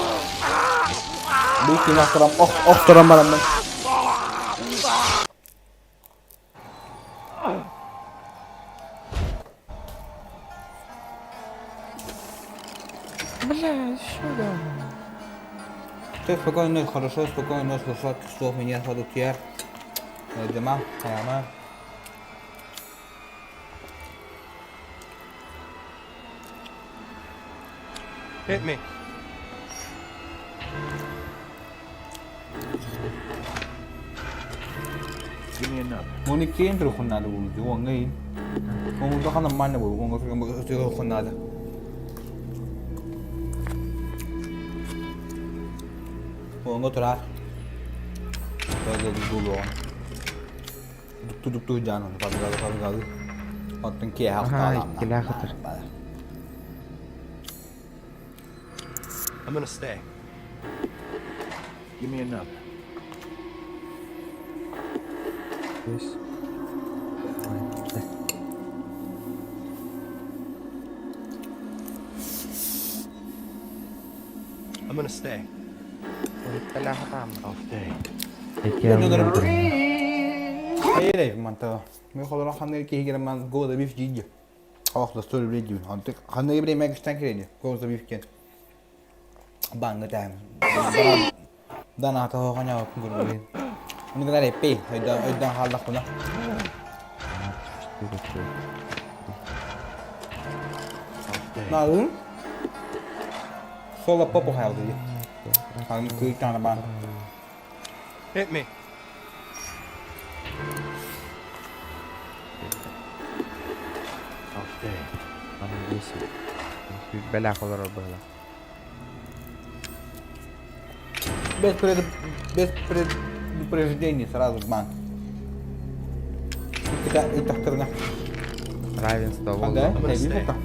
Büyük günah oh oh duram ben. Бля, что да? Все, спокойной ночи, хорошо, спокойной ночи, сладких слов, меня зовут Яр. Дима, Хаяма. Hit me. Give me another. Оны кейін бір құннады бұл, оңы ейін. Оңы да қана маны бұл, оңы құннады. Оңы тұрар. Böyle dolu оң. Дукту дукту жанын, фазгалы фазгалы. Оттын кие Ага, келе хатыр. I'm gonna stay. Give me another. Здесь. Ой, да. I'm gonna stay. Ой, бля, там. I'll stay. Hayır hayır mantığı. Men xo'lana qanday kiyganman go the beef jiydi. Oh, the story video. Antık qanday bir yemek işten kiredi. Go the beef ken. Banga tam. Dan ata ho'nya gurbi. Uni kadar epi. Ödden ödden haldak buna. Четыре, три. I'll stay. Nalın. Sola popo hayaldi. Hangi kıyı tane ban. Hit me. I'll stay. Там 10. Бля, холора было. Без пред без предупреждений сразу в банк. Это это хтерна. Равенство А да? воздуха. Это видно?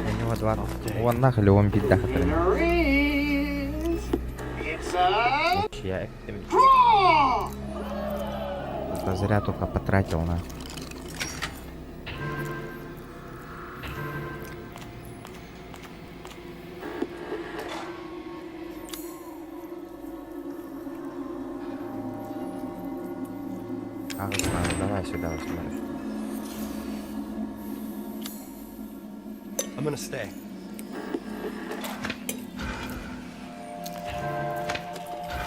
У него Два уоннаах или он биирдээх этэрин. Я Это зря только потратил на. Ага, давай сюда возьмешь. I'm gonna stay.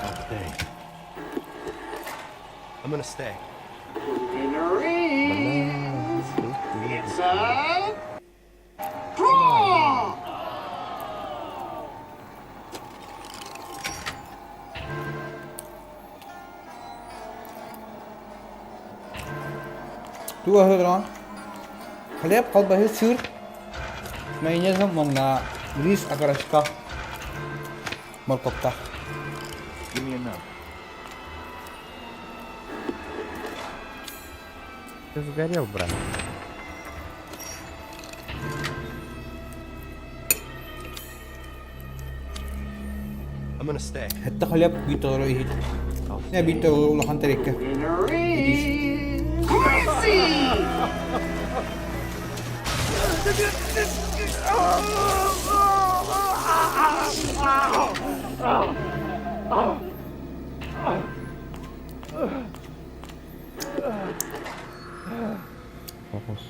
I'll stay. I'm gonna stay. It's a draw! Тугу аһыыран? Хлеб, халбаһы, сыр, майонезом уонна рис окорочка моркуоптаах. Give me another. Ты сгорел, брат. I'm gonna stay. Хэтте хлеб биир толору иһит. Биир толору улахан тэриккэ. Фокус.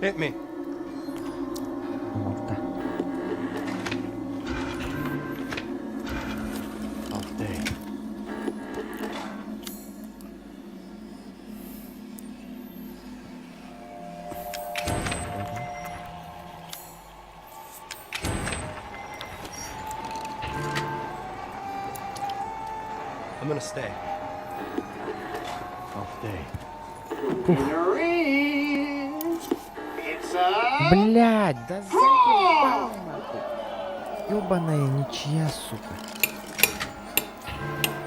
Hit me. Алта. I'll stay. I'm gonna stay. I'll stay. It's a Блядь, да заебал нахуй. Ёбаная ничья, сука.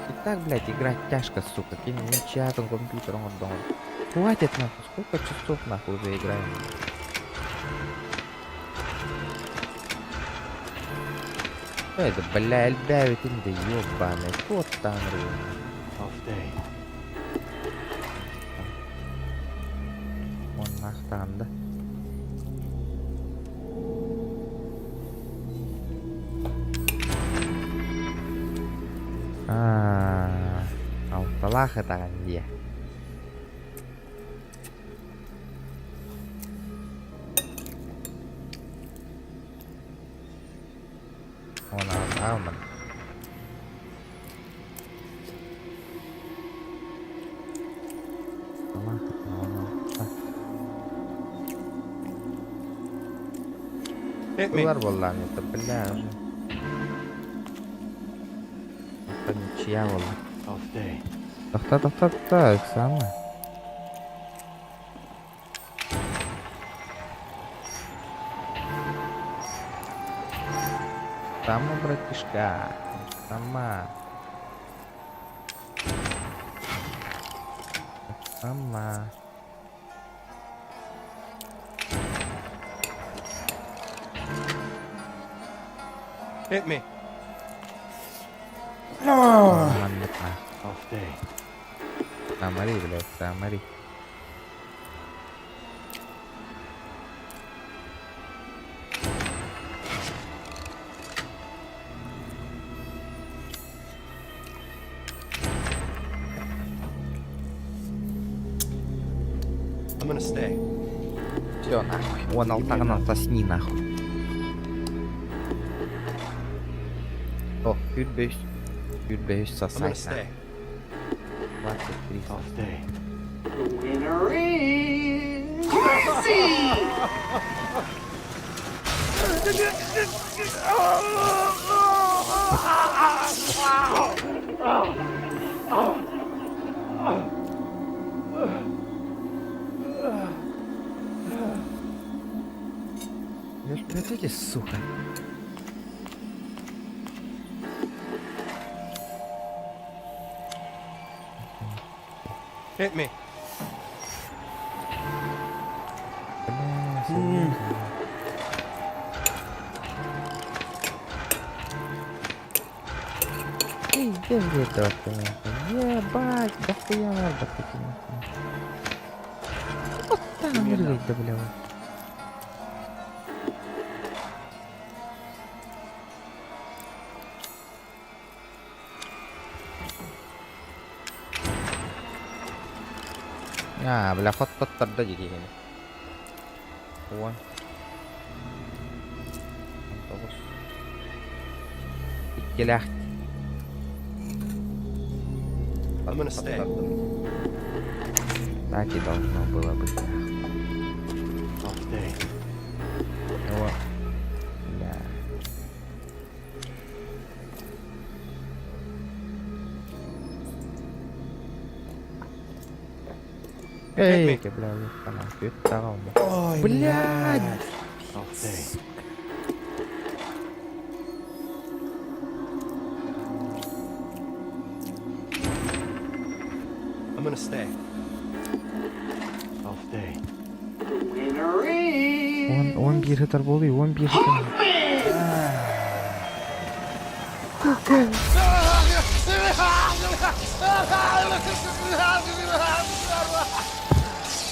И так, блядь, играть тяжко, сука. Кинь ничья там компьютером отдал. Хватит нахуй, сколько часов нахуй уже играем. Это, бля, элбявит, да ёбаный, кот там, I'll stay. Он нахтан, да? А, алталаах ытаҕын диэ. Он аҕыс Hit me. Ылар буоллаҕым это, бля, уже. Это ничья буолла. I'll stay. Тохто, тохто, тохто, Оксана. Сама, братишка. Сама. Сама. Hit me. Маннык на. I'll stay. Самари, блядь, самари. I'm gonna stay. Все, нахуй. Он алтаҕынан сосни нахуй. О, сүүрбэ үс. Сүүрбэ үс I'm gonna сосать stay. 23. I'll stay. Winner is Quincy! Вот эти, сука. Hit me. Серьезно. Пиздец, где это Ебать, да хуя надо такие нахуй. Вот там да, бля. А, бля, хоттордо дии киһини. 10. 19. Иккилээх. I'm gonna stay. Так и должно было быть. I'll stay. О. Бля. Эй, бля, Ой, Блядь! I'll stay. I'm gonna stay. I'll stay. 11 сытар буолуй, 11 сытар.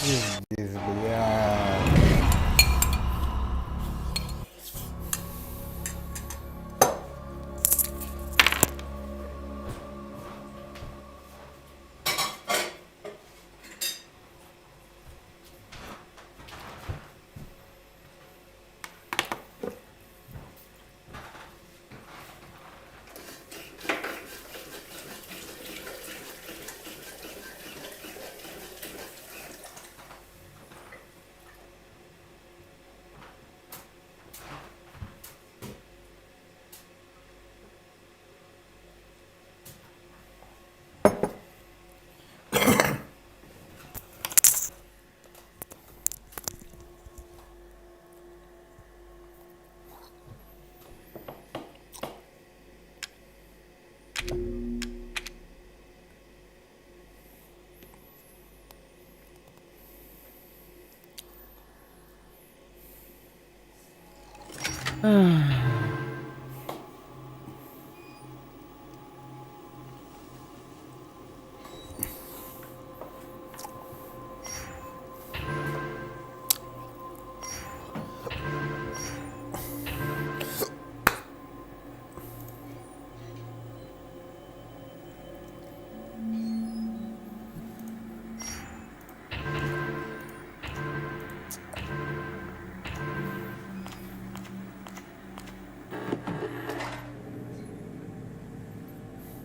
Пиздец, блядь.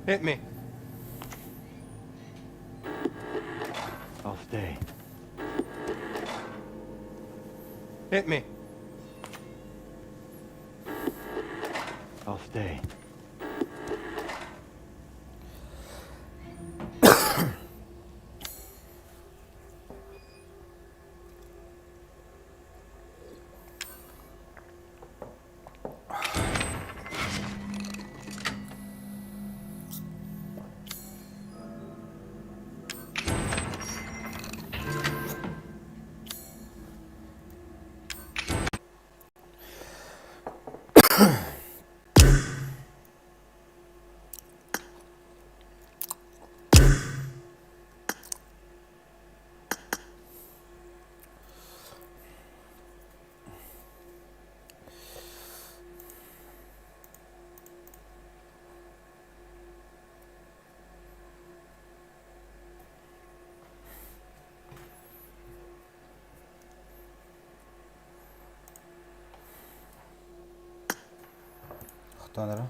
Hit me. I'll stay. Hit me. I'll stay. Хтонера.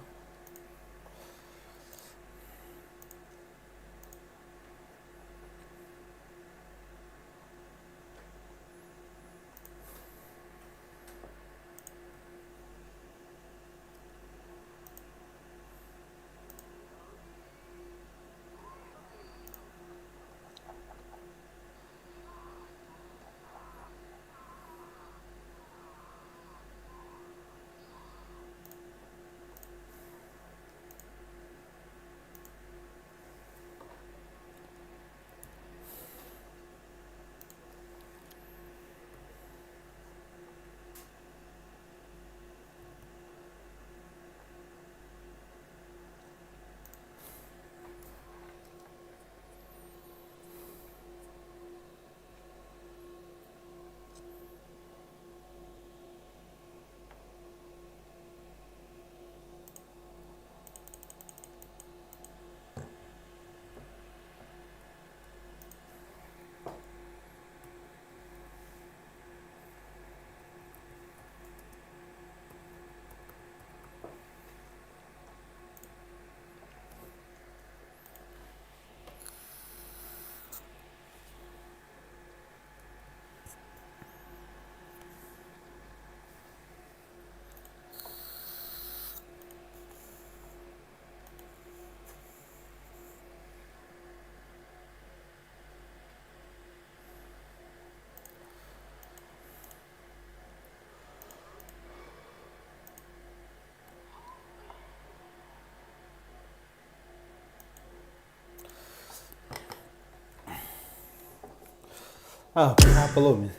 А, поломин.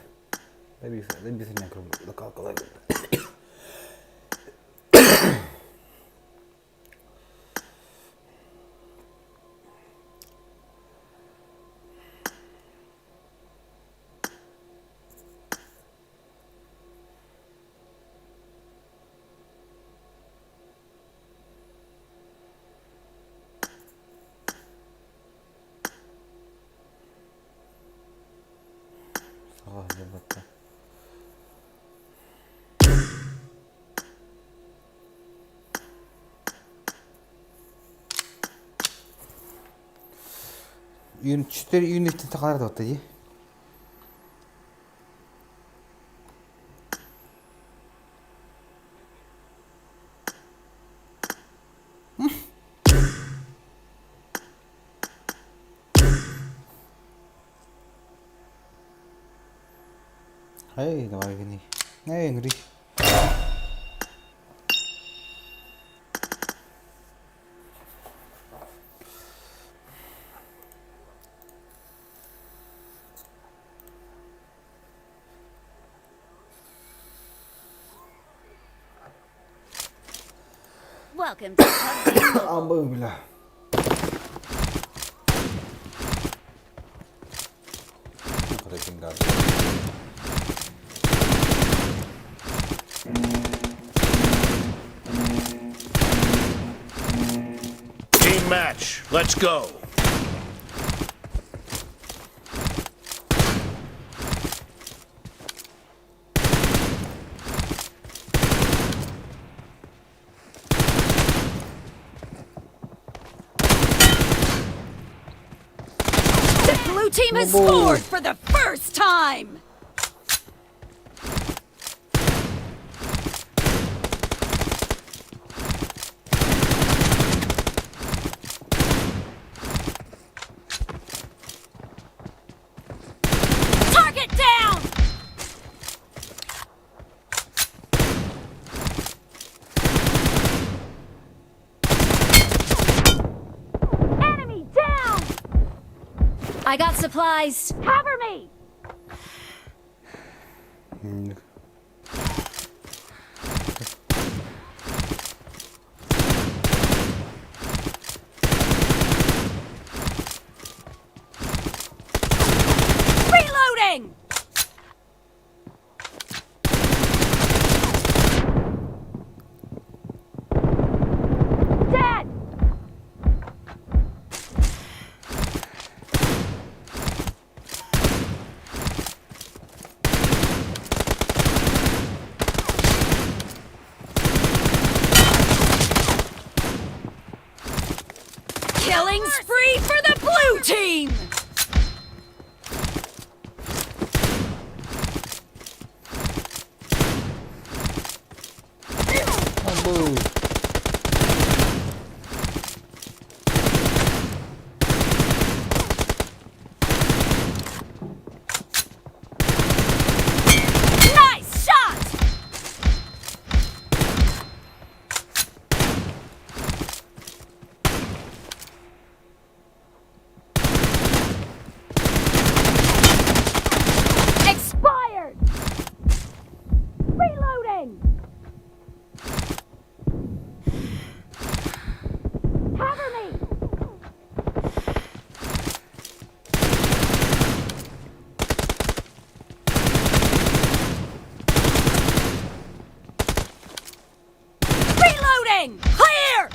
Добился меня Четыре юнит сахалар да дии. Эй, давай гини. Эй, ngri. Welcome to PUBG Mobile. Амбы, бля. Team match. Let's go. The blue team has scored for the first time. Target down! Enemy down! I got supplies. Cover me! Reloading! Dead! Killing spree for the blue team! Амбы. Nice shot! Expired! Reloading! Cover me! Reloading! Clear!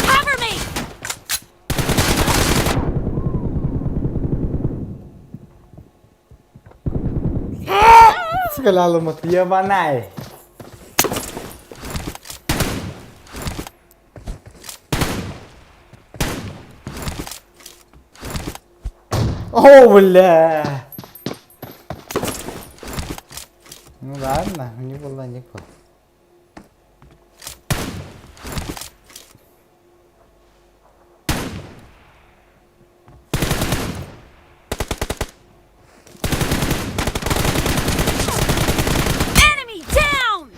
Cover me! Скаляла ебанай. О, бля. Ну ладно, не было никого. Enemy down!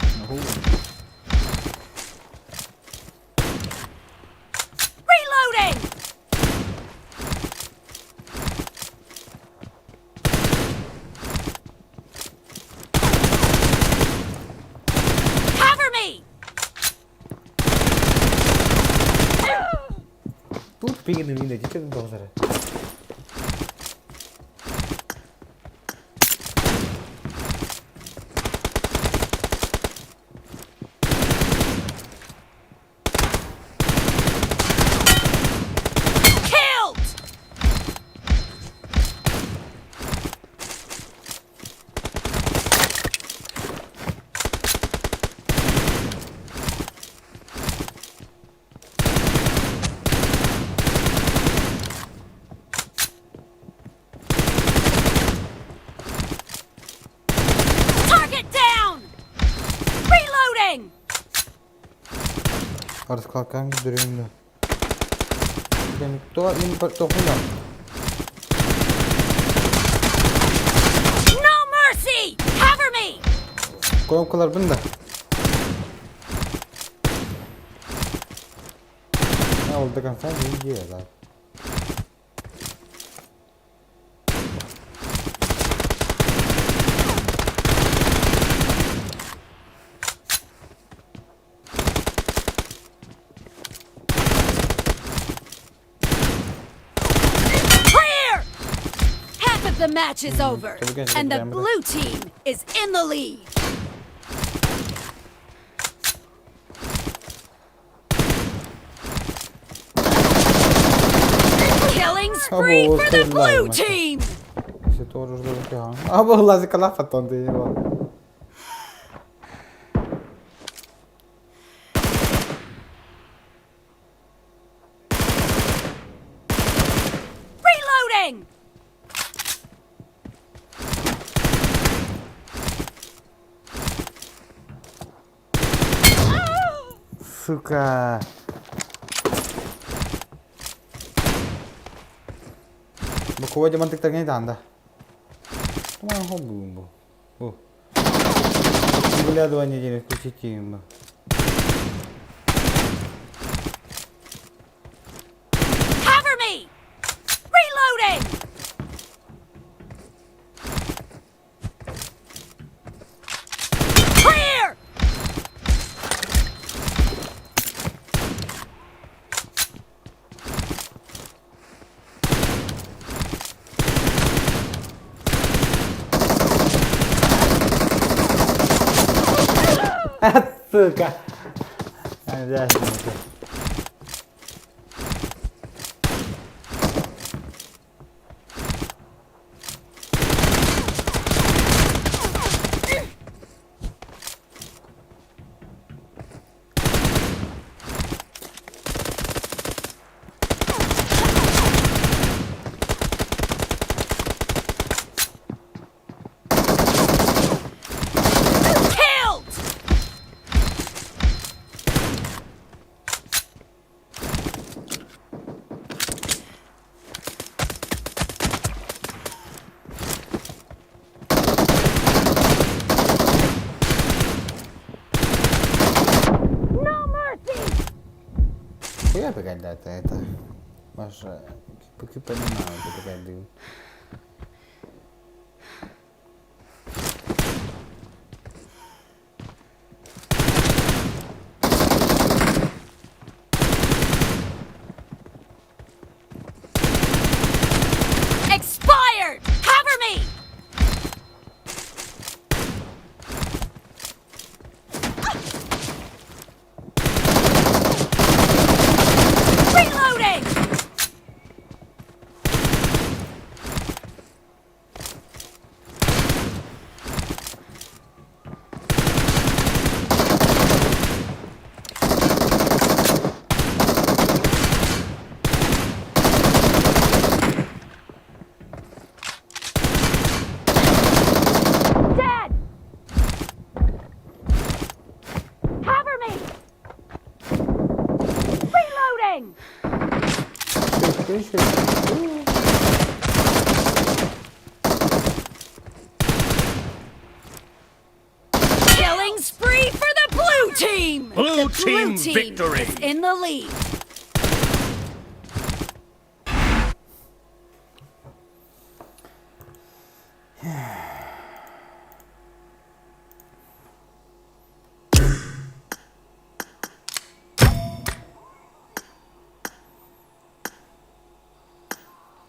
Кигин мин эти доҕзара. Killed! Target down! Reloading! Арыскалкаан көрдөрүөм да. Тоҕо тоқуна. No mercy! Cover me! Коробкаларбын да. Ол до конца не делал. Clear! Half of the match is over, and the blue team is in the lead. Killing spree for the blue team! Абы лазикалафатон ты его. Reloading! Сука. Бу куба дьамантыктарга итаанда. Туман хобуум бу. Бу. Выглядывание диэн включить бу. Cover me! Reloading! Clear! Сука. Killed! No mercy! Хуя это это. Ваша понимаю, такая Expired! Cover me! Reloading! Dead! Cover me! Reloading! Killing spree for the blue team! Blue the blue team team victory. is in the lead.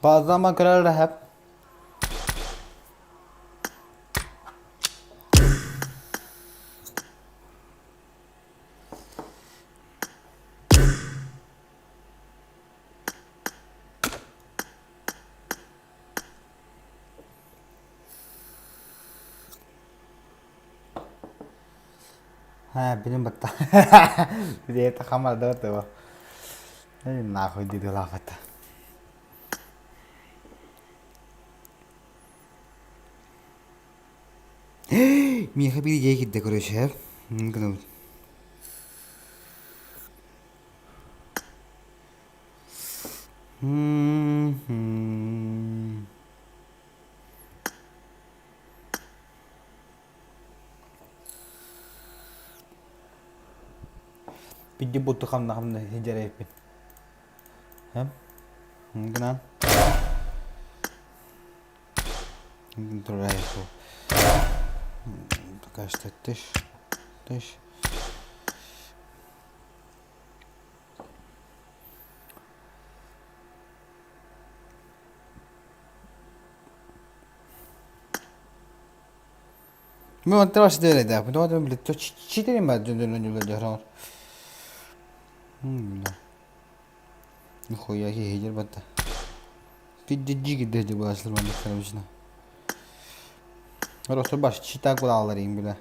Базама көрөр хеп. Ха, билин батта. Это хамар да того. Нахуй диди лафата. Миэхэ биир идея киирдэ короче. Гынабыт. Пидди бутту хамна хамна хиджэрээппин. Гынан. Пока что тыш, тыш. Мы он трос делали, да. Потом это, блядь, то четыре ма Нихуя киһи батта. Пиддиджи киддеди буоласлар манныктар обычно. Ростор баш читак булаалар иң бile.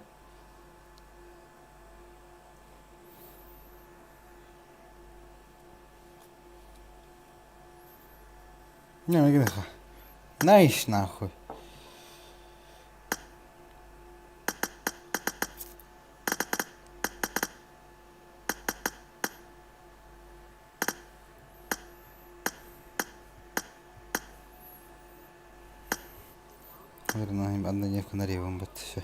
Не, ну Найш нахуй. Одна девка на ревом вот все.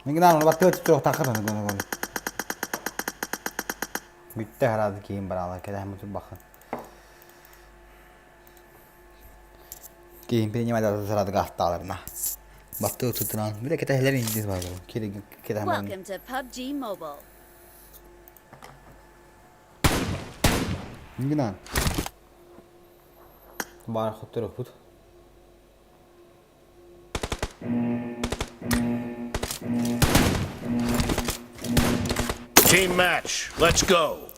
Мигнан баттыга туох тахыр Бүтте харады кийин барала кэлэһэн бахан. Кийин принимать сарады гасталарына. Баттыга тутуран. Биле кетехлер индис бар. Кири кетехмен. Welcome to PUBG Mobile. Мигнан. Бар хоттору пут. Team match. Let's go.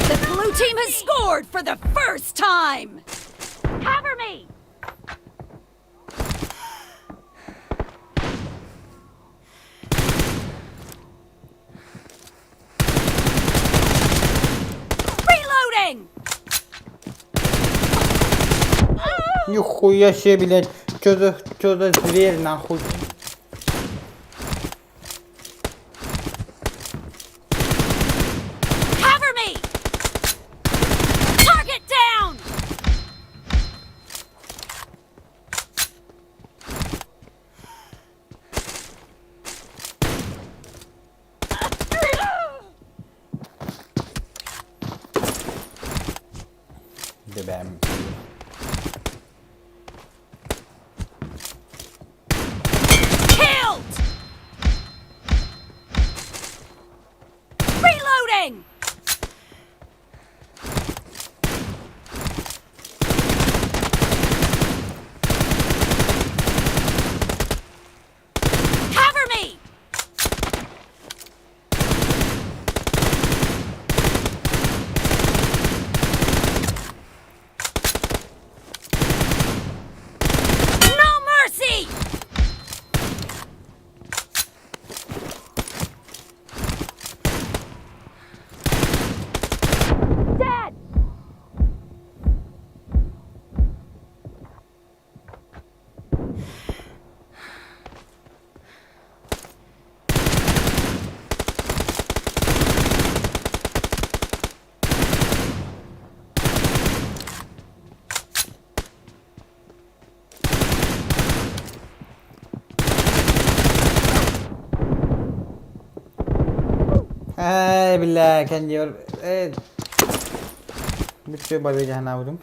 The blue team has scored for the first time! Cover me! Reloading! Нихуя себе, блядь. Чё за зверь, нахуй? Cover me! Target down! Бэм. Killed! Reloading! Cover me! No mercy! Эй, бля, кэнниор. Эй. Бүтчө бары жаһанаабытым.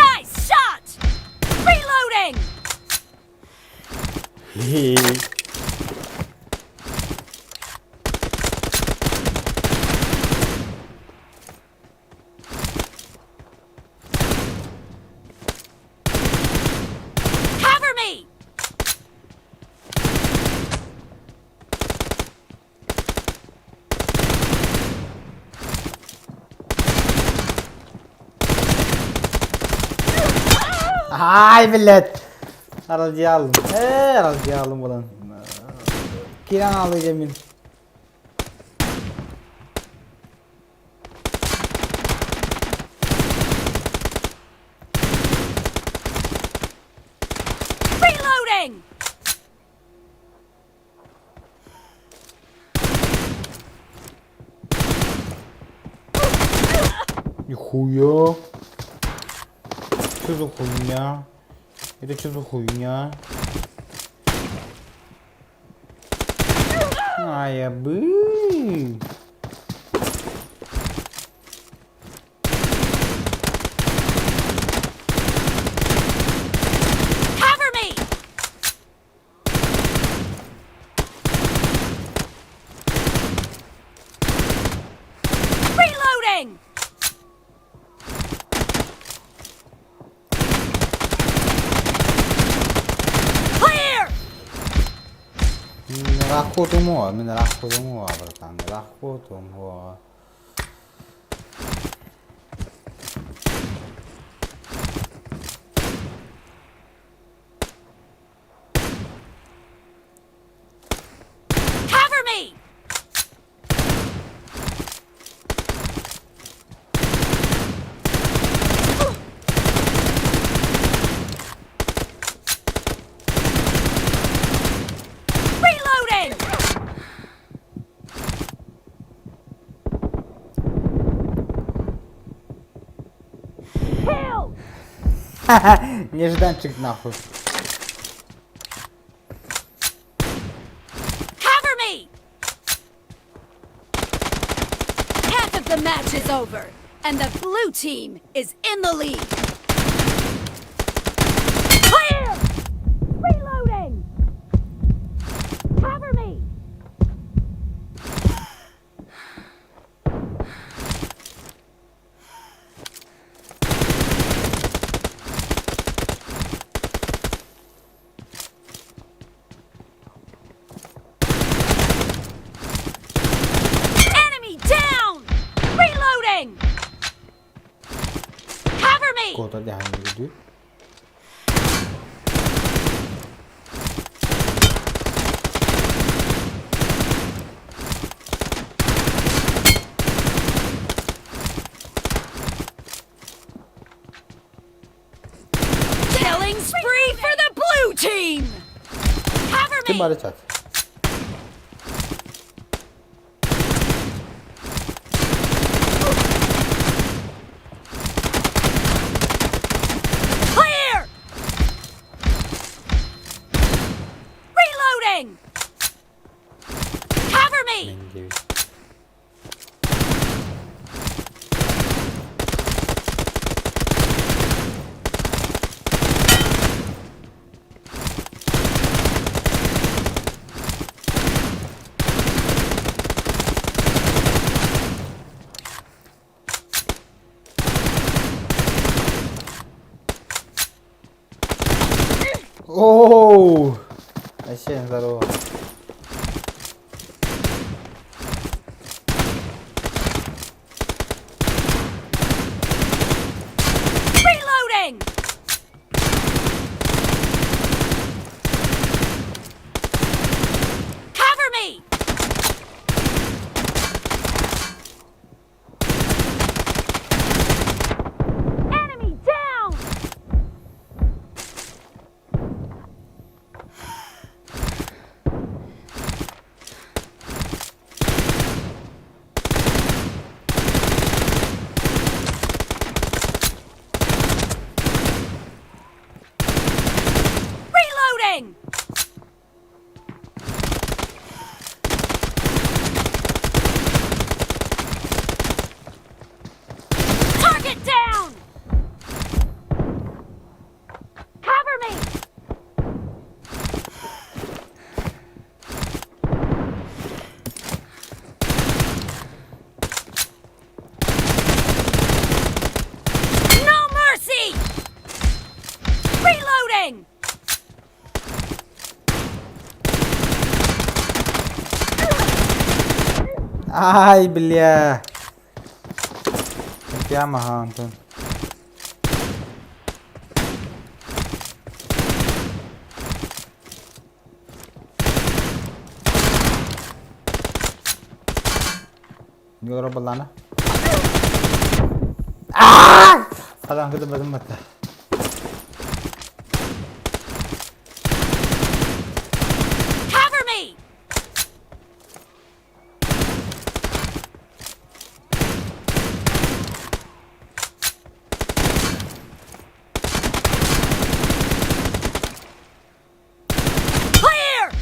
Nice shot! Reloading! Cover me! Ай, блядь! Аралдьыйа аллым. Ээ, аралдьыйа аллым булан. Киирэн аалыы мин. Reloading! Нихуя. Что за хуйня? Это что за хуйня? А, я бы. Cover me! Reloading! Clear! Мин ыраах куотумуо, братан, ыраах куотумуо. Cover me! Reloading! Kill! Нежданчик нахуй. Cover me! Half of the match is over, and the blue team is in the lead. Clear! Reloading! Cover me! Enemy down! Reloading! Cover me! Куота дэһэн дүү. Killing spree for the blue team! Cover Ким me! бары чат? Clear! Reloading! Cover me! Мин диэбит. Оу! Вообще здорово. Reloading! Cover me! Enemy down! Ай, бля! Прямо, ага, Антон. Ньуора баллаана. Хадан кыды бадым батта. Cover me! Clear!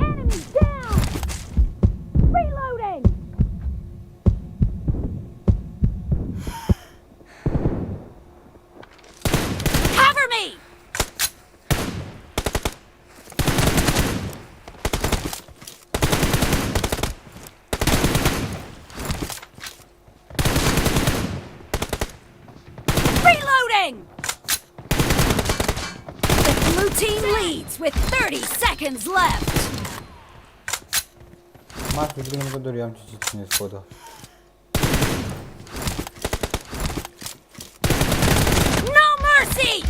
Enemy down! Reloading! Cover me! Reloading! The blue team leads with 30 seconds left. Маш, билигин көрдөрүөм чуть-чуть сходу. No mercy!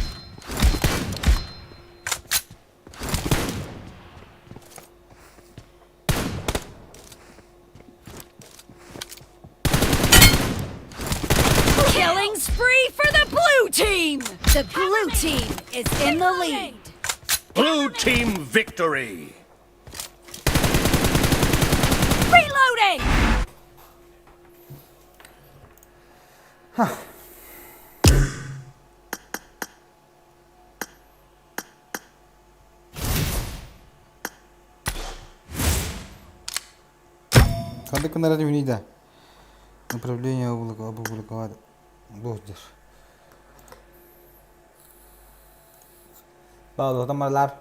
Killing spree for the blue team! The blue team is in the lead. Blue team victory. Reloading! Ханнык гыннара үүнүйдэ? Управление опубликовать Буһдур. Баалыһытамарлар.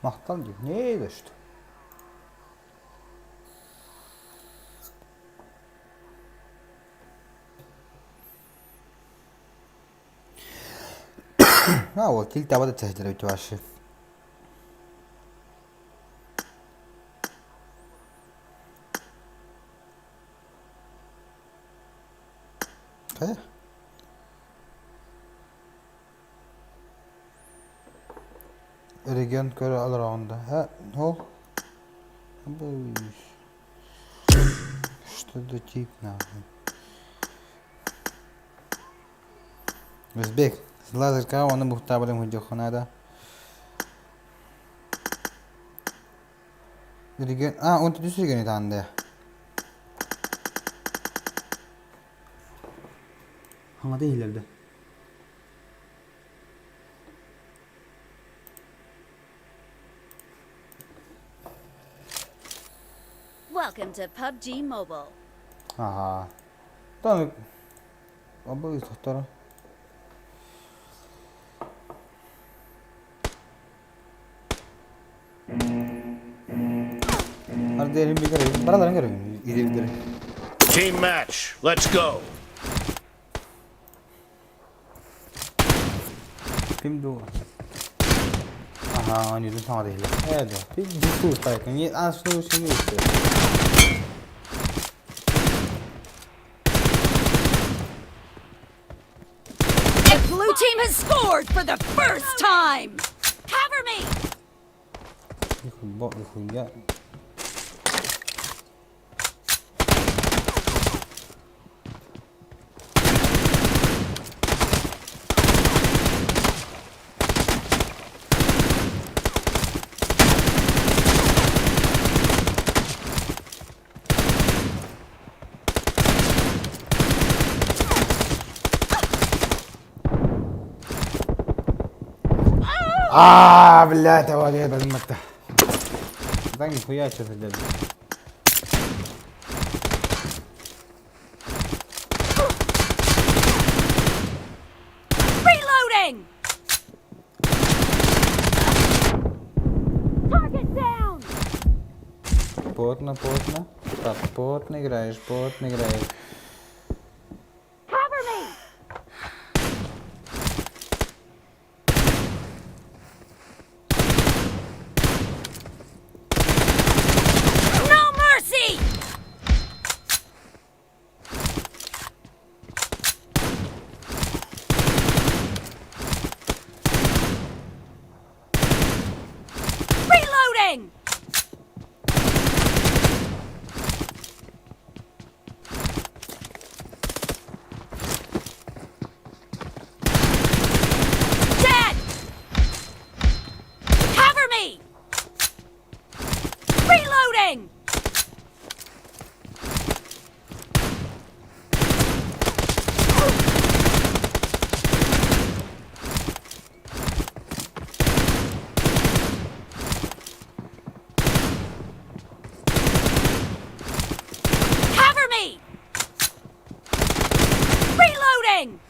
Махтал дии. Не за что. А вот, кил таба да тэһдэр ваши. Хайа? Регион көрө олороҕун да. Һэ, ол Что за тип нахуй? Өзбек. Лазерка оны бухтабылым хуйдьоххунаада. Регион... А, он тут регион таанды. Хаҥата иһиллэрдэ. Welcome to PUBG Mobile. Аха. Тон Абы тохторо. Ардерин bir göreyim. Buraların göreyim. Gidebilirim. Team match. Let's go. Ким дуу? Аха, оонньуутун саҥата иһиллэр. Ээ дуо? Дьукуустайкын аасну The blue team has scored for the first time! Cover me! Нихуя, нихуя. А, блядь, авария барымматта. Да нихуя что-то дядя. Reloading! Target down! Плотно, плотно. Так, плотно играешь, плотно играешь. Cover me! No mercy! Reloading! Dead! Cover me! Reloading! Cover me! Reloading!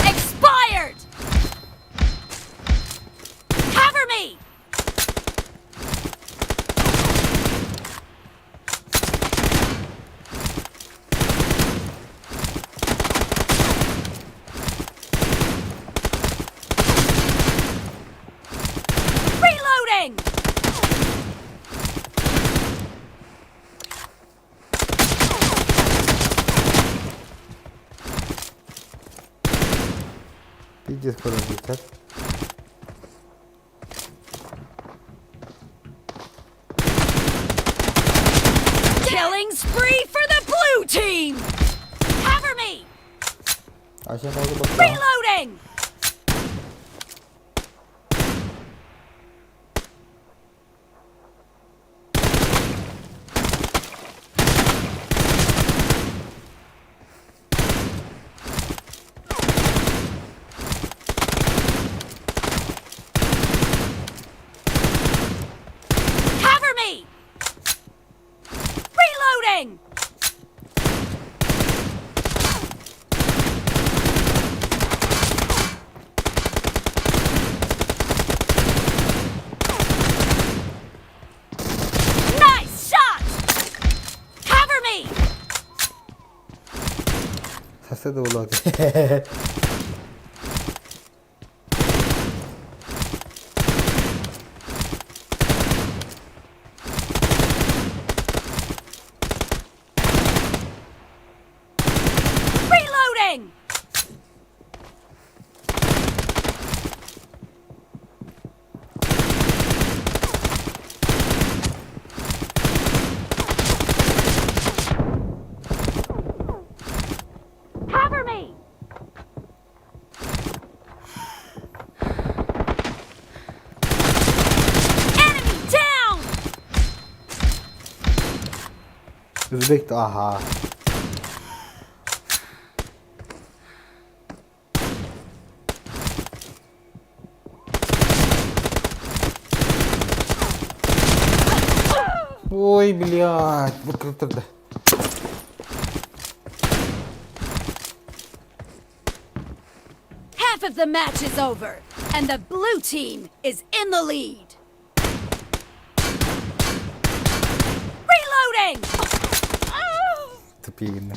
Expired! Cover me! Reloading! Пиздец, куда летят. Killing spree for the blue team! Cover me! А сейчас буду Reloading! Cover me! Reloading! Nice shot! Cover me! Сосед улады. Reloading! Cover me! Enemy down! Узбек, ага. Ой, блядь, выкрутырды. Half of the match is over, and the blue team is in the lead. Reloading! Тупиный.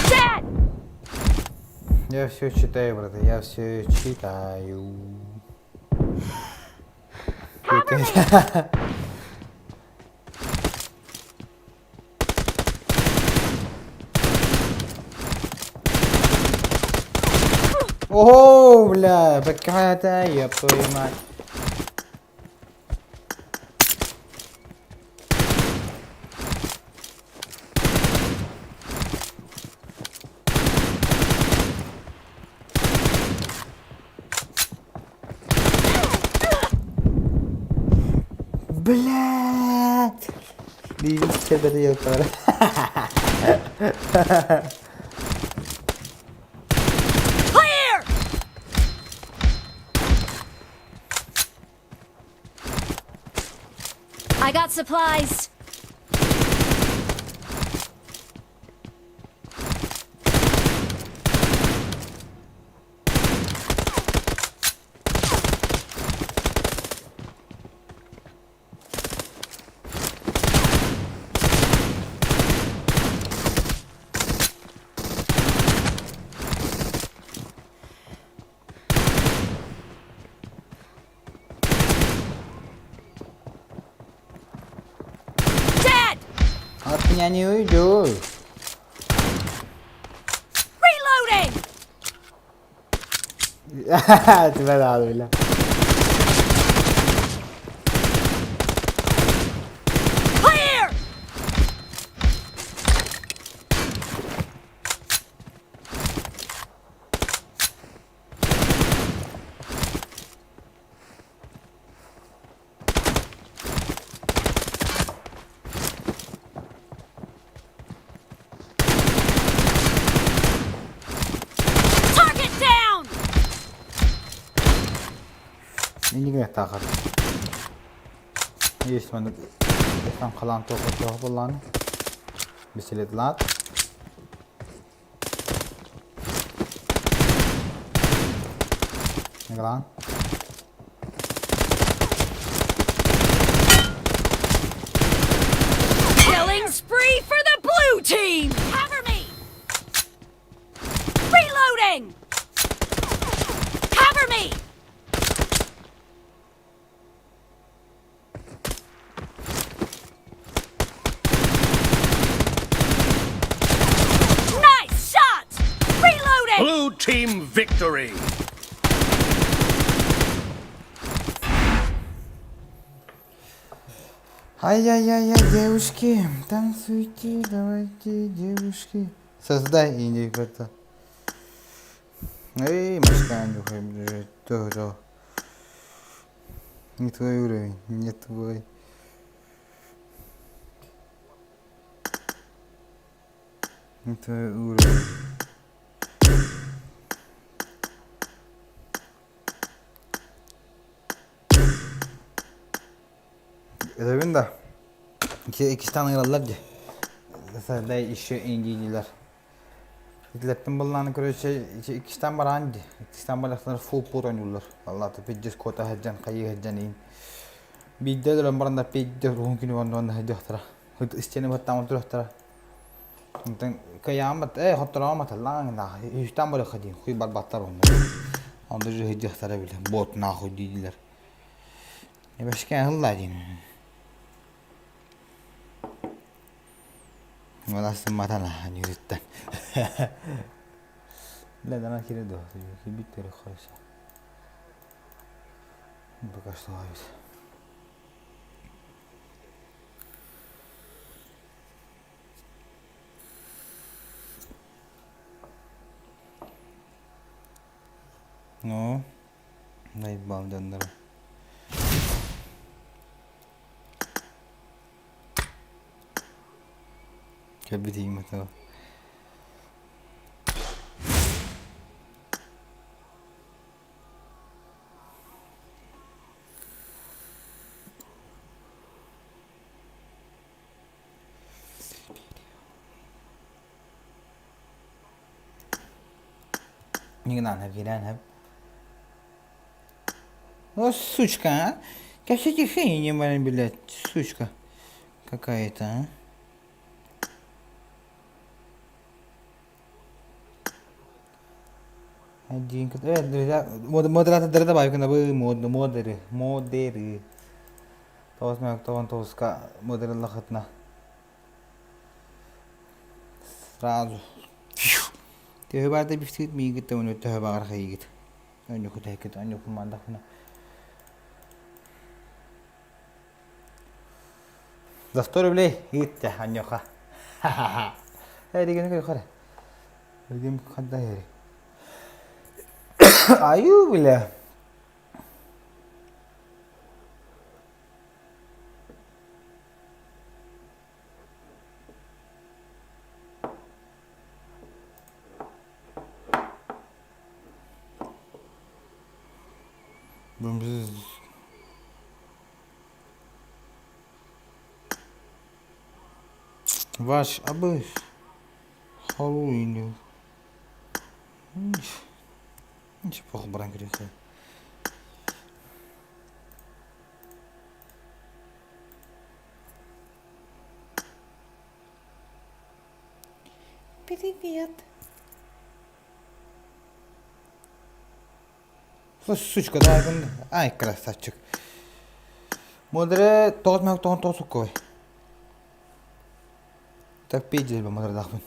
Dead! Я все читаю, брат, я все читаю. Cover me! О, бля, баката, ёб твою мать. Блядь! Биир себеде yapar. Clear! I got supplies. Dead! От меня не уйдешь. Reloading! Тебя надо, бля. Clear! Target down! Иннигэ таахар. Есть маннык халаан туох буоллаҕына бисилетлаат. Игран. Killing spree for the blue team! Cover me! Reloading! Cover me! Nice shot! Reloading! Blue team victory. Ай-яй-яй-яй, девушки, танцуйте, давайте, девушки. Создай индикатор. Эй, машка, то, то. Не твой уровень, не твой. Не твой уровень. Этэбин да. Иккистээн ыҥыраллар дии. Создай еще индиилэр. Итилэртэн быллааны короче иккистээн бараан дии. Иккистээн барахтар фул пур ойууллар. Аллата пиздец куота сылдьан хайыы сылдьан иин. Биирдэ өлөрөн бараннар пиздец уһун күнү онно сылдьыахтара. Истиэнэ баттаан туруохтара. Онтон кыайааммат ээ хотторооммат аллаан үстээн барыахха диин хуй барбаттар онно. Онно сылдьыахтара бile бот нахуй дииллэр. Эбэшкэ ылла диин. Валасымматана ньүрүттэн. Бля, дана кире до. Кибиттери хорошо. Пока что ловит. Ну, наебал дьоннору. Кэлбитиҥ матал. Киирэн О, сучка, а? Кэпсэтиэххэ баран блядь, сучка какая-то, а? Один, друзья, модератордары да баайкына модеры, модеры. Тоҕус тоҕон тоҕуска модераллахытына сразу Төһө баарда бифтигит миигит уну төһө баҕар хайыгыт. Онньуку тэһиккит онньуку мандахпына. За 100 рублей иитте анньуха. Эригини көрөхөрө. Эригим ханна эри. Аю бля. Ваш абы Халуйню. Ничего баран кириэхэ. Привет. Сучка, да, ай, красавчик. Модере тоҕус мөһөк тоҕон тоҕус суккой. Так пейдел модередахпын.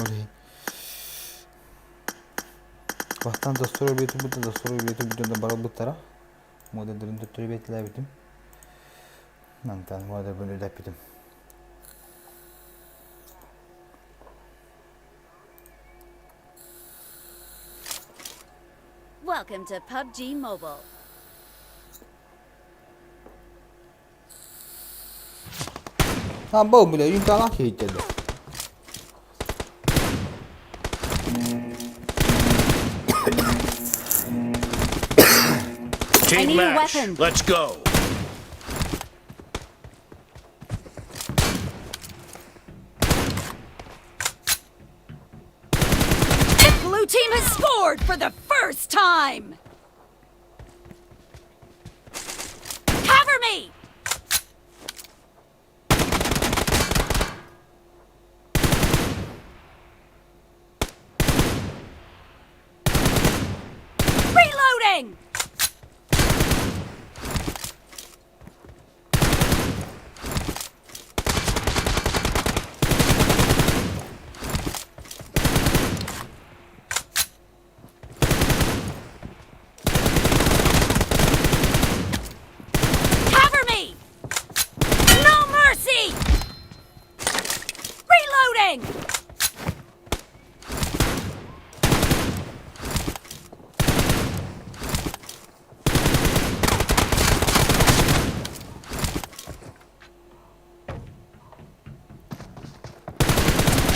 Ол иһин. Бастаан достор өлбүтүм достор өлбүтүм да барылбыттара. Модердерин төттөрү бэтилээбитим. Мантан модербин үлэппитим. Welcome to PUBG Mobile. А, был, бля, юнталах ейтеді. I Team need a match. weapon. Let's go. The blue team has scored for the first time! Cover me! Reloading! Cover me! No mercy! Reloading!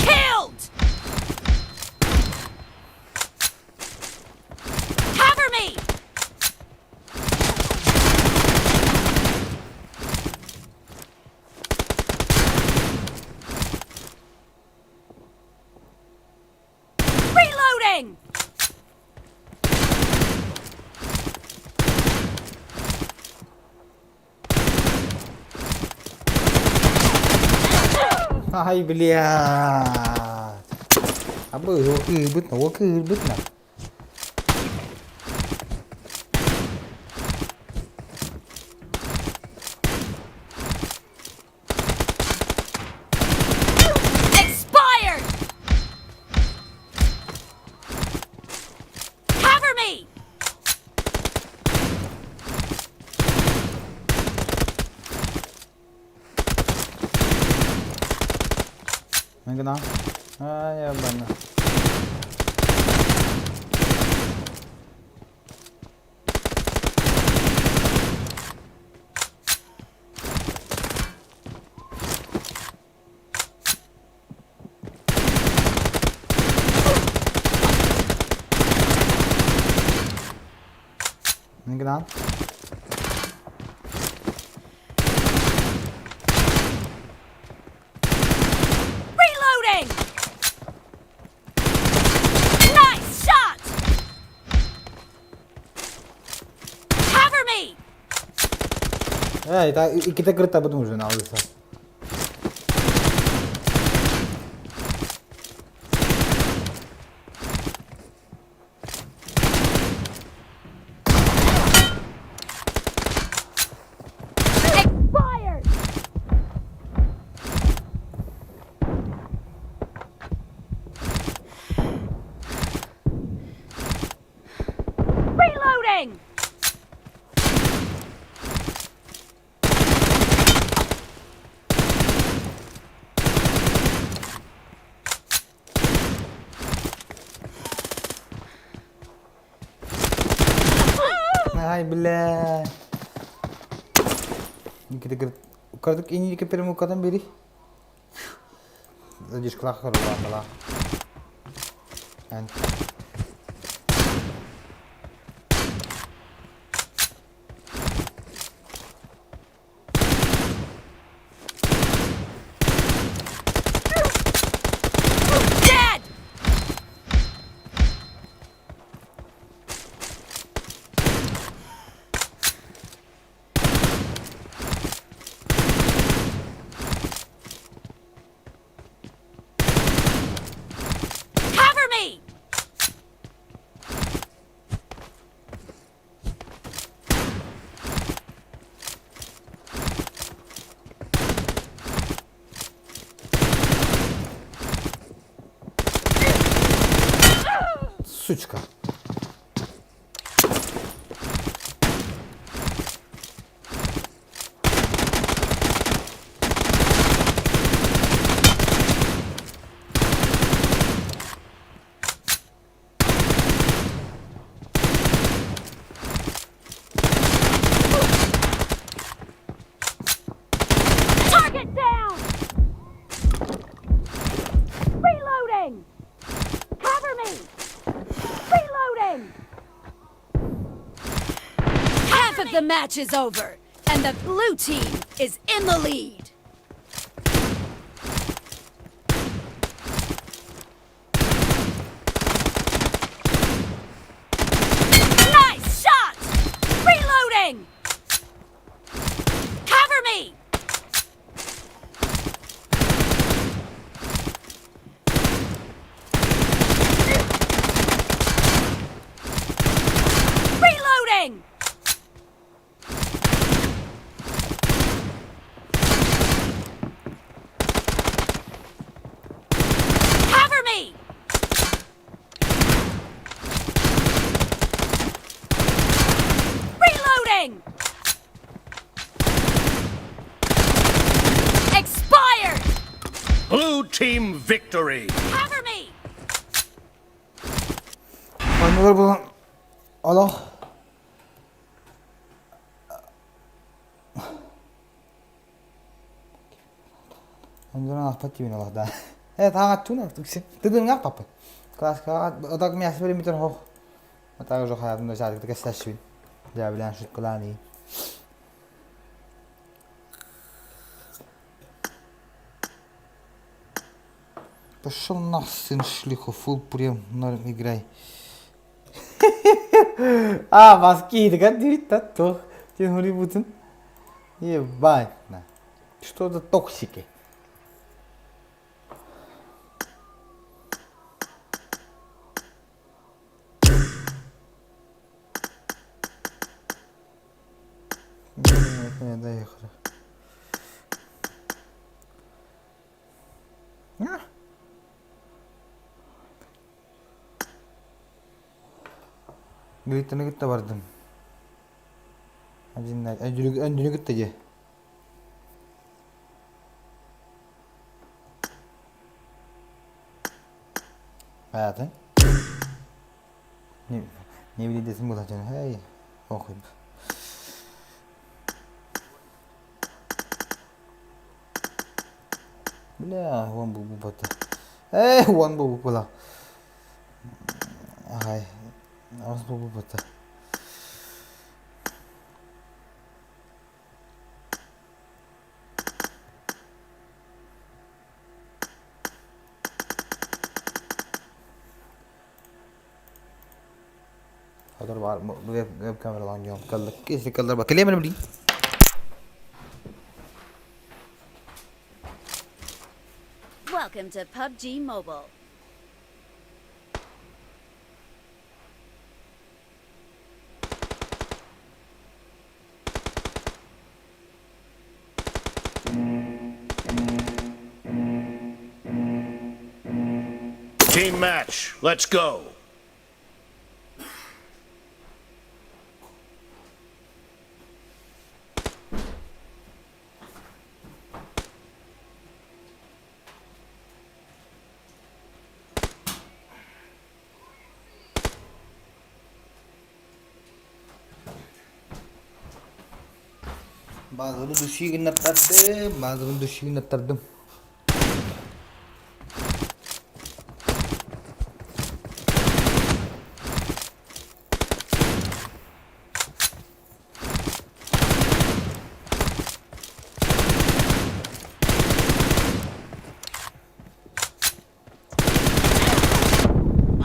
Killed! Cover me! Reloading! Ай, блядь. Абы, кыырбыт на, кыырбыт на. Expired! Cover me! Мин Ай, ебана. Мин гынан. Reloading! Nice shot! Cover me! Эй, та иккитэ кыртабытым уже налыса. Expired! Reloading! Ай, бля. Иккитэ кырт... Кырдык инники перемукадан бери. Задишкалаах көрөр сучка. Target down! Reloading! Cover me! Reloading! Half of the match is over, and the blue team is in the lead. Nice shot! Reloading! Cover me! Reloading! Cover me! Reloading! Expired! Blue team victory. Cover me! Оннугар булан олох Оннугар аахпат диибин олох да. Э тааҕаттуун артыксин. Тыдыҥҥа аахпаппын. Класскаҕа отак мясо бериммитер хох. Атаҕы уже хаятым да саадыкта кэстэшпин. Дьэ билэн шуткалаан ии. Пошел нах, сын шлюха, фул прям норм играй. А, маски диит туох диэн хоруйбутун. Ебать на. Что за токсики? Доехали. Гриттаны кытта бардым. Өндүнү кытта дьэ. Hayatın. Не, не билидесин булачан. Hey, охуй. Бля, уон бу бата. Эй, уон бу була. Ай, ас бу бата. هذول ويب ويب كاميرا اليوم قال لك كيف قال لك كلمة بلي. Welcome to PUBG Mobile. Team match. Let's go. Базабын души гыннаттардым, базабын души гыннаттардым.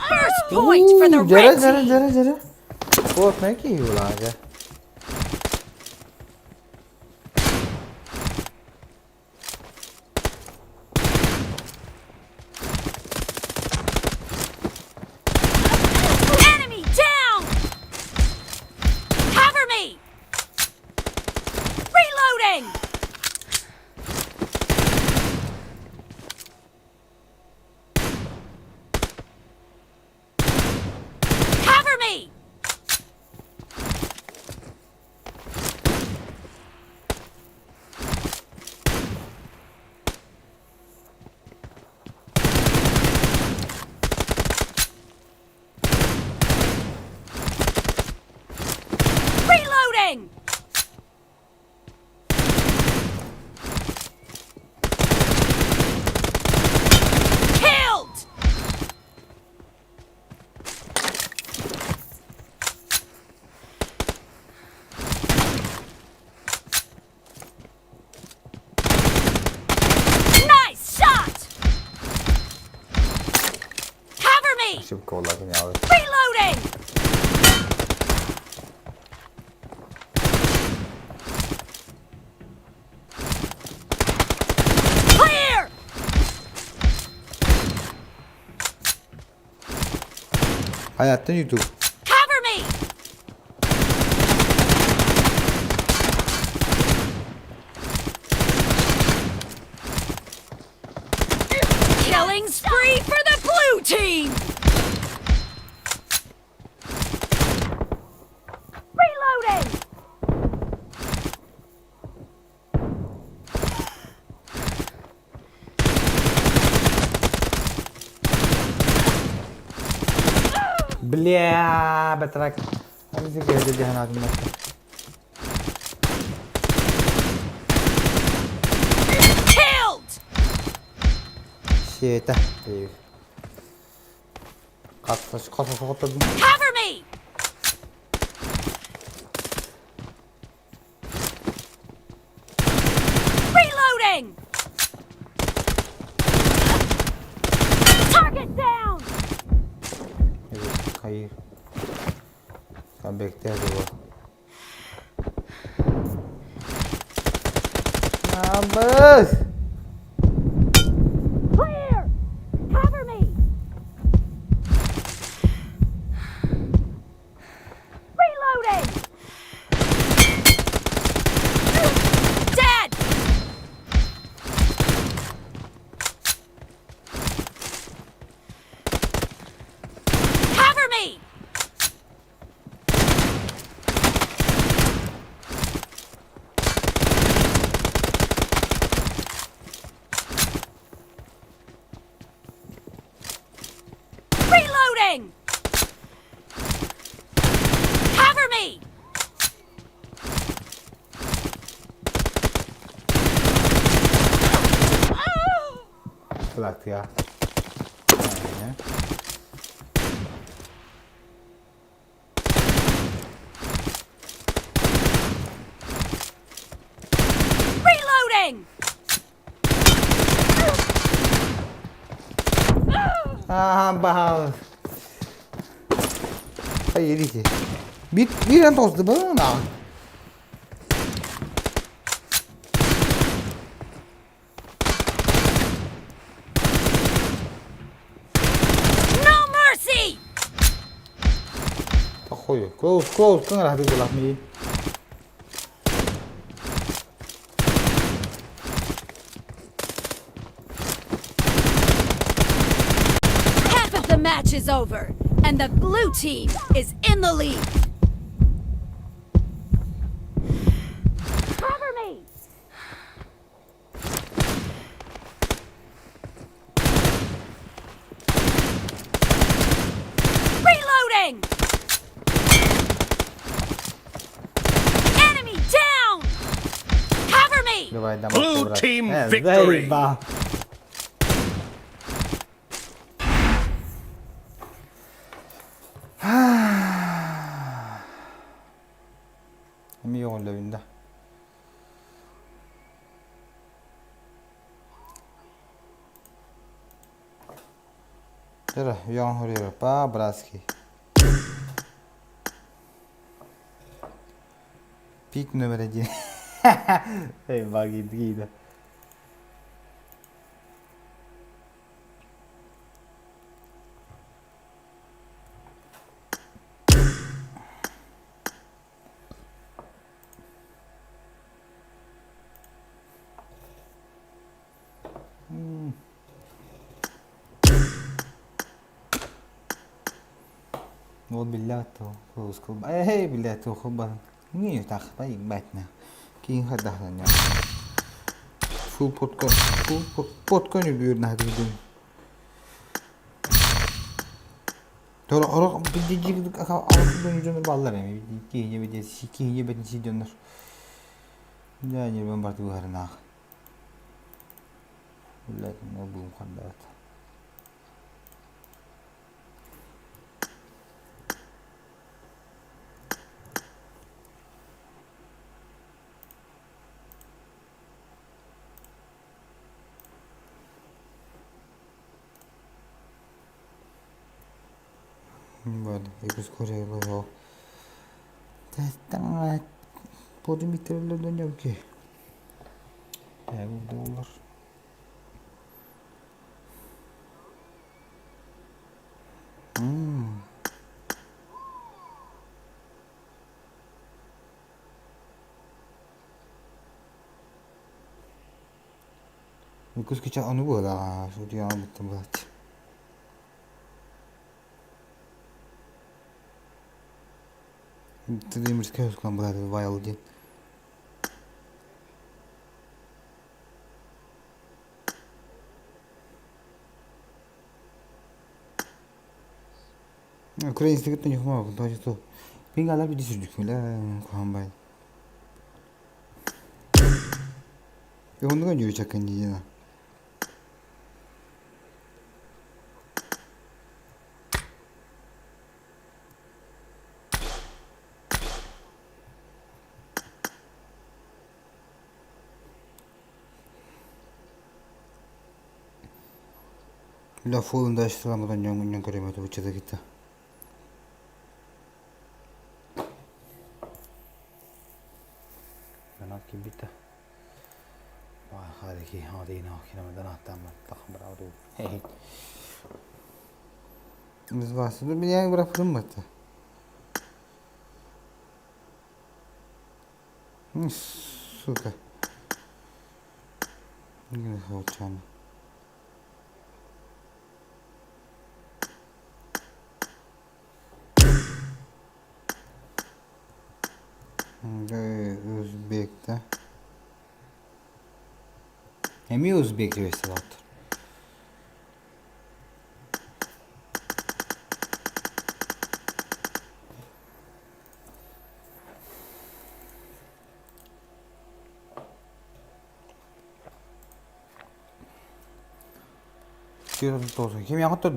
First point for the Дьэрэ, red дьэрэ, team. дьэрэ, дьэрэ. Куотна киһи Enemy down! Cover me! Reloading! Ошибка была гениальная. Reloading! Clear! Hayatta YouTube. Cover me! Killing spree for the blue team! Reloading! Бля, батрак. Killed! Сиэтэ. Хас хас соҕоттордум. Cover me! Reloading! Target down! Хайыр. Камбэктээх дуо? Абыс! Clear! Cover me! Reloading! Dead! Cover me! Reloading! Cover me! Bıraktı ya. Aynen. Reloading! Аа баа. Hayır iki. Bir bir an tostu bana. No mercy! Тохой. Close close кыңар хабы булах ми. Half of the match is over, and the blue team is in the lead. Cover me! Reloading! Enemy down! Cover me! Давай, давай. Blue team victory. Заебал. Эми оҕоллобун да. Дьэ, уйаҕын хоруйар по-братски. Пик номер один. Эй, баги, да. Ол биллээт Эй, биллээт холбан. Не тахпай бэтнэ. Киин хайдахланя. Фул потка, фул потка не бүүр наһадыгын. Тора орох бидижик алты баллар эми киһине бидес киһине бетин сидоннор. Да не бен барты буһарнаах. Блядь, ну бум хандат.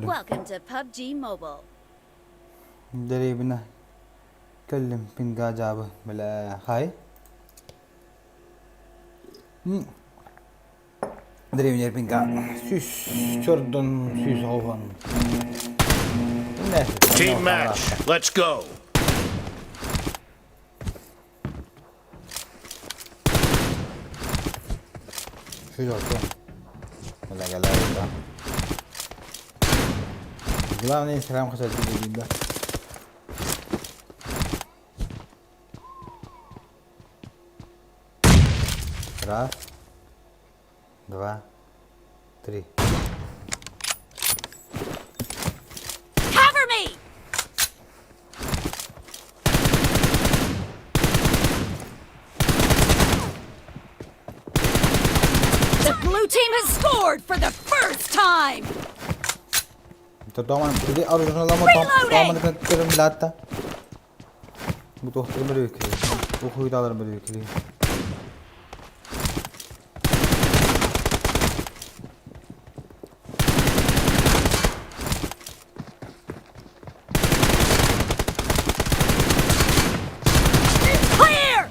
Welcome to PUBG Mobile. Team match. Let's go. Cover me! The blue team has scored for the first time! Clear!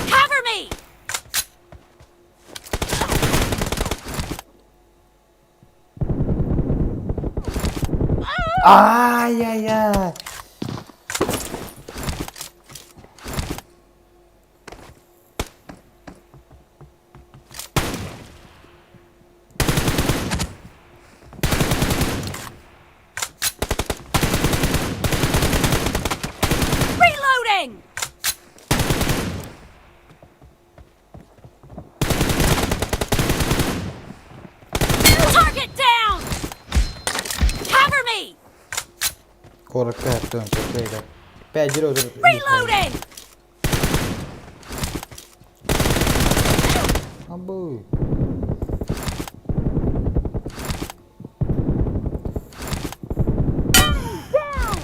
Cover me! Reloading! Target down! Cover me! Reloading! Down!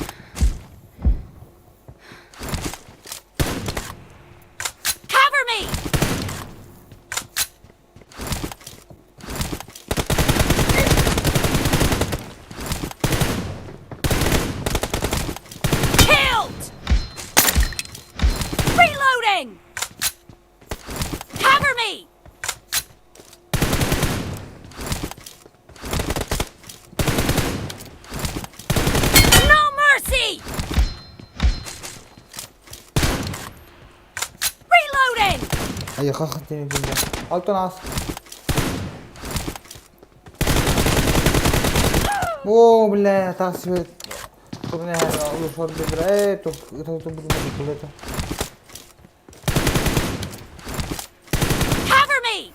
Cover me! Killed! Айыха Алтан аас. О, бля, тас Cover me!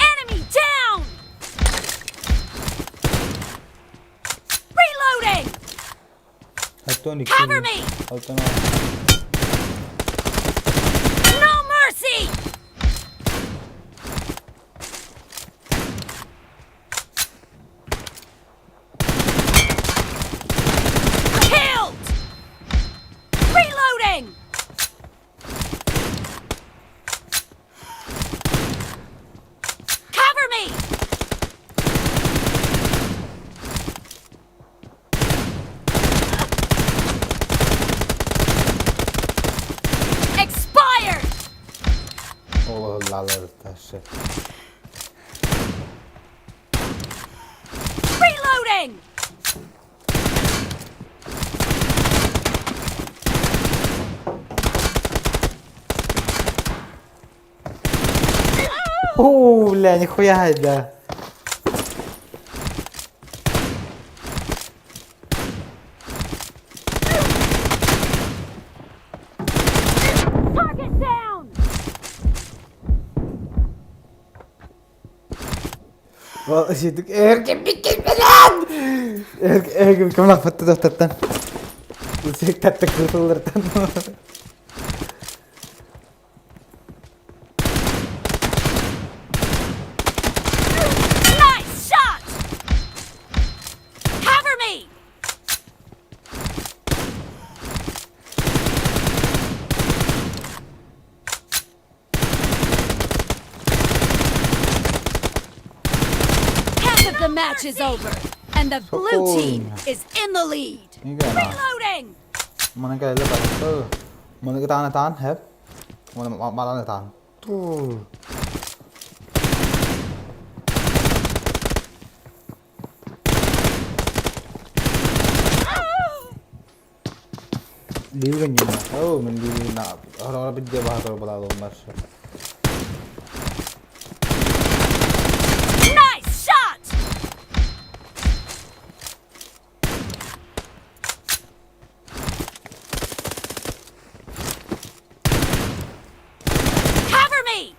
Enemy down! Reloading! Cover me! No mercy! Killed! Reloading! Cover me! Expired! Ол ташы. Reloading! О, бля, нихуя, да. Target down! Эргим кымлах фатты доктаттан. Усек татты кыртылдыртан. Nice shot! Cover me! Half of the match is over, and the blue team is in the lead. Reloading! Mana kaya lepas. Mana kita tahan tahan, heb. Mana malah tahan. Tuh. Oh, men orang-orang Nice shot! Cover me!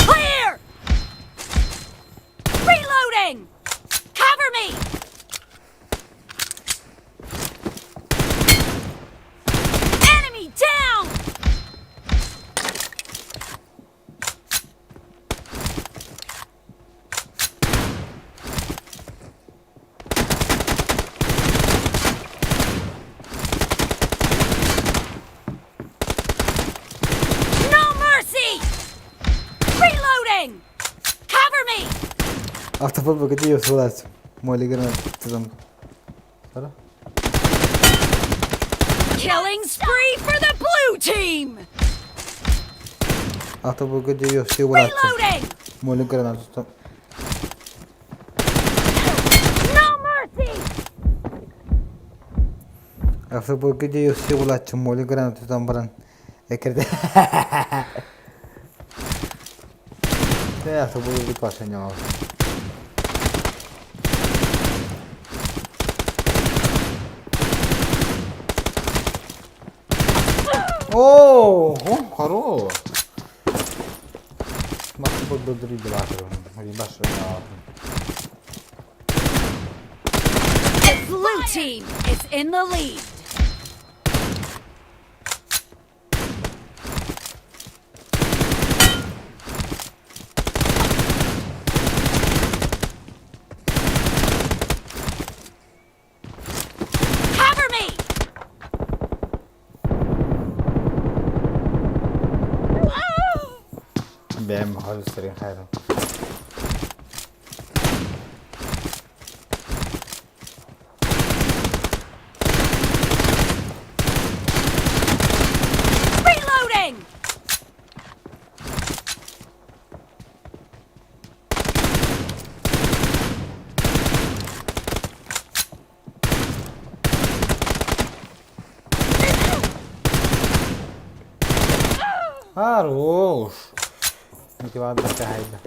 Clear! Reloading! Cover me! Enemy down! No mercy! Reloading! Cover me! Ahtapot bakıcı yosular. Molly granat. Killing spree for the blue team! Ahtapot bakıcı yosular. Reloading! Molly granat. No mercy! Ahtapot bakıcı yosular. Molly granat tutan baran. Ekerde. Ne ahtapot bir parça Oh, хорош. Masz pod do The blue team is in the lead. Cover me! Бэм холстрин хайран. Reloading! Хорош. Мотивация кахайда.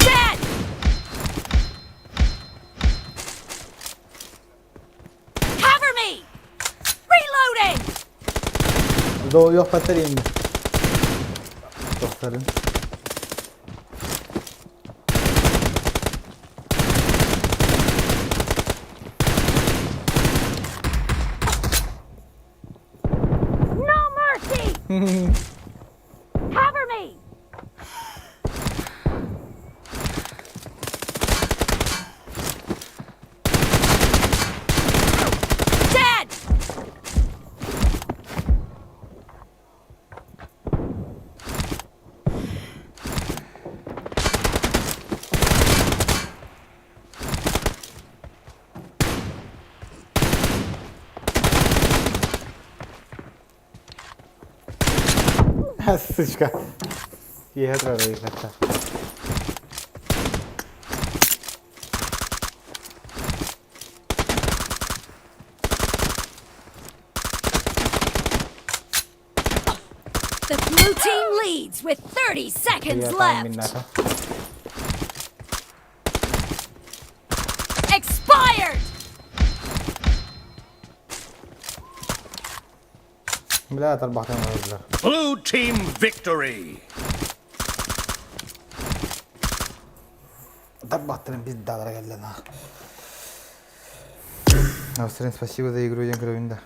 Dead! Cover me! Reloading! Doğu yok patlarayım mı? Doktorun. No mercy! Cover me! Dead! Сучка. Киһи турар. The blue team leads with 30 seconds left. Expired! Бля, тарбахтан өлдүлэр. Blue team victory. Тарбахтарын пиздалара кэллэ нах. Австрин, спасибо за игру, день кровинда.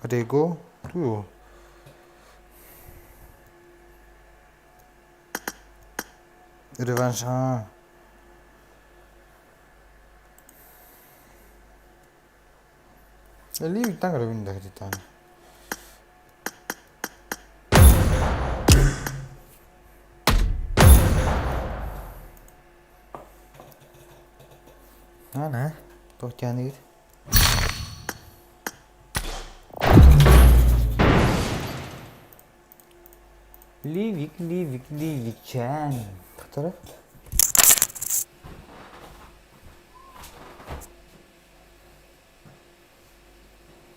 Рего, ту. Реванш, а. Лив так ровинда где-то. Ана, тохтяны. Ливик, Ливик, Ливикчан. Тохтора.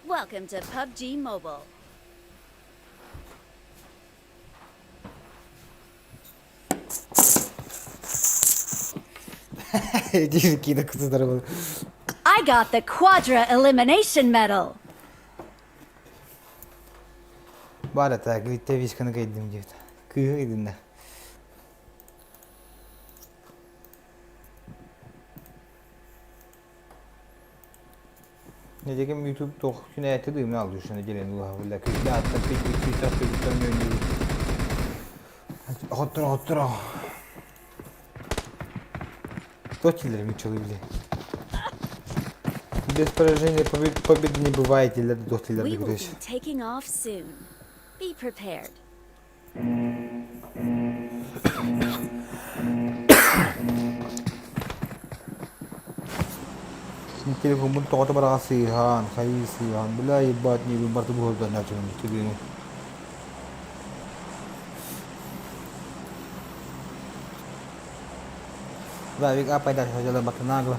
Welcome to PUBG Mobile. I got the Quadra Elimination Medal. Барата, глитте висканы кайдым диэт. Кыыһы кайдынна. Ne diyeyim YouTube toh güneyte duyumunu aldı şunu gelen Allah billah. Küçük hatta pek bir küçük çocuktan önlüyor. Hottara hottara. Кто киллерами çalıyor Без поражения победы, победы не бывает, или до We will be taking off soon. Be prepared. Телефон тоҕото бараҕа сыыһаан, хайыы сыыһаан, бля ебать не барты буһурдан начал тебе. Да, вик апай дальше хотела батанагла.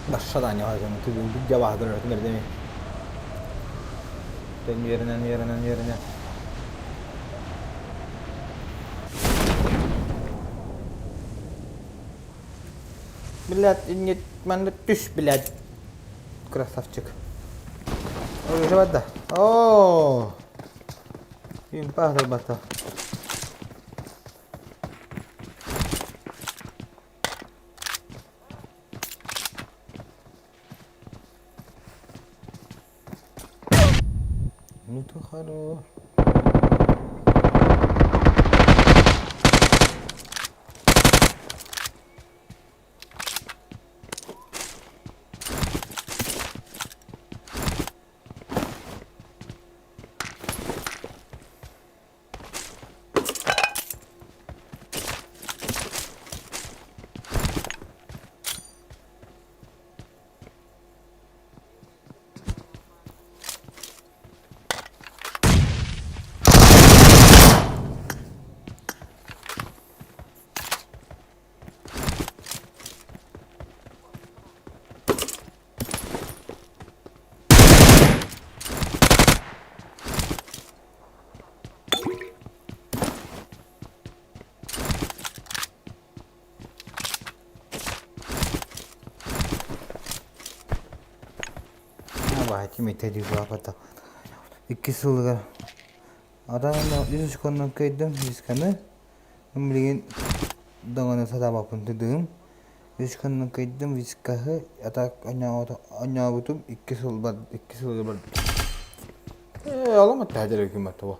Башшадан яҕа түгүн жабаһыгар өртүмэрдеми. Тен yerine yerine yerine. Блядь, нет, мен түш, блядь. Красавчик. Ой, жабада. О! Импа бата. Ну ты хорош. Баһа Икки сылыгар Арай үс очконнон кыайдым дисканы. Билигин даҕаны сатаабаппын тыдыым. Үс очконнон кыайдым дискаһы а так оонньообутум икки сыл бар икки сылга бар. Ээ аламат таһдыр күммэт того.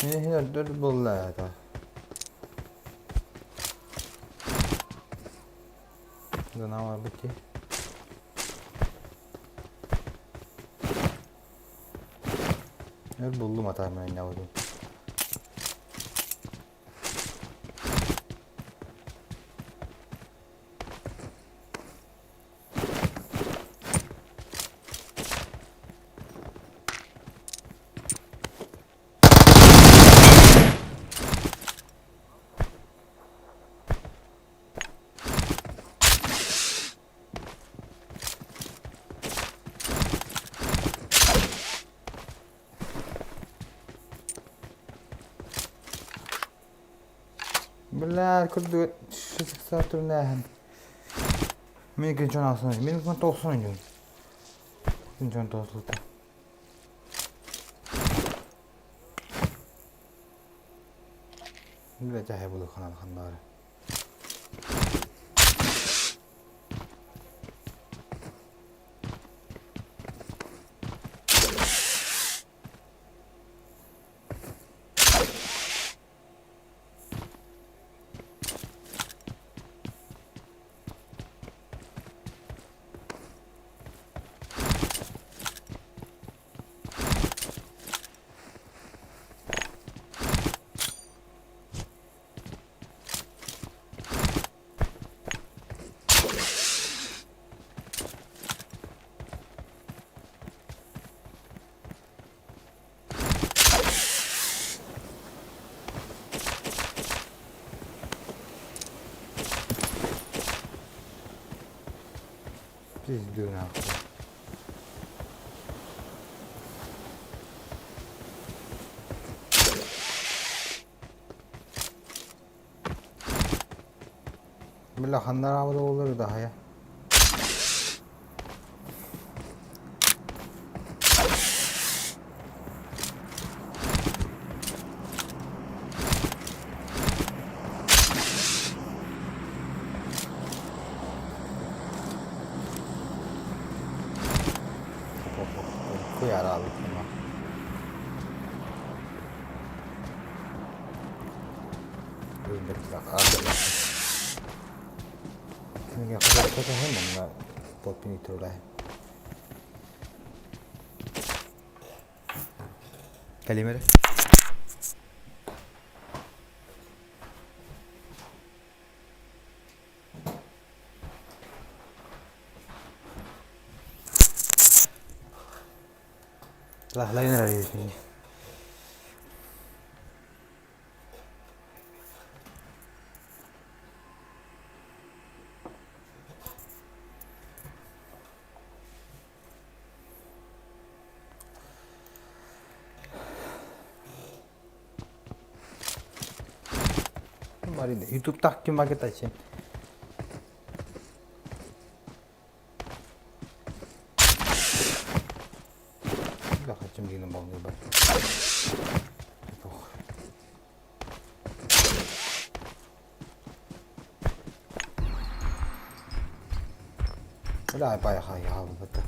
Өрдөр буолла это. Гына бити. Өр буллум атаан оонньообутум. Бля, курдук турнааһын. Мин иккинчи онасын, мин тоқсан ойнойм. Иккинчи он тоғыз Бля, тяхе буду ханан ханнары. Пиздю нахуй. Бля, ханнараабыт оҕолор даһайа. Куйараабыт Кэлимэрэ. Лахлайын эрэр YouTube takkim vakit Бля, хотим деген болный бар. Бля, поехал, я это.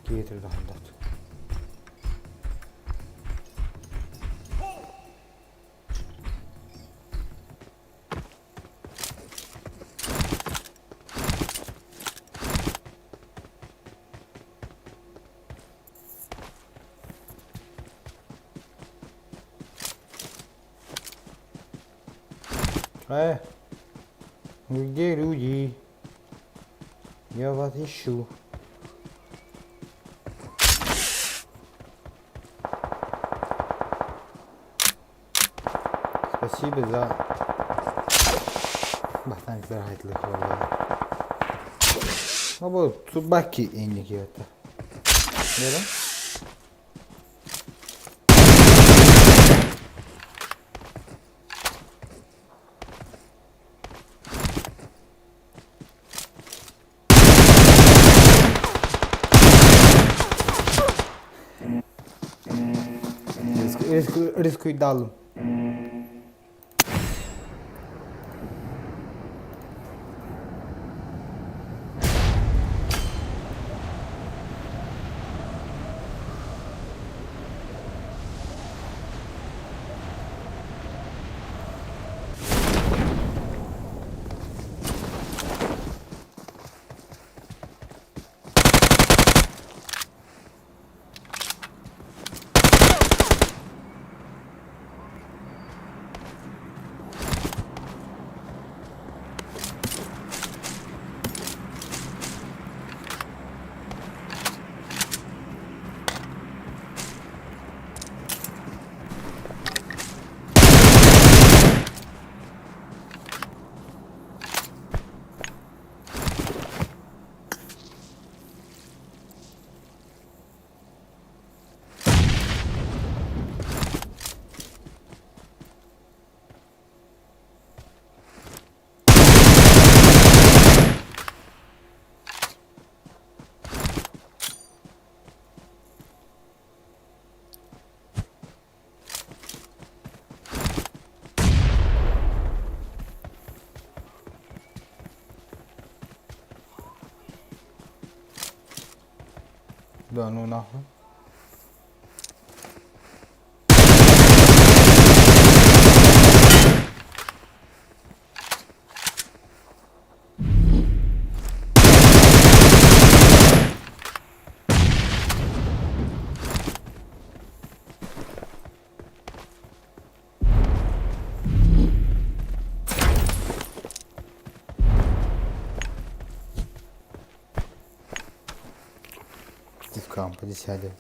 Киэтир даһандат. Э, где люди? Я вас ищу. Спасибо за... Бастаан Бу Tsubaki инникиэта. Нера? Рискуйдалым. Да ну нахуй. В кампа сядет.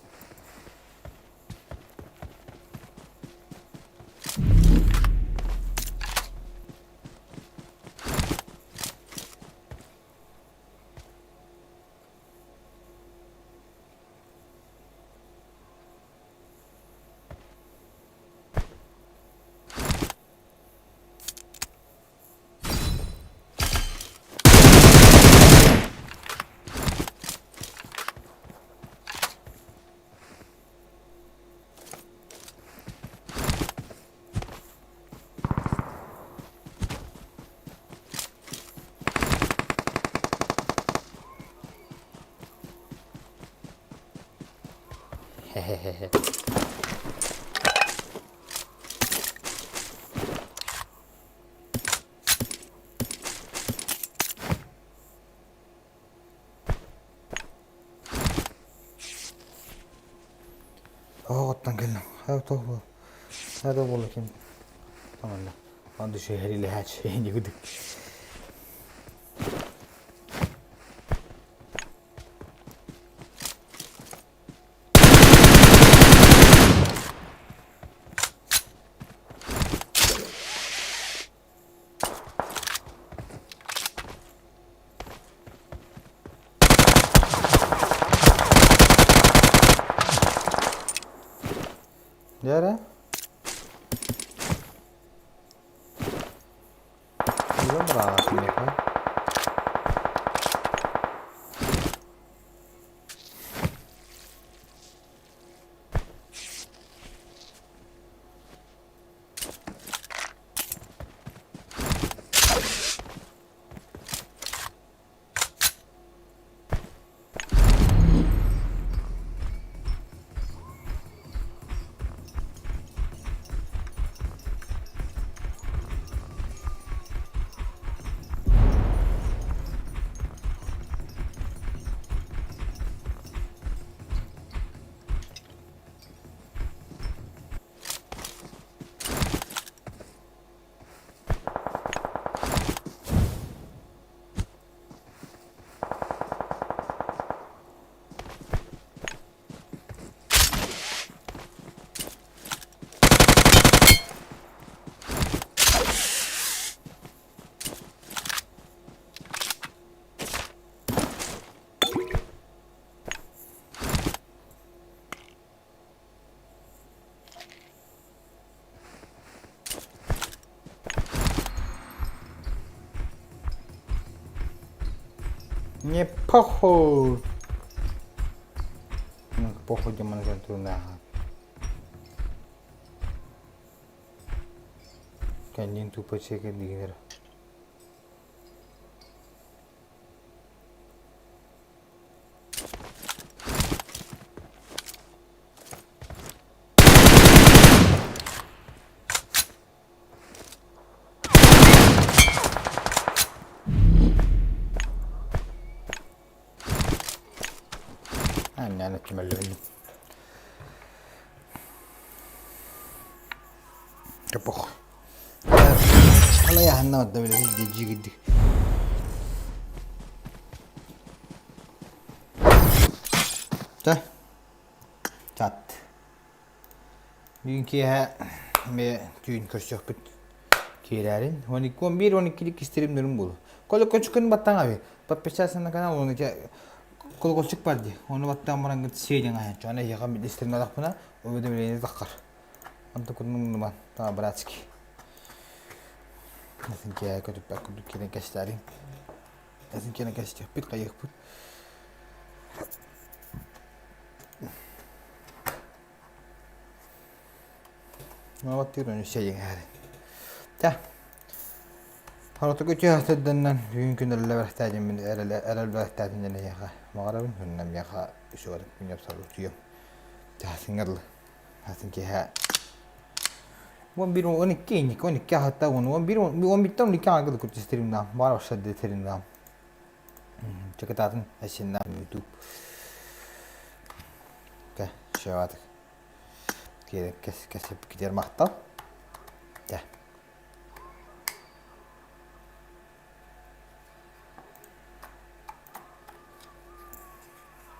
Хе-хе-хе. Оҕоттон кэллим. Хата буолла ким Таманна. Анды шehri не Дьэ Быраҕа киниэхэ. Не похуй. Похуй демон турунааха. Кэннин тупо чекин дигинер. Анньаан өттүмэллэбин. Пох. Алайаһанна барда билэ дьигирдик. Та. Чат. Бүгүн киэһэ эмиэ түүн көрсүөхпүт киирээрин. 12 11 12 истиримнэрим буолуо. Колокольчикын баттаан аби. Подписаться на канал, оны колокольчик бар дии. Оны баттаан баран сиэдиң аһанчы. Аны эһиэхэ истиримнэ алахпына, уведомление таххар. Онто курдук та братский. Эсин киэһэ көтүппэт курдук киирэн кэстээриҥ. Эсин киирэн кэстиэхпит, хайыахпыт. Хоротугу түһэхтэрдэннэн бүгүн күн эрэлэ бэрэхтээтиммин эрэл бэрэхтээтим диэн эйиэхэ баҕарабын уонна миэхэ үсүгэр күн утуйуом таһасыҥҥа дылы таһасын киэһэ 11 12 инник 12 аһатта 11 11 12 аҥа дылы куртистиримнаам баар ошсаддетиримнаам чакытаатын эсиннаам ютуб Кэ, шеватык. Киэр кэс кэс китер махтал. Тэ.